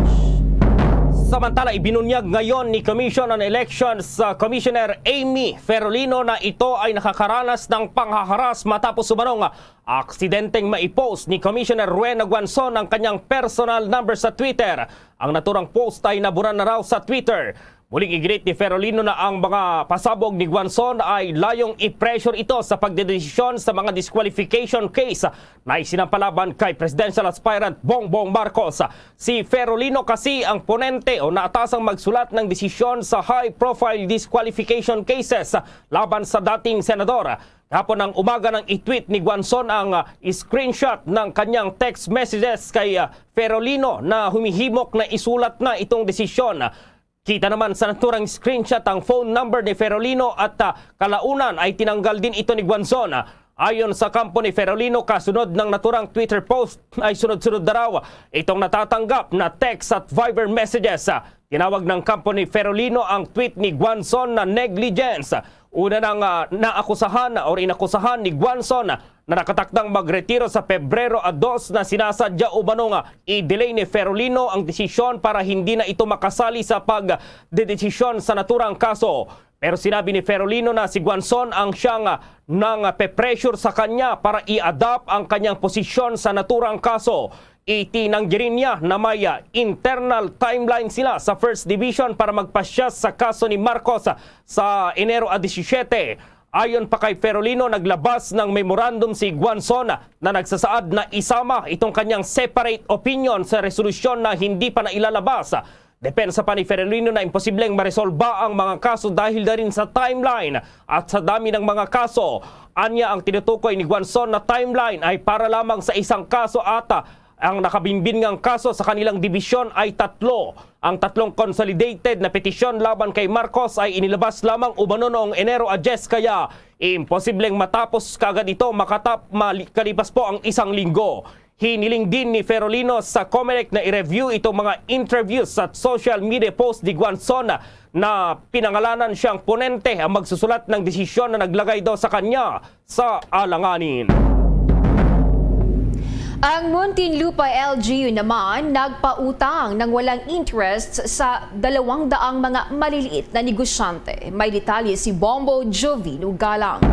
Samantala, ibinunyag ngayon ni Commission on Elections, uh, Commissioner Amy Ferolino na ito ay nakakaranas ng panghaharas matapos umanong aksidenteng maipost ni Commissioner Rowena Guanzon ang kanyang personal number sa Twitter. Ang naturang post ay nabura na raw sa Twitter. Muling iginit ni Ferolino na ang mga pasabog ni Guanzon ay layong i-pressure ito sa pagdedesisyon sa mga disqualification case na isinampa laban kay presidential aspirant Bongbong Marcos. Si Ferolino kasi ang ponente o naatasang magsulat ng desisyon sa high-profile disqualification cases laban sa dating senador. Kahapon ng umaga nang i-tweet ni Guanzon ang, ah, screenshot ng kanyang text messages kay, ah, Ferolino na humihimok na isulat na itong desisyon. Kita naman sa naturang screenshot ang phone number ni Ferolino at, ah, kalaunan ay tinanggal din ito ni Guanzon. Ayon sa kampo ni Ferolino, kasunod ng naturang Twitter post ay sunod-sunod na raw itong natatanggap na text at Viber messages. Tinawag ng kampo ni Ferolino ang tweet ni Guanzon na negligence. Una nang, ah, naakusahan or inakusahan ni Guanzon na nakatakdang magretiro sa Pebrero a dos na sinasadya umano nga i-delay ni Ferolino ang desisyon para hindi na ito makasali sa pagdedesisyon sa naturang kaso. Pero sinabi ni Ferolino na si Guanzon ang siyang, ah, nang pe-pressure sa kanya para i-adapt ang kanyang posisyon sa naturang kaso. Itinanggirin niya na may, ah, internal timeline sila sa First Division para magpasya sa kaso ni Marcos sa Enero a disisyete. Ayon pa kay Ferolino, naglabas ng memorandum si Guanzon na nagsasaad na isama itong kanyang separate opinion sa resolusyon na hindi pa nailalabas. Depensa pa ni Ferolino na imposibleng maresolba ang mga kaso dahil na rin sa timeline at sa dami ng mga kaso. Anya, ang tinutukoy ni Guanzon na timeline ay para lamang sa isang kaso at, ah, ang nakabimbin ngang kaso sa kanilang dibisyon ay tatlo. Ang tatlong consolidated na petisyon laban kay Marcos ay inilabas lamang umano noong Enero a diyes, kaya imposibleng matapos kaagad ito makatap-, mali-, kalipas po ang isang linggo. Hiniling din ni Ferolino sa Comelec na i-review itong mga interviews at social media post ni Guanzon na pinangalanan siyang ponente ang magsusulat ng desisyon na naglagay daw sa kanya sa alanganin. Ang Muntinlupa L G U naman nagpautang ng walang interest sa dalawang daang mga maliliit na negosyante. May detalye si Bombo Jovino Galang.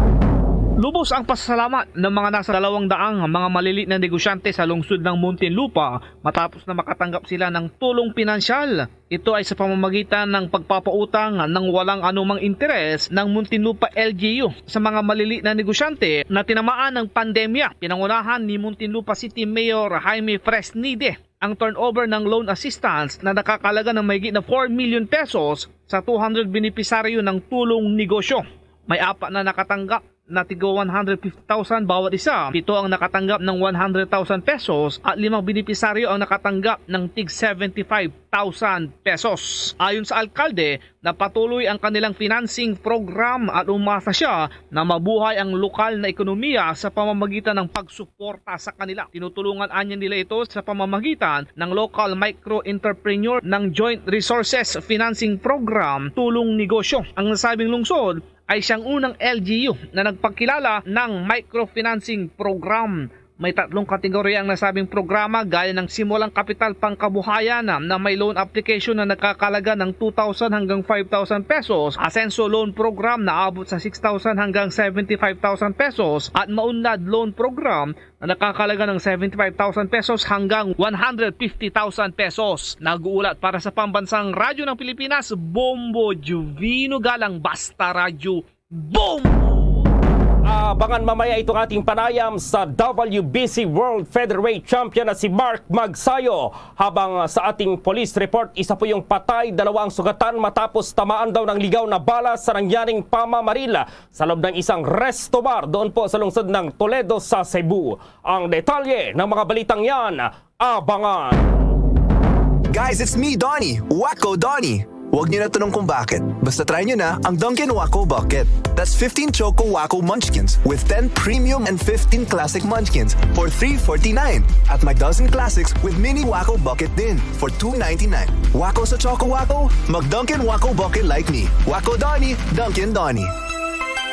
Lubos ang pasasalamat ng mga nasa dalawang daang mga maliliit na negosyante sa lungsod ng Muntinlupa matapos na makatanggap sila ng tulong pinansyal. Ito ay sa pamamagitan ng pagpapautang ng walang anumang interes ng Muntinlupa L G U sa mga maliliit na negosyante na tinamaan ng pandemya. Pinangunahan ni Muntinlupa City Mayor Jaime Fresnide ang turnover ng loan assistance na nakakalaga ng mahigit na four million pesos sa two hundred benepisaryo ng Tulong Negosyo. May apat na nakatanggap na tigo one hundred fifty thousand bawat isa. Pito ang nakatanggap ng one hundred thousand pesos at limang benepisaryo ang nakatanggap ng tig seventy-five thousand pesos. Ayon sa alkalde, na patuloy ang kanilang financing program at umasa siya na mabuhay ang lokal na ekonomiya sa pamamagitan ng pagsuporta sa kanila. Tinutulungan anya nila ito sa pamamagitan ng local micro entrepreneur ng Joint Resources Financing Program, Tulong Negosyo. Ang nasabing lungsod ay siyang unang L G U na nagpakilala ng microfinancing program. May tatlong kategorya ang nasabing programa, gaya ng simulang kapital pangkabuhayan na may loan application na nagkakalaga ng two thousand hanggang five thousand pesos, Asenso Loan Program na abot sa six thousand hanggang seventy-five thousand pesos, at Maunlad Loan Program na nakakalaga ng seventy-five thousand pesos hanggang one hundred fifty thousand pesos. Nag-uulat para sa Pambansang Radyo ng Pilipinas, Bombo Juvino Galang, Basta Radyo, Bombo! Abangan mamaya itong ating panayam sa W B C World Featherweight Champion na si Mark Magsayo. Habang sa ating police report, isa po yung patay, dalawa ang sugatan matapos tamaan daw ng ligaw na bala sa nangyaring pamamaril sa loob ng isang resto bar doon po sa lungsod ng Toledo sa Cebu. Ang detalye ng mga balitang yan, abangan. Guys, it's me, Donnie, Wacko Donnie. Huwag niyo na tanong kung bakit. Basta try niyo na ang Dunkin' Wacko Bucket. That's fifteen Choco Wacko Munchkins with ten premium and fifteen classic munchkins for three forty-nine. At may dozen classics with mini Wacko Bucket din for two ninety-nine. Wacko sa Choco Wacko? Mag Dunkin' Wacko Bucket like me. Wacko Donnie, Dunkin' Donnie.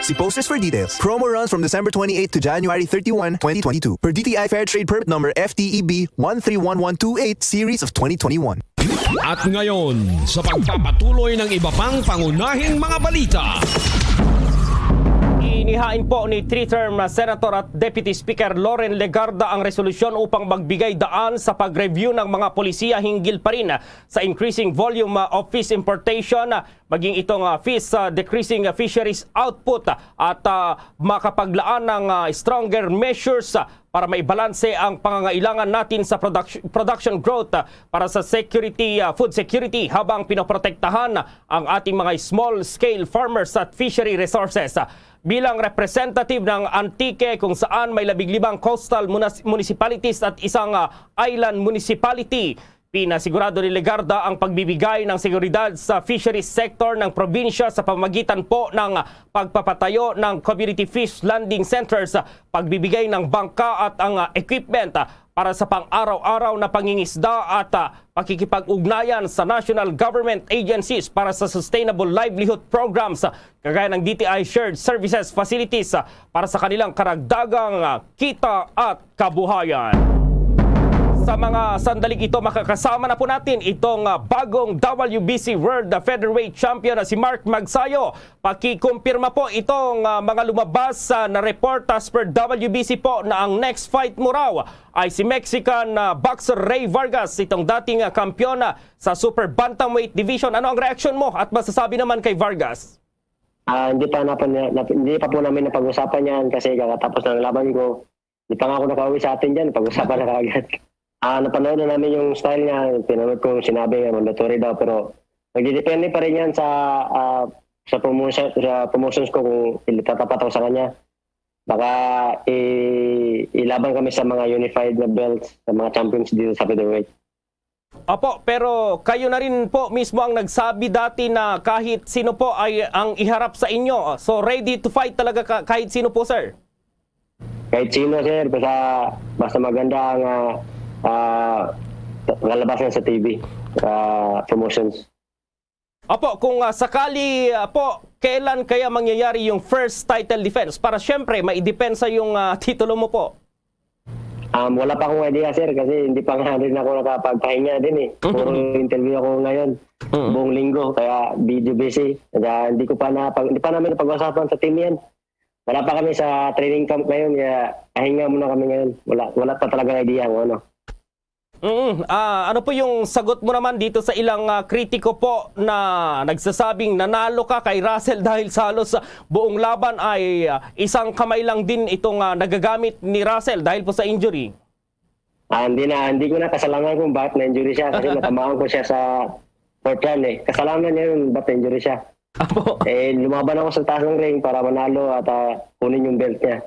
See posters for details. Promo runs from December twenty-eighth to January thirty-one, twenty twenty-two, per D T I Fair Trade Permit Number F T E B one three one one two eight, Series of twenty twenty-one. At ngayon, sa pagpapatuloy ng iba pang pangunahing mga balita. Inihain po ni three-term Senator at Deputy Speaker Loren Legarda ang resolusyon upang magbigay daan sa pag-review ng mga polisiya hinggil pa rin sa increasing volume of fish importation, maging itong ah, fish ah, decreasing fisheries output at ah, makapaglaan ng ah, stronger measures ah, para maibalanse ang pangangailangan natin sa production, production growth ah, para sa security, ah, food security, habang pinoprotektahan ang ating mga small-scale farmers at fishery resources. Bilang representative ng Antique, kung saan may labing limang coastal munas- municipalities at isang ah, island municipality, pinasigurado ni Legarda ang pagbibigay ng seguridad sa fisheries sector ng probinsya sa pamamagitan po ng pagpapatayo ng community fish landing centers, pagbibigay ng bangka at ang ah, equipment ah, para sa pang-araw-araw na pangingisda at ah, pakikipag-ugnayan sa national government agencies para sa sustainable livelihood programs, ah, kagaya ng D T I Shared Services Facilities, ah, para sa kanilang karagdagang ah, kita at kabuhayan. Sa mga sandaling ito, makakasama na po natin itong ah, bagong W B C World Featherweight Champion na si Mark Magsayo. Pakikumpirma po itong ah, mga lumabas ah, na report. As per W B C po, na ang next fight mo raw ay si Mexican ah, boxer Rey Vargas, itong dating ah, kampiyon ah, sa super bantamweight division. Ano ang reaksyon mo at masasabi naman kay Vargas? Ah, hindi pa na, na, hindi pa po namin napag-usapan yan kasi kakatapos ng laban ko. Hindi pa nga ako nakauwi sa atin dyan, pag-usapan na kaagad. Ah, napanood na namin yung style niya, pinanood ko yung sinabi niya, mandatory daw, pero nagdidepende pa rin yan sa ah, sa promotion sa promotions ko kung itatatapat ako sa kanya. Baka i- ilaban kami sa mga unified na belts, sa mga champions dito sa featherweight. Opo, pero kayo na rin po mismo ang nagsabi dati na kahit sino po ay ang iharap sa inyo. So ready to fight talaga ka- kahit sino po, sir? Kahit sino, sir, basta, basta maganda ang ah, ah, kalabas niya sa T V, ah, promotions. Opo, kung ah, sakali ah, po, kailan kaya mangyayari yung first title defense? Para syempre, maidepensa yung ah, titulo mo po. Um, wala pa akong idea, sir, kasi hindi pa nga rin ako nakapagpahinga din eh. Puro interview ako ngayon, buong linggo, kaya video busy. Kaya hindi ko pa na hindi pa namin napag-usapan sa team yan. Wala pa kami sa training camp ngayon, kaya pahinga muna kami ngayon. Wala wala pa talaga idea kung ano. Mm, ah, ano po yung sagot mo naman dito sa ilang ah, kritiko po na nagsasabing nanalo ka kay Russell dahil sa halos ah, buong laban ay ah, isang kamay lang din itong ah, nagagamit ni Russell dahil po sa injury? Ah, hindi na, hindi ko na kasalanan kung bakit na-injury siya kasi natamaan ko siya sa fourth round eh. Kasalanan niya yun, ba't na-injury siya? Apo. Eh, lumaban ako sa taas ng ring para manalo at ah, kunin yung belt niya.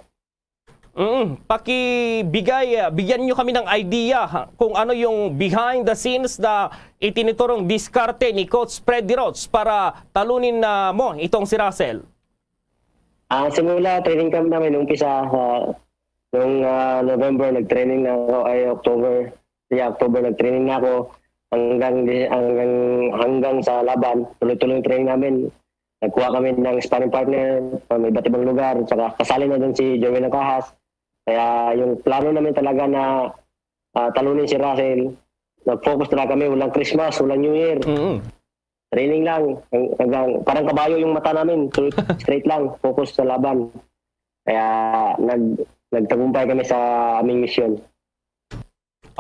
Mm, pakibigay, ah, bigyan nyo kami ng idea ha, kung ano yung behind the scenes na itiniturong diskarte ni Coach Freddy Roach para talunin na mo itong si Russell. Ah, simula training camp namin, umpisa sa nung ah, November nag-training na ako, ay October. Yeah, October nag-training na ako hanggang di- hanggang hanggang sa laban. Tuloy-tuloy yung training namin. Nagkuha kami ng sparring partner sa may iba't ibang lugar, saka kasali na doon si Joey Nakajas. Kaya yung plano namin talaga na ah, talunin si Russell, nag-focus talaga kami, walang Christmas, walang New Year. Mm. Training lang, hang- hanggang parang kabayo yung mata namin, straight, straight lang, focus sa laban. Kaya nag nagtagumpay kami sa aming misyon.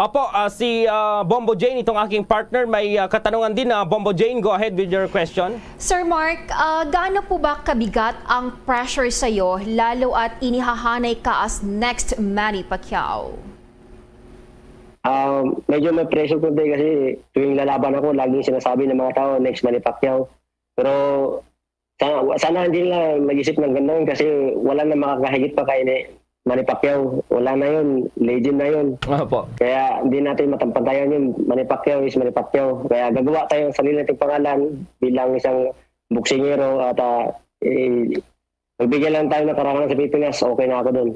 Opo, ah, si ah, Bombo Jane, itong aking partner, may ah, katanungan din. Ah, Bombo Jane, go ahead with your question. Sir Mark, ah, gaano po ba kabigat ang pressure sa'yo, lalo at inihahanay ka as next Manny Pacquiao? Um, medyo may pressure ko din kasi tuwing lalaban ako, laging sinasabi ng mga tao, next Manny Pacquiao. Pero sana, sana hindi nila mag-isip ng ganun kasi wala na makakahigit pa kay ni Manny Pacquiao. Wala na yun. Legend na yun. Opo. Kaya hindi natin matampantayan yun. Manny Pacquiao is Manny Pacquiao. Kaya gagawa tayo ng sarili nating pangalan bilang isang boksingero at ah, eh, magbigay lang tayo ng karangalan sa Pilipinas. Okay na ako dun.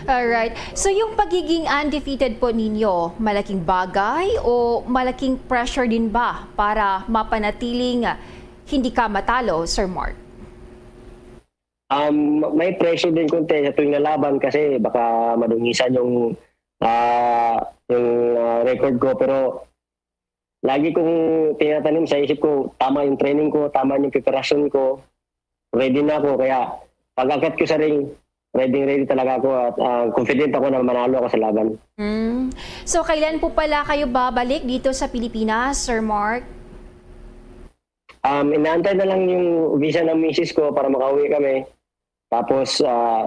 Alright. So yung pagiging undefeated po ninyo, malaking bagay o malaking pressure din ba para mapanatiling hindi ka matalo, Sir Mark? Um, may pressure din konti sa tuwing lalaban kasi baka madungisan yung, ah, yung, ah, record ko. Pero lagi kong tinatanim sa isip ko, tama yung training ko, tama yung preparasyon ko, ready na ako. Kaya pag-akyat ko sa ring, ready, ready talaga ako at, ah, confident ako na manalo ako sa laban. Mm. So, kailan po pala kayo babalik dito sa Pilipinas, Sir Mark? Um, inaantay na lang yung visa ng misis ko para makauwi kami. Tapos, ah,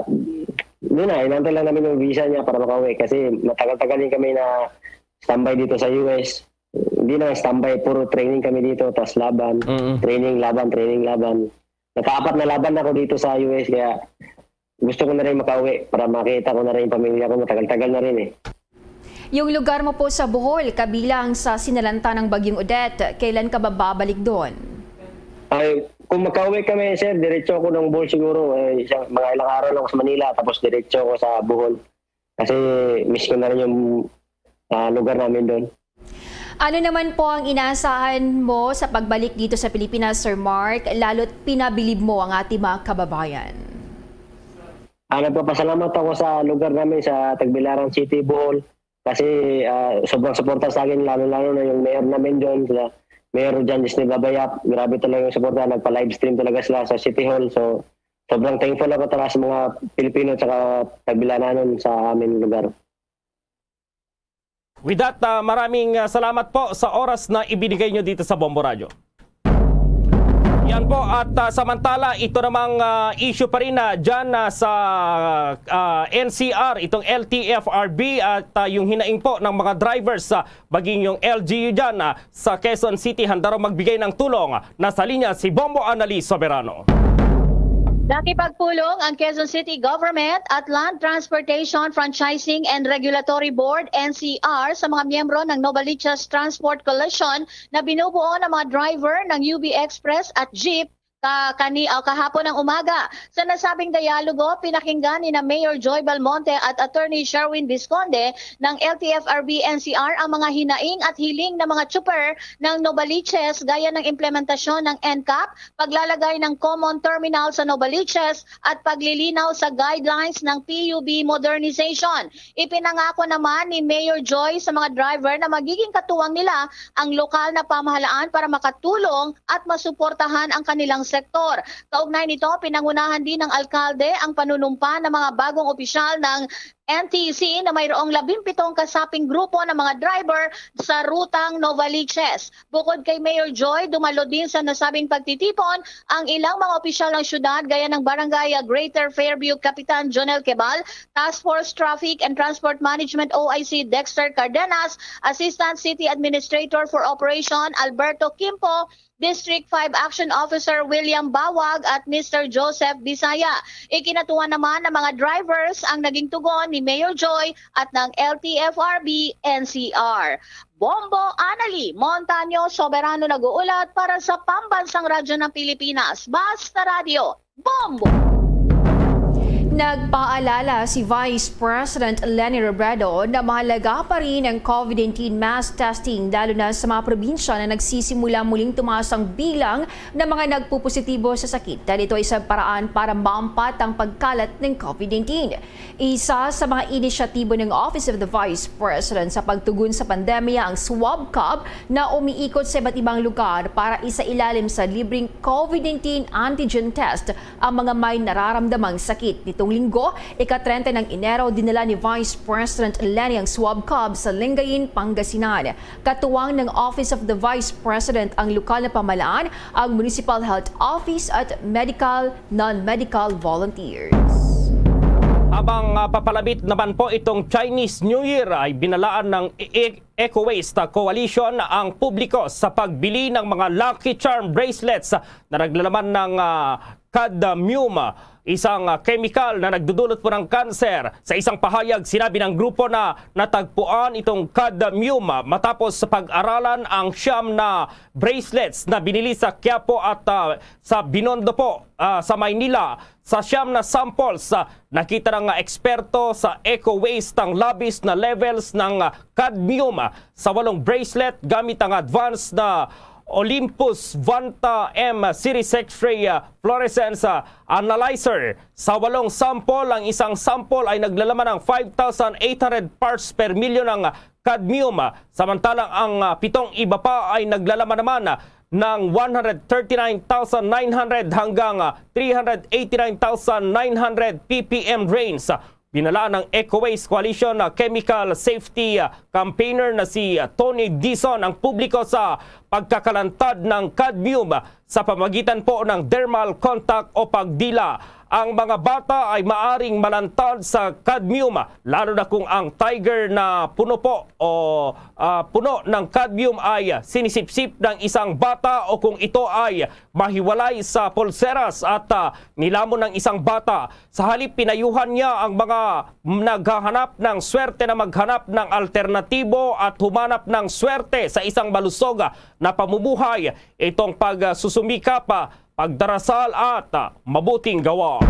yun na, inaantay lang namin yung visa niya para makauwi kasi matagal-tagal din kami na standby dito sa U S. Hindi na standby, puro training kami dito, tas laban, Mm. training, laban, training, laban. Nakaapat na laban ako dito sa U S, kaya gusto ko na rin makauwi para makita ko na rin yung pamilya ko. Matagal-tagal na rin eh. Yung lugar mo po sa Bohol, kabilang sa sinalanta ng Bagyong Odette, kailan ka ba babalik doon? Ay, kung makauwi kami, sir, diretso ako ng Bohol siguro. Eh, isang, mga ilang araw lang ako sa Manila, tapos diretso ako sa Bohol. Kasi miss ko na rin yung, ah, lugar namin doon. Ano naman po ang inaasahan mo sa pagbalik dito sa Pilipinas, Sir Mark, lalo't pinabilib mo ang ating mga kababayan? Ah, nagpapasalamat ako sa lugar namin sa Tagbilaran City, Bohol. Kasi, ah, sobrang suporta sa akin, lalo-lalo na yung mayor namin doon, sila Mayor John Disney Babayap. Grabe talaga yung suporta. Nagpa-livestream talaga sila sa City Hall. So, sobrang thankful ako talaga sa mga Pilipino at saka Tagbilananon sa aming lugar. With that, ah, maraming, ah, salamat po sa oras na ibinigay nyo dito sa Bombo Radyo. Yan po, at, ah, samantala, ito namang, ah, issue pa rin, ah, dyan, ah, sa, ah, N C R, itong L T F R B at, ah, yung hinaing po ng mga drivers, ah, maging yung L G U dyan, ah, sa Quezon City, handa raw magbigay ng tulong. Nasa linya si Bombo Anali Soberano. Nakipagpulong ang Quezon City Government at Land Transportation Franchising and Regulatory Board, N C R, sa mga miyembro ng Novaliches Transport Coalition na binubuo ng mga driver ng U B Express at jeep ka-, kani-, ah, kahapon ng umaga. Sa nasabing dialogo, pinakinggan ni na Mayor Joy Belmonte at Attorney Sherwin Visconde ng L T F R B N C R ang mga hinaing at hiling ng mga tsuper ng Novaliches, gaya ng implementasyon ng N cap, paglalagay ng common terminal sa Novaliches, at paglilinaw sa guidelines ng P U B modernization. Ipinangako naman ni Mayor Joy sa mga driver na magiging katuwang nila ang lokal na pamahalaan para makatulong at masuportahan ang kanilang sektor. Kaugnay nito, pinangunahan din ng alkalde ang panunumpa ng mga bagong opisyal ng N T C na mayroong labimpitong kasaping grupo ng mga driver sa rutang Novaliches. Bukod kay Mayor Joy, dumalo din sa nasabing pagtitipon ang ilang mga opisyal ng syudad, gaya ng Barangay Greater Fairview Kapitan Jonel Kebal, Task Force Traffic and Transport Management O I C Dexter Cardenas, Assistant City Administrator for Operation Alberto Kimpo, District five Action Officer William Bawag at Mister Joseph Bisaya. Ikinatuwa naman ng mga drivers ang naging tugon ni Mayor Joy at ng L T F R B N C R. Bombo Anali Montaño Soberano nag-uulat para sa Pambansang Radyo ng Pilipinas, Basta Radyo, Bombo! Nagpaalala si Vice President Leni Robredo na mahalaga pa rin ang COVID nineteen mass testing, lalo na sa mga probinsya na nagsisimula muling tumaas ang bilang ng mga nagpupositibo sa sakit, dahil ito ay isang paraan para maampat ang pagkalat ng COVID nineteen. Isa sa mga inisyatibo ng Office of the Vice President sa pagtugon sa pandemya ang Swab Cab, na umiikot sa iba't ibang lugar para isailalim sa libreng COVID nineteen antigen test ang mga may nararamdamang sakit. Nitong Linggo, ika-trenta ng Enero, dinala ni Vice President Leni ang Swab Cab sa Lingayen, Pangasinan. Katuwang ng Office of the Vice President ang lokal na pamahalaan, ang Municipal Health Office at medical, non-medical volunteers. Habang, ah, papalapit naman po itong Chinese New Year, ay binalaan ng E-, E-, Eco Waste Coalition ang publiko sa pagbili ng mga Lucky Charm bracelets na naglalaman ng, ah, cadmium, isang, ah, kemikal na nagdudulot po ng kanser. Sa isang pahayag, sinabi ng grupo na natagpuan itong cadmium matapos sa pag-aralan ang siyam na bracelets na binili sa Quiapo at, ah, sa Binondo po, ah, sa Maynila. Sa siyam na samples, ah, nakita ng, ah, eksperto sa Eco Waste ang labis na levels ng, ah, cadmium, ah, sa walong bracelet gamit ang advanced na Olympus Vanta M Series X-ray, ah, fluorescence, ah, analyzer. Sa walong sample, ang isang sample ay naglalaman ng five thousand eight hundred parts per million ng cadmium, samantalang ang, ah, pitong iba pa ay naglalaman naman, ah, ng one hundred thirty-nine thousand nine hundred hanggang, ah, three hundred eighty-nine thousand nine hundred P P M range. Binala ng Eco Waste Coalition na chemical safety, ah, campaigner na si, ah, Tony Dizon ang publiko sa pagkakalantad ng cadmium sa pamagitan po ng dermal contact o pagdila. Ang mga bata ay maaring malantad sa cadmium, lalo na kung ang tiger na puno po o, ah, puno ng cadmium ay sinisipsip ng isang bata o kung ito ay mahiwalay sa pulseras at, ah, nilamon ng isang bata. Sa halip, pinayuhan niya ang mga naghahanap ng swerte na maghanap ng alternatibo at humanap ng swerte sa isang malusog na pamumuhay. Itong pagsusumikap, pagdarasal at mabuting gawa.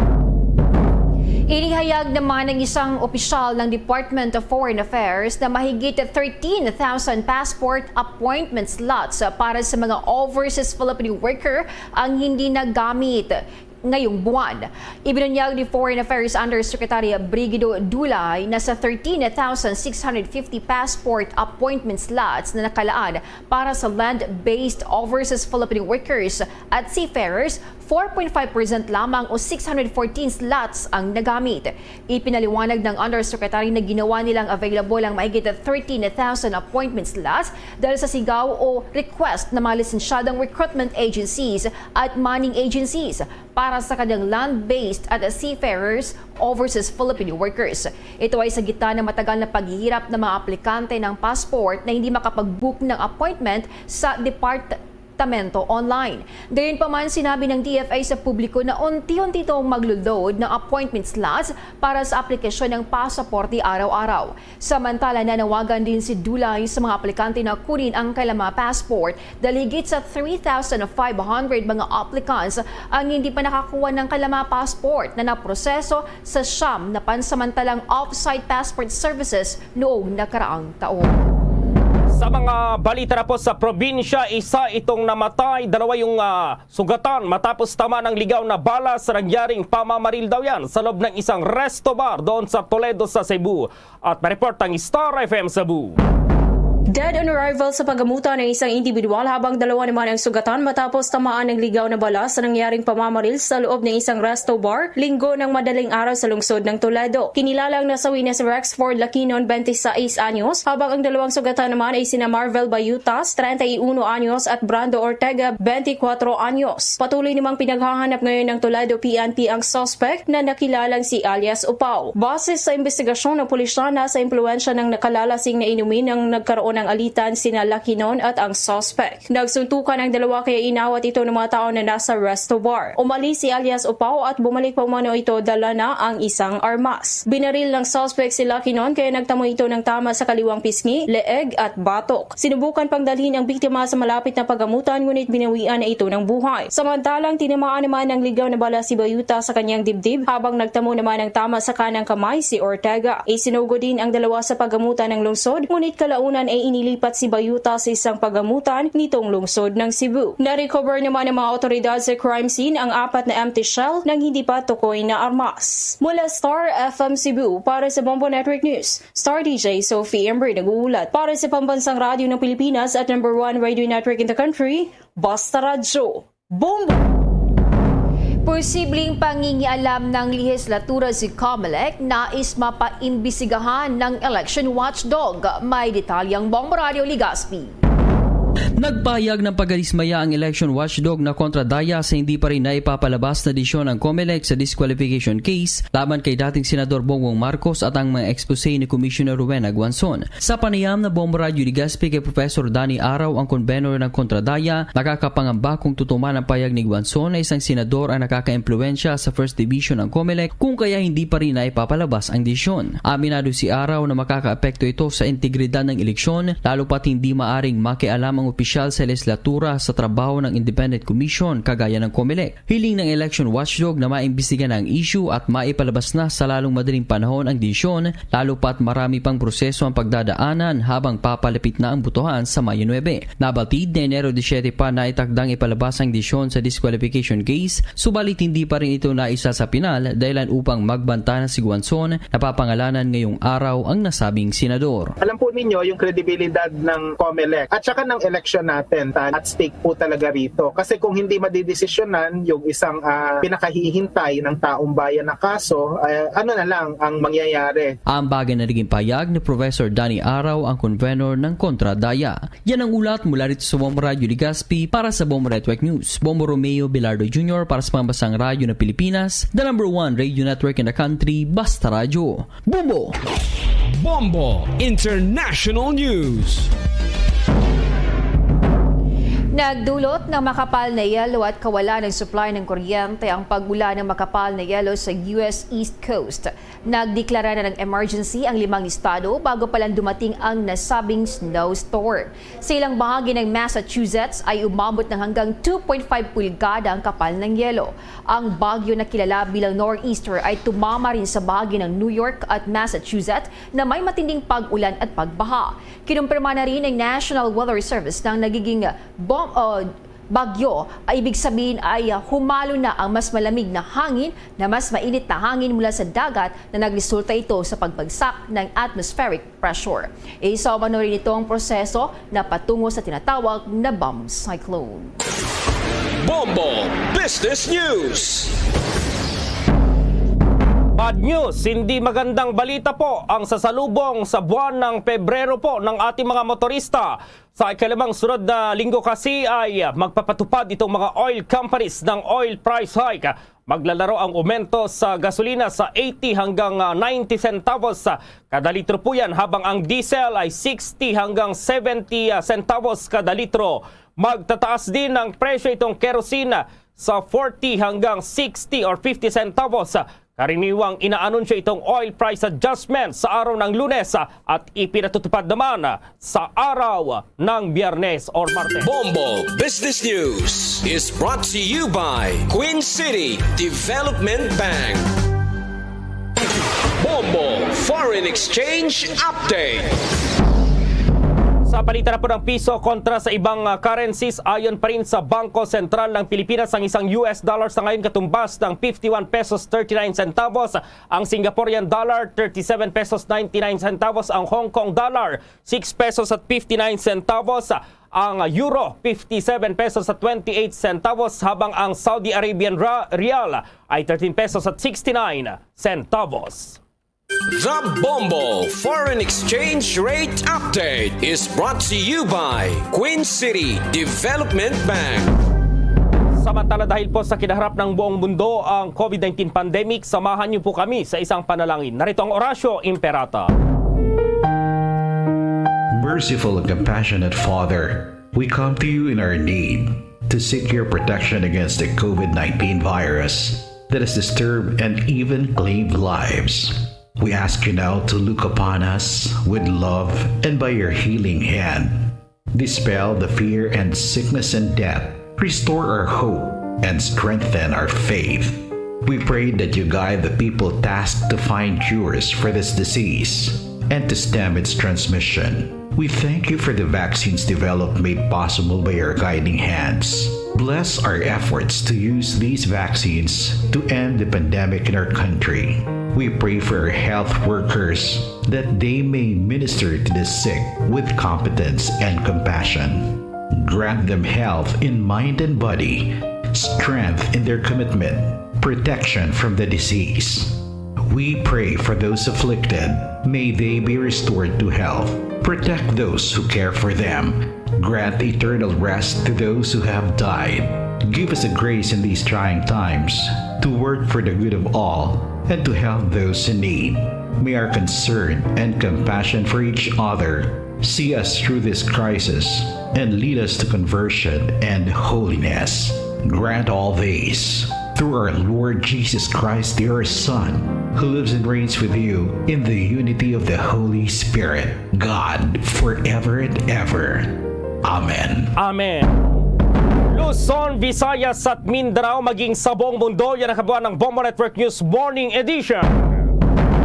Inihayag naman ng isang opisyal ng Department of Foreign Affairs na mahigit thirteen thousand passport appointment slots para sa mga overseas Filipino worker ang hindi nagamit ngayong buwan. Ibinunyag ni Foreign Affairs Undersecretary Brigido Dulay na sa thirteen thousand six hundred fifty passport appointment slots na nakalaan para sa land-based overseas Filipino workers at seafarers, four point five percent lamang o six hundred fourteen slots ang nagamit. Ipinaliwanag ng Undersecretary na ginawa nilang available ang mahigit thirteen thousand appointment slots dahil sa sigaw o request ng mga lisensyadong recruitment agencies at manning agencies para sa kanilang land-based at seafarers overseas Filipino workers. Ito ay sa gitna ng matagal na paghihirap ng mga aplikante ng passport na hindi makapag-book ng appointment sa departamento online. Gayunpaman, sinabi ng D F A sa publiko na unti-unti itong maglo-load ng appointment slots para sa aplikasyon ng pasaporte araw-araw. Samantala, nanawagan din si Dulay sa mga aplikante na kunin ang kailang mga passport dahil higit sa three thousand five hundred mga applicants ang hindi pa nakakuha ng kailang mga passport na naproseso sa siyam na pansamantalang off-site passport services noong nakaraang taon. Sa mga balita na po sa probinsya, isa itong namatay, dalawa yung, ah, sugatan matapos tamaan ng ligaw na bala sa nangyaring pamamaril daw yan sa loob ng isang resto bar doon sa Toledo sa Cebu. At may report ang Star F M Cebu. Dead on arrival sa paggamutan ng isang individual habang dalawa naman ang sugatan matapos tamaan ng ligaw na bala sa nangyaring pamamaril sa loob ng isang resto bar Linggo ng madaling araw sa lungsod ng Toledo. Kinilala ang nasawi na si Rexford Lakinon, twenty-six anyos, habang ang dalawang sugatan naman ay sina Marvel Bayutas, treinta y uno anyos, at Brando Ortega, twenty-kuwatro anyos. Patuloy namang pinaghahanap ngayon ng Toledo P N P ang suspect na nakilalang si alias Upaw. Base sa investigasyon ng pulisya, nasa impluwensya ng nakalalasing na inumin ang nagkaroon ng alitan sina Lakinon at ang suspect. Nagsuntukan ang dalawa kaya inawat ito ng mga tao na nasa resto bar. Umalis si alias Upaw at bumalik pa umano ito dala na ang isang armas. Binaril ng suspect si Lakinon kaya nagtamo ito ng tama sa kaliwang pisngi, leeg at batok. Sinubukan pang dalhin ang biktima sa malapit na pagamutan, ngunit binawian na ito ng buhay. Samantalang tinamaan naman ng ligaw na bala si Bayuta sa kanyang dibdib, habang nagtamo naman ng tama sa kanang kamay si Ortega. Isinugo din ang dalawa sa pagamutan ng lungsod, ngunit kalaunan ay inilipat si Bayuta sa isang pagamutan nitong lungsod ng Cebu. Na-recover naman ng mga otoridad sa crime scene ang apat na empty shell nang hindi pa tukoy na armas. Mula Star F M Cebu, para sa Bombo Network News, Star D J Sophie Embry nag-uulat. Para sa Pambansang Radyo ng Pilipinas at number one radio network in the country, Basta Radyo, Bombo! Posibleng pangingialam ng lehislatura si Comelec, nais mapaimbisigahan ng election watchdog. May detalye ang Bombo Radyo Legazpi. Nagpahayag ng pagkadismaya ang election watchdog na kontra daya sa hindi pa rin naipapalabas na desisyon ng Comelec sa disqualification case laban kay dating Senador Bongbong Marcos at ang mga expose ni Commissioner Rowena Guanzon. Sa panayam na Bombo Radyo Legazpi kay Professor Danny Araw, ang convenor ng Kontradaya, nakakapangamba kung tutuman ang pahayag ni Guanzon na isang senador ang nakakaimpluwensya sa First Division ng Comelec, kung kaya hindi pa rin naipapalabas ang desisyon. Aminado si Araw na makakaapekto ito sa integridad ng eleksyon, lalo pat hindi maaring makialam opisyal sa lehislatura sa trabaho ng Independent Commission kagaya ng COMELEC. Hiling ng election watchdog na maimbestiga na ang issue at maipalabas na sa lalong madaling panahon ang desisyon, lalo pa't marami pang proseso ang pagdadaanan habang papalapit na ang botohan sa Mayo nuebe. Nabatid na Enero disiyete pa naitakdang ipalabas ang desisyon sa disqualification case, subalit hindi pa rin ito naisa sa pinal dahilan upang magbanta na si Guanzon na papangalanan ngayong araw ang nasabing senador. Alam po ninyo yung kredibilidad ng COMELEC at saka ng eleksyon natin. At stake po talaga rito. Kasi kung hindi madidesisyonan yung isang ah, pinakahihintay ng taong bayan na kaso, eh, ano na lang ang mangyayari? Ang bagay na naging payag ni Professor Danny Araw, ang convenor ng Kontra Daya. Yan ang ulat mula rito sa Bombo Radyo Legazpi. Para sa Bombo Network News, Bombo Romeo Bilardo Junior para sa Pambansang Radyo ng Pilipinas, the number one radio network in the country, Basta Radyo. Bombo! Bombo International News. Nagdulot ng makapal na yelo at kawalan ng supply ng kuryente ang pag-ulan ng makapal na yelo sa U S East Coast. Nagdeklara na ng emergency ang limang estado bago pa lang dumating ang nasabing snowstorm. Sa ilang bahagi ng Massachusetts ay umabot ng hanggang two point five pulgada ang kapal ng yelo. Ang bagyo na kilala bilang nor'easter ay tumama rin sa bahagi ng New York at Massachusetts na may matinding pag-ulan at pagbaha. Kinumpirma na rin ng National Weather Service na ang nagiging bom- uh, bagyo ay ibig sabihin ay uh, humalo na ang mas malamig na hangin na mas mainit na hangin mula sa dagat na nagresulta ito sa pagbagsak ng atmospheric pressure. Isa umano rin ito ang proseso na patungo sa tinatawag na bomb cyclone. Bombo Business News. Bad news, hindi magandang balita po ang sasalubong sa buwan ng Pebrero po ng ating mga motorista. Sa ikalimang sunod na linggo kasi ay magpapatupad itong mga oil companies ng oil price hike. Maglalaro ang aumento sa gasolina sa eighty hanggang ah, ninety centavos kada litro po yan, habang ang diesel ay sixty hanggang seventy ah, centavos kada litro. Magtataas din ang presyo itong kerosene sa forty hanggang sixty or fifty centavos. Karaniwang inaanunsyo itong oil price adjustment sa araw ng Lunes at ipinatutupad naman sa araw ng Biyernes or Martes. Bombo Business News is brought to you by Queen City Development Bank. Bombo Foreign Exchange Update. Sa palitan na po ng piso kontra sa ibang ah, currencies, ayon pa rin sa Bangko Sentral ng Pilipinas, ang isang U S dollar sa ngayon katumbas ng fifty-one pesos thirty-nine centavos, ang Singaporean dollar thirty-seven pesos ninety-nine centavos, ang Hong Kong dollar six pesos at fifty-nine centavos, ang euro fifty-seven pesos at twenty-eight centavos, habang ang Saudi Arabian ra- riyal ay thirteen pesos at sixty-nine centavos. The Bombo Foreign Exchange Rate Update is brought to you by Queen City Development Bank. Samantala, dahil po sa kinaharap ng buong mundo ang COVID nineteen pandemic, samahan niyo po kami sa isang panalangin. Narito ang Oratio Imperata. Merciful and compassionate Father, we come to you in our need to seek your protection against the COVID nineteen virus that has disturbed and even claimed lives. We ask you now to look upon us with love and by your healing hand, dispel the fear and sickness and death, restore our hope, and strengthen our faith. We pray that you guide the people tasked to find cures for this disease and to stem its transmission. We thank you for the vaccines developed made possible by your guiding hands. Bless our efforts to use these vaccines to end the pandemic in our country. We pray for our health workers that they may minister to the sick with competence and compassion. Grant them health in mind and body, strength in their commitment, protection from the disease. We pray for those afflicted. May they be restored to health. Protect those who care for them. Grant eternal rest to those who have died. Give us the grace in these trying times to work for the good of all and to help those in need. May our concern and compassion for each other see us through this crisis and lead us to conversion and holiness. Grant all these through our Lord Jesus Christ, your Son, who lives and reigns with you in the unity of the Holy Spirit, God, forever and ever. Amen. Amen. Luzon, Visayas at Mindanao, maging sa buong mundo, yan ang kabuuan ng Bombo Network News Morning Edition.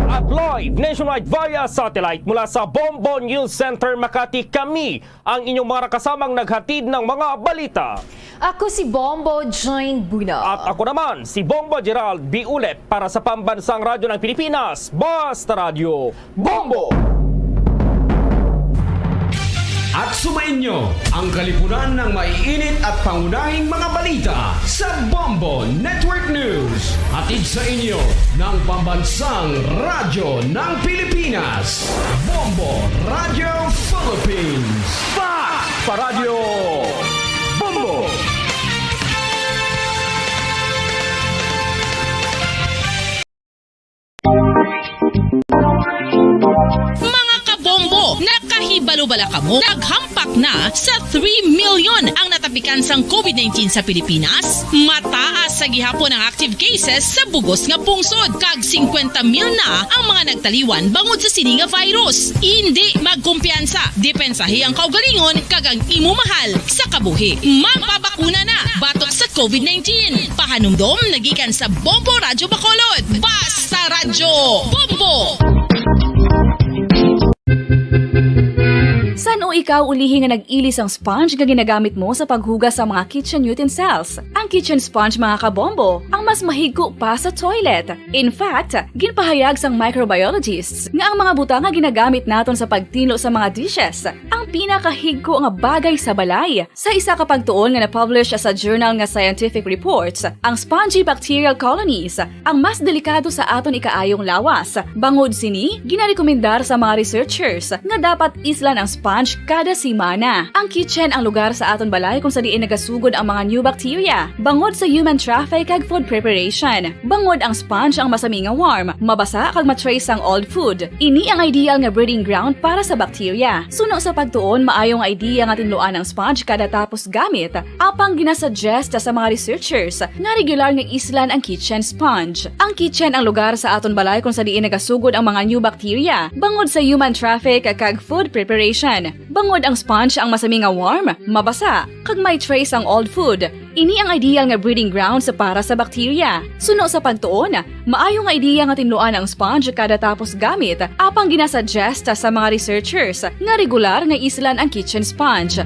At live nationwide via satellite mula sa Bombo News Center Makati, kami ang inyong mga kasamang naghatid ng mga balita. Ako si Bombo Jane Buna. At ako naman, si Bombo Gerald Biulep para sa Pambansang Radyo ng Pilipinas, Basta Radyo Bombo! At sumainyo ang kalipunan ng maiinit at pangunahing mga balita sa Bombo Network News. Hatid sa inyo ng Pambansang Radyo ng Pilipinas, Bombo Radyo Philippines. Fast pa Radyo Bombo! Mga kabombo, nakahibalo bala kamo? Naghampak na sa three million ang natapikan sang covid nineteen sa Pilipinas. Mataas sa gihapon ang active cases sa bugos nga pungsod, kag singkwenta mil na ang mga nagtaliwan bangod sa sini nga virus. Indi magkumpiyansa, depensahi ang kaugalingon kag ang imo mahal sa kabuhi. Magpabakuna na batok sa covid nineteen. Pahanumdom nagikan sa Bombo Radyo Bacolod. Basta Radyo Bombo! San-o ikaw ulihi nga nag-ilis ang sponge nga ginagamit mo sa paghugas sa mga kitchen utensils? Ang kitchen sponge, mga kabombo, ang mas mahigko pa sa toilet. In fact, ginpahayag sang microbiologists nga ang mga butang nga ginagamit naton sa pagtinlo sa mga dishes ang pinakahigko nga bagay sa balay. Sa isa ka pagtuon nga na-publish sa journal nga Scientific Reports, ang spongy bacterial colonies ang mas delikado sa aton ikaayong lawas. Bangod sini, ginarekomendar sa mga researchers nga dapat islan ang sponge kada simana. Ang kitchen ang lugar sa aton balay kung sa diin nagasugod ang mga new bacteria bangod sa human traffic kag food preparation. Bangod ang sponge ang masami nga warm, mabasa kag ma-trace ang old food. Ini ang ideal nga breeding ground para sa bacteria. Suno sa pagtuon, maayo nga idea nga tinluan ang sponge kada tapos gamit, apang ginasuggest sa mga researchers nga regular nga islan ang kitchen sponge. Ang kitchen ang lugar sa aton balay kung sa diin nagasugod ang mga new bacteria bangod sa human traffic kag food preparation. Bangod ang sponge ang masami nga warm, mabasa, kag may trace ang old food. Ini ang ideal nga breeding grounds para sa bacteria. Suno sa pagtuon, maayo nga idea nga tinluan ang sponge kada tapos gamit, apang ginasuggest sa mga researchers nga regular nga islan ang kitchen sponge.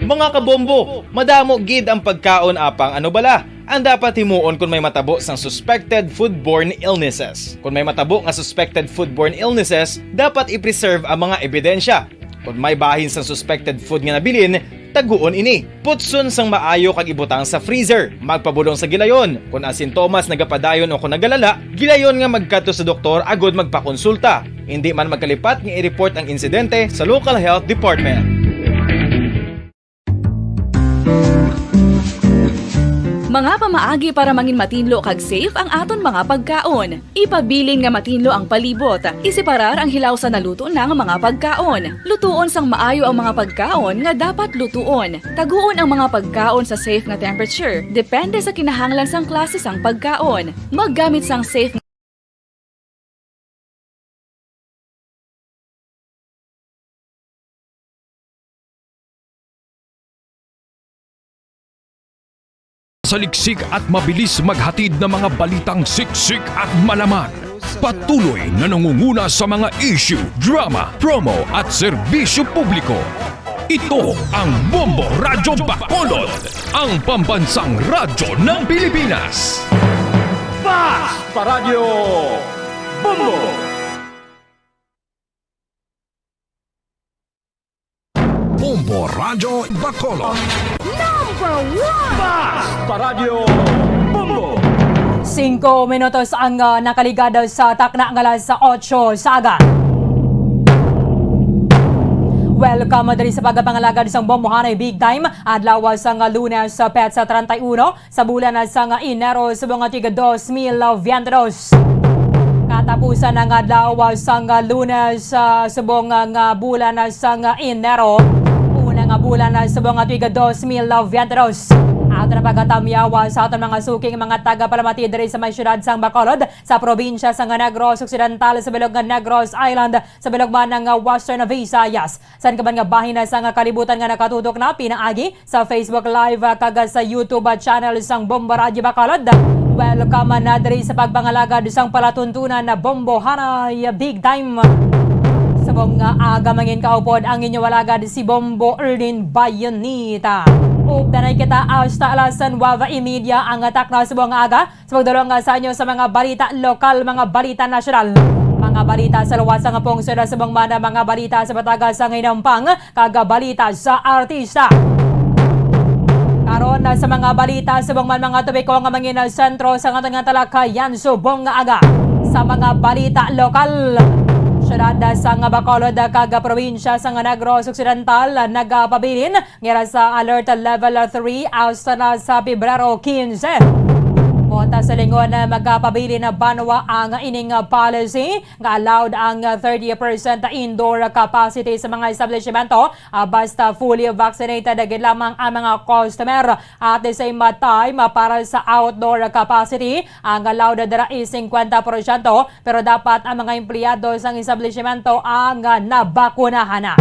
Mga kabombo, madamo gid ang pagkaon, apang ano bala ang dapat himuon kon may matabo sang suspected foodborne illnesses? Kon may matabo nga suspected foodborne illnesses, dapat i-preserve ang mga ebidensya. Kon may bahin sang suspected food nga nabilin, taguon ini. Putson sang maayo kag ibutang sa freezer. Magpabulong sa gilayon. Kon ang sintomas nagapadayon o kon nagalala, gilayon nga magkadto sa doktor agud magpakonsulta. Indi man magkalipat nga i-report ang insidente sa local health department. Mga pamaagi para mangin matinlo kag safe ang aton mga pagkaon. Ipabilin nga matinlo ang palibot. Iseparar ang hilaw sa naluto na nga mga pagkaon. Lutuon sang maayo ang mga pagkaon nga dapat lutuon. Taguon ang mga pagkaon sa safe nga temperature, depende sa kinahanglan sang klase sang pagkaon. Maggamit sang safe Saliksik at mabilis maghatid ng mga balitang siksik at malaman. Patuloy na nangunguna sa mga issue, drama, promo at serbisyo publiko. Ito ang Bombo Radyo Bacolod, ang pambansang radyo ng Pilipinas. Fast pa Radyo Bombo! Bombo Radyo Bacolod. Number one! Fast pa Radyo Bombo! Singko minutos ang, ah, nakaligad sa takna nga alas otso sa aga. Welcome diri sa pagpangalagad sang Bombohanay Big Time, adlaw sang Lunes, petsa treinta y uno, sa bulan na sang Enero subong nga tuig dos mil veintidos. Katapusan nga adlaw sang Lunes, ah, subong nga bulan na sang Enero, una nga bulan na subong nga tuig dos mil veintidos. Ato Napagatamyawa sa aton mga suking mga tagapalamati diri sa may siyudad sang Bacolod, sa probinsya sang Negros Occidental, sa bilog nga Negros Island, sa bilog man nga Western Visayas. San ka man nga bahin na sang kalibutan nga nakatutok na pinaagi sa Facebook Live, ah, kag sa YouTube, ah, channel sang Bombo Radyo Bacolod. Welcome na diri sa pagpangalagad sang palatuntunan na Bombo Hanay Big Time. Subong nga aga, mangin kaupod ang inyo alagad si Bombo Erlin Bayonita. Updanay kita hasta alas nuwebe y media ang takna subong nga aga. Sa pagdulong, ah, sa inyo sa mga balita lokal, mga balita nasyonal, mga balita sa luwas nga pungsod, subong man ang mga balita sa batagas sang hinampang, kag balita sa artista. Karon, ah, sa mga balita, subong man mga topiko nga mangin sentro sa aton nga talakayan subong nga aga. Sa mga balita lokal, siyudad sang Bacolod kag probinsya sang Negros Occidental nagapabilin nga sa alert level three hasta na sa Pebrero quince. Buot sa silingon, magapabilin na banwa ang ining policy nga allowed ang thirty percent indoor capacity sa mga establishmento, ah, basta fully vaccinated gid lamang ang mga customer. At the same time, ah, para sa outdoor capacity, ang allowed dira is fifty porsyento, pero dapat ang mga empleyado sang establishmento ang nabakunahan na.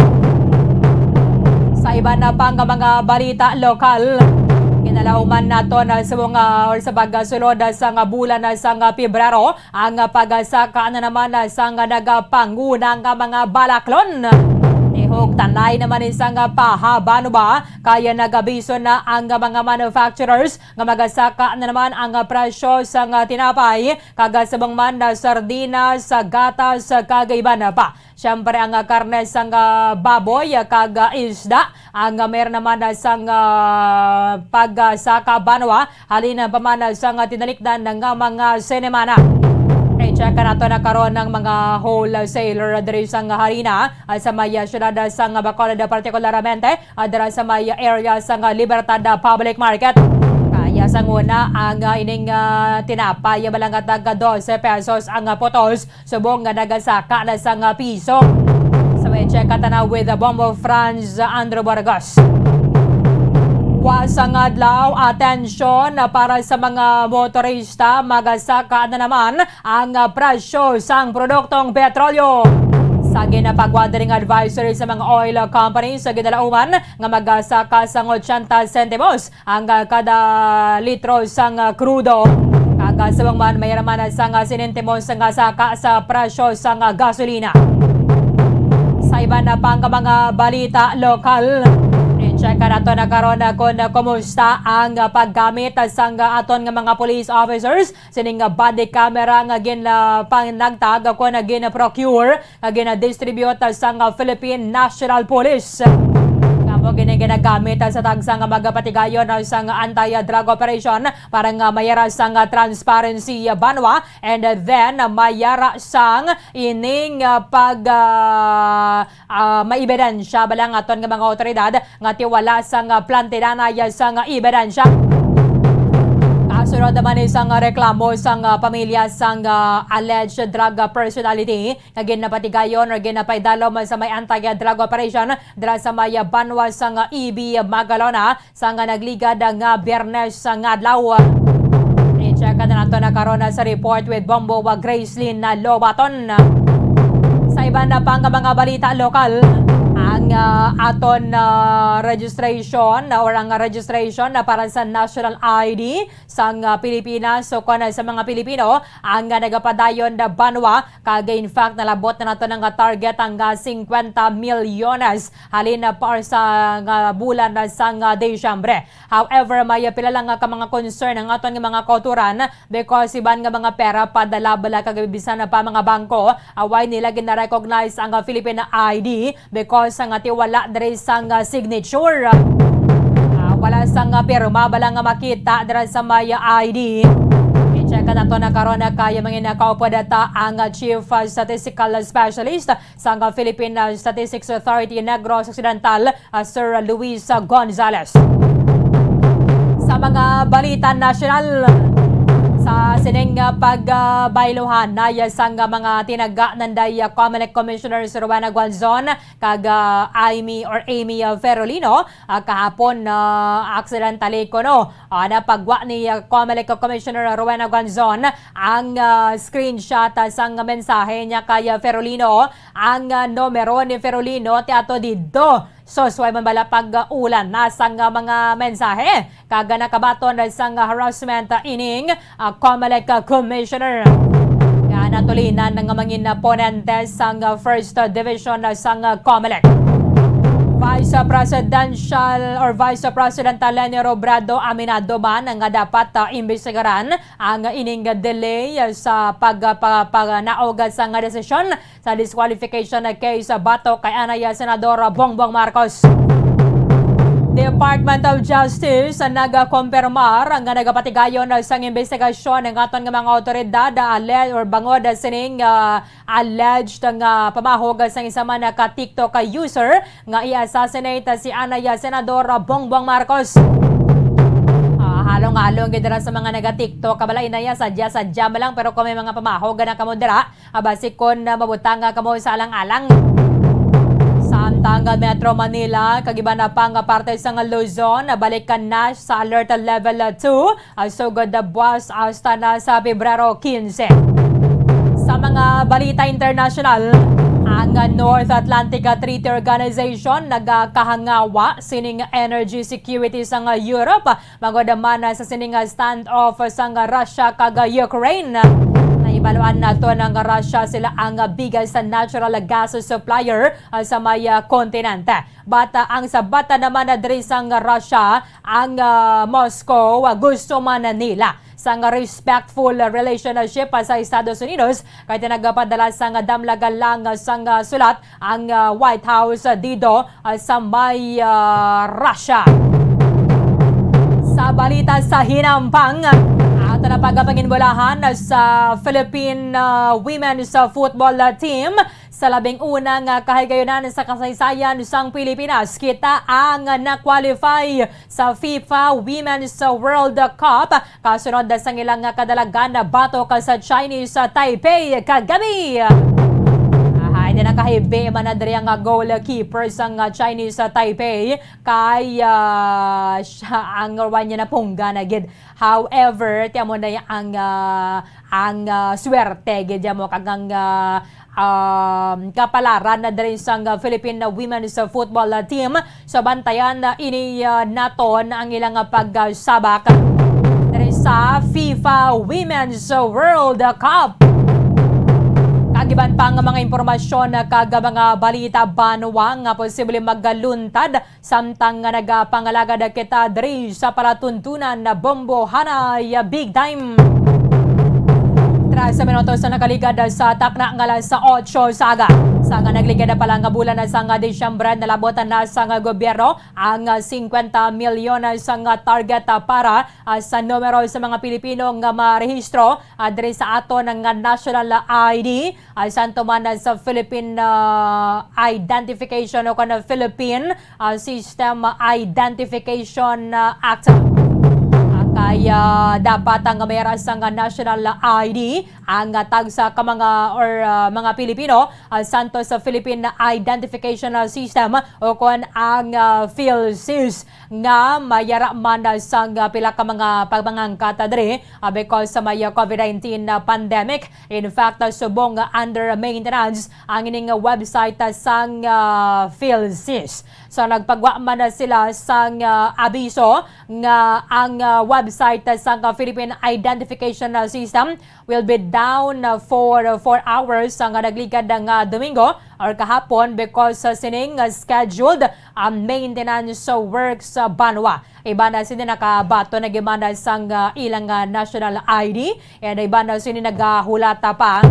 Sa iban na pang mga balita lokal, ginalauman naton sa mga, or sa pagsulod sa nga bulan sa nga Pebrero, ang pagsaka na naman sa nga nagapanguna nga mga balaklon. Tihog tanay naman ni sang pahabanwa, kaya nagabiso na ang mga manufacturers nga magasaka na naman ang presyo sang tinapay, kag subong man na sardinas, gatas, kag iban pa. Siyempre, ang karne sang baboy kag isda ang meron naman sang pagsaka banwa halin pa man sang tinalikdan nga mga senemana. I-check nato na karon ang mga wholesaler diri sang harina sa may siyudad sang Bacolod, partikularmente ah, dira sa may area sang Libertad, ah, Public Market. Kaya sang una, ang, ah, ining, ah, tinapay, ah, bala nga tag dose pesos ang, ah, putos, subong nga nagasaka na sang, ah, piso. Sa may check, katanaw with, ah, Bombo Franz, ah, Andrew Burgos. Buwas sang adlaw, atensyon, ah, para sa mga motorista, magasaka na naman ang, ah, presyo sang produktong petrolyo. Sa ginapagwa diri nga advisory sa mga oil companies sa ginalauman nga magasaka sang ochenta sentimos ang, ah, kada litro sang, ah, krudo. Kag, ah, subong man, may raman sang, ah, sentimos nga saka sa presyo sang, ah, gasolina. Sa iban na pang mga balita lokal, i-check nato na karon, ah, kung kumusta ang, ah, paggamit sang, ah, aton nga mga police officers sining, ah, body camera nga gin, ah, pangnagtag o kon, ah, gin-procure nga gina-distribute sang, ah, Philippine National Police. Nga amo gini ginagamit, ah, sa tagsa nga magapatigayon, ah, sang anti-drug operation para nga mayara sang, ah, transparency, ah, banwa, and, ah, then, ah, mayara sang ining, ah, pag, ah, ah, maebidensya bala nga aton nga mga awtoridad nga tiwala sang, ah, plantidanay sang, ah, ebidensya. Kasunod naman ni sang, ah, reklamo sang, ah, pamilya sang, ah, alleged drug, ah, personality nga ginapatigayon or ginapaidalom sa may anti-drug operation dira sa may, ah, banwa sang, ah, E B Magalona, sa nga nagligad nga Biyernes nga adlaw. I-check na nato na karon sa report with Bombo wa Gracelyn na Lobaton. Sa iban na pang mga balita lokal, ang, ah, aton, ah, registration, ah, or ang registration na para sa national I D sang, ah, Pilipinas o kon sa mga Pilipino ang, ah, nagapadayon na banwa, kag in fact nalabot na nato na nga target ang, ah, cincuenta milyones halin na par sa nga bulan na sang, ah, Disyembre. However, may pila lang nga ka mga concern ang aton nga mga kauturan because iban nga mga pera padala bala kag bisan pa mga bangko, ah, way nila gina-recognize ang, ah, Philippine I D because ang ati wala diri sang, ah, signature. Ah, wala sang, ah, pirma bala nga makita dira sa may, ah, I D. I-check nato na karon na kaya mangin nakaupod ata ang, ah, Chief, ah, Statistical Specialist sang, ah, Philippine, ah, Statistics Authority Negros Occidental, ah, Sir Luis, ah, Gonzales. Sa mga balita nasyonal, Sa sining, ah, pagbayluhan, naya sang, ah, mga tinaga nanday, ah, Comelec Commissioners Rowena Guanzon kag, ah, Amy or Amy, ah, Ferolino, ah, kahapon, ah, accidentally kuno, ah, napagwa ni, ah, Comelec Commissioner Rowena Guanzon ang, ah, screenshot, ah, sang mensahe niya kay, ah, Ferolino. Ang, ah, numero ni Ferolino ti ato didto. So, suway man bala pag-ulan na sang, ah, mga mensahe kag nakabaton sang harassment, ah, ining, ah, Comelec, ah, Commissioner. Nga natulinan nga mangin ponente sang, ah, First, ah, Division, ah, sang, ah, Comelec. Vice Presidential or Vice President Leni Robredo aminado man nga dapat, ah, imbestigaran ang ining delay sa pag-, pa-, pagnaog sang desisyon sa disqualification case batok kay anay Senador Bongbong Marcos. Department of Justice nagakompirmar nga nagapatigayon sang imbestigasyon ang aton nga mga awtoridad, ale-, or bangod sining, ah, alleged nga pamahog sang isa man ka TikTok user nga i-assassinate si anay Senador Bongbong Marcos. Ah, halong-halong gid dira sa mga naga-TikTok. Kabalain na ya, sadya-sadya man lang, pero kung may mga pamahog na kamo dira, ah, basi kon, ah, mabutang, ah, kamo sa alang-alang. Samtang, ah, Metro Manila, kag iban na pang, ah, parte sang Luzon, ah, balikan na sa alert level, ah, two, ah, sugod, ah, buwas hasta na sa Pebrero quince. Sa mga balita international, ang, ah, North Atlantic, ah, Treaty Organization nagakahangawa sining energy security sang, ah, Europe, bangod man sa sining standoff sang Russia kag Ukraine. Nahibaluan naton nga Russia sila ang biggest natural gas supplier, ah, sa may, ah, kontinente. But, ah, ang sabatan naman na diri sang Russia, ang, ah, Moscow, ah, gusto man nila sang respectful relationship, ah, sa Estados Unidos, kay nagapadala sang damlag lang, ah, sang, ah, sulat ang, ah, White House, ah, didto, ah, sa may, ah, Russia. Sa balita sa hinampang, ato na pagpanginbulahan sa Philippine, ah, women's, ah, football, ah, team. Sa labing una nga kahigayunan sa kasaysayan sang Pilipinas, kita ang na-qualify sa FIFA Women's World Cup. Kasunod sang ilang kadalagan batok sa Chinese Taipei kagabi. Ahay, di nakahibi man na diri ang goalkeeper sang Chinese Taipei kay, ah, siya ang one niya napungga na gid. However, ti amo na ang, ah, ang, ah, swerte gid mo kag ang, ah, um, kapalaran na diri sang, ah, Philippine Women's Football, ah, Team. So, bantayan na ini, ah, naton ang ilang, ah, pagsabak diri sa FIFA Women's World Cup. Kag iban pa nga mga impormasyon, ah, kag mga balita banwa nga posible magaluntad samtang nga nagapangalagad kita diri sa palatuntunan na Bombo Hanay Big Time. Tres minutos na nakaligad sa takna nga alas otso sa aga. Sa nga nagligad na pala nga bulan na sa nga Disyembre, nalabot na sa nga gobyerno ang singkwenta milyon sa nga target para, ah, sa numero sa mga Pilipino nga marehistro, ah, diri sa aton nga national I D, ah, santo man sa Philippine, ah, Identification o kon Philippine, ah, System Identification, ah, Act. Ah, kay, ah, dapat ang mayara sang national I D ang, ah, tagsa ka mga or, ah, mga Pilipino, ah, santo sa Philippine Identification, ah, System o kon ang, ah, PhilSys nga mayara man, ah, sang, ah, pila ka mga pagmangangkat, ah, diri, ah, because sa may, ah, COVID nineteen, ah, pandemic. In fact, ah, subong nga under maintenance ang ining website, ah, sang, ah, PhilSys. So, nagpagwa man na sila sang, ah, abiso nga ang, ah, website, ah, sang, ah, Philippine Identification, ah, System will be down, ah, for, ah, four hours, ah, nga nagligad, ah, nga Domingo or kahapon because sa sining, ah, scheduled, ah, maintenance, ah, works sa banwa. Iban na sini nakabaton na gimana sang, ah, ilang, ah, national I D, and iban na sini nagahulata pa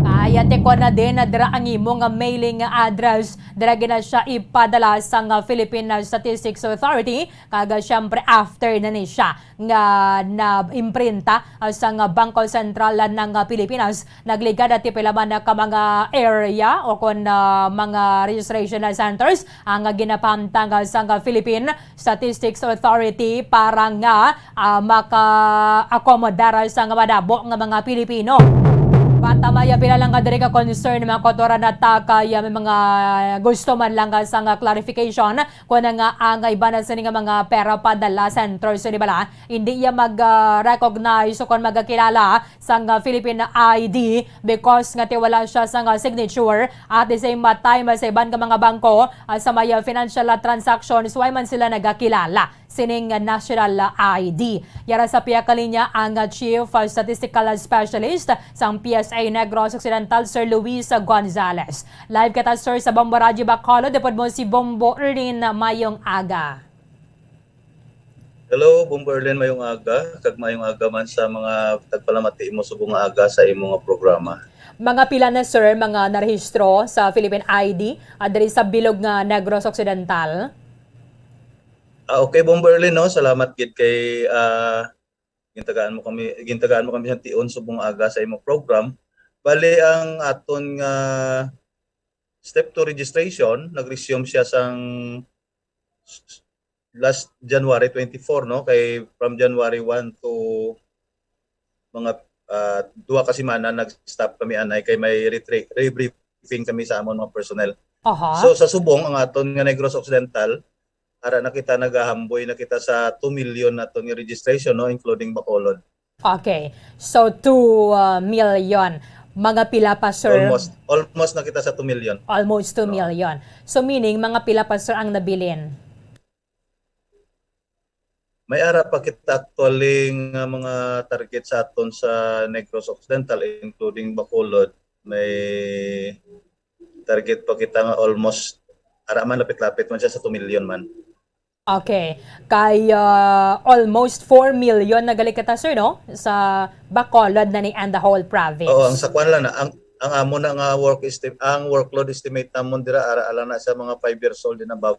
kay, Yate ko na din na dira ang imo nga mailing address, dira gina siya ipadala sa nga Philippine Statistics Authority, kag, ah, syempre, after na ni siya nga na-imprinta, ah, sa nga Bangko Sentral ng, ah, Pilipinas, nagligad at pila man ka mga area o kon, ah, mga registration centers ang, ah, ginapamtang, ah, sa nga Philippine Statistics Authority para nga, ah, maka-akomodar sa nga madabo nga mga Pilipino. Bata maya pila lang nga diri ka concern, mga kotora, na ta kaya may mga gusto man lang nga sa nga clarification, kung nga ang iba na sini nga mga pera padala center, so, di ba la, hindi iya mag, ah, recognize o kung magakilala sa nga Philippine I D because nga ti wala siya sa nga signature. At the same time, sa iban nga mga bangko, ah, sa may, ah, financial, ah, transactions, why man sila nagakilala sining national I D. Yara sa pihak ka linya ang, ah, Chief, ah, Statistical Specialist sang P S A Negros Occidental, Sir Luis Gonzales. Live kita, sir, sa Bombo Radyo Bacolod. Upod mo si Bombo Erlin. Mayong aga. Hello, Bombo Erlin, mayong aga, kag mayong aga man sa mga tagpalamati imo subong nga aga sa imo nga programa. Mga pila na, sir, mga narehistro sa Philippine I D, ah, diri sa bilog nga Negros Occidental? Ah, okay, Bombo Erlin, no? Salamat gid kay, ah, gintagaan mo kami, gintagaan mo kami sa tion subong aga sa imong program. Bali, ang aton nga step two registration, nag-resume siya sang last January twenty-four, no? Kay from January one to mga, ah, duha ka semana, nag-stop kami anay kay may retra-, rebriefing kami sa amon mga personnel. Aha. So, sa subong, ang aton nga Negros Occidental, ara na kita, nagahamboy na kita sa two million naton nga registration, no, including Bacolod. Okay. So, two, uh, million. Mga pila pa, sir? Almost, almost na kita sa two million. Almost two million. Oo. So, meaning, mga pila pa, sir, ang nabilin? May ara pa kita actually nga mga target sa aton sa Negros Occidental, including Bacolod. May target pa kita nga almost, ara man, lapit-lapit man siya sa two million man. Okay. Kay, ah, almost four million na gali kita, sir, no? Sa Bacolod na ni and the whole province. Oo, ang sa kwan lang na, ang, ang amo na nga work esti-, ang workload estimate namon dira, ara lang na sa mga five years old and above.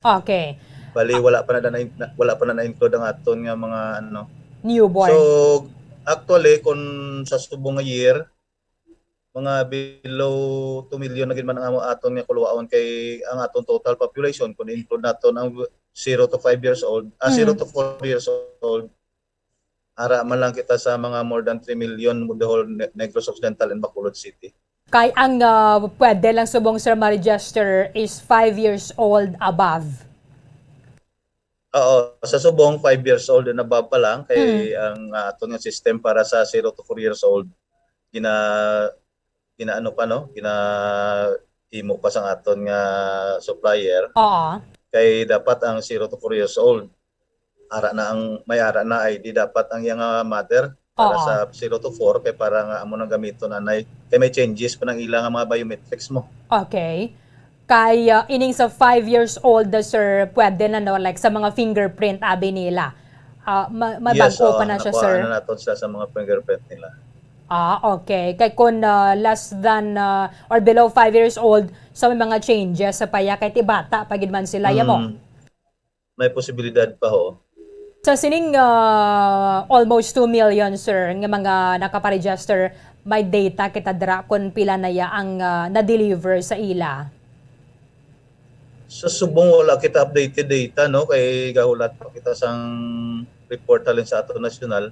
Okay. Bali, ah, wala pa na, na, wala pa na na-include ang aton nga mga, ano. Newborn. So, actually, kung sa subong nga year, mga below two million na gid man ang amo aton nga kuluwaon, kay ang aton total population, kung i-include naton ang zero to five years old, ah, zero to four years old, ara man lang kita sa mga more than three million with the whole Ne-, Negros Occidental and Bacolod City. Kay ang, ah, pwede lang subong, sir, ma-register is five years old above. Oo, sa subong, five years old and above pa lang, kay ang, ah, aton nga system para sa zero to four years old, gina-, ginaano pa, no? Ginahimo pa sang aton nga supplier. Oo. Kay dapat ang zero to four years old, ara na ang, may ara na I D dapat ang iyang, ah, mother para sa zero to four, kay para nga amo nang gamiton anay. Kay may changes pa nang ila nga mga biometrics mo. Okay. Kay, ah, ining sa five years old, ah, sir, pwede na, no? Like, sa mga fingerprint, abi nila. Ah, ma-, may bag-o pa na siya, sir? Yes, oo, nakuha na naton sila sa mga fingerprint nila. Ah, okay. Kay kung, ah, less than, ah, or below five years old, so may mga changes sa paya kay ti bata pa gid man sila, ya mo? Mm. May posibilidad pa, ho. Sa sining, ah, almost two million, sir, nga mga nakaparegister, may data kita dira kung pila na ya ang, ah, na-deliver sa ila? Sa subong, wala kita updated data, no? Kay gahulat pa kita sang report halin sa ato nasyonal.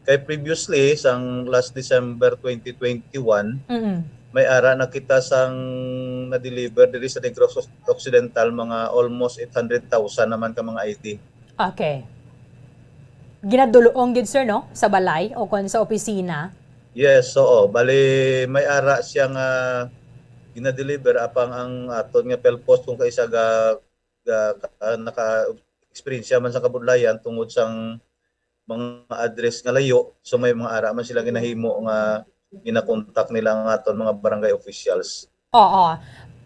Kay previously, sang last December twenty twenty-one, Mm. may ara na kita sang na-deliver diri sa Negros Occidental, mga almost eight hundred thousand naman ka mga I D. Okay. Ginaduloon gid, sir, no? Sa balay o kon sa opisina? Yes, oo. Bali, may ara siya nga gina-deliver, apang ang aton nga PhilPos kung kaisa ga, ga, ah, naka-eksperyensya man sa kabudlayan tungod sang mga address nga layo. So, may mga ara man sila ginahimo nga ginakontak nila ang aton mga barangay officials. Oo.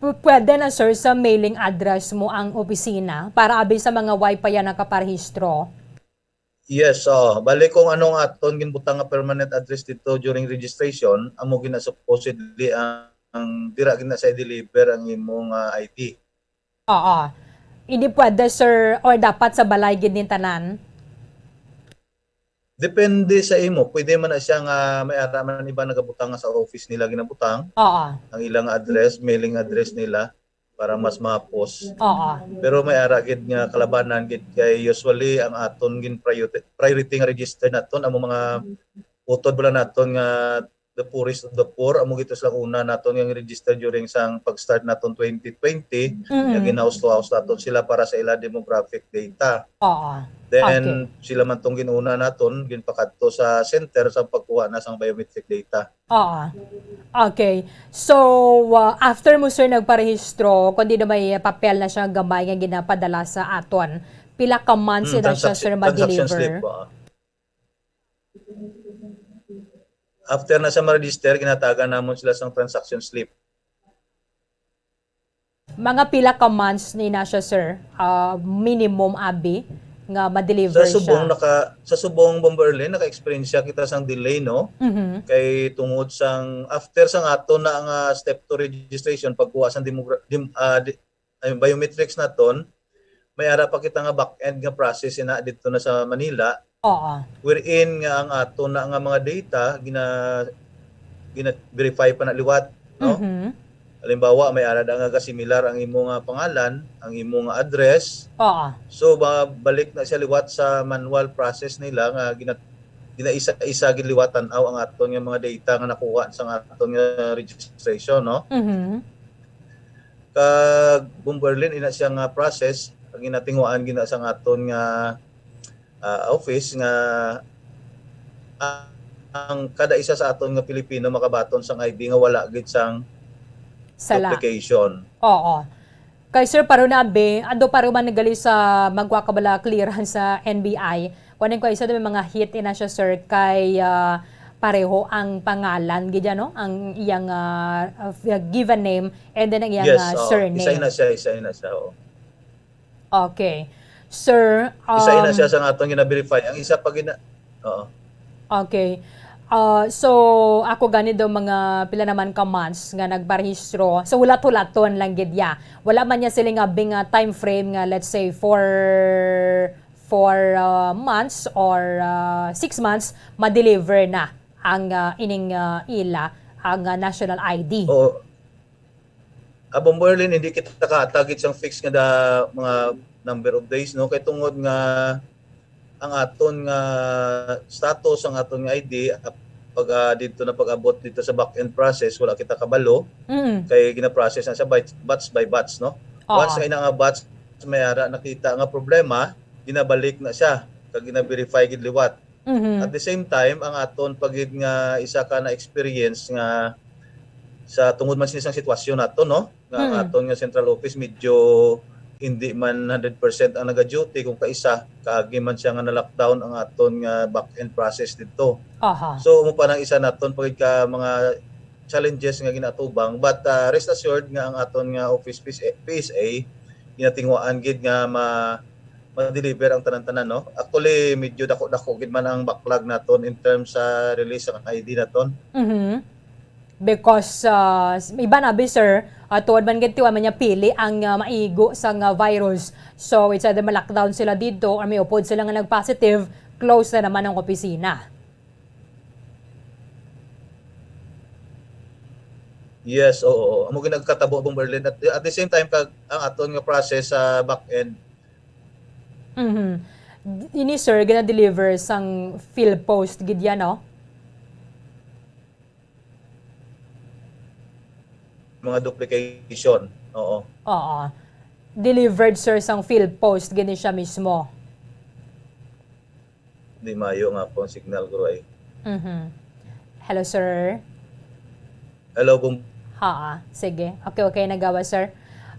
Pu-, pwede na, sir, sa mailing address mo ang opisina para abi sa mga way pa yan nakaparehistro? Yes, oo. Bali, kung ano ang aton ginbutang nga permanent address dito during registration, amo gina supposedly ang, ang dira gina sa i-deliver ang imong, ah, I D. Oo. Hindi pwede, sir, or dapat sa balay gid ning tanan? Depende sa imo. Pwede man na siya nga may ara man iba nagabutang nga sa office nila ginabutang Oo. ang ilang address, mailing address nila para mas mahapos. Oo. Pero may ara gid nga kalabanan gid kay usually ang aton gin priority, priority nga register naton amo mga utod bala naton nga the poorest of the poor, amo gid to sila una naton nga register during sang pag-start naton twenty twenty, Mm. nga gin-house to house naton sila para sa ila demographic data. Oo. Then, Okay. sila man tong gin-una naton, ginpakadto sa center sa pagkuha na sang biometric data. Oo. Okay. So, uh, after mo, sir, nagparehistro, kundi na may papel na siya gamay nga ginapadala sa aton, pila ka months Mm, na siya, transaction, sir, transaction ma-deliver? slip, oo. After na sa ma-register, ginatagan namon sila sang transaction slip. Mga pila ka months ni na siya, sir? Ah, minimum, abi, nga ma-deliver Sa subong siya? naka-, sa subong, Bomberlin, naka-experience siya kita sang delay, no? Mhm. Kay tungod sang, after sang ato na nga step two registration, pagkuha sang demogra-, dem-, ah, di-, ay, biometrics naton, may ara pa kita nga back-end nga process ina didto na sa Manila, Oo. wherein nga ang ato na nga mga data gina-, gina-verify pa na liwat, no? Mhm. Halimbawa, may ara da nga gasimilar ang imo nga pangalan, ang imo nga address. Oo. So, mabalik na siya liwat sa manual process nila nga gina-, ginaisa-isa gid liwat tan-aw ang aton nga mga data nga nakuha sa aton nga registration, no? Mhm. Kag Bomberlin, ina siya nga process, ang ginatinguhaan gina sa aton nga, ah, office nga ang, ang kada isa sa aton nga Pilipino makabaton sang I D nga wala gid sang Sala. duplication. Oo. Kay Sir Paro na, be, ando Paro man nagali sa magwa ka bala clearance sa N B I. Kuan ko isa may mga hit ina siya, sir, kay, ah, pareho ang pangalan gid, ano, ang iyang, ah, uh, given name and then ang iyang, Yes, ah, oo. surname. Isa na siya, isa na siya, oo. Okay. Sir, Isa na siya um, sa nga atong gina-verify. Ang isa pa gina-, oo. Okay. Ah, so, ako gani daw mga pila naman ka months nga nagparehistro. So, hulat-hulaton lang gid ya. Wala man niya sila nga bing, ah, time frame nga, let's say, four, four, ah, months or, ah, six months, ma-deliver na ang, ah, ining, ah, ila, ang, ah, national I D. Oo. Ah, Bomberlin, hindi kita kahatag gid sang fix nga da-, mga number of days, no? Kay tungod nga ang aton nga status, ang aton nga I D, ap-, pag, ah, dito na pag-abot dito sa back-end process, wala kita kabalo. Mm. Kay gina-process na siya by, batch by batch, no? Oo. Once nga ina nga batch, may ara nakita nga problema, ginabalik na siya, kag gina-verify gid liwat. Mhm. At the same time, ang aton pa gid nga isa ka na experience nga sa tungod man sini sang sitwasyon nato, no? Nga ang Mm. aton nga central office medyo hindi man hundred percent ang naga-duty, kung kaisa, kaagi man siya nga na-lockdown ang aton nga back-end process didto. Aha. So, mo pa nang isa naton pa gid ka mga challenges nga ginaatubang. But, ah, rest assured nga ang aton nga office P S A, P S A, ginatinguhaan gid nga ma-, ma-deliver ang tanan-tanan, no? Actually, medyo dako-dako gid man ang backlog naton in terms sa release sa I D naton. Mhm. Because, ah, s-, iba na, bi, sir, ah, tuod man gid tiwa man niya pili ang, ah, maigo sa nga virus. So, it's either ma-lockdown sila dito or may upod sila nga nag-positive, close na naman ang opisina. Yes, oo, oo. Amo ginagkatabo, Bomberlin. At, at the same time, kag ang aton nga process sa back end. Mhm. Ini, sir, gina-deliver sang field post gid yan, no? Mga duplication, oo. Oo. Delivered, sir, sang field post gid ni siya mismo. Di mayo nga po ang signal ko ay. Mhm. Hello, sir. Hello, Bum- Ha, sige. Okay, okay, nagawa, sir.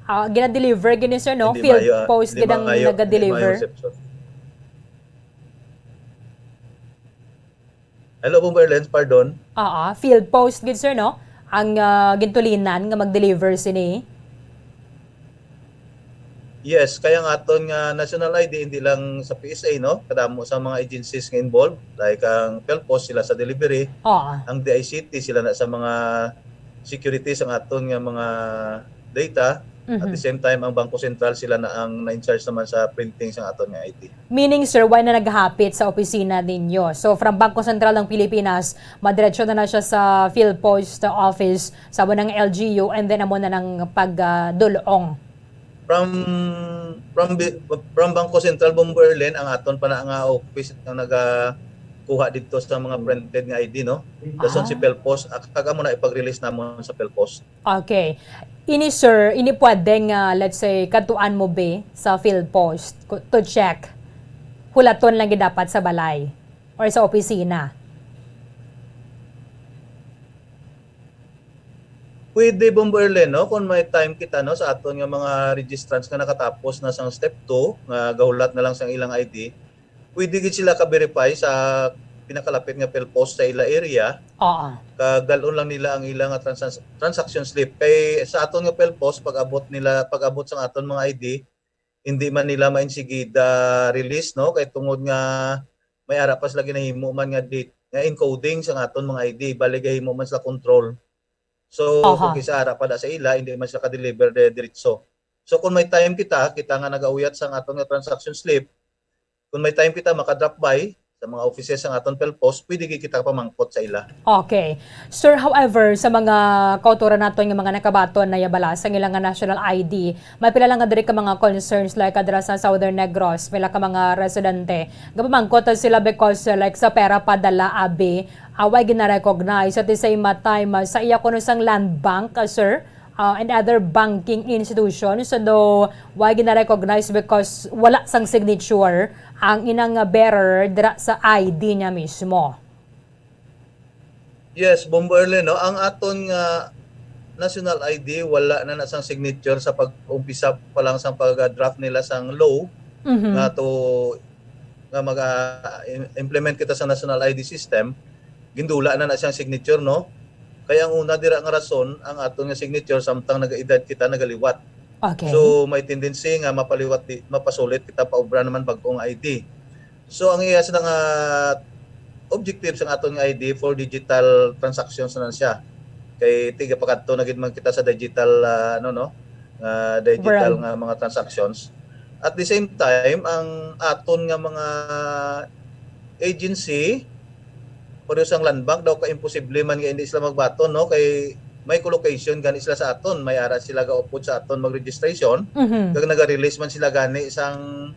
Ah, gina-deliver gini, sir, no? Hindi Field mayo, ah, post hindi gid ang mayo, hindi naga-deliver. Mayo reception. Hello, Bomberlens, pardon. Oo, field post gid, sir, no? Ang, ah, gintulinan nga mag-deliver sini. Yes, kaya ang aton nga national I D, hindi lang sa P S A, no? Kadamo sa mga agencies nga involved, like ang PhilPos, sila sa delivery, Oo. ang D I C T, sila na sa mga security sa aton nga mga data. At the Mhm. same time, ang Bangko Sentral, sila na ang na-in-charge naman sa printing sa aton nga I D. Meaning, sir, wala na naghapit sa opisina ninyo? So, from Bangko Sentral ng Pilipinas, madiretso na na siya sa PhilPost office, sa amo nang L G U, and then amo na nang pag, ah, dulong. From, from bi-, from Bangko Sentral, Bombo Erlen, ang aton pa na nga office ang nagakuha dito sa mga printed nga I D, no? Dason si Ah. PhilPost, ak-, kag amo na ipag-release namon sa PhilPost. Okay. Ini, sir, ini pwede nga, let's say, kadtuan mo, be, sa PhilPost ku-, to check? Hulaton lang gid dapat sa balay or sa opisina? Pwede, Bombo Erlen, no? Kung may time kita, no, sa aton nga mga registrants nga nakatapos na sang step two, nga gahulat na lang sang ilang I D, pwede gid sila ka-verify sa pinakalapit nga PhilPost sa ila area. Oo. Kag dal-on lang nila ang ila nga transas-, transaction slip. Kay sa aton nga PhilPost, pag-abot nila, pag-abot sa aton mga I D, hindi man nila mainsigida release, no? Kay tungod nga may ara pa sila ginahimo man nga date, nga encoding sa aton mga I D, bali gahimo man sila control. So, Aha. kung kisa ara pa da sa ila, hindi man sila ka-deliver de diretso. So, kung may time kita, kita nga nagauyat sa aton nga transaction slip, kung may time kita, maka-drop by sa mga offices sa aton PhilPost, pwede gid kita pamangkot sa ila. Okay. Sir, however, sa mga kautoran naton nga mga nakabaton na yabala sa ilang nga national I D, may pila lang nga diri ka mga concerns, like, kadra sa Southern Negros, pila ka mga residente. Gapamangkot sila because, uh, like, sa pera padala, abi, ah, way gina-recognize. At the same time, ah, sa iya kuno sang Land Bank, ah, sir, ah, and other banking institutions, although way gina-recognize because wala sang signature ang inang, ah, bearer dira sa I D niya mismo. Yes, Bombo Erlen, no? Ang aton nga national I D, wala na na sang signature sa pag-umpisa pa lang sang pag-draft nila sang law Mhm. nga to, nga mag, ah, im-, implement kita sa national I D system. Gindula na na siyang signature, no? Kay ang una dira nga rason, ang aton nga signature, samtang nagaedad kita, nagaliwat. Okay. So, may tendency nga mapaliwat di, mapasulit kita pa obra naman bag-ong I D. So, ang iya sila nga objective sang aton nga I D for digital transactions na siya. Kay tiga pa kadto na gid man kita sa digital, ah, ano, no? Nga digital World. Nga mga transactions. At the same time, ang aton nga mga agency, pareho sang Land Bank daw, ka imposible man nga hindi sila magbaton, no? Kay may colocation gani sila sa aton, may ara sila gaupod sa aton mag-registration, Mhm. kag naga-release man sila gani sang,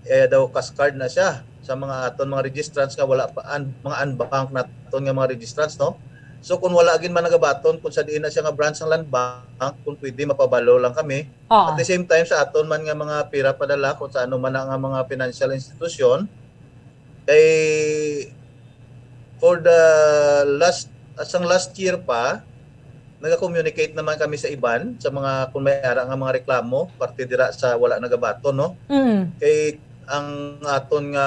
eh, daw cash card na siya sa mga aton mga registrants nga wala pa, un-, mga unbanked naton nga mga registrants, no? So, kung wala gid man nagabaton kung sa diin na siya nga branch sang Land Bank, kung pwede, mapabalo lang kami. Oo. At the same time, sa aton man nga mga pira padala kung sa ano man na nga mga financial institution, kay for the last, ah, sang last year pa, naga-communicate naman kami sa iban, sa mga, kung may ara nga mga reklamo, parte dira sa wala nagabaton, no? Mm. Kay ang aton nga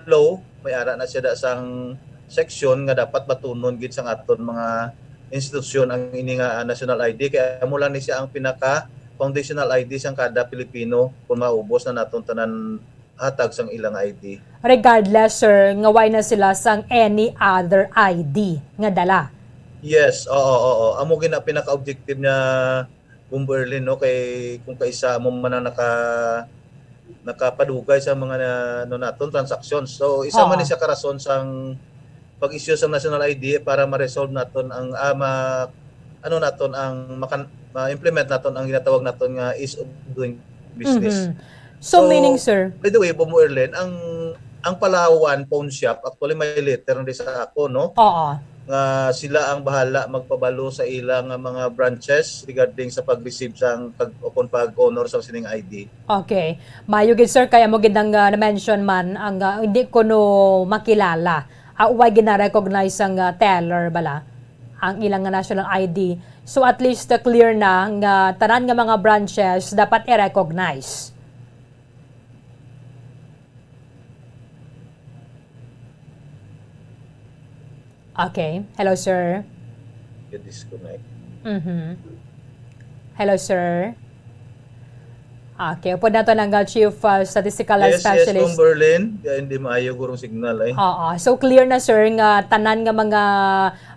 law, may ara na siya da sang section nga dapat batunon gid sang aton mga institusyon ang ini nga, ah, national I D. Kay amo lang ni siya ang pinaka foundational I D sang kada Pilipino kung maubos na naton tanan hatag sang ilang I D. Regardless, sir, nga way na sila sang any other I D nga dala. Yes, oo, oo. Amo gid na pinaka-objective niya, Bombo Erlen, no? Kay kung kaisa mo man ang naka-, nakapadugay sa mga na, ano naton, transactions. So, isa man Oo. ni siya ka rason sang pag-issue sa national I D para ma-resolve naton ang, ah, ma-, ano naton, ang makan-, ma-implement naton ang ginatawag naton nga ease of doing business. Mhm. So, So, meaning, sir? By the way, Bombo Erlen, ang, ang Palawan Pawn Shop, actually, may letter na di sa ako, no? Oo. Nga sila ang bahala magpabalo sa ila nga mga branches regarding sa pag-receive sang pag-, o kung pag-honor sa sining I D. Okay. Mayo gid, sir, kaya mo gid ang, ah, na-mention man ang, ah, hindi ko no makilala. Ah, way gina-recognize ang, ah, teller bala ang ilang nga national I D. So, at least, uh, clear na nga tanan nga mga branches dapat i-recognize. Okay. Hello, sir. You disconnect. Mhm. Hello, sir. Okay, upod naton ang, ah, Chief, ah, Statistical, ah, Yes, yes, Specialist. Ma'am Berlin. Kaya hindi maayo gurong signal, eh. Oo. So, clear na, sir, nga tanan nga mga,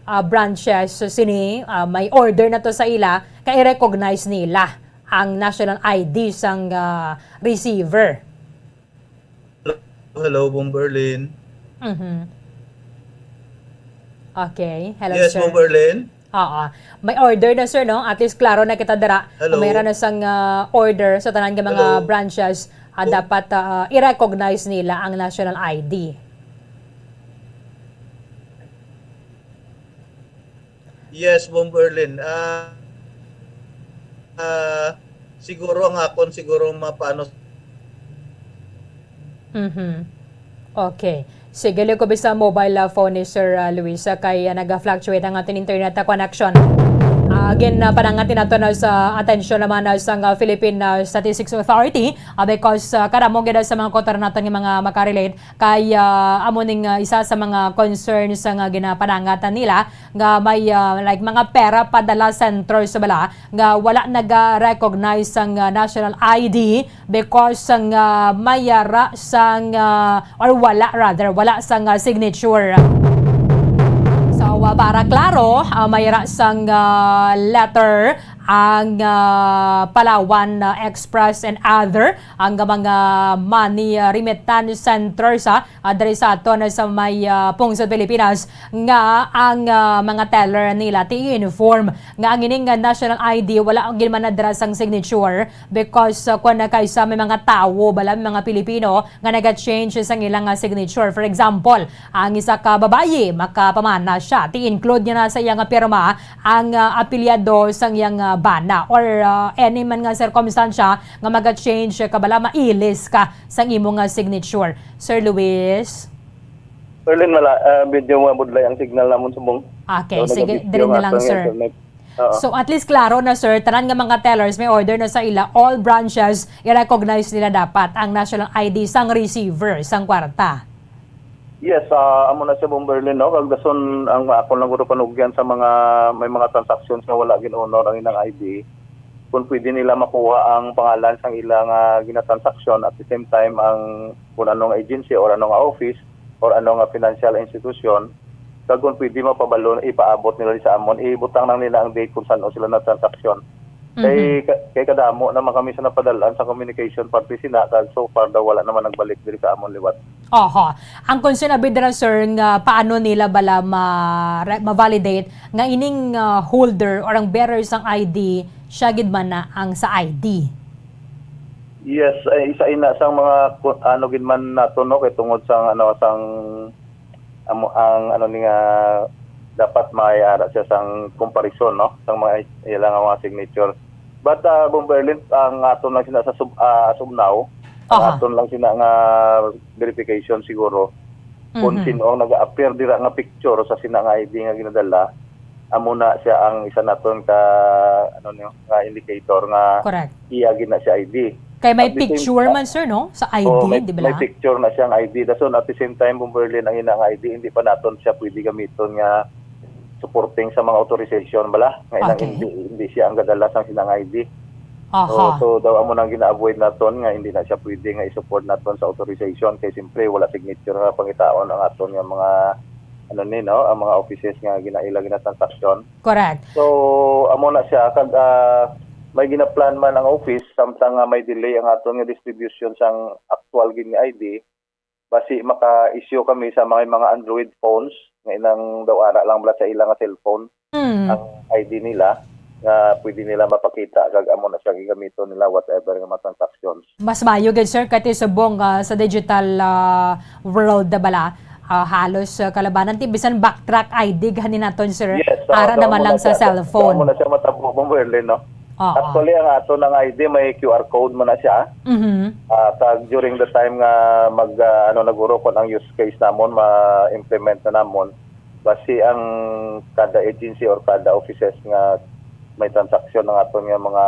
ah, branches sini, ah, may order na to sa ila, kay i-recognize nila ang national I D sang, ah, receiver. Hello, Ma'am Berlin. Mhm. Okay. Hello, Yes, sir. Ma'am Berlin. Oo. May order na, sir, no? At least klaro na kita dira. Hello. Mayroon na sang, ah, order sa tanan nga mga Hello. branches, ah, Oh. dapat, ah, i-recognize nila ang national I D. Yes, Ma'am Berlin. Ah, ah, siguro ang akon, siguro mapano Mhm. Okay. Sige, liwat ko bisa mobile, ah, phone ni Sir, ah, Luis, ah, kay, ah, naga-fluctuate ang aton internet, ah, connection. Ah, again, ah, panangatin nato na sa atensyon naman, ah, sang, ah, Philippine, ah, Statistics Authority, ah, because, ah, kadamo gid sa mga kautoran naton nga mga makarelate kay, ah, amo ning, ah, isa sa mga concerns nga ginapanangatan nila nga may, ah, like, mga pera padala centers bala nga wala naga-recognize sang, ah, national I D because sang, ah, may yara sang, ah, or wala rather, wala sang, ah, signature. So, ah, para klaro, ah, may yara sang, ah, letter ang, ah, Palawan, ah, Express and other, ang mga money, ah, remittance centers, ah, ah, diri sa aton sa may, ah, pungsod Pilipinas nga ang, ah, mga teller nila ti inform nga ang ining, ah, national I D wala gid man nadra sang signature because, ah, kung na kaysa may mga tawo bala, may mga Pilipino nga naga-change sang ilang, ah, signature. For example, ang isa ka babayi, makapamana siya, ti include niya na sa iyang pirma ang, ah, apelyido sang iyang, ah, bana or, ah, any man nga sirkumstansya nga maga-change ka bala, mailis ka sang imo nga signature. Sir Luis? Berlin, wala. Ah, medyo mabudlay ang signal namon subong. Okay, So, sige, nagabisyo diri na nga lang, atong sir. internet. Oo. So, at least klaro na, sir, tanan nga mga tellers may order na sa ila, all branches, i-recognize nila dapat ang national I D sang receiver sang kwarta. Yes, ah, amo na siya, Bomberlin, no? Kag dason ang akon lang guro panugyan sa mga, may mga transactions nga wala gin-honor ang ilang I D. Kung pwede nila makuha ang pangalan sang ila nga ginatransaksyon, at the same time ang kung ano nga agency or ano nga office or ano nga financial institution, kag kung pwede mapabalo, ipaabot nila sa amon, ibutang lang nila ang date kung saan sila na transaksyon. Kay, Mhm. ka-, kay kadamo naman kami sa napadal-an sa communication parte sina, kag so far daw wala naman nagbalik diri sa amon liwat. Oho. Ang concern abi dira, sir, nga paano nila bala ma-, re-, ma-validate nga ining, ah, holder or ang bearer sang I D, siya gid man na ang sa I D? Yes, ay, isa ina sang mga ku-, ano gid man nato, no, kay tungod sang, ano, sang, amo, ang, ano, ni nga dapat may ara siya sang comparison, no, sang mga ila nga mga signature. But, ah, Bomberlin, ang aton lang sina sa sub-, ah, as of now, ang Aha. aton lang sina nga verification siguro kung Mhm. sino ang nag-appear dira nga picture sa sina nga I D nga ginadala, amo na siya ang isa naton ka, ano niyo, nga indicator nga Correct. iya gid na siya I D. Kay may At the same picture ti-, man, sir, no? Sa I D, Oo, may, di ba may lang? picture na siyang I D. Dason, at the same time, Bomberlin, ang ina nga I D, hindi pa naton siya pwede gamiton nga supporting sa mga authorization bala, nga inang Okay. hindi, hindi siya ang gadala sang sinang I D. Aha. So, so daw amo nang gina-avoid naton nga hindi na siya pwede nga i-support naton sa authorization kay siyempre wala signature nga pangitaon ang aton nga mga, ano ni, no, ang mga offices nga ginaila ginatransaksyon. Correct. So, amo na siya kag, ah, may ginaplan man ang office samtang nga may delay ang aton nga distribution sang actual gid nga I D. Basi maka-issue kami sa mga, mga Android phones nga inang daw ara lang bala sa ila nga cellphone Mm. ang I D nila nga pwede nila mapakita kag amo na siya gigamiton nila whatever nga mga transactions. Mas maayo gid, sir, kay ti subong, ah, sa digital, ah, world na bala, ah, halos, ah, kalabanan ti bisan backtrack I D gani naton, sir, Yes, so, ara so naman amo lang na sa siya, so cellphone. amo na siya matabo, Bomberlin, no? Oo. Actually, ang ato nang I D may Q R code man na siya. Mhm. Ah, kag during the time nga mag, ah, ano, naguro kon ang use case namon ma-implement na namon, basi ang kada agency or kada offices nga may transaksyon ang aton nga mga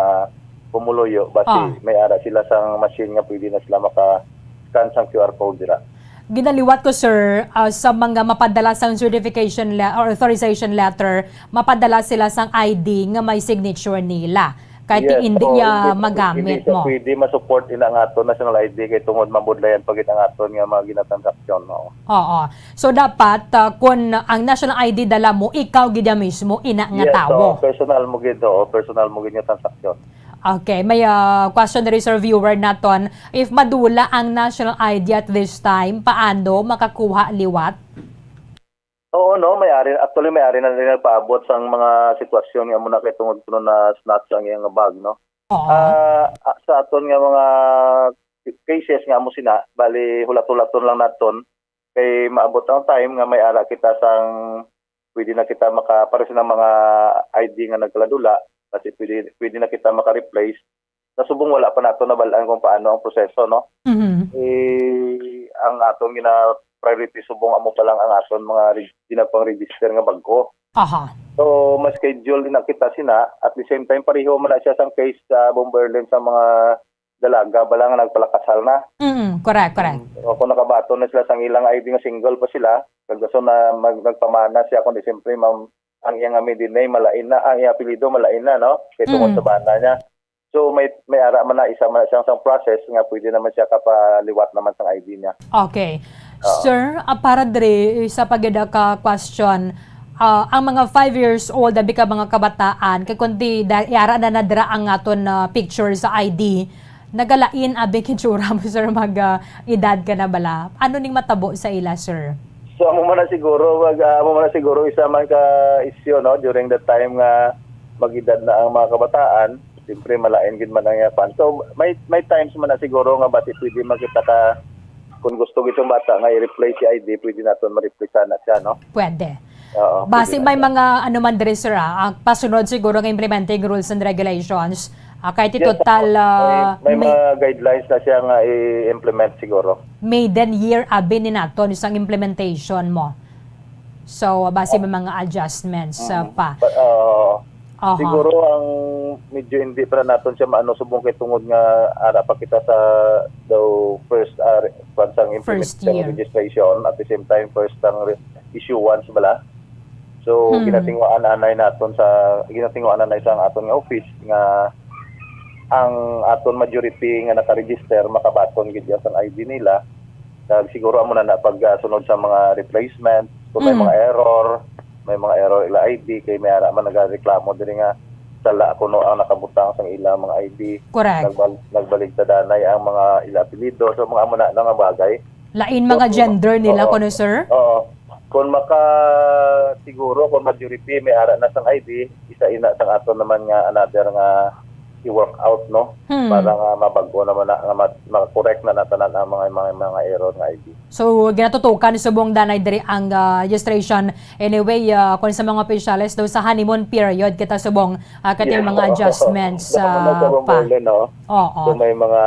pumuluyo, basi Ah. may ara sila sang machine nga pwede na sila maka-scan sang Q R code dira. Ginaliwat ko, sir, ah, sa mga mapadala sang certification le-, or authorization letter, mapadala sila sang I D nga may signature nila. Kahit Yes, hindi so, iya hindi, magamit hindi siya mo. pwede ma-support ina ang aton national I D kay tungod mabudlayan pa gid ang aton nga mga ginatransaksyon, oo. Oo. So, dapat, ah, kung ang national I D dala mo, ikaw gid ya mismo, ina nga Yes, tawo. oo, personal mo gid, oo, personal mo gid nga transaksyon. Okay, may, ah, question diri, sir, viewer naton. If madula ang national I D at this time, paano makakuha liwat? Oo, no, may ari, actually, may ari na rin nagpaabot sang mga sitwasyon nga amo na kay tungod kuno na snatch ang iyang bag, no? Oo. Ah, ah, sa aton nga mga cases nga amo sina, bali, hulat-hulaton lang naton, kay maabot ang time nga may ara kita sang pwede na kita maka-, pares na mga I D nga nagkaladula, kasi pwede, pwede na kita maka-replace. Sa subong wala pa nato nabal-an kung paano ang proseso, no? Mhm. Eh, ang aton gina-priority subong amo pa lang ang aton mga re-, ginapang-register nga bag-o. Aha. So, ma-schedule din na kita sina, at the same time, pareho man na siya sang case sa Bomberlin sa mga dalaga bala nga nagpalakasal na. Mm, correct, correct. Mm. O, kung nakabaton na sila sang ilang I D nga single pa sila, kag dason na mag-, nagpamana siya, kundi siyempre, ma'am, ang iyang maiden name, malain na, ang iyang apelyido, malain na, no? Kay tungod Mm. sa bana niya. So, may, may ara man na, isa man na siyang, sang process nga pwede naman siya kapaliwat naman sang I D niya. Okay. Oo. Sir, ah, para diri, isa pa gid ka question, ah, ang mga five years old, abi ka mga kabataan, kay kundi da-, yara na nadra ang aton, ah, picture sa I D, nagalain abi ang itsura mo, sir, mag, ah, edad ka na bala. Ano ning matabo sa ila, sir? So, amo man na siguro, mag, ah, amo man na siguro isa man ka issue, no, during the time nga mag-edad na ang mga kabataan, siyempre, malain gid man ang iya kwan. So, may, may times man na siguro nga bati pwede makita ka, kung gusto gid ang bata nga i-replace si I D, pwede naton ma-replace na siya, no? Pwede. Oo, Basi pwede na may siya. mga ano man diri, sir, ah, ang pasunod siguro nga implementing rules and regulations, ah, kahit Yes, total, opo. May, ah, may may mga guidelines na siya nga i-implement siguro. maiden year abi ni naton isang implementation mo. So, basi may mga adjustments, ah, Mhm. pa. Pa-, oo. Aha. Siguro ang medyo hindi pa naton siya maano subong kay tungod nga ara pa kita sa daw first, ah, re-, kwan sang implement First sang year. registration, at the same time first sang re-, issuance bala. So, Hmm. ginatinguhaan anay naton sa, ginatinguhaan anay sa aton nga office nga ang aton majority nga naka-register makabaton gid sang I D nila. Kag siguro amo na na pag, ah, sunod sa mga replacement, kung may Mm. mga error, may mga error ila I D, kay may ara man nagareklamo diri nga sala kuno ang nakabutang sang ilang mga I D. Correct. Nagbal-, nagbaligtadanay ang mga ila apelyido. So, mga amo na, na nga bagay. Lain So, mga kung ma-, gender nila, oo. kuno, sir? Oo. Kung maka-, siguro, kung majority may ara na sang I D, isa ina sang aton naman nga another nga i-work out, no? Hmm. Para nga mabag-o naman na, nga ma-, ma-correct na natanan ang mga, mga, mga error nga I D. So, ginatutukan subong danay diri ang, ah, registration. Anyway, ah, kung sa mga opisyales daw sa honeymoon period, kita subong, ah, kating Yes. mga adjustments, Baka naman ah, sa pa. Bomberlin, no? Oo. So, may mga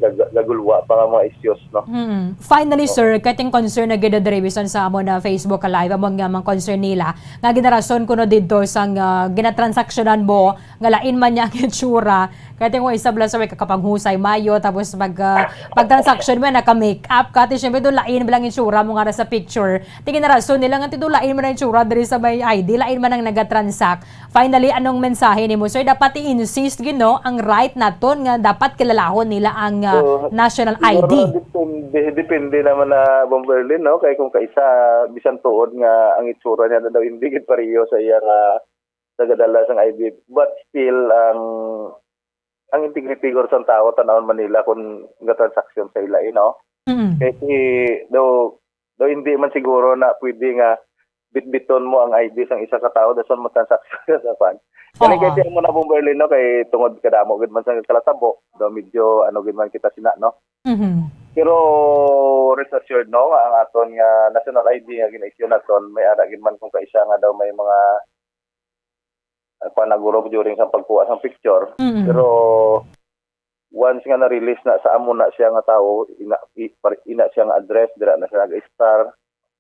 gag-, gagulwa pa nga mga issues, no? Mm. Finally, Oo. sir, kating concern na gid diri bisan sa amo na Facebook Live, amo nga mga concern nila, nga ginarason kuno didto sang, ah, ginatransaksyonan mo, nga lain man niya ang itsura. Kaya tingnan mo, isa bala sa may kakapanghusay, mayo, tapos pag, ah, pag transaction mo, naka-makeup ka, ti siyempre doon lain bala ang itsura mo nga sa picture. Tingin na rason nila nga ti doon lain man ang itsura diri sa may I D, lain man ang nagatransact. Finally, anong mensahe nimo, sir? Dapat i-insist gid, no, ang right naton nga dapat kilalahon nila ang, ah, So, national siguro I D. depende, depende naman na, Bomberlin, no? Kay kung kaisa, bisan tuod nga ang itsura niya na daw hindi gid pareho sa iya nga nagadala sang I D. But still, ang, ang integrity guro sang tawo, tan-awon man nila kung gatransaksyon sa ila, eh, no? Mm. Kay si, daw, daw hindi man siguro na pwede nga bitbiton mo ang I D sang isa ka tawo, dason mo transaksyon sa kwan. Kani Oo. kay tiyan mo na, Bomberlin, no? Kay tungod kadamo gid man sa kalatabo, daw medyo ano gid man kita sina, no? Mhm. Pero rest assured, no, nga ang aton nga national I D nga gina-issue naton, may ara gid man kung kaisa nga daw may mga, ah, panagurog during sa pagkuha sa picture. Mm. Pero once nga na-release na sa amo na siya nga tawo, ina, i-, par-, ina siya nga address, dira na siya nag-start.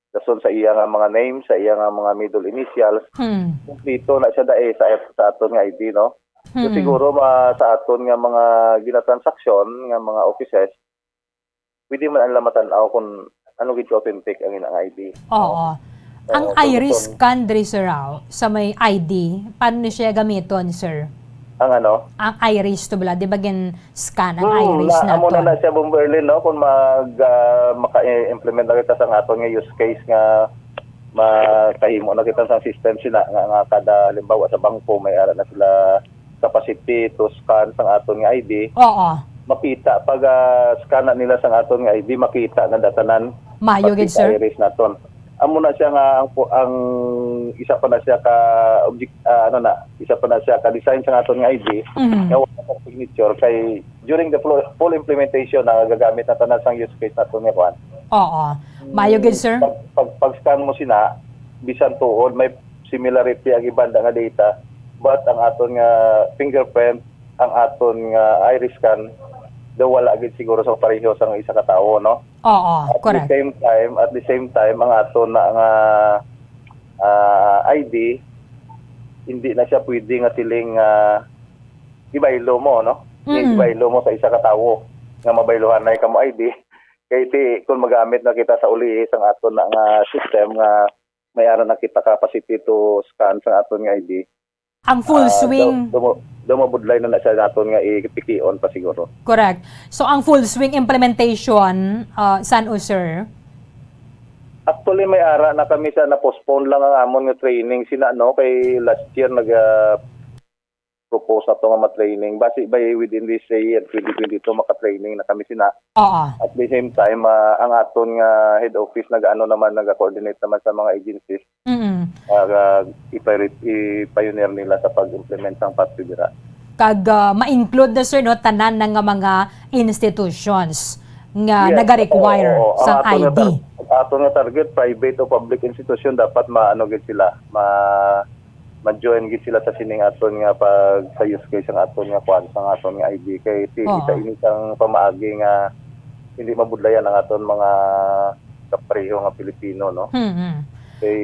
Dason sa iya nga mga name, sa iya nga mga middle initials, Hmm. kumplito na siya dai sa, sa aton nga I D, no? So, Hmm. siguro ma-, sa aton nga mga ginatransaksyon, nga mga offices, pwede man ang lamatan-aw kung ano gid ka authentic ang ina nga I D. Oo. Oo. Ang So, iris kung scan diri, sir, aw, sa may I D, paano ni siya gamiton, sir? Ang ano? Ang iris to bala, di ba gin-scan ang Hmm, iris na, amo na naton? Na siya, Bomberlin, no? Kung mag, ah, maka-implement na kita sa aton nga use case nga makahimo na kita sa system sila nga, nga kada halimbawa sa bangko may ara na sila capacity to scan sa aton nga I D. Oo. Makita pag, ah, scan na nila sa aton nga I D, makita na datanan. Mayo gid, sir. Iris naton. Amo na siya nga ang pu-, ang isa pa na siya ka object, ah, ano na, isa pa na siya ka design sa aton nga I D, mhm, nga wala sa signature kay during the full, full implementation na gagamit na tanan sang use case naton nga kuan. Oo. Mayo gid, sir. Pag, pag, pag-scan mo sina, bisan tuod may similarity ang iban nga data, but ang aton nga fingerprint, ang aton nga iris scan, daw wala gid siguro sa pareho sang isa ka tawo, no? Oo, correct. At the same time, at the same time, ang aton na nga, ah, I D, hindi na siya pwede nga siling, ah, ibaylo mo, no? Mm. Ibaylo mo sa isa ka tawo nga mabayluhan na kamo I D. Kay ti, kung magamit na kita sa uli sang aton na nga system nga may ara na kita capacity to scan sa aton nga I D, Ang full ah, swing. Daw, daw, daw mabudlay na na siya naton nga ipikion pa siguro. Correct. So, ang full swing implementation, ah, san o, sir? Actually, may ara na kami sa na-postpone lang ang amon nga training sina, no, kay last year nag, ah, propose na to nga ma-training. Basi by within this year, twenty twenty-two, maka-training na kami sina. Oo. At the same time, ah, ang aton nga head office nag-ano naman, nag-coordinate naman sa mga agencies. Mm. Ah, ah, i-pioneer nila sa pag-implement sang PATFIDERA. Kag, ah, ma-include na, sir, no, tanan na nga mga institutions nga Yes, nagarequire oo, oo. Ang sa aton nga I D. Tar-, ang aton nga target, private o public institution, dapat maano gid sila, ma-, ma-join gid sila sa sining aton nga pag, sa use case ang aton nga kuan, sa aton nga I D. Kay ti-, Oo. Isa ini sang pamaagi nga hindi mabudlayan ang aton mga kapareho nga Pilipino, no? Mm-mm. Kay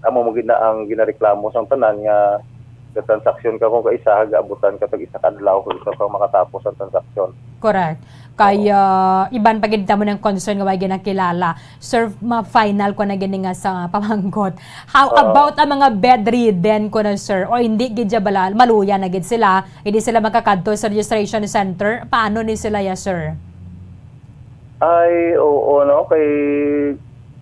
amo mo gid na ang ginareklamo sang tanan nga sa transaksyon ka kung kaisa, gaabutan ka tag isa ka adlaw kung isa ka makatapos ang transaksyon. Correct. Kay, Oo. ah, iban pa gid tamo ng concern nga way ginakilala. Sir, ma-final ko na gini nga sa pamangkot. How Oo. about ang mga bedridden ko na, sir? O hindi gid siya bala, maluya na gid sila, hindi sila makakadto sa registration center? Paano ni sila ya, sir? Ay, oo, no? Kay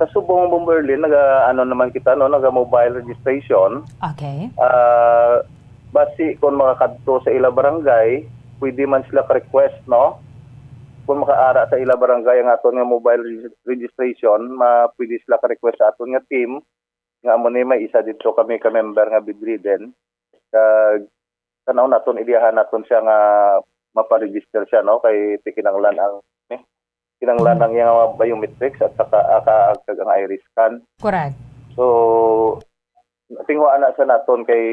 sa subong, Bomberlin, naga-, ano naman kita, no? Naga-mobile registration. Okay. Ah, basi kung makakadto sa ila barangay, pwede man sila ka-request, no? Kung makaara sa ila barangay ang aton nga mobile regis-, registration, ma-, pwede sila ka-request sa aton nga team. Nga amo ni may isa dito kami ka member nga bedridden. Kag tanaw naton, iliyahan naton siya nga mapa-register siya, no? Kay ti kinahanglan ang, eh, kinahanglan Mm. ang iyang mga biometrics at saka, ah, ka-, kag ang iris scan. Correct. So, tinguha na sa naton kay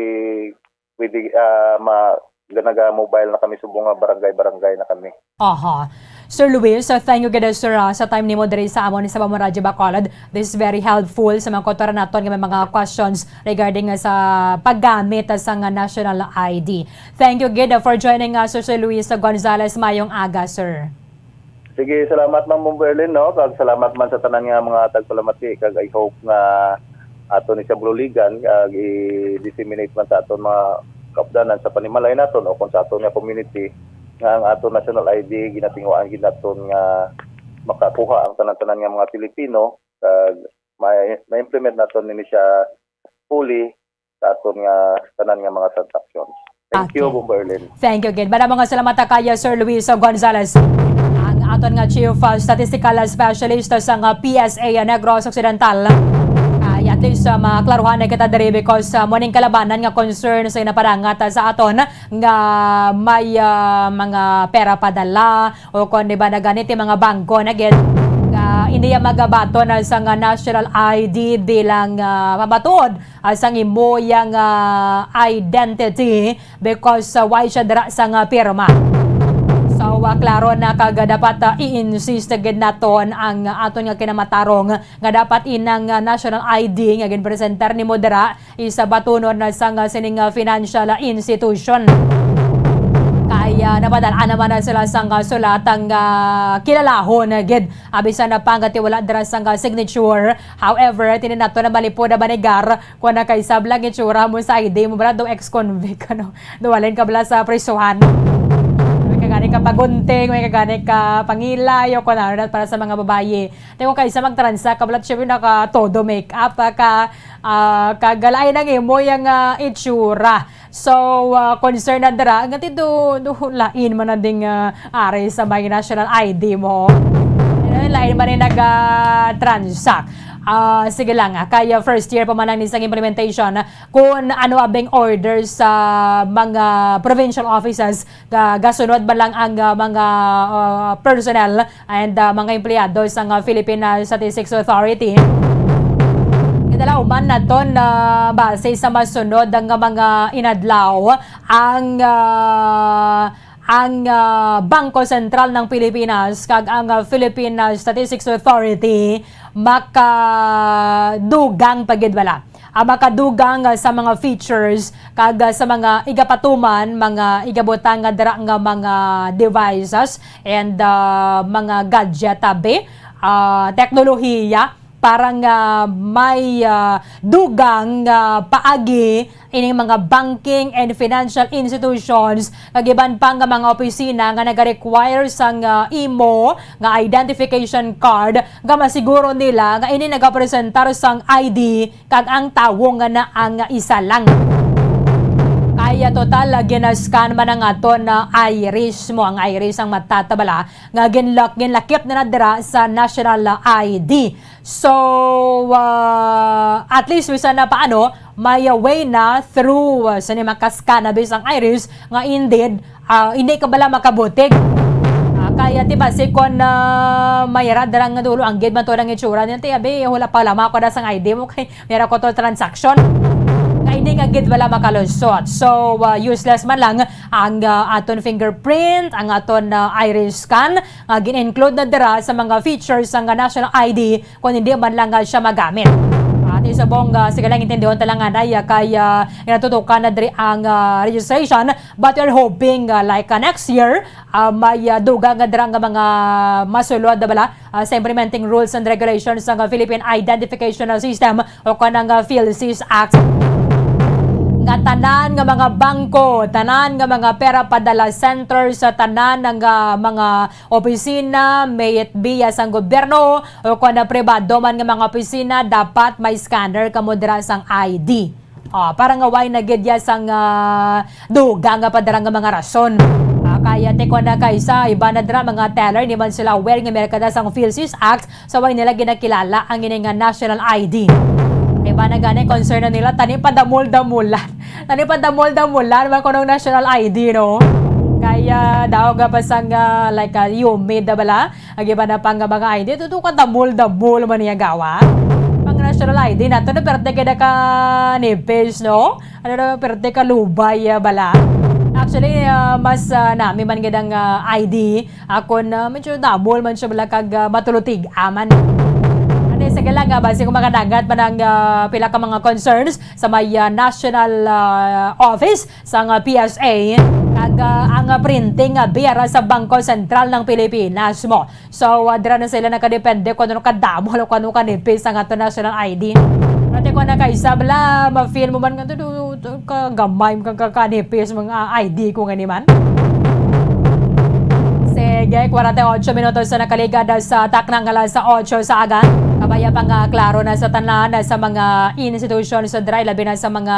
pwede, ah, ma-, naga-mobile na kami subong nga barangay-barangay na kami. Aha. Sir Luis, uh, thank you gid, sir, uh, sa time nimo diri sa amon sa Bamo Radyo Bacolod. This is very helpful sa mga kautoran naton nga may mga questions regarding, uh, sa paggamit, uh, sa nga national I D. Thank you gid, uh, for joining us, Sir Luis Gonzalez. Mayong aga, sir. Sige, salamat, Ma'am Bomberlin, no? Kag salamat man sa tanan nga mga tagpalamati. Kag I hope nga ato ni siya bululigan, kag i-disseminate man sa aton mga kaupdanan sa panimalay naton o kung sa aton nga community nga ang aton national I D ginatinguhaan gid naton nga makakuha ang tanan-tanan nga mga Pilipino, kag ma-, ma-implement naton nini siya fully sa aton nga tanan nga mga transactions. Thank you, Okay. Bomberlin. Thank you again. Madamo nga salamat kay Sir Luis Gonzalez, ang aton nga Chief, uh, Statistical Specialist sa nga P S A Negros Occidental. Ay, at least, uh, maklaruhan na kita diri because, uh, mo ning kalabanan nga concern sa inaparangat, uh, sa aton nga may, uh, mga pera padala o kung di ba na ganit yung mga bangko na gid, uh, hindi yan magabaton, uh, sa nga national I D bilang, uh, pamatuod ah, sang imo yang, ah, identity because, ah, way siya dira sang, ah, pirma. So, ah, klaro na kag dapat, ah, i-insist gid naton ang aton nga kinamatarong nga dapat inang, ah, national I D nga ginpresenter nimo dira is, ah, batunon na sang, ah, sining, ah, financial, ah, institution. Kay, Ah, napadal-an naman na sila sang, ah, sulat ang, ah, kilalahon, ah, gid. Ah, bisan na pa nga ti wala dira sang, ah, signature. However, tini nato na malipod na banigar, kung nakaisab lang itsura mo sa I D mo, bala, do ex-convict, ano, do walin ka bala sa prisuhan. May kagani ka pagunting, may kagani ka pangilay, o kung ano na para sa mga babayi. Ti kung kaisa magtransa ka bala, syempre naka todo make-up, ah, ka, ah, kagalain ang imo yang, ah, itsura. So, ah, concern na dira, nga ti do, do lain man na ding, ah, ari sa may national I D mo. Lain man ni naga-transact. Ah, sige lang, ah, kay, ah, first year pa man lang ni sang implementation, kung ano abing order sa mga provincial offices, ga-, gasunod ba lang ang, ah, mga, ah, personnel and, ah, mga empleyado sang, ah, Philippine, ah, Statistics Authority. Kinalauman naton na base sa masunod nga mga inadlaw, ang, ah, ang, ah, Bangko Sentral ng Pilipinas kag ang, ah, Philippine, ah, Statistics Authority makadugang pa gid bala. Ah, makadugang, ah, sa mga features kag, ah, sa mga igapatuman, mga igabutang nga dira nga mga devices and, ah, mga gadget, abi, ah, teknolohiya para nga may, ah, dugang nga paagi ining mga banking and financial institutions kag iban pa nga mga opisina nga nagarequire sang, ah, imo nga identification card nga masiguro nila nga ini nagapresentar sang I D kag ang tawo nga na ang isa lang. Kaya total, ah, gina-scan man ang aton na iris mo, ang iris ang mata ta bala, nga ginlak-, ginlakip na na dira sa national, ah, I D. So, ah, at least, bisan na paano, may, ah, way na through, ah, sa ni maka-scan na bisang iris nga indeed, ah, hindi ka bala makabutig. Ah, kaya, di ba, si kon, ah, may radar ang dulo, ang gid man to ang itsura niya, ti, abi, wala pa lamang ako na sang I D mo, kay meron ko to transaction. Kay hindi ka gid bala makalusot. So, ah, useless man lang ang, ah, aton fingerprint, ang aton, ah, iris scan, nga gin-include na dira sa mga features sang, ah, national I D kung hindi man lang, ah, siya magamit. At isa pong, ah, sige lang, intindihon ta lang, anay, ah, kay, ah, ginatutukan na diri ang, ah, registration, but we are hoping, ah, like, ah, next year, ah, may, ah, dugang nga dira nga mga masulod na bala, ah, sa implementing rules and regulations sang, ah, Philippine Identification System o kanang, ah, PhilSys Act, nga tanan nga mga bangko, tanan nga mga pera padala centers, sa tanan nga mga opisina, may it be, ah, sang gobyerno o kon, ah, pribado man nga mga opisina, dapat may scanner kamo dira sang I D. Ah, para nga way na gid ya sang, ah, dugang nga padala nga mga rason. Ah, kaya ti kon na kay sa iba na dira mga teller, di man sila aware nga meron ka na sang PhilSys Act, sa way nila ginakilala ang ini nga national I D. Iba na gani concern na nila, tani padamol-damulan. Tani padamol-damulan man kunong national I D, no? Kaya daw ga pa sang, ah, like, ah, humid na bala. Ang iba na pa nga mga I D, tuto ka damol-damol man niya gawa. Pang national I D nato, na perte kay naka nipis, no? Ano na, perte ka lubay, ah, bala. Actually, ah, mas, ah, nami man gid ang, ah, I D. Ako na, medyo damol man siya bala kag, ah, matulutig aman. Ate, sige lang, ah, basi kung makadangat man ang, ah, pila ka mga concerns sa may, ah, national, ah, office sang, ah, P S A, kag, ah, ang, ah, printing, ah, biyara sa Bangko Sentral ng Pilipinas mo. So, ah, dira na sila nakadepende kung ano kadamo o kung ano kanipis ang ato national I D. Dati ko na kaisa, bala, ma-feel mo man nga, "Tudu, kagamay, ka, ka, kanipis, mga I D ko nga ni man." Sige, kwarenta y ocho minutos sa nakaligad sa takna nga alas otso sa aga. Kabaya pa nga klaro na sa tanan, sa mga institusyon sa dry, labi na sa mga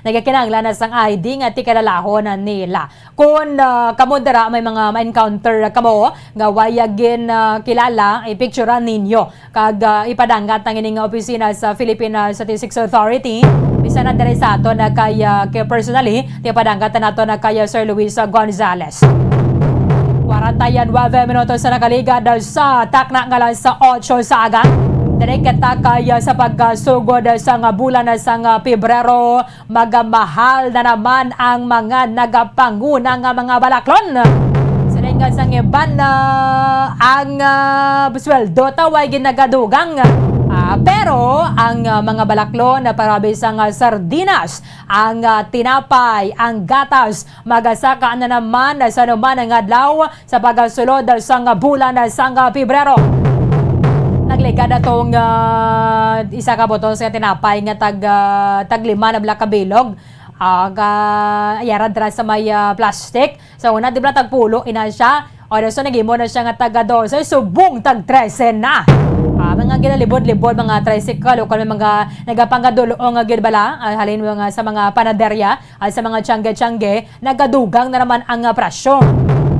nagakinahanglan na sang I D nga ti kalalahon nila. Kung, ah, kamo dira may mga ma-encounter kamo nga waya gin, ah, kilala, i-picturean ninyo kag, ah, ipadangat ang ining opisina sa Philippine, ah, Statistics Authority. Bisan na diri sa ato na kay, ah, kay personally, ti ipadangat na nato na kay, ah, Sir Luis, ah, Gonzales. Kwarenta y nuebe minutos sa nakaligad sa takna nga alas otso sa aga. Diri kita kay, ah, sa pagkasugod sa nga bulan sa nga Pebrero, magamahal na naman ang mga nagapanguna nga mga balaklon. Silingan sang iban na ang, ah, sweldo ta way ginagadugang. Ah, pero ang, ah, mga balaklon na parabi sang, ah, sardinas, ang, ah, tinapay, ang gatas, magasaka na naman sa anuman nga adlaw sa pagsulod sang bulan sang Pebrero. Nagligad atong, ah, isa ka buton sa tinapay nga tag, ah, taglima na bala ka bilog. Ah, ga-, yara dira sa may, ah, plastic. Sa una, di ba, tagpulo ina siya? O, so, nag-imo na siya nga taga dose, subong tag trese na. Ah, mga ginalibod-libod, mga tricycle, o kung may mga nagapangadulo nga gyud bala, ah, halin mga sa mga panaderya, at sa mga tiyangge-tiyangge, nagadugang na naman ang, ah, presyo.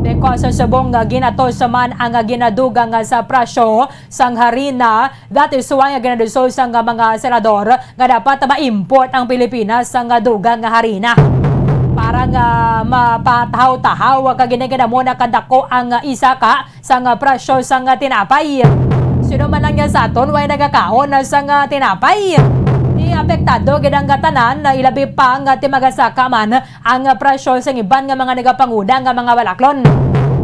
Because sa subong nga ginatos man ang, ah, ginadugang nga sa presyo sang harina, that is why nga ginadusol sang, ah, mga senador nga dapat ma-import ang Pilipinas sang, ah, dugang nga harina para nga mapatahaw-tahaw kag ginaginamo na kadako ang, ah, isaka sang, ah, presyo sang, ah, tinapay. Sino man lang nga sa aton way nagakaon na sang, ah, tinapay? Di apektado gid ang gatanan na ilabi pa nga ti magasaka man ang, ah, presyo sang iban nga mga nagapanguna nga mga balaklon.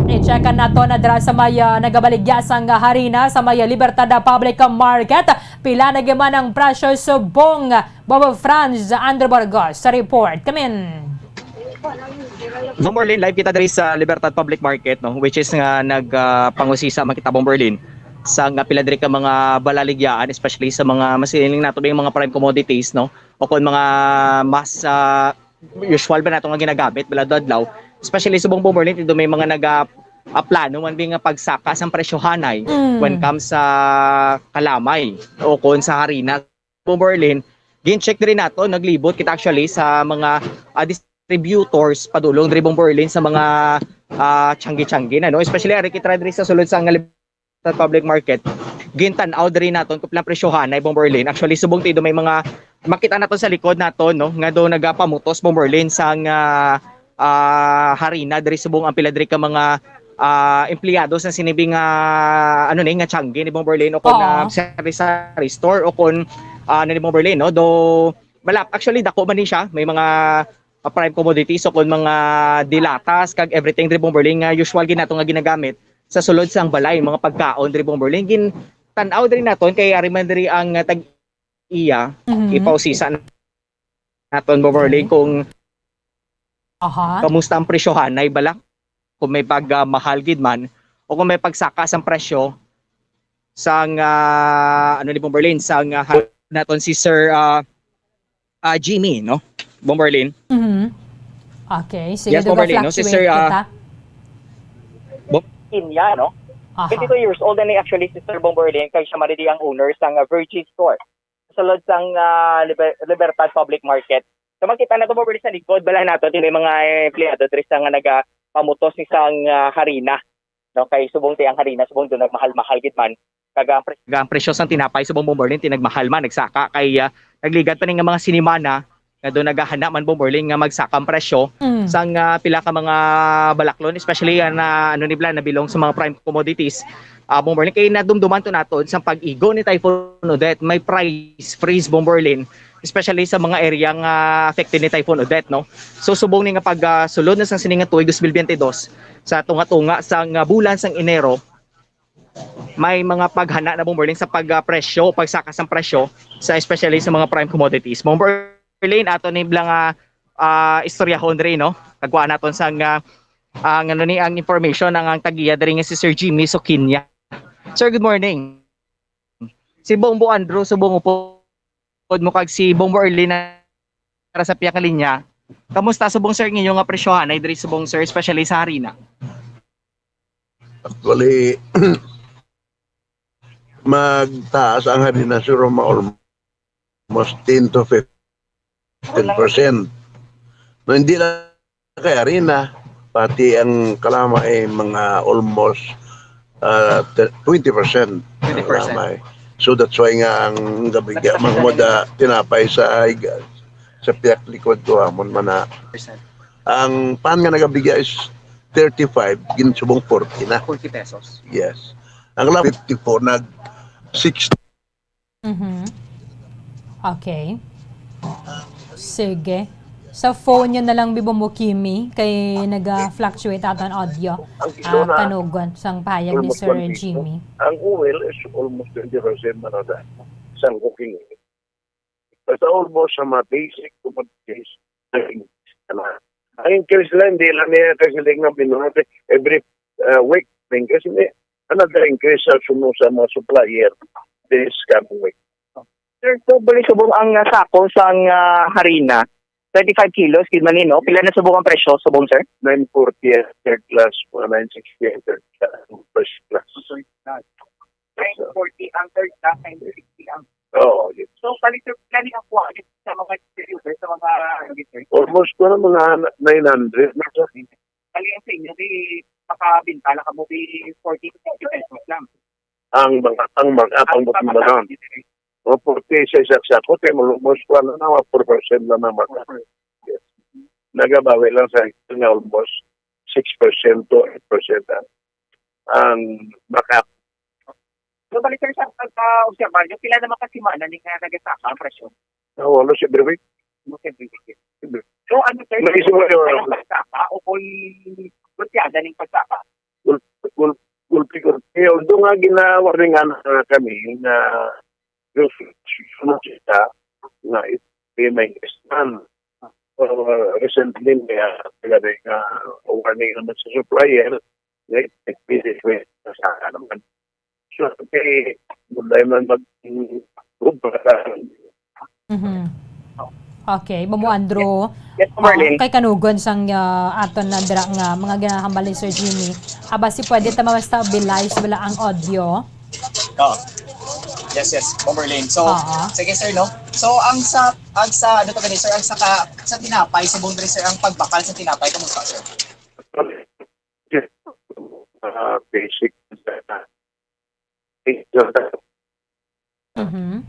I-check nato na dira sa may, ah, nagabaligya sang, ah, harina sa may, ah, Libertad, ah, Public Market. Pila na gyud man ang presyo subong? Bobo Franz, Andrew Burgos sa report. Kamin. Bomberlin, live kita diri sa Libertad Public Market, no, which is nga nag, ah, pangusisa man kita, Bomberlin, sa nga pila diri ka mga balaligyaan, especially sa mga masiling nato yung mga prime commodities, no, o kung mga mas, ah, usual ba nato nga ginagamit bala adlaw, especially subong, Bomberlin, ti do may mga naga, ah, plano man bi nga pagsaka sang presyohanay Mm. when comes sa kalamay o kung sa harina. Bomberlin, gin-check diri nato, naglibot kita actually sa mga, ah, distributors padulong diri, Bomberlin, sa mga, ah, tiyanggi-tiyanggi na, no? Especially ari kita diri sa sulod sa nga Libertad Public Market. Gintan-aw diri naton kung pilang presyohanay, Bomberlin. Actually, subong ti do may mga makita nato sa likod nato, no, nga do nagapamutos, Bomberlin, sa nga, ah, harina diri subong ang pila diri ka mga, ah, empleyado sa sini bi nga, ano ni, nga tiyanggi ni, Bomberlin, o kung, Oo. ah, sari-sari store o kung, ah, ano ni, Bomberlin, no? Do, malap, actually, dako man ni siya. May mga, ah, prime commodities o kung mga dilatas kag everything diri, Bomberlin, nga usual gid nato nga ginagamit sa sulod sang balay, mga pagkaon diri, Bomberlin. Gin tan-aw diri naton kay ari man diri ang, ah, tag-iya, Mhm. ipausisa naton, Bomberlin, Okay. kung Aha. kamusta ang presyohanay bala, kung may pag, ah, mahal gid man o kung may pagsaka sang presyo sang, ah, ano ni, Bomberlin, sang, ah, ha-, naton si Sir, ah, ah, Jimmy, no, Bomberlin. Mhm. Okay, sige, Yes, do Bomberlin, no? Si fluctuate Sir, ah, kita. Bom- Inya, no? Aha. Twenty-two years old na ni actually si Sir Bomberlin, kay siya man di ang owner sang, ah, Virgie Store. Sulod sang, ah, Liber-, Libertad Public Market. So, makita nato, Bomberlin, sa likod bala nato, ti may mga empleyado diri sa nga nagapamutos ni sang, ah, harina. No, kay subong ti ang harina, subong do nagmahal-mahal gid man. Kag ang pre- Kag ang presyo sang tinapay subong, Bomberlin, ti nagmahal man, nagsaka kay, ah, nagligad pa ni nga mga sinimana nga do nagahana man, Bomberlin, nga magsaka ang presyo Mm. sang, ah, pila ka mga balaklon, especially, ah, na, ano ni bala, na belong sa mga prime commodities. Ah, Bomberlin, kay nadumduman to naton sa pag-igo ni Typhoon Odette, may price freeze, Bomberlin, especially sa mga area nga affected ni Typhoon Odette, no? So, subong ni nga pag, ah, sulod na sang sining nga tuig, dos mil biyente dos, sa tunga-tunga sang, ah, bulan sang Enero, may mga paghana na, Bomberlin, sa pag, ah, presyo, pagsaka sang presyo, sa, especially sa mga prime commodities. Bomberlin, ato ni bala nga, ah, istoryahon diri, no? Kagkuan naton sang, ah, ang, ano ni, ang information ang, ang tag-iya diri nga si Sir Jimmy Sukinya. Sir, good morning. Si Bombo Andrew, subong upod mo kag si Bombo Erlin nara sa pihak nga linya. Kamusta subong, sir, ang inyo nga presyohanay diri subong, sir, especially sa harina? Actually, magtaas ang harina, sir, ma-, almost ten to fifteen percent. No, hindi lang kay harina, pati ang kalamay mga almost, ah, te-, twenty percent ang Twenty percent. Kalamay. So that's why nga ang gabi mga moda tinapay sa higa-, sa pihak likod ko amon man na. Ang pan nga nagabigya is thirty-five, ginsubong forty na. Forty pesos. Yes. Ang kalamay fifty-four, nag sixty. Mhm. Okay. Sige. Sa phone niya na lang, Bibo mo, Kimi, kay naga-fluctuate ato ang audio. Ang kilo Ah, na kanugon sang pahayag ni almost Sir one fifty. Jimmy. Ang oil is almost twenty percent man na. isang cooking unit. Basta almost sa mga basic commodities, nag-increase na. Ang increase lang, hindi lang niya kasi nga binuhat eh. Every uh, week, may increase niya. Another increase sa sumo sa mga supplier this coming week. Sir, so bali subong ang ah, sako sang ah, harina, twenty-five kilos, gid man ni, no? Pila na subong ang presyo, subong, sir? nine forty ang third class, mga nine sixty ang third class, first class. nine forty ang third class, nine sixty ang. Oo, yun. So, bali, sir, pila ni ang quality sa mga distributor, sa mga distributor? Almost ko na mga nine hundred na siya. Bali, ang sa inyo, di makabinta lang kamo di forty pesos lang. Ang mga, ang mga, ang mga, mga, o forty sa isa sa ko, kaya mo, almost ko na na, four percent lang naman. Yes. Nagabawi lang sa nga almost six percent to eight percent ang, ang markup. So, bali, sir, sa pag-observe nyo, pila naman ka simana ni nga nagasaka ang presyo? Halos every week. Most every week. So, ano, sir? May issue ba yun? Ang pagsaka o kung gulpiyada ning pagsaka? Gul-, gul-, gulpi-gulpi. Although nga ginawarningan na kami na yung sunod sila na it may stand. Uh, recently, may uh, talaga nga warning naman sa supplier na it may sa naman. So, okay, wala man mag Mhm. Okay, Mamo Andrew. Yes, Marlene. Kay kanugon sang ah, aton na dira nga mga ginahambal ni Sir Jimmy. Aba si pwede ta ma-stabilize wala ang audio. Oh. Yes, yes, Bomberlin. So, Oo. sige sir, no? So, ang sa ang sa ano to gani sir, ang sa ka, sa tinapay, subong diri sir, ang pagbakal sa tinapay, kumusta sir? uh, basic Mhm.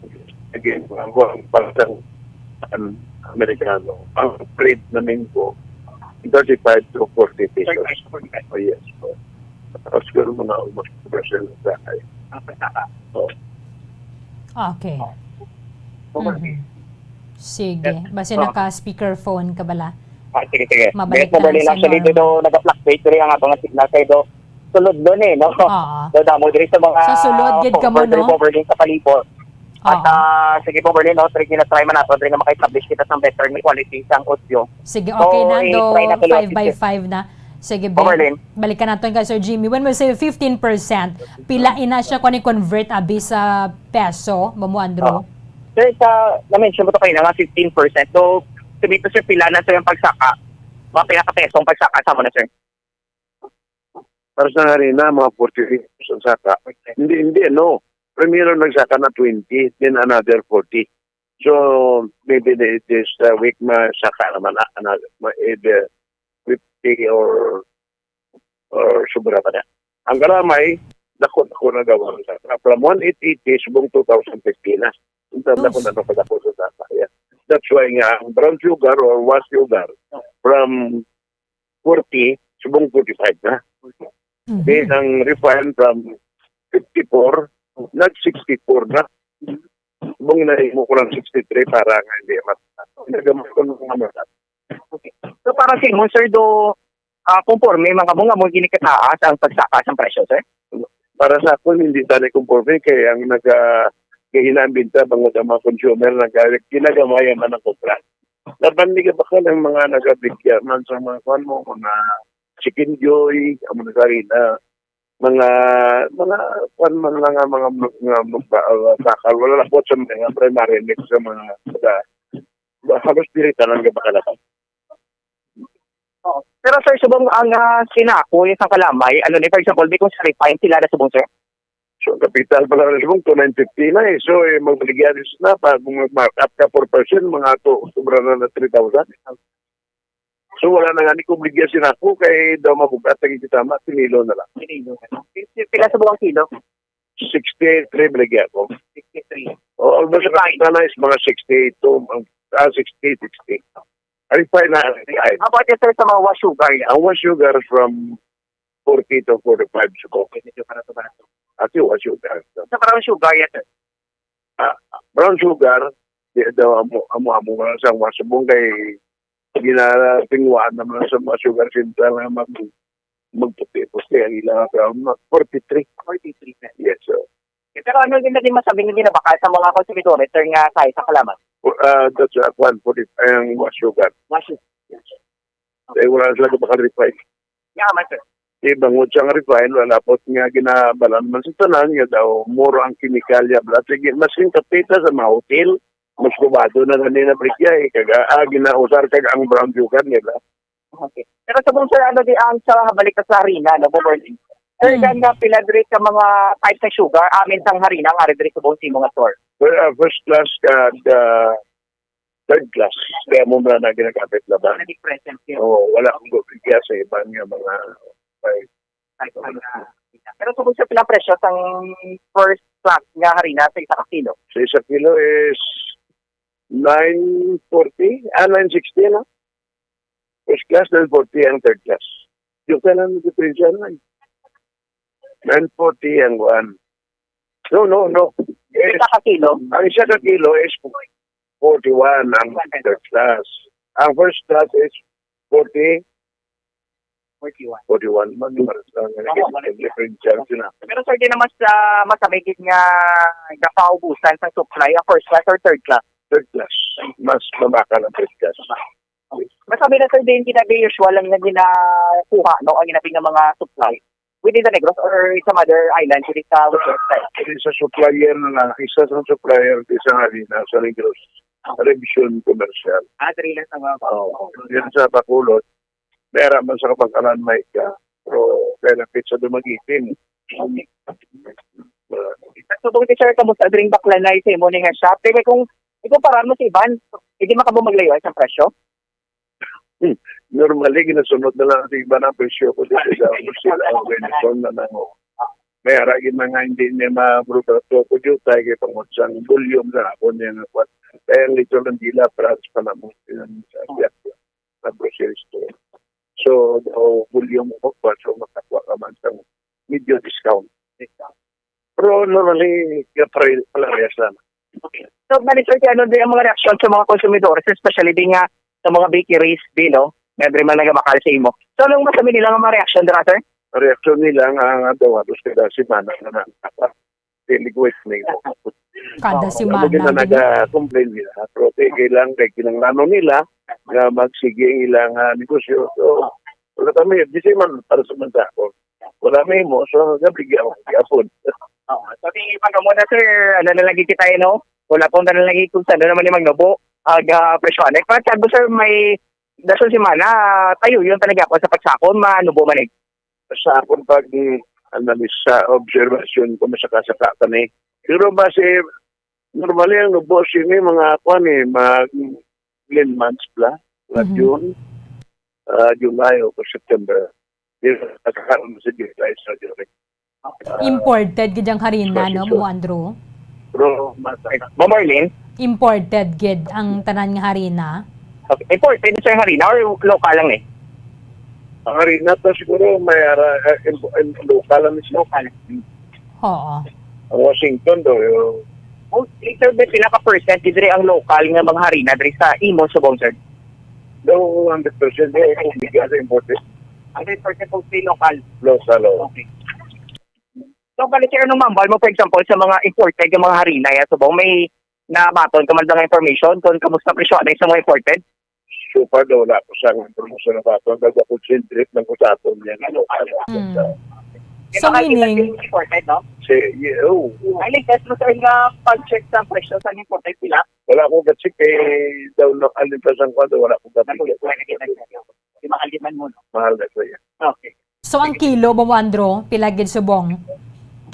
Again, ang ang pansang an Amerikano, ang rate na minggo, thirty-five to forty pesos. Thirty-five to forty-five. Oh, yes. Tapos siguro mga almost two percent sa akin. Ang pagsaka. Okay. Over. Mhm. Sige. Basi naka-speakerphone ka bala. Ah, sige, sige. Mabalik Yes, Bomberlin, tayo sa actually, normal. Dito, nag-fluctuate diri ang atong signal kay do sulod doon eh, no? Oo. So, damo diri sa mga Sa sulod, gid ka mo, over diri, no? over din sa palibot. At Oo. ah, sige po, Berlin, no? Sige, na-try man nato. Diri nga maka-establish kita sa better ni quality sang audio. Sige, okay So, na do. i-try na tuloy, Five by sige. five na. Sige, Bomberlin. Ben. Balikan nato kay Sir Jimmy. When we say fifteen percent, pila ina siya kung i-convert abi sa peso, Mamo Andrew? Oo. Sir, sa na-mention mo to kayo nga fifteen percent. So, sabi to sir, pila na sir yung pagsaka? Mga pila ka pesong pagsaka sa mo na, sir? Para sa harina, mga forty pesos ang saka. Hindi, hindi, no. Primero nagsaka na twenty, then another forty. So, maybe the, this uh, week masaka naman na another, ma- either fifty or or sobra pa na. Ang kalamay, dako-dako na gawa ang saka. From one eight eighty, subong two thousand fifteen na. Ang tanda ko na nung kadako sa saka. Yeah. That's why nga, ang brown sugar or white sugar, from forty, subong forty-five na. Mhm. Then, ang refined from fifty-four, nag sixty-four na. Subong na mo ko lang sixty-three para nga hindi mas. Nagamit ko ng mga mata. So, para sa imo, sir, do, ah, conforme, mga bunga mo, ginikataas ang pagsaka sa presyo, sir? Para sa ako, hindi tani conforme kay ang naga kahinambinta bangod ang mga consumer nag ginagamayan man ang kopra. Laban ni ka baka ng mga nagabigyan man sa mga kwan mo, mga chicken joy, ang mga sarina, mga, mga kwan man lang ang mga, mga, mga uh, bakal. Wala lang po sa mga primary mix sa mga sa, halos diri tanan nga bakal. Oo. Pero sir, subong ang uh, sinakoy sa kalamay, ano ni, for example, may kung sa refine sila na subong, sir? So, ang kapital pala na subong, two nine fifty na eh. So, eh, magbaligyan na pa, kung mag-mark up ka four percent, mga to, sobra na na three thousand. So, wala na nga ni kung bigyan sila ko, kay daw mabugat ang itama, tinilo na lang. Pinilo na lang. Pila subong ang kilo? sixty-three baligyan ko. sixty-three. O, almost Refine. Ang na is mga sixty-two, ang, ah, sixty, sixty. Refine na, refine. How about yung, sir, sa mga white sugar yan? Ang white sugar from forty to forty-five siguro. Okay, medyo para sa barato. At yung white sugar. Sa brown sugar yan, sir? Brown sugar, di daw amo, amo, amo mo lang sa mga subong kay ginatingwaan naman sa mga sugar central na mag magputi-puti ang ilang brown, mag forty-three. forty-three, sir. Yes, sir. Pero ano din na din masabi nga ginabakal sa mga konsumidores, sir, nga sa isa kalaman? Uh, that's a kwan po di ang sugar. Washing. Eh, wala sila bakal refine. Nga man, sir. Di bangod sa nga refine, wala po nga ginabalan man sa tanan nga daw mura ang kemikalya. Bala, sige, mas yung kapita sa mga hotel, mas kubado na gani na brigya eh. Kaga, ah, ginausar kag ang brown sugar nila. Okay. Pero sa mong, sir, ano di ang sa balik sa harina, no, Bomberlin? Sir, Hmm. Ganda pila diri sa mga types sa sugar, amin sang harina, nga diri sa buong simo nga store. Well, uh, first class ka, the third class. Kaya mo na na ginagamit laban. Ano di present yun? Oo, wala akong bigyan sa ibang nga mga may Ay, ay, ah, pero sa mong, sir, pila presyo sang first class nga harina sa isa ka kilo? Sa isa kilo is nine forty, ah, nine sixty, no? First class, nine forty ang third class. Yung kailan mo diferensya na eh. Nine forty ang one. No, no, no. Yes. Isa ka kilo? Ang isa ka kilo is forty-one ang third class. Ang first class is forty. Forty-one. Forty-one. Mas maras lang nga Oo, maras lang. Differential sila. Pero, sir, di naman sa masamigit nga gapaubusan sa supply, ang first class or third class? Third class. Mas mabakal ang third class. Masabi na, sir, din ginabi usual lang nga ginakuha, no, ang ginabi nga mga supply within the Negros or some other island diri sa Western side? Diri sa supplier na lang, isa sa supplier di sa harina sa Negros, Revision Commercial. Ah, diri lang sa mga Oo. Yan sa Bacolod, meron man sa Kabangkalan may ka, pero kaya lapit sa Dumaguete. So, kung, sir, kamusta diri Baclanay sa imo ni nga shop? Kaya kung ikumpara mo sa iban, hindi makabo maglayo sa presyo? Hmm. Normally, ginasunod na lang sa iba ang presyo ko dito sa sila ang Wilson na nang may ara gid mga hindi niya ma-, product ko dito tayo kay tungod sa volume na ako niya nga kwan. Kaya ang lechon ng dila, France pa na mo, yun, sa Vietnam, sa grocery store. So, daw volume ko pa, so makakuha ka man sa medyo discount. Pero normally, kaya pare-, parehas lang. Okay. So, Manager, kaya ano din ang mga reaksyon sa mga konsumidores, especially din nga sa mga bakeries, di, no? Nga diri man nagabakal sa imo. So, anong masabi nila nga mga reaksyon dira, sir? Ang reaksyon nila nga, nga daw, halos kada semana na lang. Dili ko explain ko. Kada Oo. Semana, Amo gid na din. Naga-complain nila. Pero okay lang, kay kinahanglanon nila nga magsige ang ilang, ah, negosyo. So, wala kami, di siya man para sa mga tao. Wala may mo, so, nabigyan mo, gihapon. Oo. So, di, ano muna, sir, ano na lagi kita, eh, no? Wala pong na lagi kung saan naman yung magnubo. Ag, ah, presyo, ano, eh, para sa, sir, may dason semana, tayo yun talaga ako sa pagsakon, manubo man, eh. Sa akon pag, mm, analisa, observation ko, masaka-saka pa ni. Pero base, normally, ang nubo, sini, mga, kwan, eh, mag, eleven months pala, mga Mhm. June, ah, July, August, September. Di, nagkakaroon sa July, sa July. Ah, Imported gid ang harina, no, Francisco. Mo Andrew? Bro, mas-, Ma'am Marlene? Imported gid ang tanan nga harina? Okay. Imported sa harina or local lang eh? Ang harina to siguro may ara-, eh, im-, im-, local lang siya. Local. Oo. Ang Washington do, yung Oh, sir, may pila ka percent diri ang local nga mga harina diri sa imo subong, sir? Daw hundred percent eh, kung bigyan sa imported. Hundred percent kung si local? Local, oh. Okay. So, bali, sir, anong mambal mo, for example, sa mga imported nga mga harina, ya, subong may nabaton ka man ba nga information kung kamusta presyo na sa mga imported? So far, daw wala ko sa mga promotion na baton. Nagpa-concentrate lang ko sa aton yan. Mm. So, Ito nga, meaning, imported, no? Si, yeah, oh. Ay, ligtas mo, sir, nga pag-check sa presyo sa imported sila? Wala ko ka-check eh, daw na, alin pa sa kwan, wala ko ka-check. Wala, wala, wala. Di mahal di man mo, no? Mahal na siya. Okay. So, ang kilo, Ma'am Andrew, pila gid subong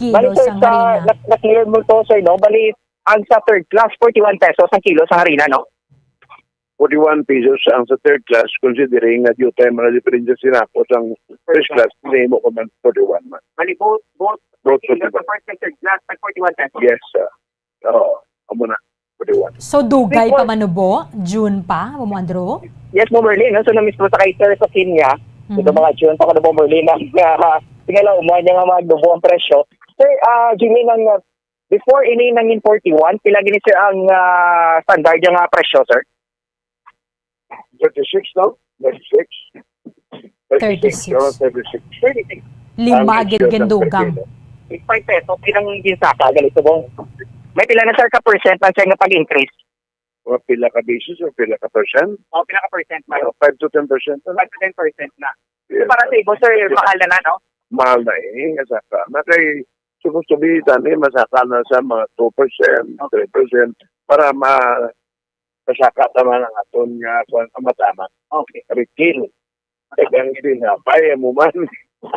kilo Bali, sir, sang sa, harina? Na, na-clear mo to, sir, no? Bali, ang sa third class, forty-one pesos ang kilo sa harina, no? Forty-one pesos ang sa third class, considering nga di tayo mga diferensya sila ko sang first class, nahimo ko man forty-one man. Bali, both, both, Both sila forty-one. Sa first and third class, tag forty-one pesos. Yes, sir. Oo, amo na. Forty-one. So, dugay pa Before manubo? June pa, Ma'am Andrew? Yes, Ma'am Merlin, no? So, na mismo sa kay Sir sa Kenya, Mhm. ito mga June pa ko na, Ma'am Merlin, na, na, tingala, umuha niya nga magnubo ang presyo. Sir, ah, Jimmy, nang, ah, before ini nangin forty-one, pila gini, sir, ang, ah, standard niya nga presyo, sir? Thirty-six, no? Thirty-six. Thirty-six. Thirty-six. Oh, thirty-six. Thirty-six. Lima Ang gid presyo sa gindugang. per kilo. Five peso, pinang ginsaka, gali subong. May pila na, sir, ka percent ang siya nga pag-increase? Mga pila ka basis o pila ka percent? O, pila ka percent, ma'am? Mga five to ten percent na. Five to ten percent na. So, yes, para sa ibo, sir, mahal na na, no? Mahal na eh, nga saka. Na kay, supposed to be, tani, masaka na sa mga two percent, okay, three percent, para ma-, masaka ta man ang aton nga, kuwan, kamatama. Okay. Retail. Kag ang tinapay, amo man.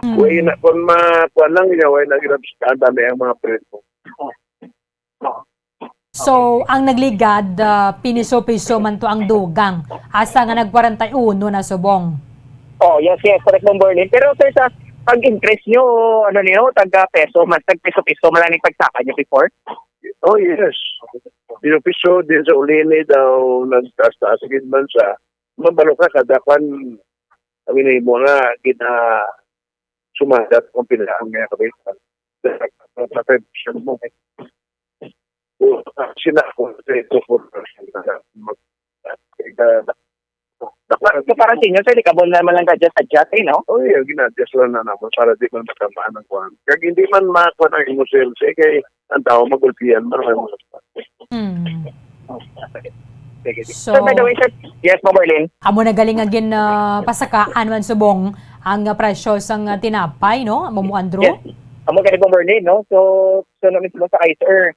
Mm. Way na, kung ma-, kuwan lang niya, way na ginabskan, dami ang mga preso. Oh. So, ang nagligad, ah, piso-piso man to ang dugang. Asa nga nag-kwarenta y uno na subong. Oh, yes, yes, correct, Ma'am Berlin. Pero, sir, sa pag-increase nyo, ano niyo, taga peso, mas tag piso-piso man lang yung pagsaka nyo before? Oh, yes. Piso-piso din sa ulini daw, nagtaas-taas gid man sa, mabalo ka, kada kwan, kami na mo nga, gina-, sumadat kung pinalaan nga kami. Sa mo. Sina ako sa ito for mag-, So, para sa inyo, sir, di kabon naman lang ka-adjust-adjust, eh, no? Oh, yeah, gina-adjust lang na naman para di man matamaan ang kuwan. Kag hindi man makuha ang imo sales, eh, kay ang tao magulpihan man ang imo. Hmm. Sige, sige. So, so, by the way, sir, yes, Ma'am Berlin? Amo na galing nga gin, ah, pasakaan man subong ang, ah, presyo sang, ah, tinapay, no? Amo mo, Andrew? Yes. Amo gani, Ma'am Berlin, no? So, so, no, mismo sa kay sir,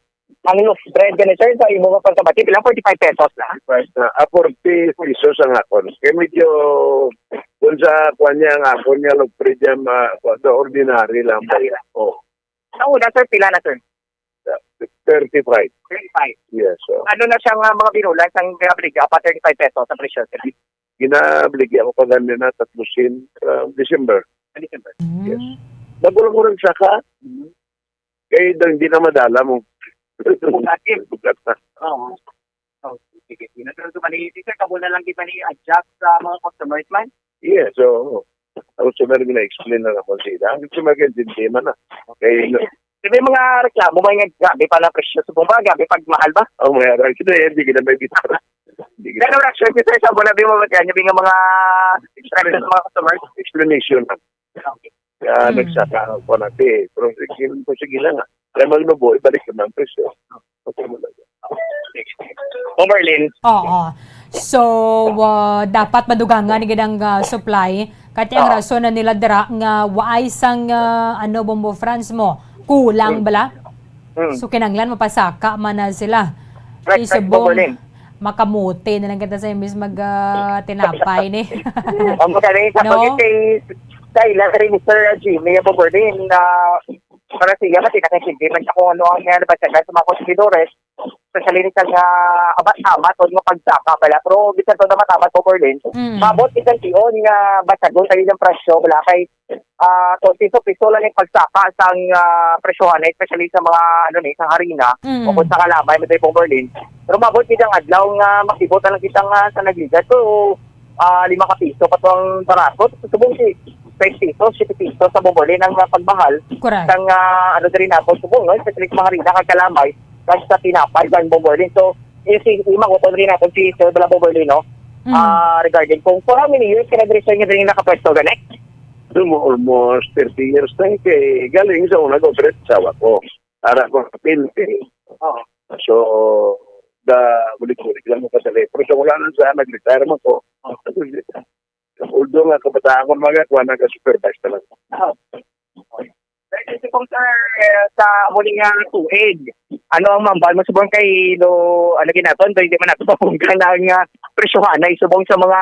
ang loaf bread gani, sir, sa imo nga pagkabati, bilang forty-five pesos na? Price na, ah, forty pesos ang akon. Kaya medyo, kung sa kuwan niya, ang akon niya, loaf bread niya, ma-, kuwan, ordinary lang. Ordinary lang. Oh. Sa una, sir, pila na, sir? Thirty-five. Thirty-five. Yes, sir. Ano na siya nga mga binulan sang ginabaligya pa thirty-five pesos sa presyo, sir? Ginabaligya ko pa ganyan na tatlusin, ah, December. Ah, December. Mm. Yes. Bago lang ko rin saka. Mm. Kaya daw hindi na madala mo. Bugat na. Oo. Oh, sige, sige. Pero so, mali, sir, kamo na lang kita ni adjust sa mga customers man? Yes, oo. Ang customer, gina-explain na naman sila. Ang customer, kaintindi man na. Okay, no. Di ba yung mga reklamo, may nga grabe pa na presyo? Subong ba, grabe pag mahal ba? Oh, may araw. Kita, eh, hindi kita may bitaw. Hindi kita. Pero actually, sir, sa muna, di mo ba kaya yung mga expression sa mga customers? Explanation lang. Okay. Kaya Hmm. nagsaka ako na, eh. Pero sige, sige lang, ah. Kaya magnubo, ibalik naman ang presyo. Okay mo lang. Ma'am Berlin. Oo. So, ah, dapat madugangan ni gid ang, ah, supply. Kati ang Oo. rason na nila dira nga waay sang, ah, ano, Bombo Franz mo, kulang Hmm. bala? Hmm. So, kinanglan mapasaka man na sila. Right, right, Subong, Ma'am Berlin. Makamuti na lang kita sa imbis mag, ah, tinapay ni. Ang magaling sa No? pagkikay sa ila, kay Mister Jimmy, ang Bombo Berlin, na para siya, kasi nakikindi man siya kung ano ang, ah, nabasyagan sa mga konsumidoren, especially ni sa nga amat-amat o nga pagsaka pala. Pero bisan to na matamat ko, Berlin, Mm. mabot isang tion nga basyagon sa ilang presyo, wala kay, ah, to, piso-piso lang yung pagsaka sang, ah, presyohan, especially sa mga, ano ni, sa harina, Mm. o kung sa kalamay, Mister Bombo Berlin. Pero mabot isang adlaw nga makibot na lang kita nga sa nagligat. So, ah, lima ka piso pa to ang barato. Subong si tres piso, siyete piso sa Bombo Berlin ang, ah, pagmahal. Correct. Sang, ah, ano diri nato, subong, no? Sa mga harina kag kalamay, kag sa tinapay, sa Bombo Berlin. So, yung si, yung makuton rin nato si Sir Bala Bombo Berlin, no? Mm. Ah, regarding kung for how many years ka na diri, sir, nga diri nakapwesto gani? Sumo almost thirty years na, eh, kay galing sa una ko, pero asawa ko. Ara ko, pinte. Oo. So, da, bulik-bulik lang ko sa telepon. So, wala na sa, nag-retire man ko. Oo. Although nga, kabataan ko, mga kuha, nag-supervise na lang. Oo. Kasi kung, sir, eh, sa muli nga tuig, ano ang mambal mo subong kay do, ano ginaton, do hindi man nato mapunggan ang, ah, presyohan na isubong sa mga,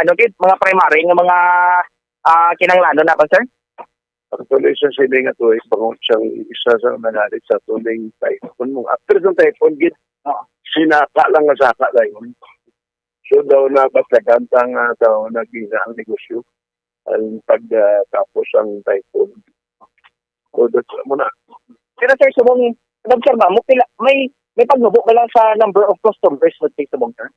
ano gid, mga primary nga mga, ah, kinahanglanon na ba, sir? Actually, sa sini nga tuig, bangod siyang isa sa nanalig sa tuning typhoon. After ng typhoon, gid, Oo. sinaka lang nga saka dayon. So, daw na batagan ta nga daw nagina ang negosyo. Ang pag, ah, tapos ang typhoon. So, that's mo na. Pero, sir, subong, nag-obserba mo, pila, may, may pagnubo ba lang sa number of customers mo, sir, subong, sir?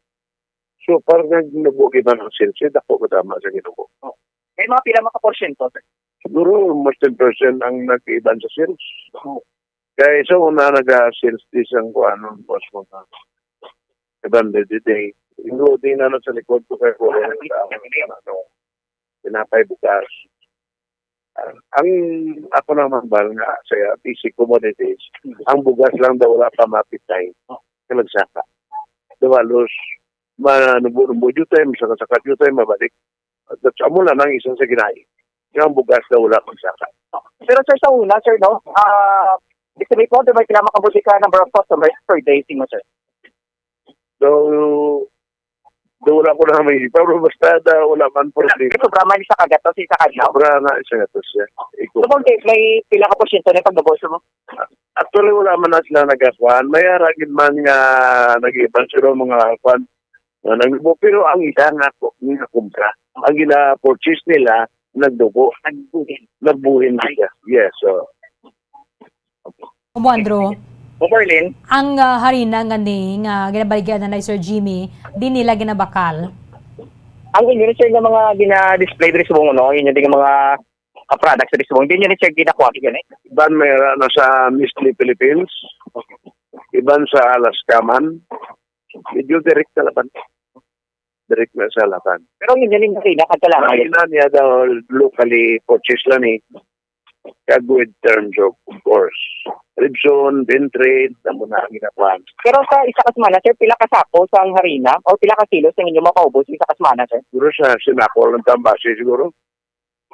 So, parang nagnubo kita ng sales, eh, dako ka tama sa ginubo. Oh. May mga pila mga porsyento, sir? Siguro, almost ten percent ang nag-iban sa sales. Oh. Kaya sa una, nag-sales di sang kuanon, boss, mga iban di, di, di. Hindi, di na nasa likod ko kaya ko, ano, tinapay bukas. Ang ako naman bal nga sa basic commodities, ang bugas lang daw wala pa mapitay. Kalagsaka. Daw halos manumbo-numbo jud tayo, masaka-saka jud tayo, mabalik. At sa amo lang ang isa sa ginahi. Kaya ang bugas daw wala magsaka. Pero sir, sa una, sir, no, ah, estimate mo, di ba, kailangan makabuli ka number of customers per day, sino, sir? Daw, daw wala ko na may, pero basta daw wala man problema. Sobra man sa kagatos, isa ka adlaw? Sobra na isa nga to siya. Ikaw. So, kung may pila ka porsyento na yung pagnegosyo mo? Actually, wala man na sila nagakuan. May aragid man nga nag-iban sila mga kuan. Nga nagdugo. Pero ang isa nga ko, nga kumpra, ang gina-purchase nila, nagdugo. Nagbuhin. Nagbuhin Ay. Siya. Yes, so. Opo, Andrew. Opo, Arlene. Ang, ah, harina nga ni, nga ginabaligyan na ni Sir Jimmy, di nila ginabakal? Ang inyo, sir, nga mga gina-display diri subong, no? Inyo din nga mga ka-products diri subong. Di nyo ni, sir, ginakuha, gani? Iban may ra-, nasa Nestle Philippines. Iban sa Alaska man. Medyo direct na laban. Direct na sa laban. Pero ang inyo ning harina, kagkalamay. Harina niya daw locally purchase lang eh. Kag with terms of, of course, Revson, Dentrade, na muna ang ginakuan. Pero sa isa ka semana, sir, pila ka sako sang harina o pila ka kilos ang inyo mapaubos sa isa ka semana, sir? Siguro sa sinako lang tambasi siguro.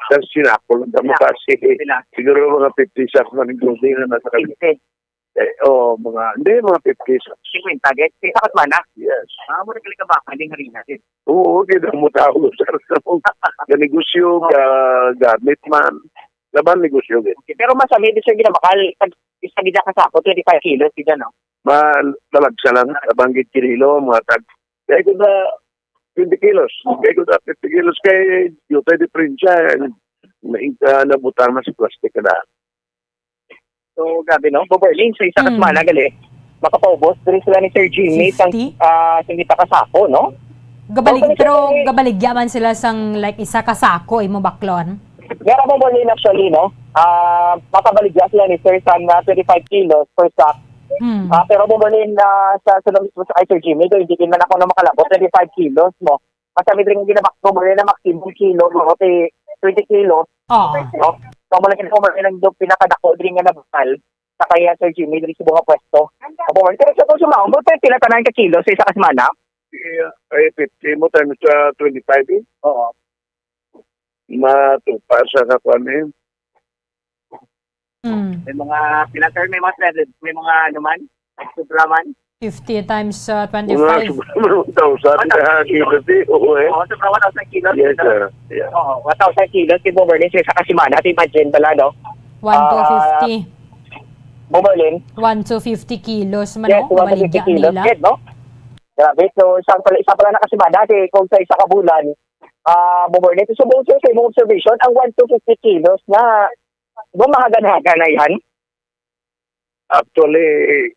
Sa sinako lang tambasi. Pila? Siguro mga fifty sacks man, including na nasa kami. Fifty. Eh, oh, mga, hindi, mga fifty sacks. Fifty, gets? Sa isa ka semana? Yes. Ah, mura ka lang kabaka, hindi harina, sir. Oo, di na mo tao, sir. Ganegosyo, ga-, gamit man. Laban negosyo, gid. Okay, pero masami di, sir, ginabakal, tag-, isa gid ka sako, twenty-five kilos, gid, no? Ma-, talagsa lang, nabanggit kinilo, mga tag-, kaya ko na twenty kilos, kaya ko na fifty kilos, kay yung tayo diferensya, may, ah, nabutang na sa plastic na. So, grabe, no? Boberlin, sa isa ka Hmm. semana, gali, makapaubos, diri sila ni Sir Jimmy, sang, Fifty? ah, singita ka sako, no? Gabalig-, So, pero sir, gabaligya man sila sang, like, isa ka sako, imo baklon? Meron mo, Boberlin, actually, no? Ah, makabaligya sila ni Sir sang, ah, twenty-five kilos per sack. Hmm. Ah, pero, Boberlin, ah, sa, sa mismo sa kay Sir Jimmy, do, hindi man ako na makalabot, twenty-five kilos, no? Basta may drink ginabak ko, Boberlin, na maximum kilo, no? Okay, twenty kilos. Oo. No? So, mo lang, Boberlin, ang pinakadako, drink nga nabakal. Sa kaya, Sir Jimmy, diri sa mga pwesto. Opo, pero sa pwesto, mao, mo, pila tanan ka kilo sa isa ka semana? Iya, ay, fifty mo times sa twenty-five, eh. Oo. Matupa sa kakuan, eh. Mm. May mga, pila, sir, may mga threaded, may mga, ano man, sobra man. Fifty times, uh, Mga twenty-five. Sobra man, one thousand One thousand na kilo, eh. Oo, eh. Oo, sobra one thousand kilo, Yes, sir. Sir. Yeah. Oo, one thousand kilo, si Boberlin, sa isa ka semana, imagine pala, no? One to fifty. Ah, Boberlin? One to fifty kilos man, Yes, no? One to fifty Maligya kilos. Nila. Yes, no? Grabe, so, isang pala, isa pala na kasi ba dati, kung sa isa ka bulan, ah, Boberlin, so, so, sa imong observation, ang one to fifty kilos na, ba, mahagan-hagan na yan? Actually,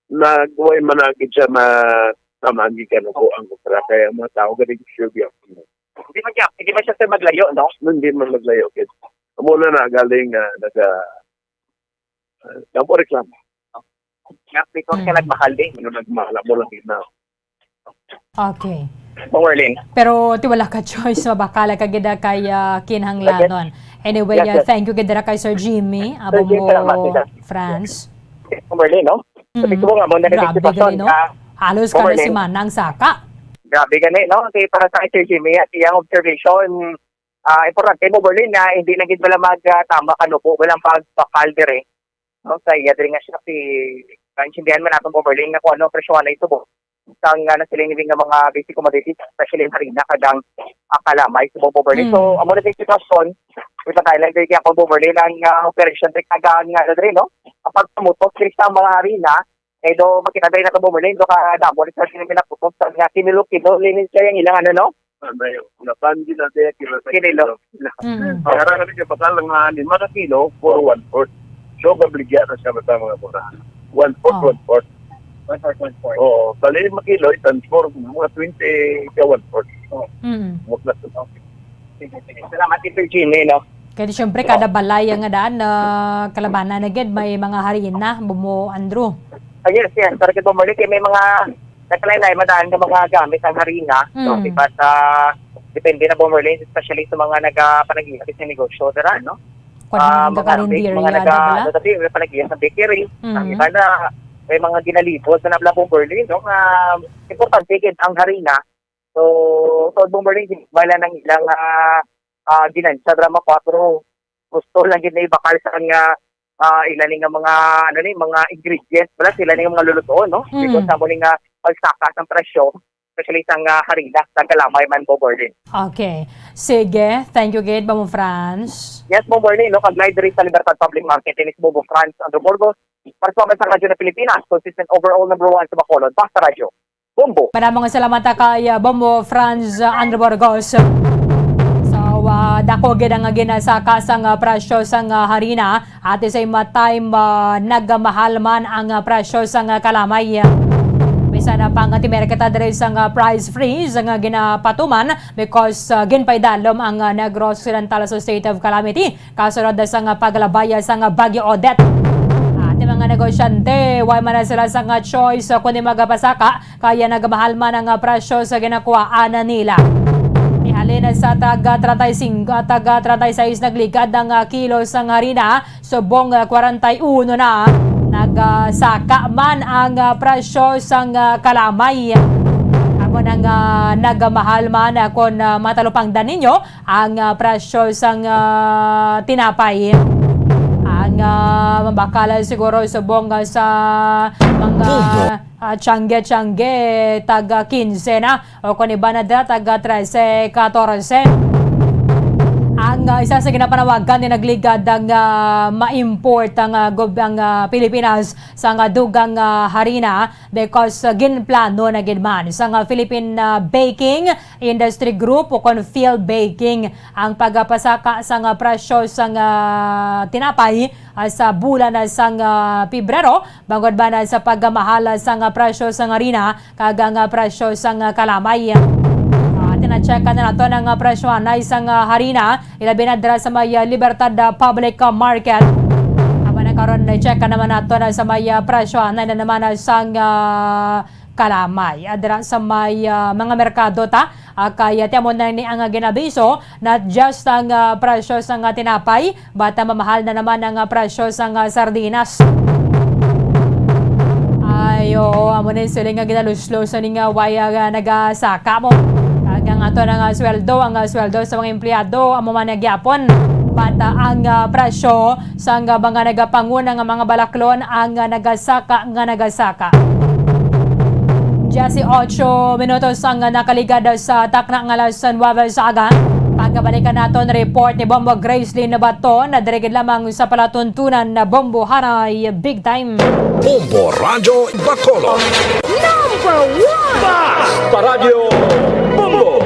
nagway managid sa ma-, tamagi ka na po ang opera, kaya ang mga tao, galing siya biyak. Hindi man siya, hindi man siya, sir, maglayo, no? Hindi man maglayo, kid. Amo na na, galing, ah, naga-, Daw po reklamo. Nga, because ka Hmm. nagmahal, eh. Ano nagmahal? Amo lang yun na. Okay. Pong Merlin. Pero ti wala ka choice, mabakala ka gid kay, ah, kinahanglanon. Anyway, Yes, ah, sir. Thank you gid dira kay Sir Jimmy, Sir abo Jimmy, mo, salamat, sir. France. Pong Merlin, no? Sabi Mm. ko nga, mo na rin Grabe sitwasyon, gani, no? ah, Halos Pong kada Merlin. semana ang saka. Grabe gani, no? Kay para sa kay Sir Jimmy, at iyang observation, ah, importante mo, Boberlin, na hindi na gid bala mag, ah, tama ka, no, po, walang pagbakal dire. No, sa iya diri nga siya, si, naintindihan man natin, Boberlin, na kung ano ang presyo nga naitabo. Sa nga na sila hindi nga mga basic commodities, especially ang harina, kag ang, ah, kalamay, sa Boberlin. So, Mm. amo na yung sitwasyon, kita tayo lang, kaya kung Boberlin, ang, ah, operation, kag ang, ah, ano dire, no? Ang pagpamutok, dire sa mga harina, eh, do, makita tayo na ito, Boberlin, do, kadamo, sa sila pinaputok, sa nga, kinilo-kilo, linis kaya ang ilang, ano, no? Ano yun? Laban din natin, kilo sa Kinilo. kilo. Mm. Para kami siya, baka lang, ah, lima ka kilo for one fourth. So, mabligyan na siya basta mga mura. One fourth, Oh. one fourth. One fourth, one fourth. Oo, sa lima kilo, i-transform, mga twenty ka one fourth. Oh. Mm. Muklat na. Sige, sige. Salamat, Sir Jimmy, no? Kaya di, syempre, kada balay nga daan, ah, kalabanan na gid, may mga harina, bumo, Andrew. Ah, yes, yes. Para kay Bomerlin, kay may mga nagkalain-lain madaan nga mga gamit ang harina. No? Mm. Diba, sa, depende na, Bomerlin, especially sa mga nagapanaginip sa negosyo, dira, no? Pag ah, mga mga, karinderya, mga naga-, di ba? Ano, kasi may panagiya sa bakery. Mhm. Ang iba na, may mga ginalipod na nabla Bomberlin, no? Nga importante gid ang harina. So, so Bomberlin, wala nang ilang, ah, ah, ginansya, drama quattro. Gusto lang gid na ibakal sa nga, ah, ila ni nga mga, ano ni, mga ingredients, wala sila ni nga mga lulutuon, no? Mhm. Because sa mo ni nga pagsaka sa presyo, especially sang, ah, harina, sang kalamay man, Bomberlin. Okay. Sige. Thank you gid, Bombo Franz. Yes, Bomberlin, no? Kag live diri sa Libertad Public Market, ini si Bombo Franz Andrew Burgos. Para sa mga sa Radyo na Pilipinas, consistent overall number one sa Bacolod. Basta Radyo. Bombo. Maraming salamat kay, ah, Bombo Franz, ah, Andrew Burgos. So, ah, dako gid ang ginasaka sang, ah, presyo sang, ah, harina. At the same time, ah, nagmahal man ang, ah, presyo sang, ah, kalamay. Bisan na pang timer kita diri sang, ah, price freeze nga ginapatuman because, ah, ginpaidalom ang, ah, Negros Occidental sa state of calamity kasunod sang, ah, paglabay sang, ah, Bagyo Odette. At ang mga negosyante, wala man na sila sang, ah, choice, ah, kundi magpasaka kaya nagmahal man ang, ah, presyo sa ginakuhaan nila. Ihalin sa taga treinta y cinco, ah, taga treinta y seis nagligad ang, ah, kilo sang harina, subong, ah, kwarenta y uno na. Nagasaka man ang, ah, presyo sang, ah, kalamay. Amo nang, ah, nagmahal man, ah, kon, ah, matalupangdan ninyo ang, ah, presyo sang, ah, tinapay. Ang, ah, mabakal siguro subong, ah, sa mga, ah, tiyangge-tiyangge, taga quince na, o kung iba na dira, taga trese, katorse. Ang, ah, isa sa ginapanawagan ni nagligad ang, ah, ma-import ang, ah, gob-, ang, ah, Pilipinas sa nga dugang, ah, harina because, ah, ginplano na gid man sa nga Philippine, ah, Baking Industry Group o kon Phil Baking ang pagpasaka sa nga presyo sa nga tinapay, ah, sa bulan na sang, ah, Pebrero, bangod ba na sa pagmahal sa nga presyo sa nga harina kag ang, ah, presyo sa nga kalamay. Ah, tinacheck na nato ang, ah, presyo anay sa nga harina, ilabi na dira sa may, ah, Libertad, ah, Public, ah, Market. Amo na karon, na-check naman nato na sa may, ah, presyo anay na naman, ah, sang, ah, kalamay. Ah, dira sa may, ah, mga merkado ta, ah, kay, ah, ti amo na ni ang, ah, ginabiso, not just ang, ah, presyo sang, ah, tinapay, but, ah, mamahal na naman ang, ah, presyo sang, ah, sardinas. Ay, oo, amo na yung siling nga ginaluslos sa ning, ah, way, ah, nagasaka mo. Kag ang ato na nga sweldo, ang, ah, sweldo sa mga empleyado, amo man na gyapon. But, ah, ang, ah, presyo sang, ah, mga nagapanguna nga mga balaklon, ang, ah, nagasaka nga nagasaka. Diyesyocho minutos ang nakaligad sa takna nga alas nuwebe sa aga. Pagkabalikan naton report ni Bombo Gracelyn Baton, na diri gid lamang sa palatuntunan na Bombo Haray Big Time. Bombo Radyo Bacolod. Number one! Basta Radyo Bombo!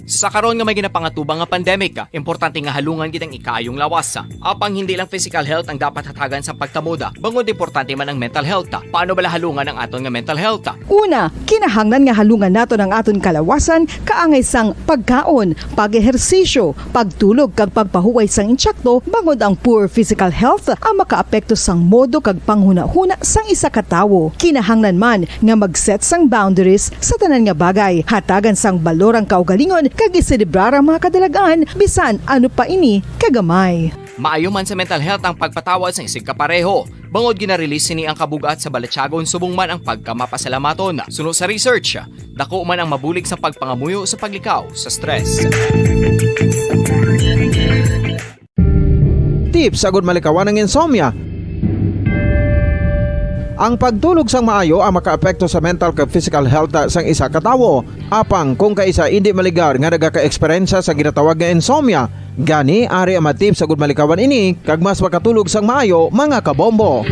Sa karon nga may ginapangatubang nga pandemic, importante nga halungan gid ang ikaayong lawas. Apang hindi lang physical health ang dapat hatagan sa pagkamuda, bangod importante man ang mental health. Paano bala halungan ang aton nga mental health? Una, kinahanglan nga halungan naton ang aton kalawasan kaangay sang pagkaon, pag-ehersisyo, pagtulog kag pagpahuway sang intsakto, bangod ang poor physical health ang makaapekto sang modo kag panghunahuna sang isa ka tawo. Kinahanglan man nga mag-set sang boundaries sa tanan nga bagay, hatagan sang balor ang kaugalingon kag iselebrar ang mga kadalag-an bisan ano pa ini kagamay. Maayo man sa mental health ang pagpatawad sang isigka pareho. Bangod gina-release sini ang kabug-at sa balatyagon subong man ang pagkamapasalamaton. Suno sa research, dako man ang mabulig sa pagpangamuyo sa paglikaw sa stress. Tips agud malikawan ang insomnia. Ang pagtulog sang maayo ang makaapekto sa mental kag physical health sang isa ka tawo. Apang kung kaisa indi maligar nga nagaka-eksperyensya sa ginatawag nga insomnia, gani ari ang mga tips agud malikawan ini kag mas makatulog sang maayo, mga kabombo.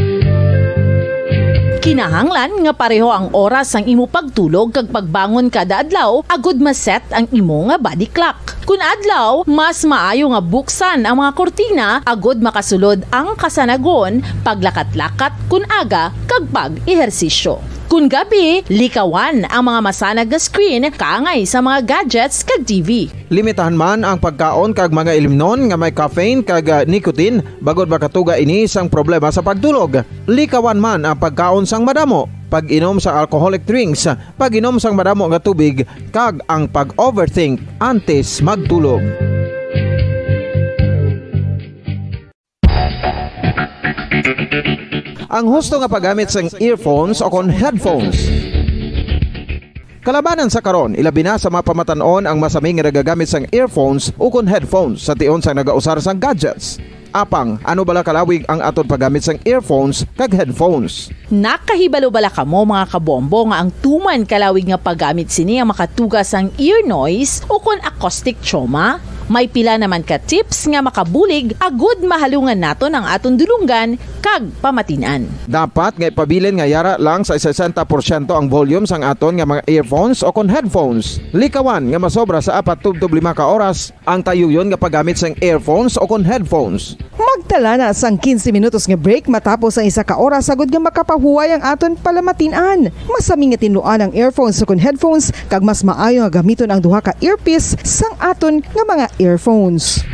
Kinahanglan nga pareho ang oras sang imo pagtulog kag pagbangon kada adlaw agud ma-set ang imo nga body clock. Kun adlaw, mas maayo nga buksan ang mga kurtina agud makasulod ang kasanagon, paglakat-lakat kun aga, kag pag-ehersisyo. Kun gabi, likawan ang mga masanag nga screen kaangay sa mga gadgets kag T V. Limitahan man ang pagkaon kag mga ilimnon nga may caffeine kag, ah, nicotine, bangod makatuga ini sang problema sa pagtulog. Likawan man ang pagkaon sang madamo, pag-inom sa alcoholic drinks, pag-inom sang madamo nga tubig, kag ang pag-overthink antes magtulog. Ang husto nga paggamit sang earphones o kon headphones. Kalabanan sa karon, ilabi na sa mga pamatan-on ang masami nga nagagamit sang earphones o kon headphones sa tion sang nagausar sang gadgets. Apang, ano bala kalawig ang aton paggamit sang earphones kag headphones? Nakahibalo bala kamo, mga kabombo, nga ang tuman kalawig nga paggamit sini ang makatuga sang ear noise o kon acoustic trauma? May pila naman ka tips nga makabulig agud mahalungan naton ang aton dulonggan kag pamatin-an. Dapat nga ipabilin nga yara lang sa sesenta porsyento ang volume sang aton nga mga earphones o kon headphones. Likawan nga masobra sa apat tubtob lima ka oras ang tayuyon nga paggamit sang earphones o kon headphones. Magtala na sang quince minutos nga break matapos ang isa ka oras, agud nga makapahuway ang aton palamatin-an. Masami nga tinluan ang earphones o kon headphones, kag mas maayo nga gamiton ang duha ka earpiece sang aton nga mga earphones.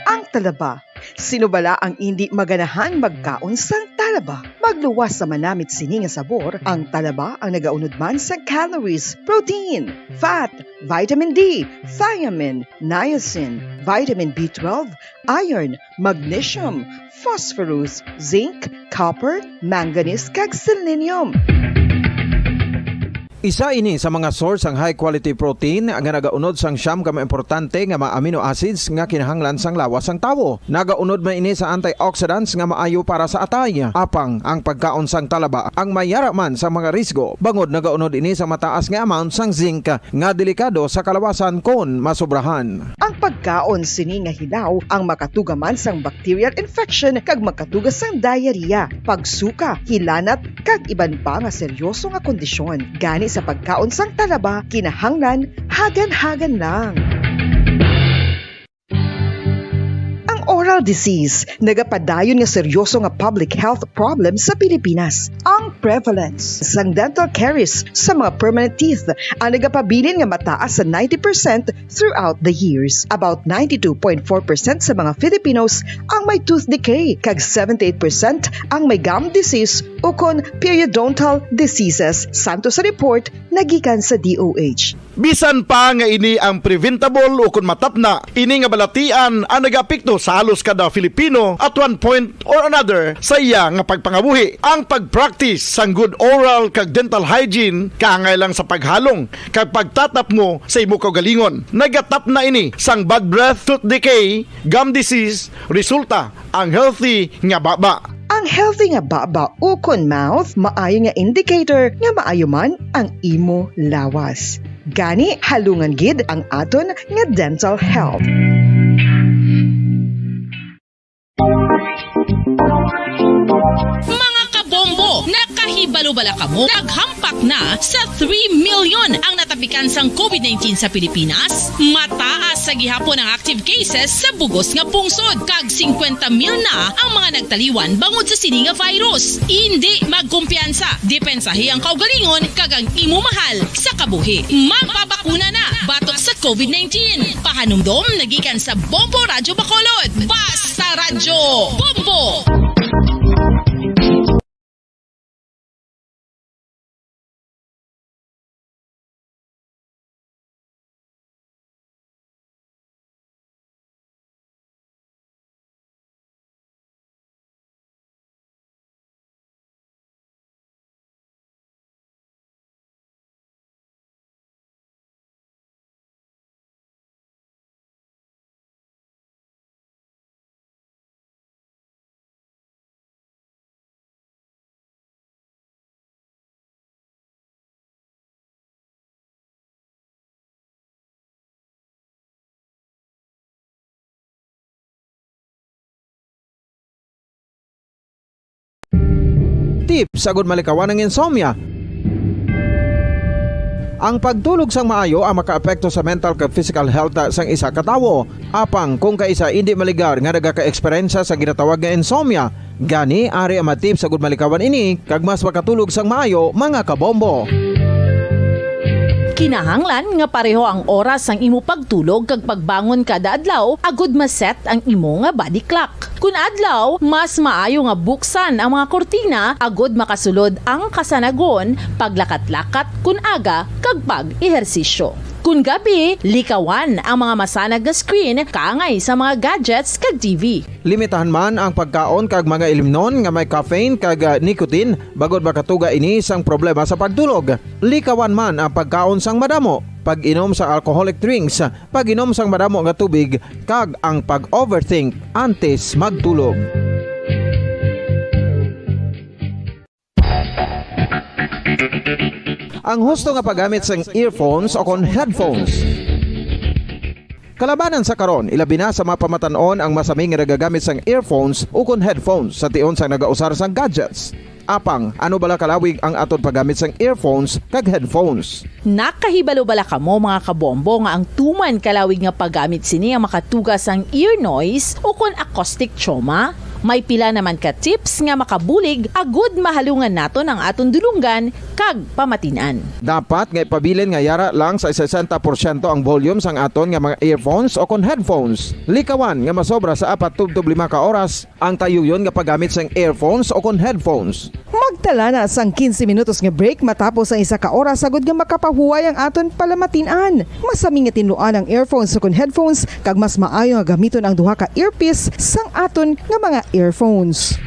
Ang talaba. Sino bala ang indi maganahan magkaon sang talaba? Magluwas sa manamit sini nga sabor, ang talaba ang nagaunod man sa calories, protein, fat, vitamin D, thiamine, niacin, vitamin B twelve, iron, magnesium, phosphorus, zinc, copper, manganese, kag selenium. Isa ini sa mga source sang high-quality protein nga nagaunod sang siyam ka mga importante nga mga amino acids nga kinahanglan sang lawas sang tawo. Nagaunod man ini sa antioxidants nga maayo para sa atay. Apang ang pagkaon sang talaba ang may yara man sa mga risgo, bangod nagaunod ini sa mataas nga amount sang zinc nga delikado sa kalawasan kon masobrahan. Ang pagkaon sini nga hilaw ang makatuga man sang bacterial infection kag makatuga sang diarrhea, pagsuka, hilanat, kag iban pa nga seryoso nga kondisyon. Gani, sa pagkaon sang talaba, kinahanglan hagan-hagan lang. Ang oral disease nagapadayon nga seryoso nga public health problem sa Pilipinas. Ang prevalence sang dental caries sa mga permanent teeth ang nagapabilin nga mataas sa ninety percent throughout the years. About ninety-two point four percent sa mga Filipinos ang may tooth decay, kag seventy-eight percent ang may gum disease ukon periodontal diseases, santo sa report nga gikan sa D O H. Bisan pa nga ini ang preventable ukon matapna, ini nga balatian ang nagaapekto sa halos kada Filipino at one point or another sa iya nga pagpangabuhi. Ang pag-practice sang good oral kag dental hygiene kaangay lang sa paghalong kag pagtatapngo sa imo kaugalingon. Nagatapna ini sang bad breath, tooth decay, gum disease, resulta ang healthy nga baba. Ang healthy nga baba ukon mouth maayo nga indicator nga maayo man ang imo lawas. Gani, halungan gid ang aton nga dental health. Mga kabombo, nakahibalo bala kamo? Naghampak na sa three million ang natapikan sang covid nineteen sa Pilipinas. Mataas sa gihapon ang active cases sa bugos nga pungsod, kag singkwenta mil na ang mga nagtaliwan bangod sa sini nga virus. Indi magkumpiyansa, depensahi ang kaugalingon kag ang imo mahal sa kabuhi. Magpabakuna na batok sa covid nineteen. Pahanumdom nagikan sa Bombo Radyo Bacolod. Basta Radyo Bombo! Tips agud malikawan ang insomnia. Ang pagtulog sang maayo ang makaapekto sa mental kag physical health sang isa ka tawo. Apang kung kaisa indi maligar nga nagaka-eksperyensya sa ginatawag nga insomnia, gani ari ang mga tips agud malikawan ini kag mas makatulog sang maayo, mga kabombo. Kinahanglan nga pareho ang oras sang imo pagtulog kag pagbangon kada adlaw agud ma-set ang imo nga body clock. Kun adlaw, mas maayo nga buksan ang mga kurtina agud makasulod ang kasanagon, paglakat-lakat kun aga, kag pag-ehersisyo. Kon gabi, likawan ang mga masanag nga screen kaangay sa mga gadgets kag T V. Limitahan man ang pagkaon kag mga ilimnon nga may caffeine kag, ah, nicotine, bangod makatuga ini sang problema sa pagtulog. Likawan man ang pagkaon sang madamo, pag-inom sa alcoholic drinks, pag-inom sang madamo nga tubig, kag ang pag-overthink antes magtulog. Ang husto nga paggamit sang earphones o kon headphones. Kalabanan sa karon, ilabi na sa mga pamatan-on ang masami nga nagagamit sang earphones o kon headphones sa tion sang nagausar sang gadgets. Apang, ano bala kalawig ang aton paggamit sang earphones kag headphones? Nakahibalo bala kamo, mga kabombo, nga ang tuman kalawig nga paggamit sini ang makatuga sang ear noise o kon acoustic trauma? May pila naman ka tips nga makabulig agud mahalungan naton ang aton dulonggan kag pamatin-an. Dapat nga ipabilin nga yara lang sa sesenta porsyento ang volume sang aton nga mga earphones o kon headphones. Likawan nga masobra sa apat tubtob lima ka oras ang tayuyon nga paggamit sang earphones o kon headphones. Magtala na sang quince minutos nga break matapos ang isa ka oras, agud nga makapahuway ang aton palamatin-an. Masami nga tinluan ang earphones o kon headphones, kag mas maayo nga gamiton ang duha ka earpiece sang aton nga mga earphones.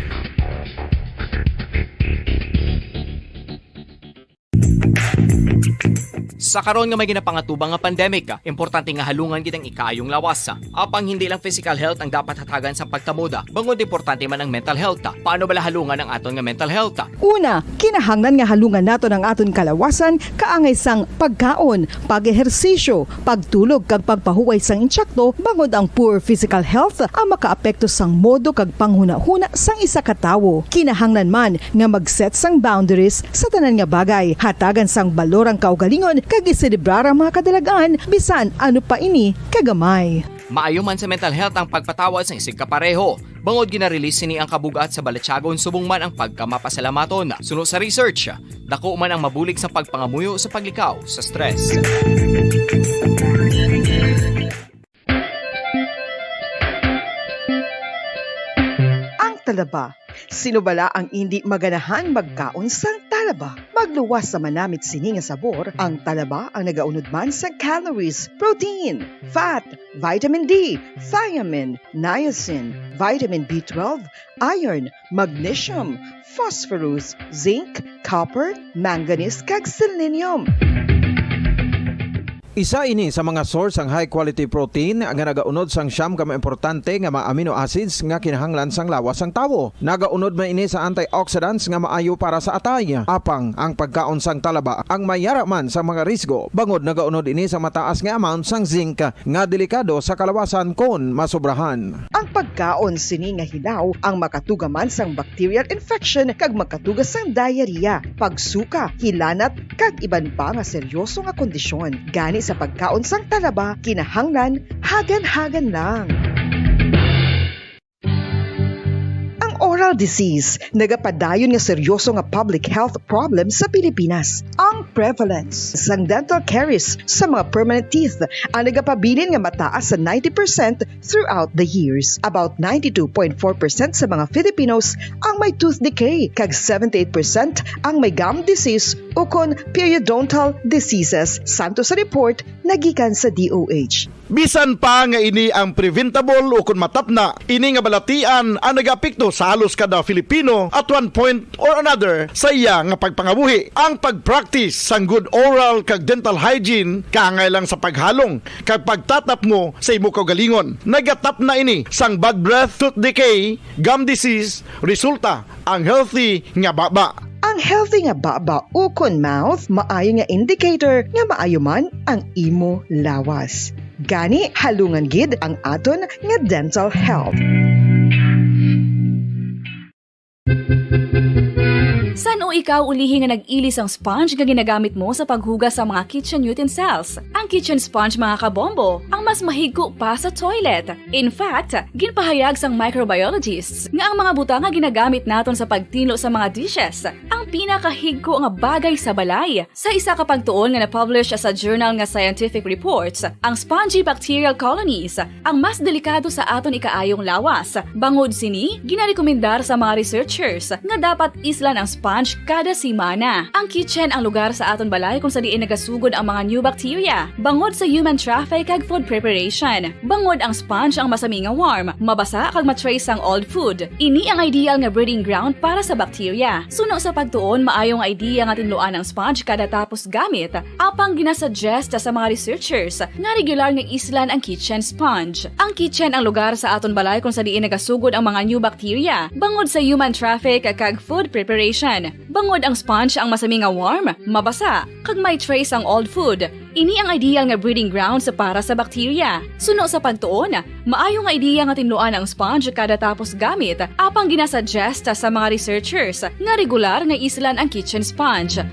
Sa karon nga may ginapangatubang nga pandemic, importante nga halungan gid ang ikaayong lawas. Apang hindi lang physical health ang dapat hatagan sa pagkamoda, bangod importante man ang mental health. Paano bala halungan ang aton nga mental health? Una, kinahanglan nga halungan naton ang aton kalawasan kaangay sang pagkaon, pag-ehersisyo, pagtulog kag pagpahuway sang insakto, bangod ang poor physical health ang makaapekto sang modo kag panghunahuna sang isa ka tawo. Kinahanglan man nga mag-set sang boundaries sa tanan nga bagay, hatagan sang balor ang kaugalingon kag iselebrar ang mga kadalag-an, bisan ano pa ini kagamay. Maayo man sa mental health ang pagpatawad sang isigkapareho, bangod gina-release sini ang kabug-at sa balatyagon subong man ang pagkamapasalamaton. Suno sa research, dako man ang mabulig sa pagpangamuyo sa paglikaw sa stress. Ang talaba. Sino bala ang indi maganahan magkaon sang talaba? Magluwas sa manamit sini nga sabor, ang talaba ang nagaunod man sa calories, protein, fat, vitamin D, thiamine, niacin, vitamin B twelve, iron, magnesium, phosphorus, zinc, copper, manganese, kag selenium. Isa ini sa mga source sang high quality protein nga nagaunod sang siyam ka mga importante nga mga amino acids nga kinahanglan sang lawas sang tawo. Nagaunod man ini sa antioxidants nga maayo para sa atay. Apang ang pagkaon sang talaba ang mayara man sa mga risgo, bangod nagaunod ini sa mataas nga amount sang zinc nga delikado sa kalawasan kon masobrahan. Ang pagkaon sini nga hilaw ang makatuga man sang bacterial infection kag makatuga sang diarrhea, pagsuka, hilanat, kag iban pa nga seryoso nga kondisyon. Gani sa pagkaon sang talaba, kinahanglan hagan-hagan lang. Ang oral disease nagapadayon nga seryoso nga public health problem sa Pilipinas. Ang prevalence sang dental caries sa mga permanent teeth ang nagapabilin nga mataas sa ninety percent throughout the years. About ninety-two point four percent sa mga Filipinos ang may tooth decay, kag seventy-eight percent ang may gum disease ukon periodontal diseases, santo sa report nga gikan sa D O H. Bisan pa nga ini ang preventable ukon matapna, ini nga balatian ang nagaapekto sa halos kada Filipino at one point or another sa iya nga pagpangabuhi. Ang pag-practice sang good oral kag dental hygiene kaangay lang sa paghalong kag pagtatapngo sa imo kaugalingon. Nagatapna ini sang bad breath, tooth decay, gum disease, resulta ang healthy nga baba. Ang healthy nga baba ukon mouth maayo nga indicator nga maayo man ang imo lawas. Gani, halungan gid ang aton nga dental health. San-o ikaw ulihi nga nag-ili sang sponge nga ginagamit mo sa paghugas sa mga kitchen utensils? Ang kitchen sponge, mga kabombo, ang mas mahigko pa sa toilet. In fact, ginpahayag sang microbiologists nga ang mga butang nga ginagamit naton sa pagtinlo sa mga dishes ang pinakahigko nga bagay sa balay. Sa isa ka pagtuon nga na-publish sa journal nga Scientific Reports, ang spongy bacterial colonies ang mas delikado sa aton ikaayong lawas. Bangod sini, ginarekomendar sa mga researchers nga dapat islan ang sponge Kada semana, ang kitchen ang lugar sa aton balay kung sa diin nagasugod ang mga new bacteria, bangod sa human traffic kag food preparation. Bangod ang sponge ang masami nga warm, mabasa kag ma-trace ang old food. Ini ang ideal nga breeding ground para sa bacteria. Suno sa pagtuon, maayo nga idea nga tinluan ang sponge kada tapos gamit, apang ginasuggest sa mga researchers nga regular nga islan ang kitchen sponge. Ang kitchen ang lugar sa aton balay kung sa diin nagasugod ang mga new bacteria, bangod sa human traffic kag food preparation. Bangod ang sponge ang masami nga warm, mabasa, kag may trace ang old food. Ini ang ideal nga breeding ground sa para sa bacteria. Suno sa pagtuon, maayo nga ideya nga tinluan ang sponge kada tapos gamit, apang ginasuggest sa mga researchers nga regular nga islan ang kitchen sponge.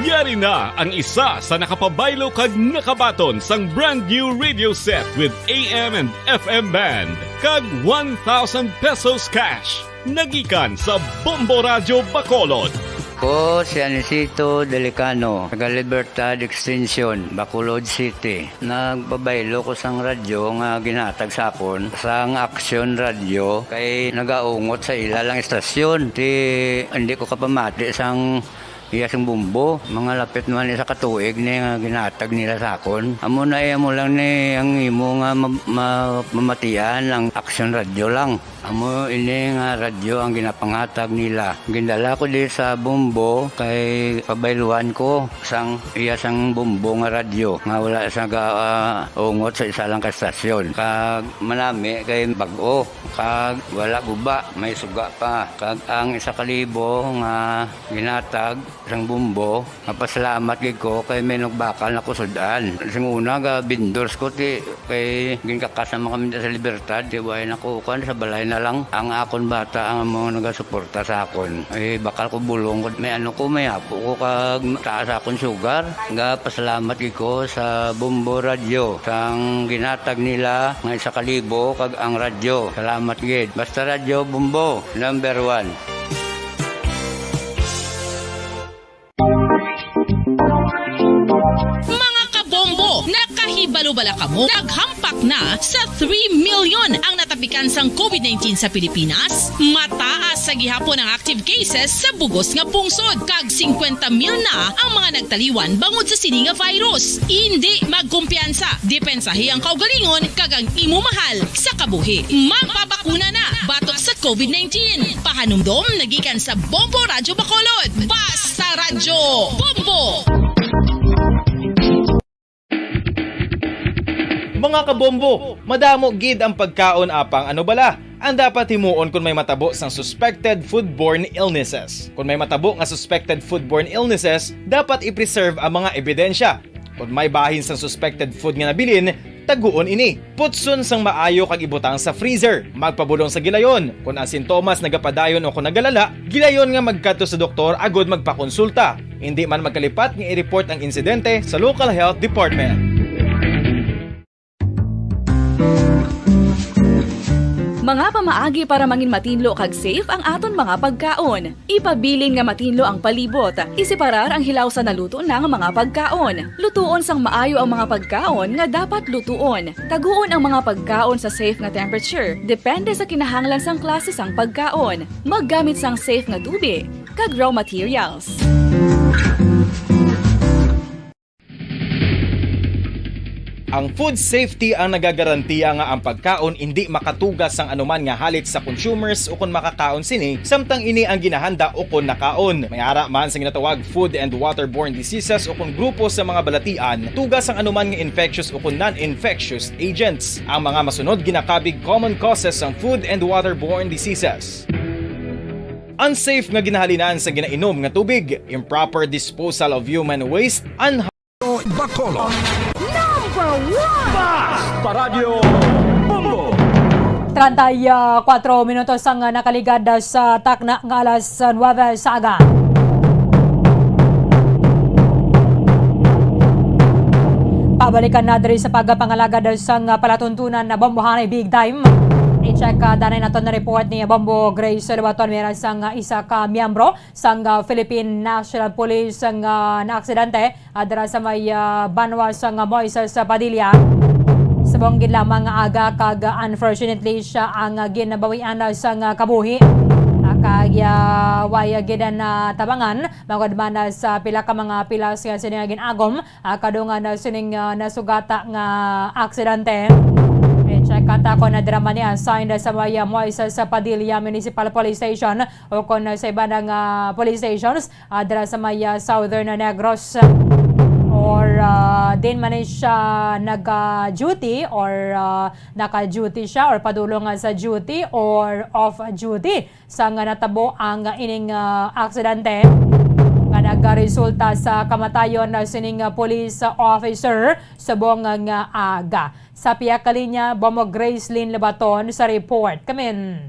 Yari na ang isa sa nakapabaylo kag nakabaton sang brand new radio set with A M and F M band kag one thousand pesos cash. Nagikan sa Bombo Radyo Bacolod. Ko si Anisito Delicano, taga Libertad Extension, Bacolod City. Nagpabaylo ko sang radyo nga ginhatag sa akon sang Action Radio kay nagaungot sa ila lang istasyon. Ti hindi ko kapamati sang iya sing bumbo. Mga lapit naman isa ka tuig ni nga ginhatag nila sa akon. Amo na iya mo lang ni ang imo nga ma- ma- mamatian ang Action Radio lang. Amo ini nga radyo ang ginapanghatag nila. Gindala ko di sa Bombo kay pabayluan ko sang iya sang Bombo nga radyo nga wala sa ga, ah, ungot sa isa lang ka stasyon. Kag manami kay bag-o kag wala guba, may suga pa. Kag ang isa ka libo nga ginatag sang Bombo, mapasalamat gid ko kay may nagbakal na ko sud-an. Sing una ga vendors ko ti kay ginkakas naman kami sa Libertad, ti way na ko kuan sa balay na lang. Ang akon bata ang amo nagasuporta sa akon. Ay bakal ko bulong ko may ano ko may apo ko kag taas akon sugar. Ga pasalamat gid ko sa Bombo Radyo sang ginatag nila nga isa ka libo kag ang radyo. Salamat gid. Basta Radyo Bombo, number one. Mga kabombo, nakahibalo bala kamo? Naghampak na sa three million ang natapikan sang COVID nineteen sa Pilipinas. Mataas sa gihapon ang active cases sa bugos nga pungsod, kag singkwenta mil na ang mga nagtaliwan bangod sa sini nga virus. Indi magkumpiyansa, depensahi ang kaugalingon kag ang imo mahal sa kabuhi. Magpabakuna na batok sa COVID nineteen. Pahanumdom nagikan sa Bombo Radyo Bacolod. Basta Radyo Bombo! Mga kabombo, madamo gid ang pagkaon apang ano bala ang dapat himuon kon may matabo sang suspected foodborne illnesses. Kon may matabo nga suspected foodborne illnesses, dapat i-preserve ang mga ebidensya. Kon may bahin sang suspected food nga nabilin, taguon ini. Putson sang maayo kag ibutang sa freezer. Magpabulong sa gilayon. Kon ang sintomas nagapadayon o kon nagalala, gilayon nga magkadto sa doktor agud magpakonsulta. Indi man magkalipat nga i-report ang insidente sa local health department. Mga pamaagi para mangin matinlo kag safe ang aton mga pagkaon. Ipabilin nga matinlo ang palibot. Iseparar ang hilaw sa naluto na nga mga pagkaon. Lutuon sang maayo ang mga pagkaon nga dapat lutuon. Taguon ang mga pagkaon sa safe nga temperature, depende sa kinahanglan sang klase sang pagkaon. Maggamit sang safe nga tubig kag raw materials. Ang food safety ang nagagarantiya nga ang pagkaon indi makatuga sang anuman nga halit sa consumers ukon makakaon sini, samtang ini ang ginahanda ukon nakaon. May ara man sa ginatawag food and waterborne diseases ukon grupo sa mga balatian, tuga sang anuman nga infectious ukon non-infectious agents. Ang mga masunod ginakabig common causes sang food and waterborne diseases. Unsafe nga ginahalinan sa ginainom nga tubig, improper disposal of human waste, unhygienic Bacolod. Number one! Basta Radyo Bombo! Treinta y cuatro minutos ang nakaligad sa takna nga alas nuebe sa aga. Pabalikan na diri sa pagpangalagad sang palatuntunan na Bombohanay Big Time. I-check, ah, danay naton na report ni Bombo Grace Lubaton, mera sang, ah, isa ka miyembro sang, ah, Philippine National Police nga naaksidente, ah, dira sa may, ah, banwa sang, ah, Moises Padilla. Subong gid lamang nga aga kag, ah, unfortunately siya ang, ah, ginabawian na sang, ah, kabuhi. Ah, kag, ah, way gid na tabangan, magod man, ah, sa pila ka mga pilas nga sini nga gin-agom, ah, kadungan na sining, ah, nasugata nga aksidente. I-check ata ko na drama niya, signed sa may, ah, Moises Padilla Municipal Police Station o kon sa iba nga police stations, ah, dira sa may, ah, Southern Negros, or, ah, din man ni siya nag-duty or, ah, naka-duty siya or padulong nga sa duty or off duty sa nga natabo ang ining, ah, aksidente nga nagresulta sa kamatayon na sining, ah, police officer subong nga aga. Sa pihak ka linya, Bombo Gracelyn Lobaton sa report. Kamin.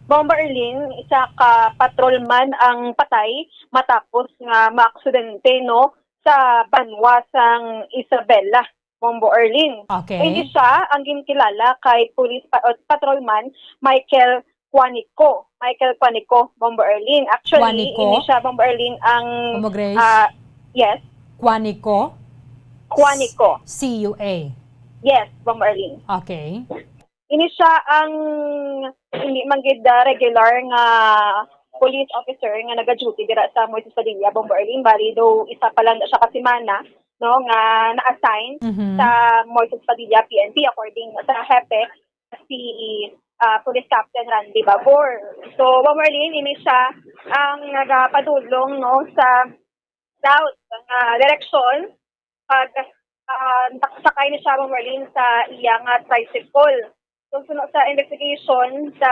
Bombo Erlin, isa ka patrolman ang patay matapos nga maaksidente, no, sa banwa sang Isabela, Bombo Erlin. Okay. Hindi siya ang ginkilala kay police pa-, uh, patrolman Michael Quanico. Michael Quanico, Bombo Erlin. Actually, Quanico? Hindi siya, Bombo Erlin, ang, Bombo Grace? Ah, yes. Quanico? Quanico. C U A. Yes, Bombo Erlin. Okay. Ini siya ang hindi man gid, ah, regular nga police officer nga naga-duty dira sa Moises Padilla, Bombo Erlin. Bali, do isa pa lang na siya ka semana, no, nga na-assign Mhm. sa Moises Padilla P N P, according sa hepe, si, ah, Police Captain Randy Babor. So, Bombo Erlin, ini siya ang nagapadulong, no, sa south nga direksyon pag, ah, nakasakay ni siya, Bombo Erlin, sa iya nga tricycle. So, suno sa investigation sa